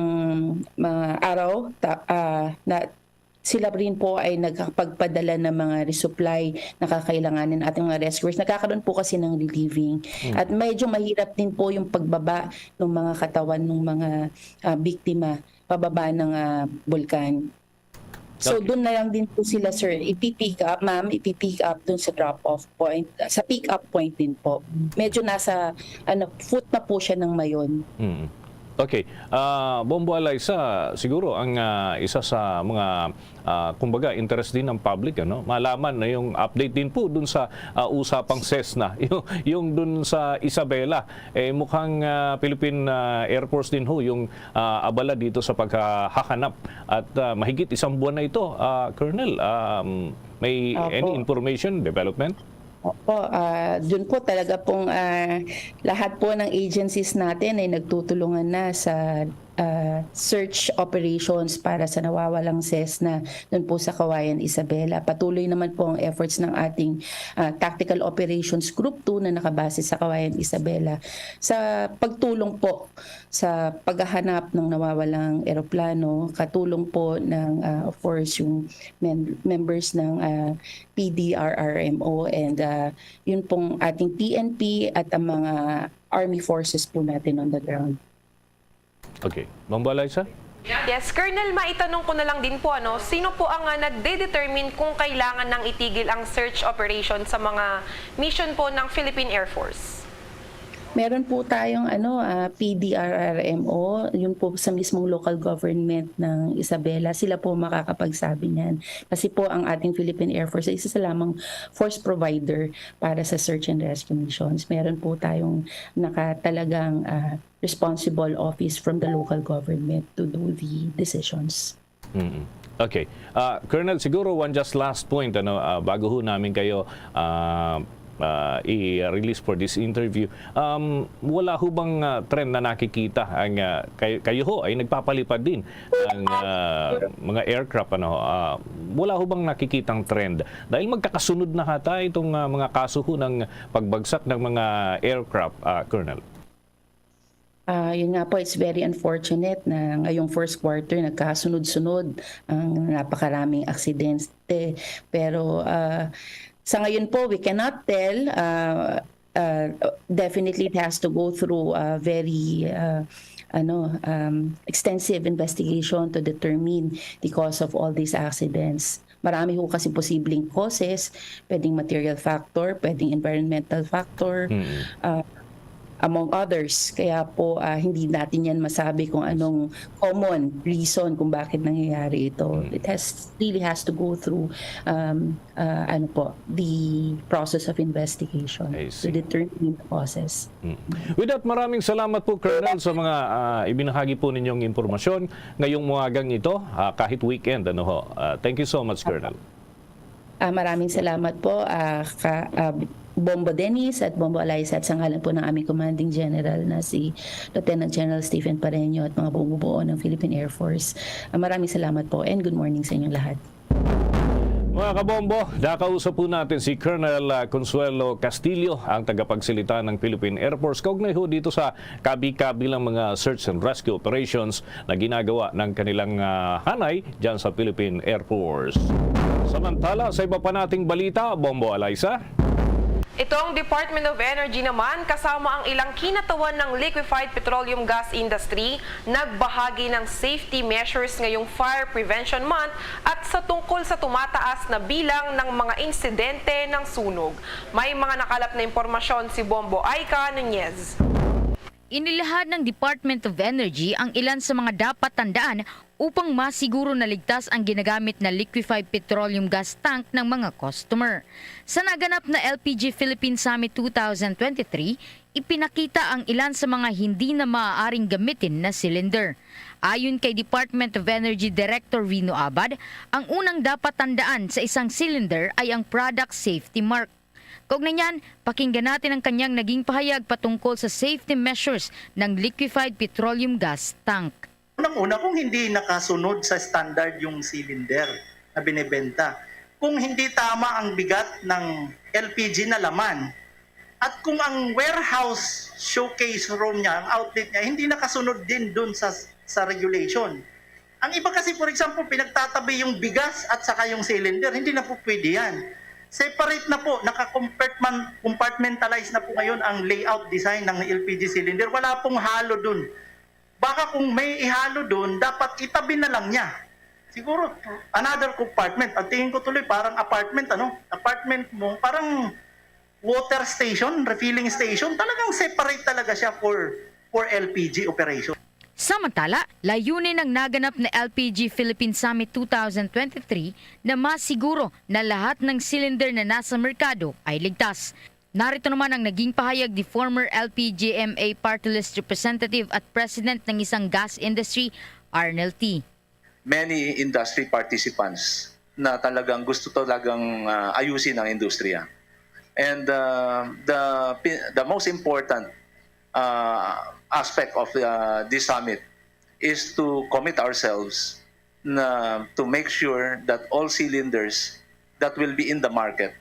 mga araw, ta-, ah, na sila rin po ay nagkakapagpadala ng mga resupply na kakailanganin ating mga rescuers. Nagkakaroon po kasi ng relieving. Mm. At medyo mahirap din po yung pagbaba ng mga katawan ng mga, ah, biktima pababa ng, ah, bulkan. So, Okay. Doon na lang din po sila, sir, ipi-pick up, ma'am, ipi-pick up doon sa drop-off point, sa pick-up point din po. Medyo nasa, ano, foot na po siya ng Mayon. Mm. Okay. Ah, Bombo Alaysa, siguro ang, ah, isa sa mga, ah, kumbaga, interest din ng public, ano, malaman na yung update din po dun sa, ah, usapang Cessna, yung, yung dun sa Isabela. Eh, mukhang, ah, Philippine, ah, Air Force din ho yung, ah, abala dito sa paghahanap at, ah, mahigit isang buwan na ito, ah, Colonel. Um, may Opo. any information, development? Opo, ah, dun po talaga pong, ah, lahat po ng agencies natin ay nagtutulungan na sa, ah, search operations para sa nawawalang Cessna dun po sa Kawayan Isabela. Patuloy naman po ang efforts ng ating, ah, Tactical Operations Group two na nakabase sa Kawayan Isabela sa pagtulong po sa paghahanap ng nawawalang eroplano, katulong po ng, ah, of course, yung mem-, members ng, ah, P D R R M O and, ah, yun pong ating P N P at ang mga army forces po natin on the ground. Okay. Bombo Alaysa? Yes, Colonel, maitanong ko na lang din po, ano, sino po ang, ah, nagde-determine kung kailangan nang itigil ang search operation sa mga mission po ng Philippine Air Force? Meron po tayong, ano, ah, P D R R M O, yun po sa mismong local government ng Isabela. Sila po makakapagsabi niyan. Kasi po ang ating Philippine Air Force ay isa sa lamang force provider para sa search and rescue missions. Meron po tayong naka-, talagang, ah, responsible office from the local government to do the decisions. Mm. Okay. Ah, Colonel, siguro one just last point, ano, ah, bago ho namin kayo, ah, ah, i-release for this interview. Um, wala ho bang, ah, trend na nakikita ang, ah, kay-, kayo ho ay nagpapalipad din ng, ah, mga aircraft, ano, ah, wala ho bang nakikitang trend? Dahil magkakasunod na hata itong, ah, mga kaso ho ng pagbagsak ng mga aircraft, ah, Colonel. Ah, yun nga po, it's very unfortunate na ngayong first quarter nagkasunod-sunod ang napakaraming aksidente. Pero, ah, sa ngayon po, we cannot tell. Ah, ah, definitely it has to go through a very, ah, ano, um, extensive investigation to determine the cause of all these accidents. Marami ho kasi posibleng causes, pwedeng material factor, pwedeng environmental factor. Mm. Ah, among others. Kaya po, ah, hindi natin yan masabi kung anong common reason kung bakit nangyayari ito. Mm. It has, really has to go through, um, ah, ano po, the process of investigation I to see. determine the causes. Mm. With that, maraming salamat po, Colonel, sa mga, ah, ibinahagi po ninyong impormasyon ngayong umagang ito, ah, kahit weekend, ano ho. Ah, thank you so much, Colonel. Ah, maraming salamat po, ah, ka, ah, Bombo Dennis at Bombo Eliza, at sa ngalan po ng aming Commanding General na si Lieutenant General Stephen Pareño at mga bumubuo ng Philippine Air Force. Ah, maraming salamat po and good morning sa inyong lahat. Mga kabombo, nakausap po natin si Colonel, ah, Consuelo Castillo, ang tagapagsalita ng Philippine Air Force, kaugnay ho dito sa kabi-kabilang mga search and rescue operations na ginagawa ng kanilang, ah, hanay dyan sa Philippine Air Force. Samantala, sa iba pa nating balita, Bombo Eliza. Itong Department of Energy naman, kasama ang ilang kinatawan ng liquefied petroleum gas industry, nagbahagi ng safety measures ngayong Fire Prevention Month at sa tungkol sa tumataas na bilang ng mga insidente ng sunog. May mga nakalap na impormasyon si Bombo Aika Nunez. Inilahad ng Department of Energy ang ilan sa mga dapat tandaan upang masiguro na ligtas ang ginagamit na liquefied petroleum gas tank ng mga customer. Sa naganap na L P G Philippine Summit two thousand twenty-three, ipinakita ang ilan sa mga hindi na maaaring gamitin na cylinder. Ayon kay Department of Energy Director Rino Abad, ang unang dapat tandaan sa isang cylinder ay ang product safety mark. Kaugnay niyan, pakinggan natin ang kanyang naging pahayag patungkol sa safety measures ng liquefied petroleum gas tank. Unang-una, kung hindi nakasunod sa standard yung cylinder na binebenta, kung hindi tama ang bigat ng L P G na laman, at kung ang warehouse showcase room niya, ang outlet niya, hindi nakasunod din dun sa, sa regulation. Ang iba kasi, for example, pinagtatabi yung bigas at saka yung cylinder. Hindi na po pwede yan. Separate na po, naka-compartment-, compartmentalize na po ngayon ang layout design ng L P G cylinder. Wala pong halo dun. Baka kung may ihalo dun, dapat itabi na lang niya. Siguro, another compartment. Ang tingin ko tuloy, parang apartment, ano? Apartment mo, parang water station, refilling station, talagang separate talaga siya for, for L P G operation. Samantala, layunin ng naganap na L P G Philippine Summit two thousand twenty-three na masiguro na lahat ng cylinder na nasa merkado ay ligtas. Narito naman ang naging pahayag ni former L P G M A Party List Representative at President ng isang gas industry, Arnel T. Many industry participants na talagang gusto talagang, ah, ayusin ang industriya. And, ah, the pi-, the most important, ah, aspect of, ah, this summit is to commit ourselves na to make sure that all cylinders that will be in the market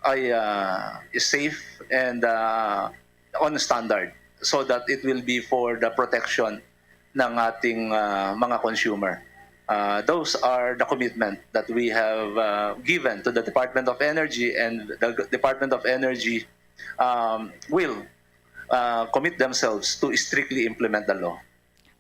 ay, ah, is safe and, ah, on standard, so that it will be for the protection ng ating, ah, mga consumer. Ah, those are the commitment that we have, ah, given to the Department of Energy, and the Department of Energy, um, will, ah, commit themselves to strictly implement the law.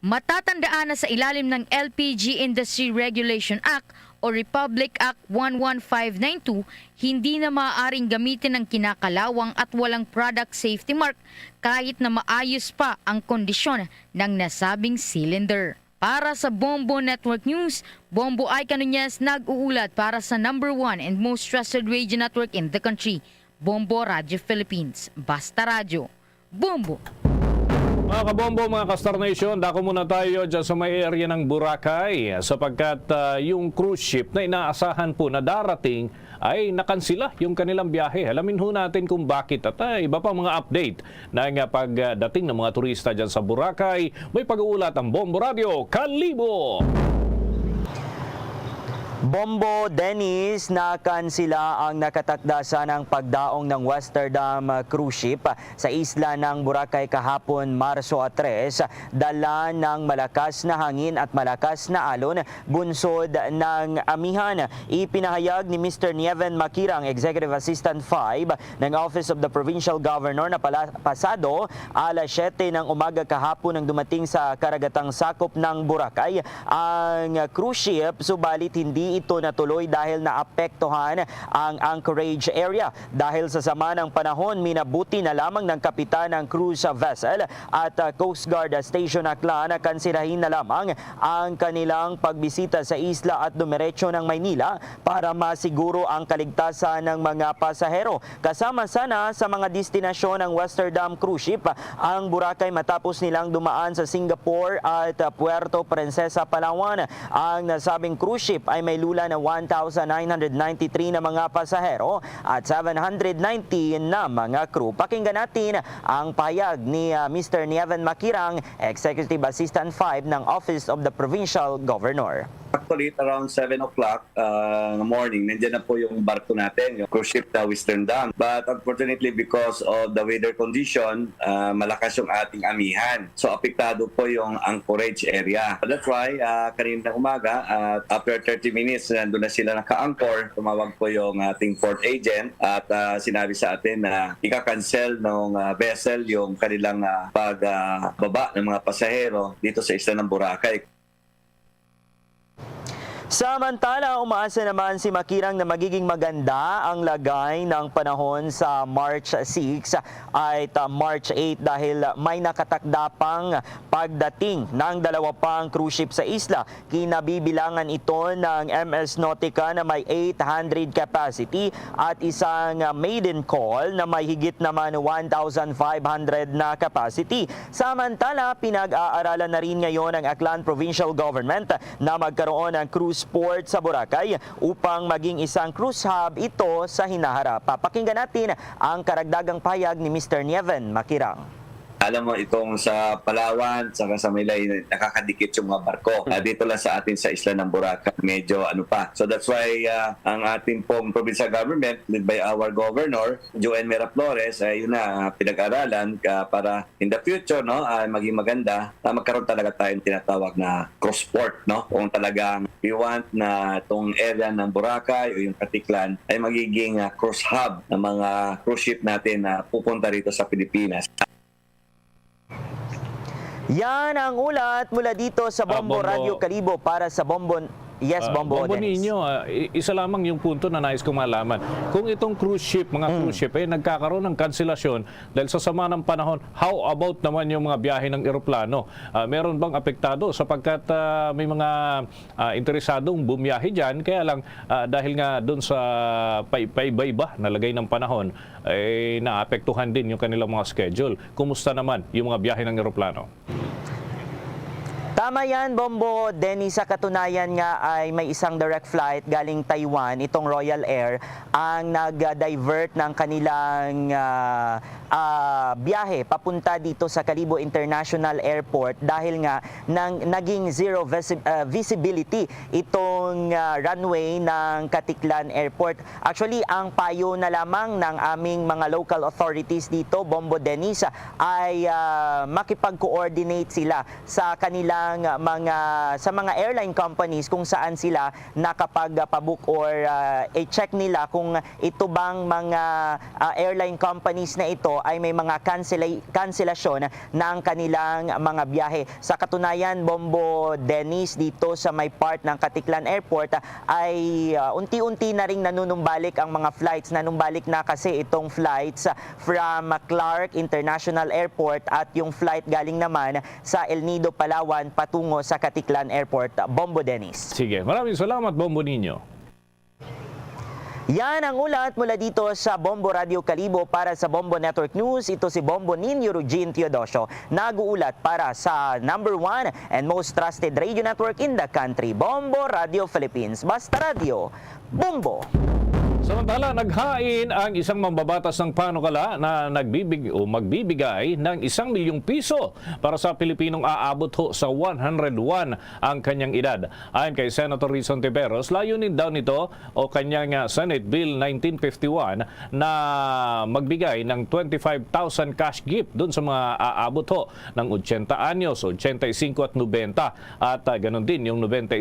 Matatandaan na sa ilalim ng L P G Industry Regulation Act o Republic Act one one five nine two, hindi na maaaring gamitin ang kinakalawang at walang product safety mark kahit na maayos pa ang kondisyon ng nasabing cylinder. Para sa Bombo Network News, Bombo Aika Nunez nag-uulat para sa number one and most trusted radio network in the country, Bombo Radyo Philippines. Basta Radyo, Bombo! Mga kabombo, mga ka-Star Nation, dako muna tayo dyan sa may area ng Boracay sapagkat, ah, yung cruise ship na inaasahan po na darating ay nakansila yung kanilang biyahe. Alamin ho natin kung bakit at, ah, iba pang mga update ng, ah, pagdating ng mga turista dyan sa Boracay. May pag-uulat ang Bombo Radyo Kalibo. Bombo Dennis, nakansila ang nakatakda sanang pagdaong ng Westerdam cruise ship sa isla ng Boracay kahapon, Marso tres, dala ng malakas na hangin at malakas na alon, bunsod ng amihan. Ipinahayag ni Mister Nieven Makirang, Executive Assistant five ng Office of the Provincial Governor, na pala, pasado alas siyete ng umaga kahapon nang dumating sa karagatang sakop ng Boracay ang cruise ship, subalit hindi ito natuloy dahil naapektuhan ang anchorage area. Dahil sa sama ng panahon, minabuti na lamang ng kapitan ng cruise vessel at, ah, Coast Guard Station Aklan na kanselahin na lamang ang kanilang pagbisita sa isla at dumiretso ng Maynila para masiguro ang kaligtasan ng mga pasahero. Kasama sana sa mga destinasyon ang Westerdam cruise ship ang Boracay matapos nilang dumaan sa Singapore at, ah, Puerto Princesa, Palawan. Ang nasabing cruise ship ay may lula na one thousand nine hundred ninety-three na mga pasahero at seven hundred nineteen na mga crew. Pakinggan natin ang pahayag ni, ah, Mister Nieven Makirang, Executive Assistant five ng Office of the Provincial Governor. Actually, around seven o'clock uh, morning, nandiyan na po yung barko natin, yung cruise ship na Westerdam. But unfortunately, because of the weather condition, uh, malakas yung ating amihan. So, apektado po yung anchorage area. That's why, uh, kanina umaga, uh, after thirty minutes, nandun na sila naka-anchor. Tumawag po yung ating port agent at uh, sinabi sa atin na ika-cancel ng uh, vessel yung kanilang uh, pagbaba uh, ng mga pasahero dito sa isla ng Boracay. Samantala, umaasa naman si Makirang na magiging maganda ang lagay ng panahon sa March six at, ah, March eight dahil may nakatakda pang pagdating ng dalawa pang cruise ship sa isla. Kinabibilangan ito ng M S Nautica na may eight hundred capacity at isang, ah, maiden call na may higit naman one thousand five hundred na capacity. Samantala, pinag-aaralan na rin ngayon ng Aklan Provincial Government na magkaroon ng cruise port sa Boracay upang maging isang cruise hub ito sa hinaharap. Papakinggan natin ang karagdagang pahayag ni Mister Nieven Makirang. Alam mo, itong sa Palawan, saka sa Maynila, nakakadikit yung mga barko. Ah, dito lang sa atin sa isla ng Boracay, medyo ano pa. So that's why ah, ang ating pong provincial government, led by our governor, Joel Miraflores, ay yun na, ah, pinag-aralan ka para in the future, no, ah, maging maganda na magkaroon talaga tayo ng tinatawag na cruise port, no? Kung talagang we want na itong area ng Boracay o yung Caticlan ay magiging ah, cruise hub ng mga cruise ship natin na pupunta rito sa Pilipinas. Yan ang ulat mula dito sa Ah, Bombo Bombo. Radio Kalibo para sa Bombo. Yes, Ah, Bombo, Bombo Dennis. Ninyo, ah, i- isa lamang yung punto na nais kong malaman. Kung itong cruise ship, mga Mm. cruise ship, eh, nagkakaroon ng kanselasyon dahil sa sama ng panahon, how about naman yung mga biyahe ng eroplano? Ah, meron bang apektado? Sapagkat ah, may mga ah, interesadong bumiyahe dyan, kaya lang ah, dahil nga doon sa pay- paiba-iba na lagay ng panahon, eh, naapektuhan din yung kanilang mga schedule. Kumusta naman yung mga biyahe ng eroplano? Tama yan, Bombo Dennis. Sa katunayan nga ay may isang direct flight galing Taiwan, itong Royal Air, ang nag-divert ng kanilang ah, ah, biyahe papunta dito sa Kalibo International Airport dahil nga nang, naging zero visi- ah, visibility itong ah, runway ng Caticlan Airport. Actually, ang payo na lamang ng aming mga local authorities dito, Bombo Dennis, ay ah, makipag-coordinate sila sa kanilang mga sa mga airline companies kung saan sila nakapagpabook or ah, i-check nila kung ito bang mga ah, airline companies na ito ay may mga cancela- cancelasyon ng kanilang mga biyahe. Sa katunayan, Bombo Dennis, dito sa may part ng Caticlan Airport ah, ay ah, unti-unti na ring nanunumbalik ang mga flights. Nanumbalik na kasi itong flights from Clark International Airport at yung flight galing naman sa El Nido, Palawan patungo sa Caticlan Airport. Bombo Dennis. Sige, maraming salamat, Bombo Ninyo. Yan ang ulat mula dito sa Bombo Radio Kalibo. Para sa Bombo Network News, ito si Bombo Ninyo Rugin Teodosio, nag-uulat para sa number one and most trusted radio network in the country, Bombo Radio Philippines. Basta Radio, Bombo! Samantala, naghain ang isang mambabatas ng panukala na nagbibig o magbibigay ng isang milyong piso para sa Pilipinong aabot ho sa one hundred one ang kanyang edad. Ayon kay Senator Rizon Tiveros, layunin daw nito o kanyang ah, Senate Bill nineteen fifty-one na magbigay ng twenty-five thousand cash gift dun sa mga aabot ho ng eighty anyos, eighty-five at ninety at ah, ganun din yung ninety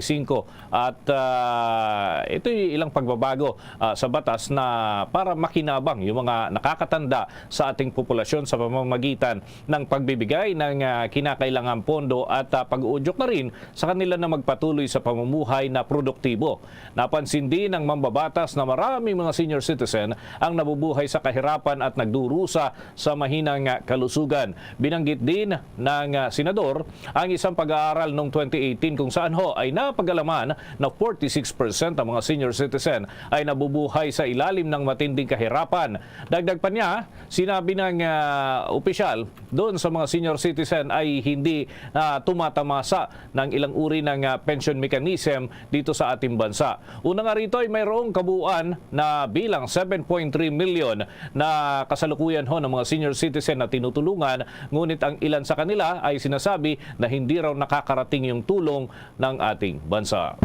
at ah, ito'y ilang pagbabago ah, sa tas na para makinabang yung mga nakakatanda sa ating populasyon sa pamamagitan ng pagbibigay ng, ah, kinakailangang pondo at, ah, pag-uudyok na rin sa kanila na magpatuloy sa pamumuhay na produktibo. Napansin din ng mambabatas na maraming mga senior citizen ang nabubuhay sa kahirapan at nagdurusa sa mahinang, ah, kalusugan. Binanggit din ng, ah, senador ang isang pag-aaral noong twenty eighteen kung saan ho ay napag-alaman na forty-six percent ang mga senior citizen ay nabubuhay sa ilalim ng matinding kahirapan. Dagdag pa niya, sinabi ng, ah, opisyal, doon sa mga senior citizen ay hindi, ah, tumatamasa ng ilang uri ng, ah, pension mechanism dito sa ating bansa. Una nga rito ay mayroong kabuuan na bilang seven point three million na kasalukuyan ho ng mga senior citizen na tinutulungan, ngunit ang ilan sa kanila ay sinasabi na hindi raw nakakarating yung tulong ng ating bansa.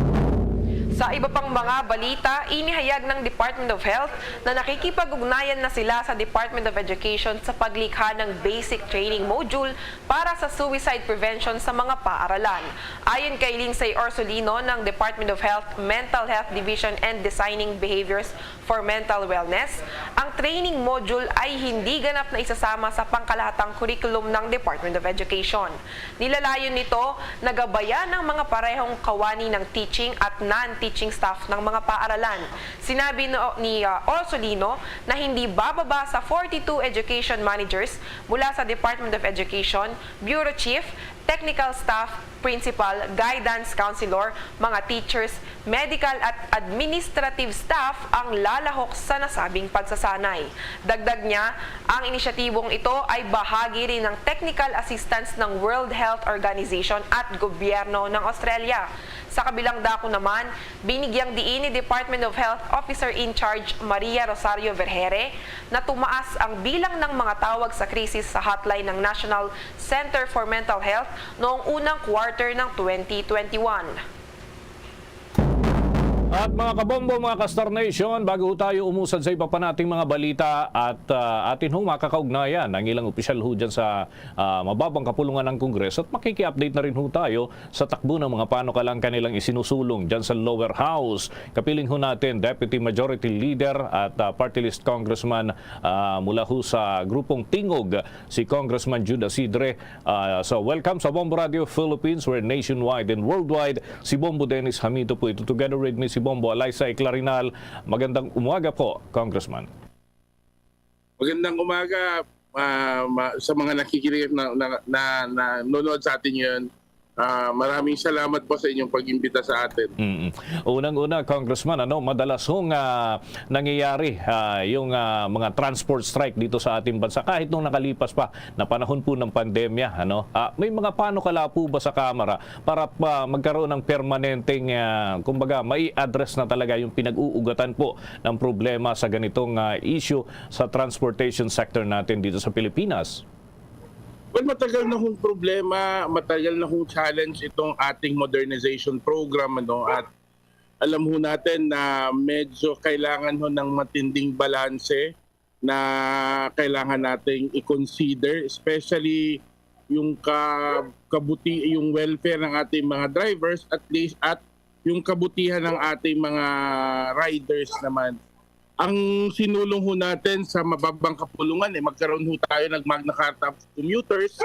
Sa iba pang mga balita, inihayag ng Department of Health na nakikipag-ugnayan na sila sa Department of Education sa paglikha ng basic training module para sa suicide prevention sa mga paaralan. Ayon kay Lindsay Orsolino ng Department of Health Mental Health Division and Designing Behaviors for Mental Wellness, ang training module ay hindi ganap na isasama sa pangkalahatang curriculum ng Department of Education. Nilalayon nito na gabayan ang mga parehong kawani ng teaching at non-teaching staff ng mga paaralan. Sinabi no, ni, ah, Orsolino na hindi bababa sa forty-two education managers mula sa Department of Education, bureau chief, technical staff, principal, guidance counselor, mga teachers, medical at administrative staff ang lalahok sa nasabing pagsasanay. Dagdag niya, ang inisyatibong ito ay bahagi rin ng technical assistance ng World Health Organization at gobyerno ng Australia. Sa kabilang dako naman, binigyang diin ni Department of Health Officer in Charge Maria Rosario Vergere na tumaas ang bilang ng mga tawag sa krisis sa hotline ng National Center for Mental Health noong unang quarter ng twenty twenty-one. At mga kabombo, mga ka-Star Nation, bago ho tayo umusad sa iba pa nating mga balita at, ah, atin hong makakaugnayan ang ilang opisyal ho dyan sa, ah, mababang kapulungan ng Kongreso at makiki-update na rin ho tayo sa takbo ng mga panukalang kanilang isinusulong dyan sa lower house. Kapiling ho natin Deputy Majority Leader at, ah, Party List Congressman, ah, mula ho sa grupong Tingog, si Congressman Jude Asidre. Ah, so, welcome sa Bombo Radio Philippines. We're nationwide and worldwide. Si Bombo Dennis Hamito po ito. Together with me, si Bombo Alaysa Eclarinal. Magandang umaga po, Congressman. Magandang umaga, ah, ma-, sa mga nakikinig na, na, na, nanonood sa atin ngayon. Ah, maraming salamat po sa inyong pag-imbita sa atin. Mm. Unang-una, Congressman, ano, madalas hong, ah, nangyayari, ah, yung, ah, mga transport strike dito sa ating bansa, kahit nung nakalipas pa na panahon po ng pandemya, ano. Ah, may mga panukala po ba sa Kamara para pa magkaroon ng permanenteng, ah, kumbaga, mai-address na talaga yung pinag-uugatan po ng problema sa ganitong, ah, issue sa transportation sector natin dito sa Pilipinas? Well, matagal na hong problema, matagal na hong challenge itong ating modernization program, ano, at alam ho natin na medyo kailangan ho ng matinding balanse na kailangan nating i-consider, especially yung ka-, kabuti-, yung welfare ng ating mga drivers, at least, at yung kabutihan ng ating mga riders naman. Ang sinulong ho natin sa mababang kapulungan, eh, magkaroon ho tayo ng Magna Carta of Commuters,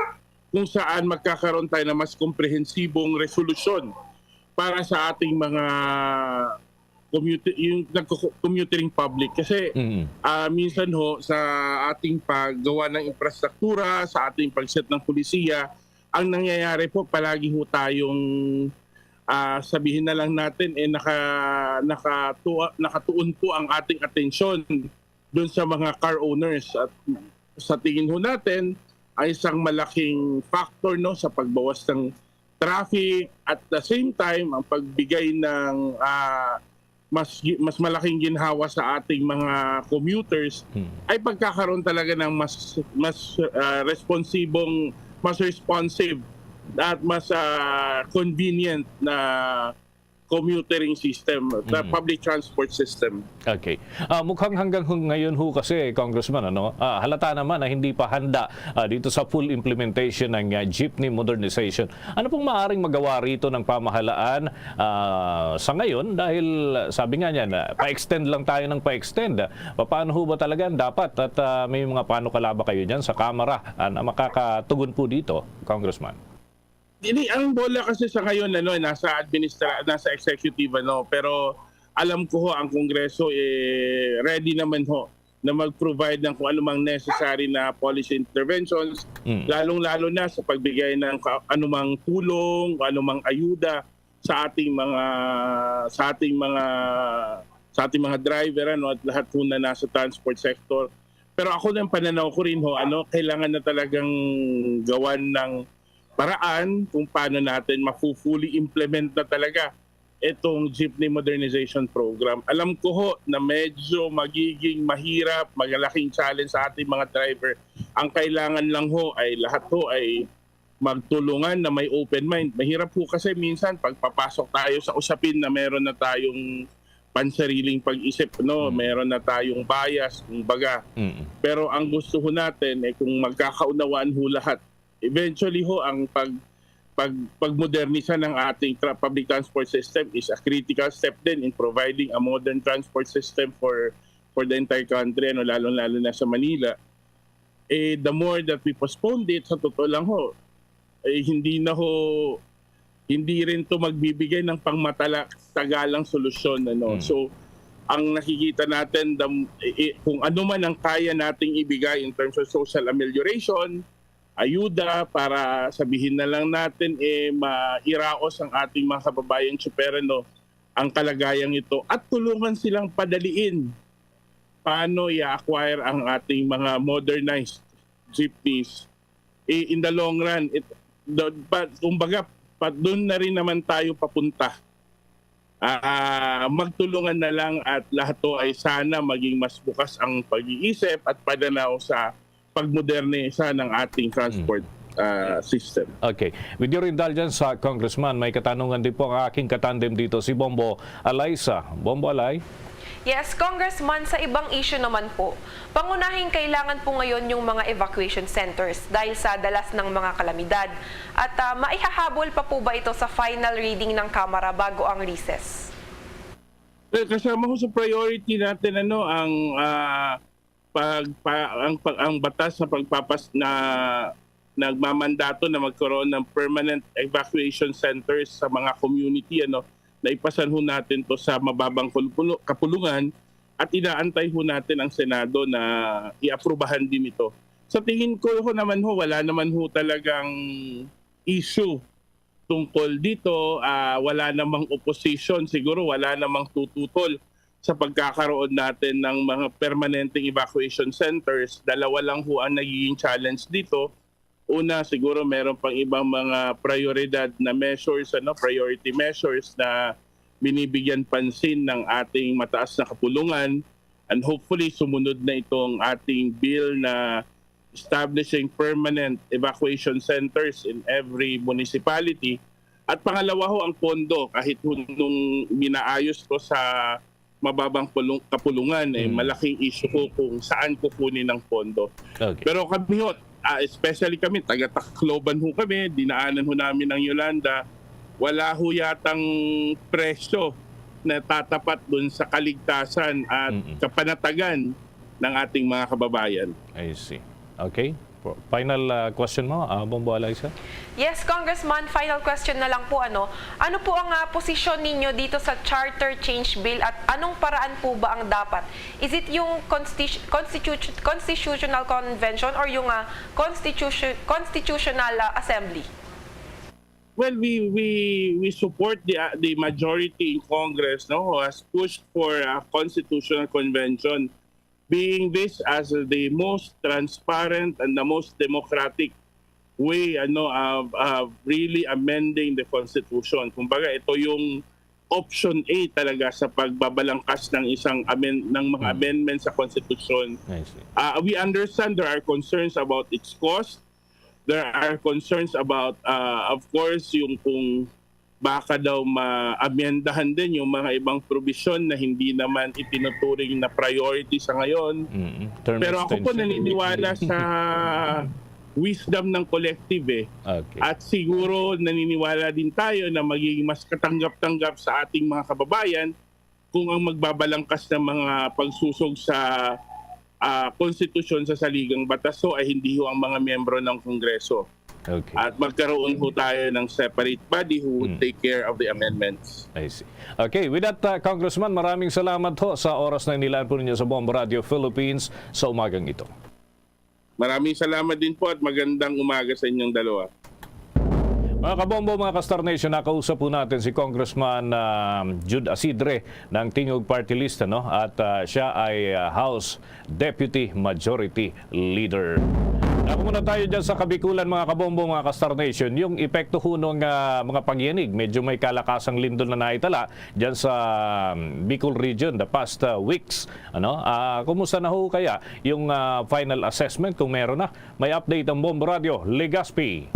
kung saan magkakaroon tayo ng mas komprehensibong resolusyon para sa ating mga commuter-, yung nagko-, commuting public. Kasi, Mm. ah, minsan ho, sa ating paggawa ng infrastruktura, sa ating pag-set ng polisiya, ang nangyayari po, palagi ho tayong, ah, sabihin na lang natin, eh, naka-, nakatua-, nakatuon po ang ating atensyon dun sa mga car owners. At sa tingin ho natin, ay isang malaking factor, no, sa pagbawas ng traffic, at the same time, ang pagbigay ng, ah, mas gi-, mas malaking ginhawa sa ating mga commuters, Hmm. ay pagkakaroon talaga ng mas, mas, ah, responsibong, mas responsive at mas, ah, convenient na commuting system, the Mm. public transport system. Okay. Ah, mukhang hanggang hu-, ngayon ho kasi, Congressman, ano, ah, halata naman na hindi pa handa, ah, dito sa full implementation ng, ah, jeepney modernization. Ano pong maaaring magawa rito ng pamahalaan, ah, sa ngayon? Dahil, ah, sabi nga niyan, ah, pa-extend lang tayo ng pa-extend. Paano ho ba talaga ang dapat? At, ah, may mga paano kalaba kayo dyan sa Kamara, ah, na makakatugon po dito, Congressman? Dili, ang bola kasi sa ngayon, ano, nasa administra-, nasa executive, ano, pero alam ko ho, ang Kongreso, eh, ready naman ho na mag-provide ng kung anumang necessary na policy interventions, Mm. lalong-lalo na sa pagbigay ng ka-, anumang tulong, anumang ayuda sa ating mga, sa ating mga, sa ating mga driver, ano, at lahat po na nasa transport sector. Pero ako, ng pananaw ko rin ho, ano, kailangan na talagang gawan ng paraan kung paano natin mafu-fully implement na talaga itong jeepney modernization program. Alam ko ho na medyo magiging mahirap, malaking challenge sa ating mga driver. Ang kailangan lang ho ay lahat ho ay magtulungan na may open mind. Mahirap po kasi minsan pagpapasok tayo sa usapin na meron na tayong pansariling pag-isip, no? Hmm. Meron na tayong bias, kumbaga. Mm. Pero ang gusto ho natin, eh, kung magkakaunawaan ho lahat, eventually ho, ang pag-, pag-, pagmodernisa ng ating tra-, public transport system is a critical step din in providing a modern transport system for, for the entire country, ano, lalong-lalo na sa Manila. Eh, the more that we postpone it, sa totoo lang ho, eh, hindi na ho, hindi rin 'to magbibigay ng pangmatala-, tagalang solusyon, ano. Hmm. So, ang nakikita natin, the m-, i-, i-, kung ano man ang kaya nating ibigay in terms of social amelioration, ayuda, para sabihin na lang natin, eh, mairaos ang ating mga kababayang tsuperan, no, ang kalagayang ito at tulungan silang padaliin paano i-acquire ang ating mga modernized jeepneys. Eh, in the long run, it, the, pa, kumbaga, pa, doon na rin naman tayo papunta. Ah, magtulungan na lang at lahat to ay sana maging mas bukas ang pag-iisip at pananaw sa pagmodernisa ng ating transport, Mm. ah, system. Okay. With your indulgence, ah, Congressman, may katanungan din po ang aking katandem dito, si Bombo Alaysa. Bombo Alay? Yes, Congressman, sa ibang issue naman po, pangunahing kailangan po ngayon yung mga evacuation centers dahil sa dalas ng mga kalamidad. At, ah, maihahabol pa po ba ito sa final reading ng Kamara bago ang recess? Well, kasama ho sa priority natin, ano, ang, ah, pag-, pa-, ang, pag-, ang batas na pagpapas-, na nagmamandato na magkaroon ng permanent evacuation centers sa mga community, ano, naipasan ho natin 'to sa mababang kulpulo-, kapulungan at inaantay ho natin ang Senado na iaprubahan din ito. Sa tingin ko ho naman ho, wala naman ho talagang issue tungkol dito. Ah, wala namang opposition, siguro wala namang tututol sa pagkakaroon natin ng mga permanenteng evacuation centers. Dalawa lang ho ang nagiging challenge dito. Una, siguro meron pang ibang mga prioridad na measures, ano, priority measures na binibigyan pansin ng ating mataas na kapulungan. And hopefully, sumunod na itong ating bill na establishing permanent evacuation centers in every municipality. At pangalawa ho, ang pondo, kahit ho nung minaayos ko sa mababang pulung-, kapulungan, eh, Hmm. malaking issue ko kung saan kukunin ang pondo. Okay. Pero kami ho, ah, especially kami, taga Tacloban ho kami, dinaanan ho namin ang Yolanda, wala ho yatang presyo na tatapat dun sa kaligtasan at Mm-mm. kapanatagan ng ating mga kababayan. I see. Okay. Po-, final, ah, question mo, ah, Bombo Alaysa? Yes, Congressman, final question na lang po, ano. Ano po ang, ah, posisyon ninyo dito sa Charter Change Bill at anong paraan po ba ang dapat? Is it yung constitu-, constitution-, constitutional convention or yung, ah, constitution-, constitutional, ah, assembly? Well, we, we, we support the, uh, the majority in Congress, no, who has pushed for a constitutional convention, being this as the most transparent and the most democratic way, ano, of, of really amending the Constitution. Kumbaga, ito yung option A talaga sa pagbabalangkas ng isang amen-, ng mga Mm. amendments sa Constitution. I see. Uh, we understand there are concerns about its cost. There are concerns about, uh, of course, yung kung baka daw maamyendahan din yung mga ibang probisyon na hindi naman itinuturing na priority sa ngayon. Mm, term Pero ako po extension. Naniniwala sa wisdom ng collective eh. Okay. At siguro naniniwala din tayo na magiging mas katanggap-tanggap sa ating mga kababayan kung ang magbabalangkas ng mga pagsusog sa ah, konstitusyon sa saligang batas ho ay hindi ho ang mga miyembro ng Kongreso. Okay. At magkaroon ho tayo ng separate body who would Hmm. take care of the amendments. I see. Okay, with that, uh, Congressman, maraming salamat ho sa oras na inilaan po ninyo sa Bombo Radio Philippines sa umagang ito. Maraming salamat din po at magandang umaga sa inyong dalawa. Mga kabombo, mga ka-Star Nation, nakausap po natin si Congressman ah, Jude Asidre ng Tingog Party List, ano? At ah, siya ay ah, House Deputy Majority Leader. Ako muna tayo dyan sa Kabikulan, mga kabombo, mga ka-Star Nation. Yung epekto ho ng ah, mga pagyanig, medyo may kalakasang lindol na naitala dyan sa um, Bicol region the past uh, weeks. Ano? Ah, kumusta na ho kaya yung ah, final assessment kung meron na? May update ang Bombo Radio Legazpi.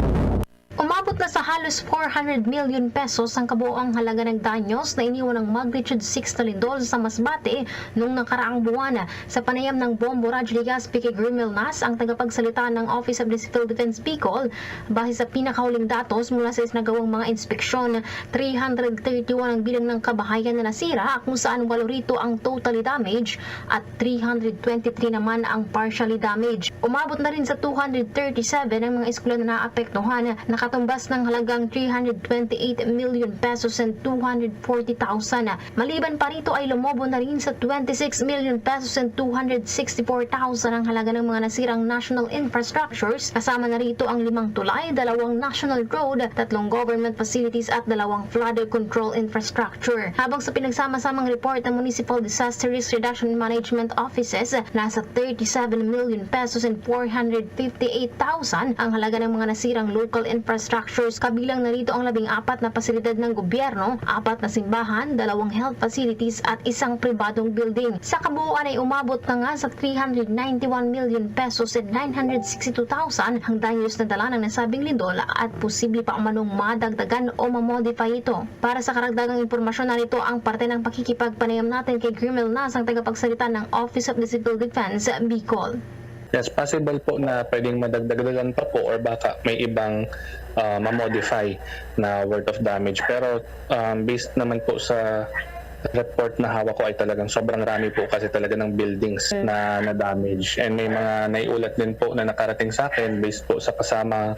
Umabot na sa halos four hundred million pesos ang kabuoang halaga ng danyos na iniwan ng magnitude six na lindol sa Masbate noong nakaraang buwan. Sa panayam ng Bombo Radyo Legazpi kay Grimel Nas, ang tagapagsalita ng Office of the Civil Defense Bicol, base sa pinakahuling datos mula sa isinagawang mga inspeksyon, three hundred thirty-one ang bilang ng kabahayan na nasira, kung saan walo rito ang totally damage at three hundred twenty-three naman ang partially damaged. Umabot na rin sa two hundred thirty-seven ang mga eskwela na naapektuhan, nakatumbas ng halagang three hundred twenty-eight million pesos and two hundred forty thousand. Maliban pa rito ay lumobo na rin sa twenty-six million pesos and two hundred sixty-four thousand ang halaga ng mga nasirang national infrastructures, kasama na rito ang limang tulay, dalawang national road, tatlong government facilities at dalawang flood control infrastructure. Habang sa pinagsama-samang report ng Municipal Disaster Risk Reduction Management Offices, nasa thirty-seven million pesos and four hundred fifty-eight thousand ang halaga ng mga nasirang local infrastructures, kabilang na rito ang labing apat na pasilidad ng gobyerno, apat na simbahan, dalawang health facilities at isang pribadong building. Sa kabuuan ay umabot na nga sa three hundred ninety-one million pesos and nine hundred sixty-two thousand ang danyos na dala ng nasabing lindol at posible pa umanong madagdagan o ma-modify ito. Para sa karagdagang impormasyon, narito ang parte ng pakikipagpanayam natin kay Grimel Nas, ang tagapagsalita ng Office of the Civil Defense Bicol. Yes, possible po na pwedeng madagdagan pa po or baka may ibang ah, ma-modify na worth of damage. Pero um, based naman po sa report na hawak ko ay talagang sobrang rami po kasi talaga ng buildings na na-damage. And may mga naiulat din po na nakarating sa akin based po sa kasama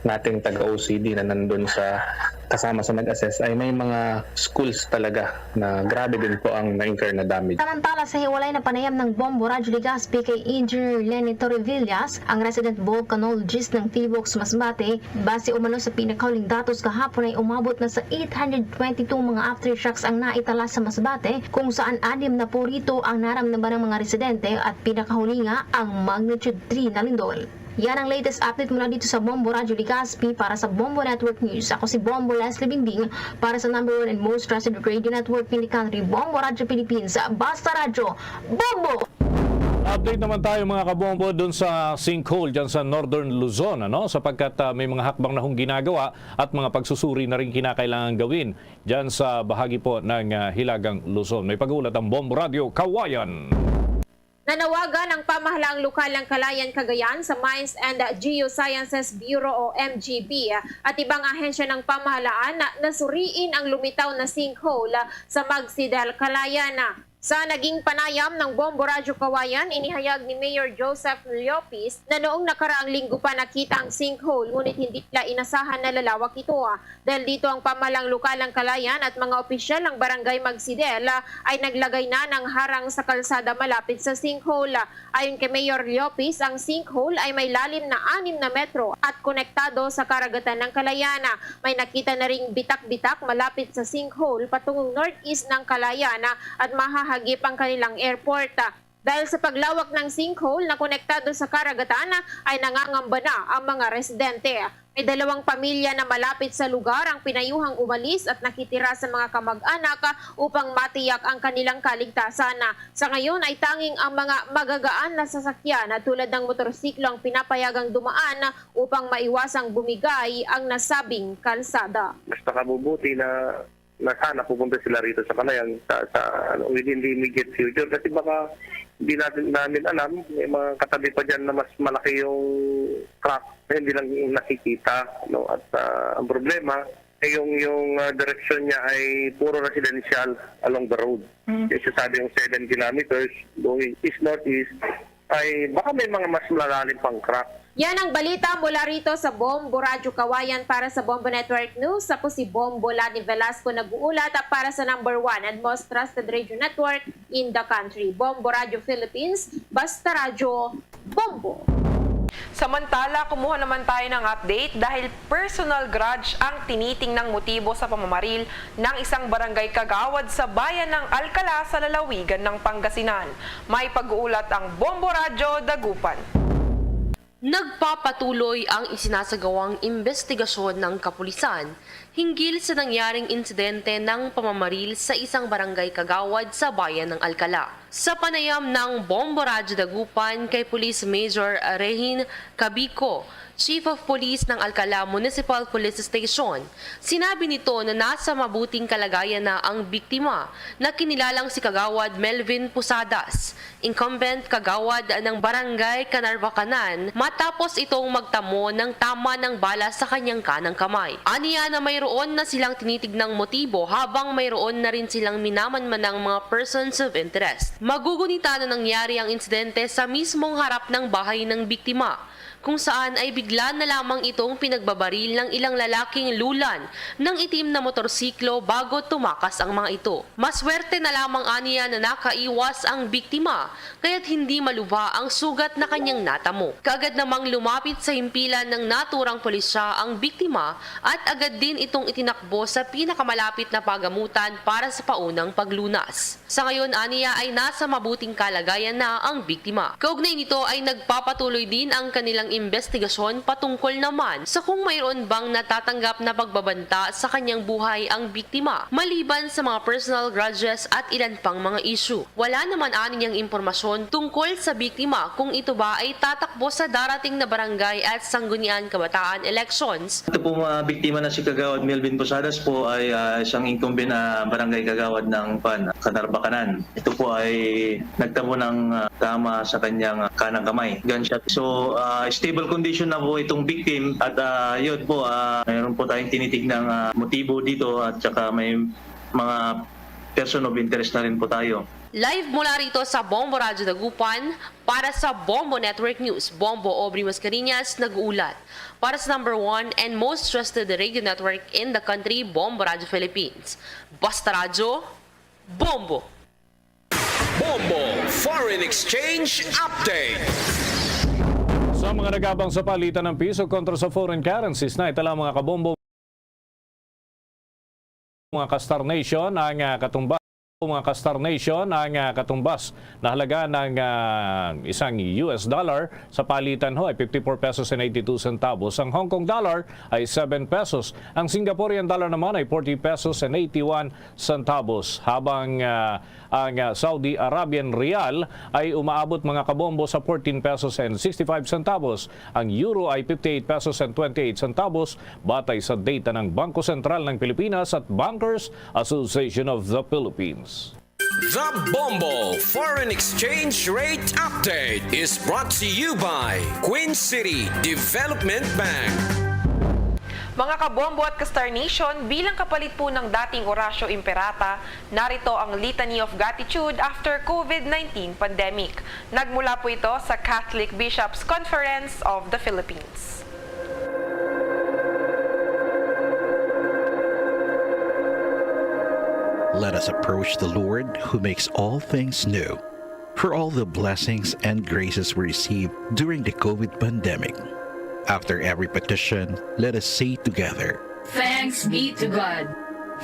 nating taga-O C D na nandun sa kasama sa nag-assess ay may mga schools talaga na grabe din po ang na-incur na damage. Samantala, sa hiwalay na panayam ng Bombo Radyo Legazpi kay Engineer Lenny Torrevillas, ang resident volcanologist ng PHIVOLCS Masbate, base umano sa pinakahuling datos kahapon ay umabot na sa eight hundred twenty-two mga aftershocks ang naitala sa Masbate, kung saan anim na po rito ang naramdaman ng mga residente at pinakahuli nga ang magnitude three na lindol. Yan ang latest update mula dito sa Bombo Radyo Legazpi. Para sa Bombo Network News, ako si Bombo Leslie Bingbing para sa number one and most trusted radio network in the country, Bombo Radyo Philippines. Basta Radyo, Bombo! Update naman tayo, mga kabombo, dun sa sinkhole dyan sa Northern Luzon, ano? Sapagkat ah, may mga hakbang na hong ginagawa at mga pagsusuri na rin kinakailangan gawin dyan sa bahagi po ng ah, Hilagang Luzon. May pag-uulat ang Bombo Radyo Kawayan. Nanawagan ang pamahalaang lokal ng Calayan, Cagayan sa Mines and Geosciences Bureau o M G B at ibang ahensya ng pamahalaan na suriin ang lumitaw na sinkhole sa Magsidal, Calayan. Sa naging panayam ng Bombo Radyo Kawayan, inihayag ni Mayor Joseph Llopis na noong nakaraang linggo pa nakita ang sinkhole, ngunit hindi nila inasahan na lalawak ito. Dahil dito, ang pamahalang lokal ng Calayan at mga opisyal ng Barangay Magsidel ay naglagay na ng harang sa kalsada malapit sa sinkhole. Ayon kay Mayor Llopis, ang sinkhole ay may lalim na anim na metro at konektado sa karagatan ng Calayan. May nakita na ring bitak-bitak malapit sa sinkhole patungong northeast ng Calayan at mahahagip ang kanilang airport. Dahil sa paglawak ng sinkhole na konektado sa karagatan, ay nangangamba na ang mga residente. May dalawang pamilya na malapit sa lugar ang pinayuhang umalis at nakitira sa mga kamag-anak upang matiyak ang kanilang kaligtasan. Sa ngayon ay tanging ang mga magagaan na sasakyan na tulad ng motorsiklo ang pinapayagang dumaan upang maiwasang bumigay ang nasabing kalsada. Mas makabubuti na na sana pupunta sila rito sa Kalayang sa, sa ano, within the immediate future, kasi baka hindi natin namin alam, may mga katabi pa diyan na mas malaki yung crack na hindi lang nakikita, no? At ah, ang problema ay yung yung ah, direksyon niya ay puro residential along the road. Mm. Yung sasabi yung seven kilometers going east northeast, ay baka may mga mas malalim pang crack. Yan ang balita mula rito sa Bombo Radyo Kawayan. Para sa Bombo Network News, ako si Bombo Lani Velasco nag-uulat para sa number one and most trusted radio network in the country, Bombo Radyo Philippines. Basta radyo, Bombo. Samantala, kumuha naman tayo ng update dahil personal grudge ang tinitingnang motibo sa pamamaril ng isang barangay kagawad sa bayan ng Alcala sa lalawigan ng Pangasinan. May pag-uulat ang Bombo Radyo Dagupan. Nagpapatuloy ang isinasagawang imbestigasyon ng kapulisan hinggil sa nangyaring insidente ng pamamaril sa isang barangay kagawad sa bayan ng Alcala. Sa panayam ng Bombo Radyo Dagupan kay Police Major Rehin Cabico, Chief of Police ng Alcala Municipal Police Station, sinabi nito na nasa mabuting kalagayan na ang biktima na kinilalang si Kagawad Melvin Posadas, incumbent kagawad ng Barangay Canarvacanan, matapos itong magtamo ng tama ng bala sa kanyang kanang kamay. Aniya na mayroon na silang tinitignang motibo habang mayroon na rin silang minamanmanang mga persons of interest. Magugunita na nangyari ang insidente sa mismong harap ng bahay ng biktima, kung saan ay bigla na lamang itong pinagbabaril ng ilang lalaking lulan ng itim na motorsiklo bago tumakas ang mga ito. Maswerte na lamang aniya na nakaiwas ang biktima, kaya't hindi malubha ang sugat na kanyang natamo. Kaagad namang lumapit sa himpilan ng naturang pulisya ang biktima at agad din itong itinakbo sa pinakamalapit na pagamutan para sa paunang paglunas. Sa ngayon, aniya ay nasa mabuting kalagayan na ang biktima. Kaugnay nito ay nagpapatuloy din ang kanilang imbestigasyon patungkol naman sa kung mayroon bang natatanggap na pagbabanta sa kanyang buhay ang biktima, maliban sa mga personal grudges at ilan pang mga issue. Wala naman aniyang impormasyon tungkol sa biktima kung ito ba ay tatakbo sa darating na barangay at sanggunian kabataan elections. Ito po, mga biktima na si Kagawad Melvin Posadas po ay ah, isang incumbent na barangay kagawad ng pan Canarvacanan. Ito po ay nagtamo ng ah, tama sa kanyang ah, kanang kamay, gunshot. So ah, stable condition na po itong victim at ah, yun po, ah, mayroon po tayong tinitignang ah, motibo dito at saka may mga person of interest na rin po tayo. Live mula rito sa Bombo Radyo Dagupan, para sa Bombo Network News, Bombo Aubrey Mascareñas nag-uulat. Para sa number one and most trusted radio network in the country, Bombo Radyo Philippines. Basta Radyo, Bombo! Bombo Foreign Exchange Update. Sa mga nagabang sa palitan ng piso kontra sa foreign currencies, na itala, mga kabombo, mga ka-Star Nation, ang ah, katumbas, mga ka-Star Nation, ang ah, katumbas na halaga ng ah, isang U S dollar sa palitan ho ay fifty-four pesos and eighty-two centavos. Ang Hong Kong dollar ay seven pesos. Ang Singaporean dollar naman ay forty pesos and eighty-one centavos. Habang ah, ang ah, Saudi Arabian riyal ay umaabot, mga kabombo, sa fourteen pesos and sixty-five centavos. Ang euro ay fifty-eight pesos and twenty-eight centavos, batay sa data ng Bangko Sentral ng Pilipinas at Bankers Association of the Philippines. The Bombo Foreign Exchange Rate Update is brought to you by Queen City Development Bank. Mga kabombo at ka-Star Nation, bilang kapalit po ng dating Orasyo Imperata, narito ang Litany of Gratitude after COVID nineteen pandemic. Nagmula po ito sa Catholic Bishops' Conference of the Philippines. Let us approach the Lord who makes all things new, for all the blessings and graces we received during the COVID pandemic. After every petition, let us say together, Thanks be to God.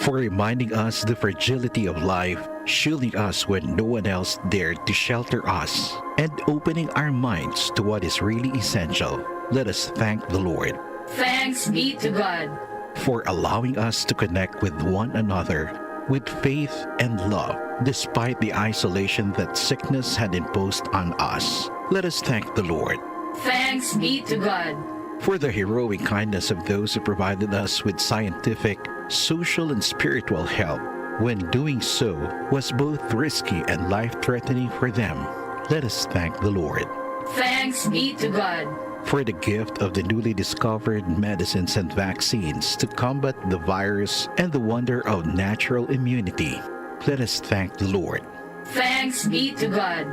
For reminding us the fragility of life shielding us when no one else dared to shelter us, and opening our minds to what is really essential. Let us thank the Lord. Thanks be to God. For allowing us to connect with one another with faith and love, despite the isolation that sickness had imposed on us. Let us thank the Lord. Thanks be to God. For the heroic kindness of those who provided us with scientific, social, and spiritual help, when doing so was both risky and life-threatening for them. Let us thank the Lord. Thanks be to God. For the gift of the newly discovered medicines and vaccines to combat the virus and the wonder of natural immunity. Let us thank the Lord. Thanks be to God.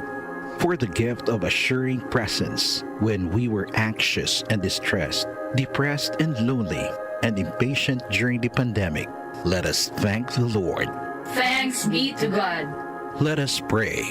For the gift of assuring presence when we were anxious and distressed, depressed and lonely, and impatient during the pandemic. Let us thank the Lord. Thanks be to God. Let us pray.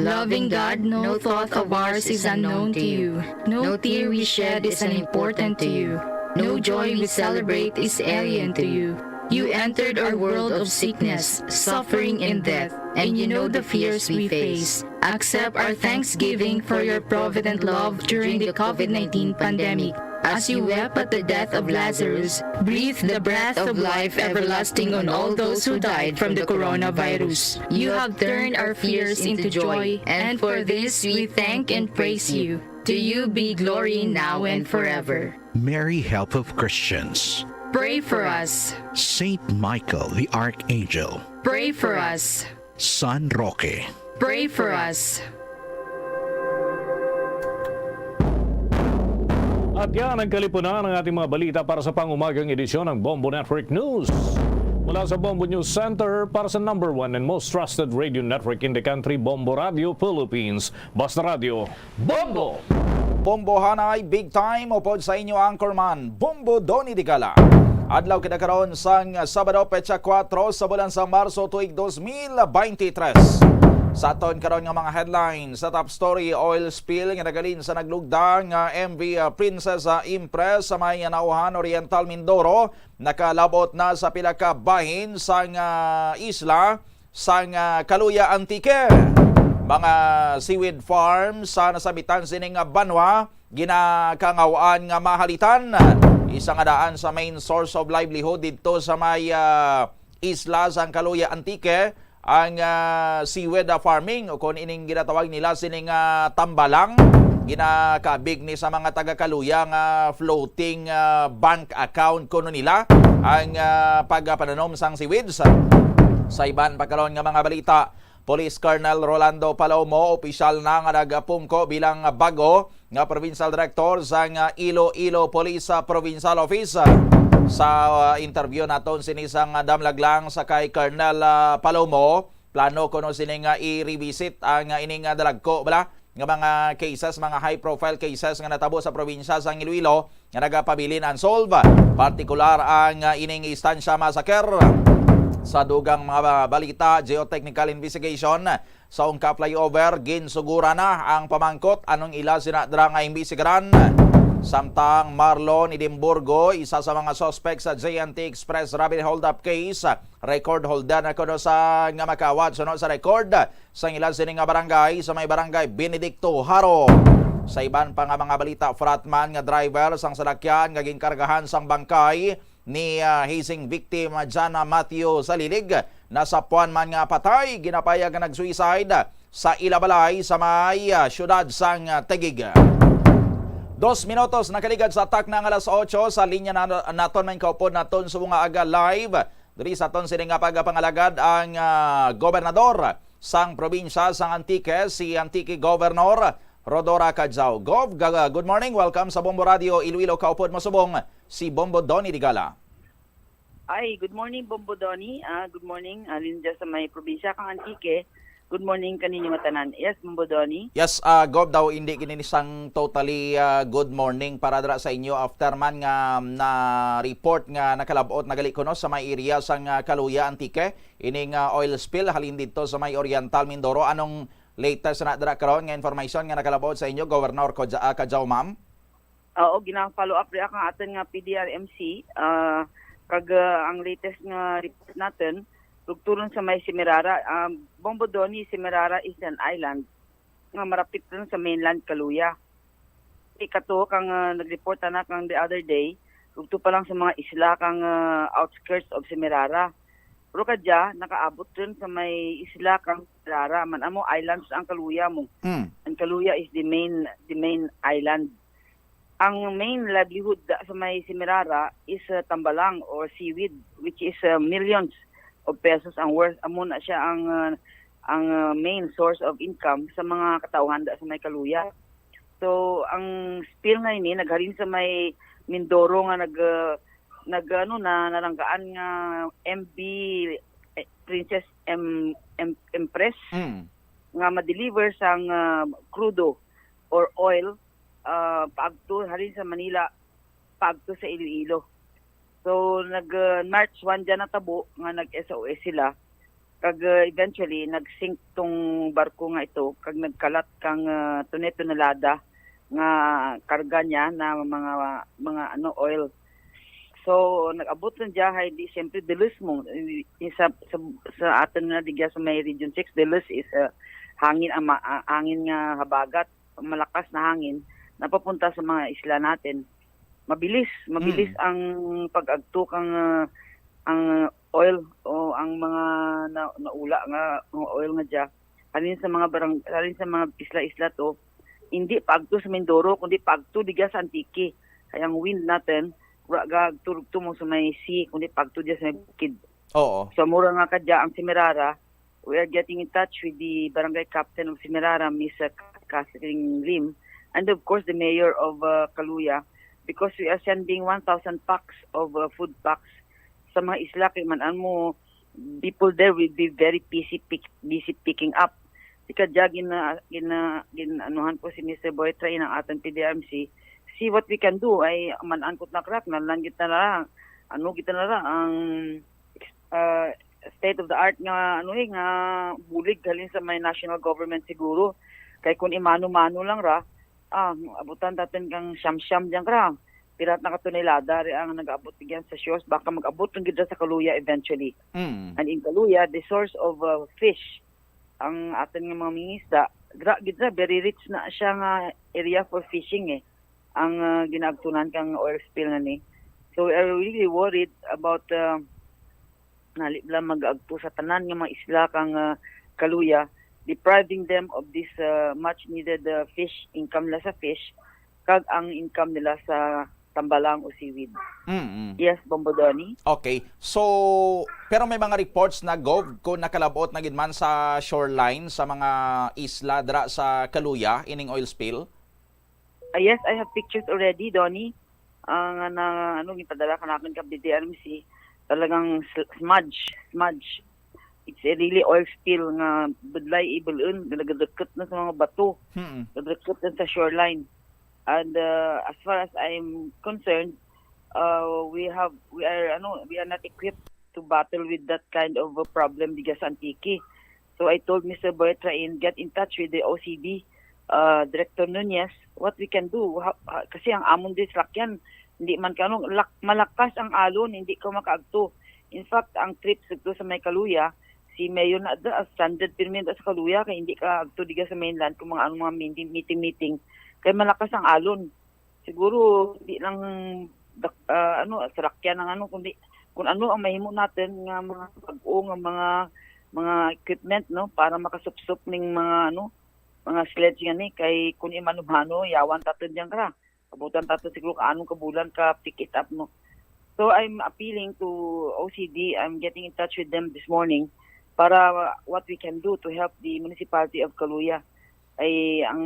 Loving God, no thought of ours is unknown to you. No tear we shed is unimportant to you. No joy we celebrate is alien to you. You entered our world of sickness, suffering, and death, and you know the fears we face. Accept our thanksgiving for your provident love during the COVID nineteen pandemic. As you wept at the death of Lazarus, breathe the breath of life everlasting on all those who died from the coronavirus. You have turned our fears into joy, and for this we thank and praise you. To you be glory now and forever. Mary, help of Christians. Pray for us. Saint Michael the Archangel. Pray for us. San Roque. Pray for us. At yan ang kalipunan ng ating mga balita para sa pangumagang edisyon ng Bombo Network News. Mula sa Bombo News Center, para sa number one and most trusted radio network in the country, Bombo Radio Philippines. Basta Radio, Bombo! Bombohanay, big time, upod sa inyo anchorman, Bombo Donny Digala. Adlaw kita karon sang Sabado, petsa kuwatro sa bulan sang Marso, tuig dos mil beintitrés. Sa aton karon nga mga headlines, sa top story, oil spill nga nagalin sa naglugda nga M V, ah, Princess, ah, Empress sa may Nauhan, Oriental Mindoro, nakalabot na sa pila ka bahin sang, ah, isla sang, ah, Caluya, Antique. Mga seaweed farms sa nasabitan sining, ah, banwa ginakangaw-an nga mahalitan. Isa nga daan sa main source of livelihood didto sa may, ah, isla sang Caluya, Antique, ang, ah, seaweed, ah, farming, o kon ining ginatawag nila sining, ah, tambalang. Ginakabig ni sa mga taga Caluya nga floating, ah, bank account kuno nila ang, ah, pagpananom sang seaweeds. Sa iban pa karon nga mga balita, Police Colonel Rolando Palomo opisyal na nga nagapungko bilang bago nga provincial director sang, ah, Iloilo Police, ah, Provincial Office, ah, sa, ah, interview naton sini sang, ah, damlag lang sa kay Colonel, ah, Palomo. Plano kuno sini nga i-revisit ang, ah, ini nga dalagko bala nga mga cases, mga high profile cases nga natabo sa probinsya sang Iloilo nga nagapabilin unsolved, partikular ang, ah, ining Estancia Massacre. Sa dugang mga ba-, balita, geotechnical investigation sa Ungka Flyover, ginsugura na ang pamangkot anong ila sina dira nga imbestigaran. Samtang Marlon Edimburgo, isa sa mga suspect sa J N T Express robbery holdup case, record holder na kuno sa nga makawat suno sa record sang ila sini nga barangay sa may barangay Benedicto Jaro. Sa iban pa nga mga balita, frontman nga driver sang salakyan nga ginkargahan sang bangkay ni, ah, hising victim, ah, Jana Matthew Salilig, nasapuan man nga patay, ginapayag nga nag-suicide sa ila balay sa may, ah, siyudad sang, ah, Taguig. Dos minutos nakaligad sa takna nga alas otso sa linya na, naton may kaupod naton subong nga aga live diri sa aton sini nga pagpangalagad ang, ah, gobernador sang probinsya sang Antique, si Antique Governor Rhodora Cadiao. Gov, ga-, good morning. Welcome sa Bombo Radio Iloilo. Kaupod mo subong si Bombo Donny Digala. Ay, good morning, Bombo Donny. Ah, good morning, alin dyan sa may probinsya kang Antique. Good morning kaninyo nga tanan. Yes, Bombo Donny. Yes, ah, Gov, daw hindi gini sang totally, ah, good morning para dira sa inyo after man nga na report nga nakalabot na gali kuno sa may area sang, ah, Caluya, Antique, ining, ah, oil spill halin didto sa may Oriental Mindoro. Anong latest na dira karon nga information nga nakalabot sa inyo, Governor Koja-, ah, Cadiao, ma'am? Oo, gina-follow up rin ang aton nga P D R M C, ah, kag, ah, ang latest nga report natin, Tugturon sa may Semirara, um, Bombo Donny, Semirara is an island nga marapit lang sa mainland Kaluya. Ikato kang, ah, nag-report na kang the other day, tugto pa lang sa mga isla kang, ah, outskirts of Semirara. Pero kadya, nakaabot rin sa may isla kang Semirara. Man amo, islands ang Kaluya mo. Mm. Ang Kaluya is the main, the main island. Ang main livelihood da, sa may Semirara is, ah, tambalang or seaweed, which is, ah, millions of pesos ang worth. Amo na siya ang, ah, ang, ah, main source of income sa mga katawhan da sa may Kaluya. So, ang spill nga ini naghalin sa may Mindoro nga nag, ah, nag, ano, na nalanggaan nga M V, eh, Princess M, M, Empress Mm. nga ma-deliver sang, ah, krudo or oil, ah, paagto halin sa Manila, paagto sa Iloilo. So, nag, ah, March one dyan natabo nga nag-S O S sila. Kag, ah, eventually, nag-sink tong barko nga ito, kag nagkalat kang, ah, tone-tonelada nga karga niya na mga, mga, ano, oil. So, nag-abot na diya, hay di, siyempre, dilis mo. Eh, sa, sa, sa aton na digya sa may Region six, dilis is, ah, hangin, ama, ah, hangin nga habagat, malakas na hangin, napapunta sa mga isla natin. Mabilis, mabilis Mm. ang pag-agto kang, ah, ang oil o ang mga na, naula nga, nga oil nga diya. Halin sa mga barang, halin sa mga isla-isla to, hindi paagto sa Mindoro, kundi paagto digya sa Antique. Kaya ang wind natin, wala ga agto mo sa may sea, kundi paagto diya sa may bukid. Oo. So, mura nga kadya ang Semirara, we are getting in touch with the barangay captain of Semirara, Miss, uh, Catherine Lim, and of course, the mayor of, uh, Kaluya, because we are sending one thousand packs of, uh, food packs sa mga isla. Kay man-an mo, people there will be very busy pick, busy picking up. Di kadya gina, gina, gin-anuhan ko si Mister Boy Train, ang aton P D R M C, see what we can do. Ay, man-an ko na krak, nalan kita na lang. Ano kita na lang, ang, uh, state of the art nga, ano eh, nga bulig halin sa may national government siguro. Kay kung imano-mano lang ra, ah, abutan tatin kang siyam-siyam diyan ra. Pirat na ka tonelada ri ang nag-abot diyan sa shores, baka mag-abot lang gid ra sa Kaluya eventually. Mm. And in Kaluya, the source of, uh, fish, ang atin nga mga mangingisda, gra gid ra, very rich na siya nga area for fishing eh. Ang, uh, ginaagtunan kang oil spill na ni. So we are really worried about, uh, nalib lang mag-agto sa tanan nga mga isla kang, uh, Kaluya, depriving them of this, uh, much needed, uh, fish, income nila sa fish, kag ang income nila sa tambalang o seaweed. Mm-mm. Yes, Bombo Donny. Okay. So, pero may mga reports na, Gov, kung nakalabot na gid man sa shoreline sa mga isla dra sa Kaluya ining oil spill? Ah, yes, I have pictures already, Donny. Ang, ah, na, ano, gipadala ka natin ka B D R M C, talagang sl- smudge, smudge. It's a really oil spill nga budlay ibulun, nagadukot na sa mga bato, Hmm. nagadukot na sa shoreline. And, uh, as far as I'm concerned, uh, we have, we are, ano, we are not equipped to battle with that kind of a problem diga sa Antique. So I told Mister Boy Train, get in touch with the O C D, uh, Director Nunez, what we can do. Ha- ha- kasi ang amon din salakyan, hindi man kano, lak- malakas ang alon, hindi ka makaagto. In fact, ang trip dito sa may Kaluya, si Mayor na da, stranded permi na sa Kaluya, kay hindi ka agto diga sa mainland kung mga ano, mga meeting, meeting, meeting. Kay malakas ang alon. Siguro, hindi lang dak- ah, ano, salakyan ang ano, kundi kung ano ang mahimo natin nga mga bag-o nga mga, mga equipment, no, para makasupsop ning mga, ano, mga sledge nga ni, kay kung imanumano, yawan taton diyan ka. Abutan taton siguro ka anong kabulan ka pick it up, no. So I'm appealing to O C D, I'm getting in touch with them this morning para what we can do to help the municipality of Kaluya. Ay, ang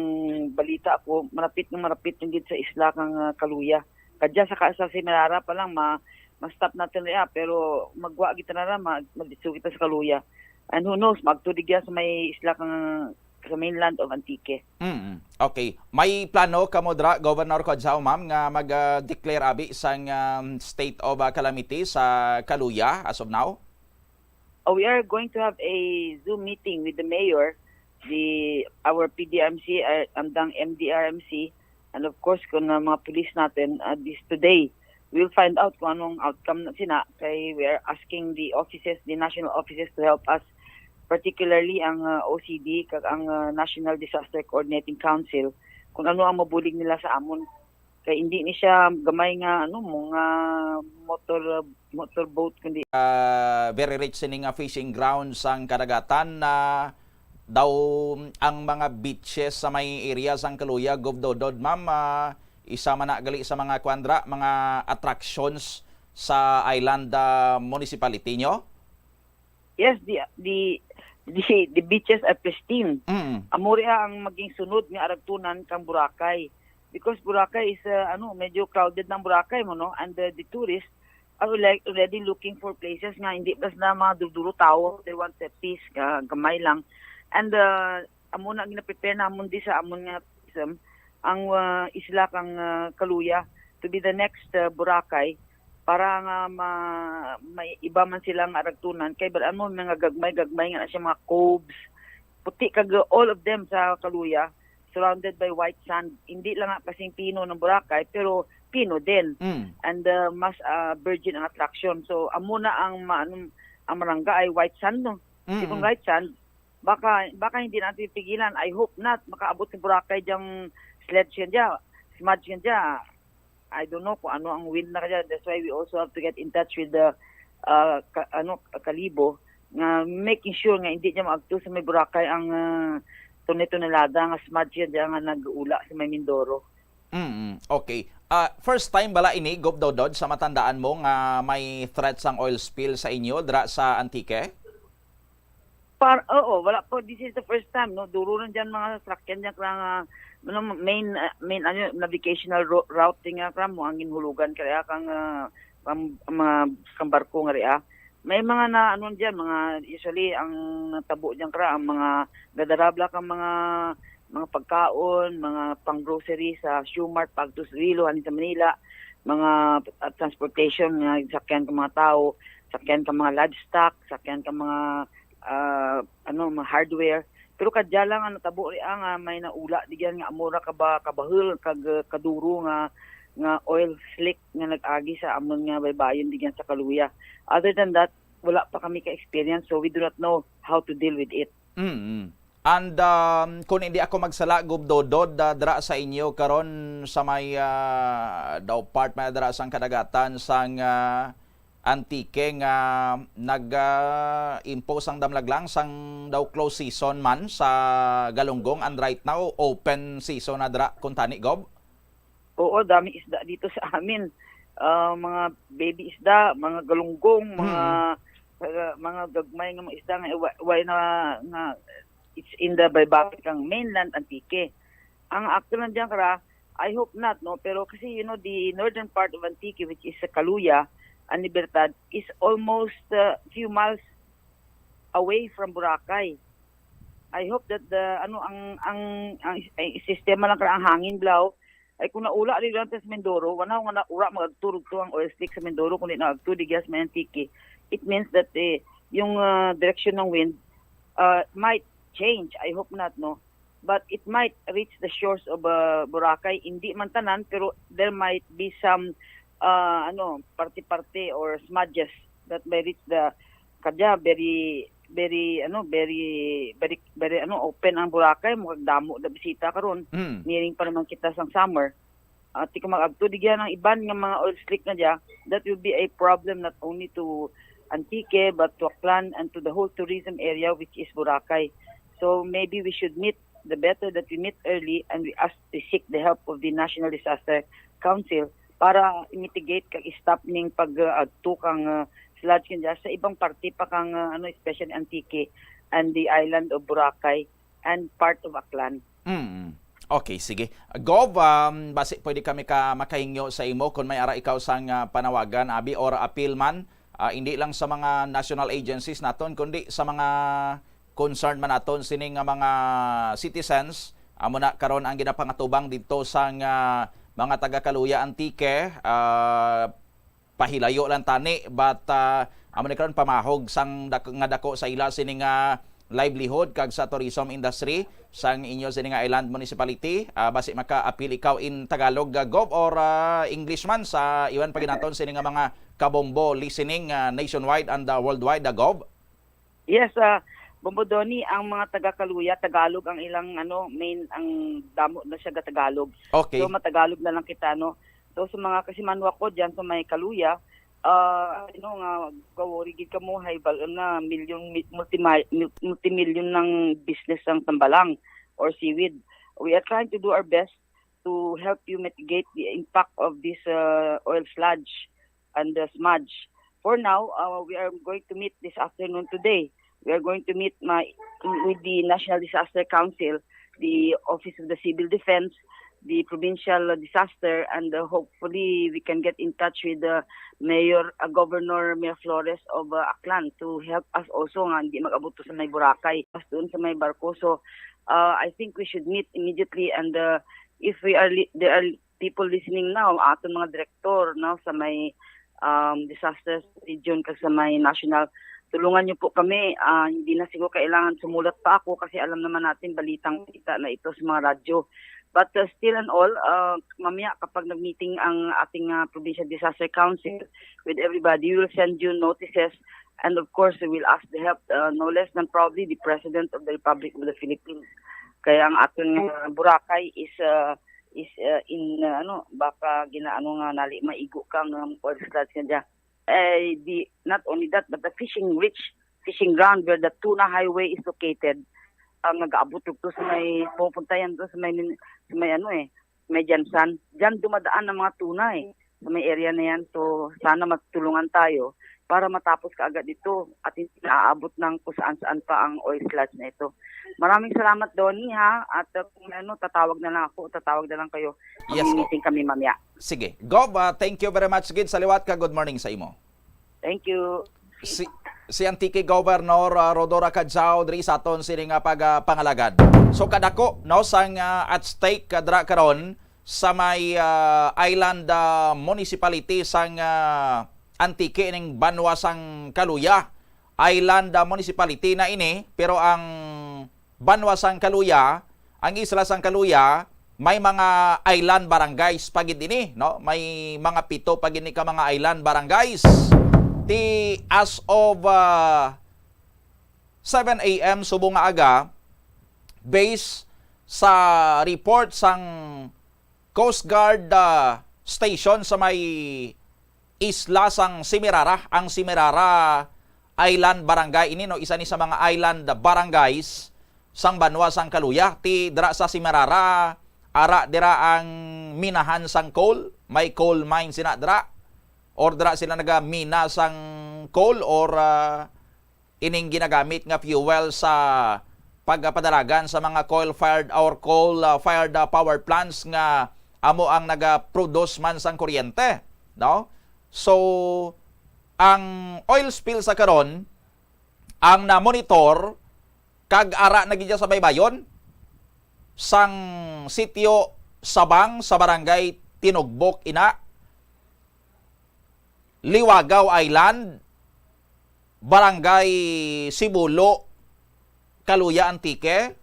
balita ko, marapit na marapit na gid sa isla kang, ah, Kaluya. Kadya sa ka-, sa Semirara pa lang, ma-, ma-stop natin na, pero magwa kita na lang, ma-, maditso kita sa Kaluya. And who knows, magtudig yan sa may isla kang, sa mainland of Antique. Mm. Okay. May plano kamo dra, Governor Codesao, ma'am, nga mag-declare abi sang, um, state of, uh, calamity sa Kaluya as of now? Uh, we are going to have a Zoom meeting with the mayor, the, our P D R M C, uh, andang M D R M C, and of course, kung, uh, mga police natin, uh, this today. We'll find out kung anong outcome na sina, kay we are asking the offices, the national offices, to help us, particularly ang, ah, O C D kag ang, ah, National Disaster Coordinating Council, kung ano ang mabulig nila sa amon. Kay hindi ni siya gamay nga, ano, mga motor, motorboat, kundi Ah, very rich sini nga fishing ground sang kadagatan na daw ang mga beaches sa may area sang Kaluya, Gov Dodod, ma'am, ah, isa man na gali sa mga kwan dira, mga attractions sa island, ah, municipality nyo? Yes, the, the, the, the beaches are pristine. Mm. Amo ria ang maging sunod nga aragtunan kang Boracay. Because Boracay is, uh, ano, medyo crowded ng Boracay mo, no? And the, the tourists are, like, already looking for places nga hindi bas na mga duro-duro tawo. They want a peace, uh, gamay lang. And, uh, amo na gina-prepare namon di sa amon nga tourism, ang, uh, isla kang, uh, Kaluya to be the next, uh, Boracay para nga ma-, may iba man sila nga aragtunan. Kay bal-an mo, mga gagmay-gagmay nga na siya, mga coves, puti kag all of them sa Kaluya, surrounded by white sand. Hindi lang nga kasing pino ng Boracay, pero pino din. Mm. And, uh, mas, uh, virgin ang attraction. So, amo na ang ma-, ano, ang marangga ay white sand, no? Mm-mm. Di ba white sand? Baka, baka hindi natin pigilan. I hope not. Makaabot sa Boracay diyang sludge yan dya, smudge yan dya. I don't know kung ano ang wind na kaya. That's why we also have to get in touch with the, uh, ka-, ano, Kalibo, nga making sure nga hindi niya maagto sa may Boracay ang, uh, tone-tonelada nga smudge yan dyan nga nag-ula sa may Mindoro. Mm, okay. Ah, first time bala ini, Gov Dodod, sa matandaan mo nga may threat sang oil spill sa inyo dra sa Antique? Par-, oo, wala po. This is the first time, no? Duro na dyan mga sasakyan dyan, kaya nga, ano, main, ah, main, ano, navigational ro-, route din nga, kaya mo, ang ginhulugan, kaya kang, ah, kang, mga, kang barko nga ria. May mga na, ano dyan, mga, usually, ang natabo dyan, kaya, ang mga gadarabla kang mga, mga pagkaon, mga pang-grocery sa Shoemart, pagto sa Iloilo, ani sa Manila, mga, ah, transportation, nga sakyan ka mga tao, sakyan ka mga livestock, sakyan ka mga, ah, ano, mga hardware. Pero kadya lang ang natabo ria nga may naula digyan nga amo ra kaba-, kabahul kag, uh, kaduro nga, nga oil slick nga nag-agi sa amon nga baybayon digyan sa Kaluya. Other than that, wala pa kami ka-experience, so we do not know how to deal with it. Mm. And, um, kung hindi ako magsala, Gov Dodod, ah, dira sa inyo karon sa may, ah, daw part may dira sang kadagatan sang, ah, Antique nga nag, ah, impose ang damlag lang sang daw close season man sa Galunggong, and right now open season na dira kuntani, Gov? Oo, dami isda dito sa amin. Ah, mga baby isda, mga galunggong, mga, Mm. ah, mga gagmay nga mga isda nga wa-, way na nga it's in the baybayon kang mainland Antique. Ang actual lang dyan, kara, I hope not, no? Pero kasi, you know, the northern part of Antique, which is sa Caluya and Libertad, is almost, uh, few miles away from Boracay. I hope that the, ano, ang, ang, ang, ang sistema lang, kara, ang hangin, blaw, ay kung naula rin lang sa Mindoro, wala nga naura, magagturog to ang oil slick sa Mindoro, kundi nagagtudig sa may Antique. It means that, eh, yung, ah, direksyon ng wind, ah, might change. I hope not, no? But it might reach the shores of, uh, Boracay. Hindi man tanan, pero there might be some, uh, ano, parte-parte or smudges that may reach the, kadya, very, very, ano, very, very, very, ano, open ang Boracay. Murag damo na bisita karon. Mm. Nearing pa naman kita sang summer. At kung mag-agto digyan ang iban nga mga oil slick na diya, that will be a problem not only to Antique, but to Aklan and to the whole tourism area, which is Boracay. So maybe we should meet, the better that we meet early and we ask, we seek the help of the National Disaster Council para i-mitigate kag i-stop ning pag-agto kang, uh, sludge kanya sa ibang parte pa kang, uh, ano, especially Antique and the island of Boracay and part of Aklan. Mm. Okay, sige. Gov, um, basi pwede kami ka makahingyo sa imo kung may ara ikaw sang, ah, panawagan, abi, or apil man, ah, hindi lang sa mga national agencies naton, kundi sa mga concerned man naton sini nga mga citizens. Amo na karon ang ginapangatubang didto sang, ah, mga taga Caluya, Antique, ah, pahilayo lang tani, but, ah, amo ni karon pamahog sang dak-, nga dako sa ila sini nga livelihood kag sa tourism industry sang inyo sini nga island municipality. Ah, basi maka-appeal ikaw in Tagalog, ah, Gov, or, ah, English man sa iban pa ginaton sini nga mga kabombo listening, ah, nationwide and, ah, worldwide, ah, Gov? Yes, ah, Bombo Donny, ang mga taga Caluya, Tagalog ang ilang, ano, main, ang damo na siya ga Tagalog. Okay. So, matagalog na lang kita, no? So, sa mga kasimanwa ko dyan sa may Caluya, ah, ano nga, kawori gid kamo, hay bal-, na, million, mi-, multi-, mil-, multi-million ng business ng tambalang or seaweed. We are trying to do our best to help you mitigate the impact of this, uh, oil sludge and the smudge. For now, uh, we are going to meet this afternoon today. We are going to meet my, with the National Disaster Council, the Office of the Civil Defense, the Provincial Disaster, and, uh, hopefully we can get in touch with the Mayor, uh, Governor Miraflores of, uh, Aklan to help us also nga hindi mag-abot to sa may Boracay, mas doon sa may barko. So, uh, I think we should meet immediately, and, uh, if we are li-, there are people listening now, aton mga direktor, no, sa may, um, disaster region kag sa may national, tulungan niyo po kami. Ah, hindi na siguro kailangan sumulat pa ako kasi alam naman natin, balitang balita na ito sa mga radyo. But, uh, still and all, uh, mamaya kapag nag-meeting ang ating, uh, Provincial Disaster Council with everybody, we will send you notices. And of course, we will ask the help, uh, no less than probably the President of the Republic of the Philippines. Kaya ang aton, uh, Boracay is, uh, is, uh, in, uh, ano, baka ginaano nga nali maigo ka nga oil sludge nga dyan. Eh, di, not only that, but the fishing reach, fishing ground where the tuna highway is located, ang nag-aabot to sa may, pupuntayan to sa may, sa may ano eh, may Jansan. Diyan dumadaan ang mga tuna eh, sa may area na yan. So, sana matulungan tayo para matapos kaagad ito at hindi naaabot ng kung saan-saan pa ang oil sludge na ito. Maraming salamat, Donnie, ha? At, uh, kung ano, tatawag na lang ako, tatawag na lang kayo. Yes, Gov. Mag-meeting kami mamaya. Sige. Gov, uh, thank you very much gid sa liwat ka. Good morning sa imo. Thank you. Si, si Antique Governor, uh, Rhodora Cadiao diri sa aton sini nga pag, uh, pangalagad. So kadako, no, sang, uh, at stake, uh, dira karon sa may, uh, island, uh, municipality sang, uh, Antique ning banwa sang Caluya. Island, ah, municipality na ini, pero ang banwa sang Caluya, ang isla sang Caluya, may mga island barangays pa gid ini, no? May mga pito pa gid ni ka mga island barangays. Ti as of, ah, seven A M subong nga aga, based sa report sang Coast Guard, ah, station sa may isla sang Semirara. Ang Semirara Island Barangay ini, no, isa ni sa mga island barangays sang banwa sang Caluya. Ti dira sa Semirara, ara dira ang minahan sang coal, may coal mine sina dira, or dira sila nagamina sang coal, or, ah, ining ginagamit nga fuel sa pagpadalagan sa mga coal-fired or coal, ah, fired, ah, power plants nga amo ang nagaproduce man sang kuryente, no? So, ang oil spill sa karon, ang na-monitor kag ara na gid siya sa baybayon sang sitio Sabang sa barangay Tinugbok ina, Liwagaw Island, Barangay Sibulo, Caluya, Antique,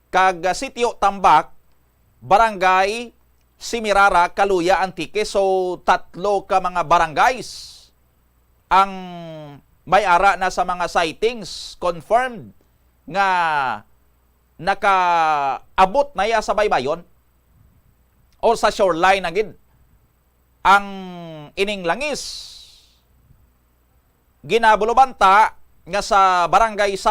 kag Sitio Tambak, Barangay Semirara, Caluya, Antique. So, tatlo ka mga barangays ang may ara na sa mga sightings confirmed nga nakaabot na ya sa baybayon or sa shoreline na gid ang ining langis. Ginabulubanta nga sa Barangay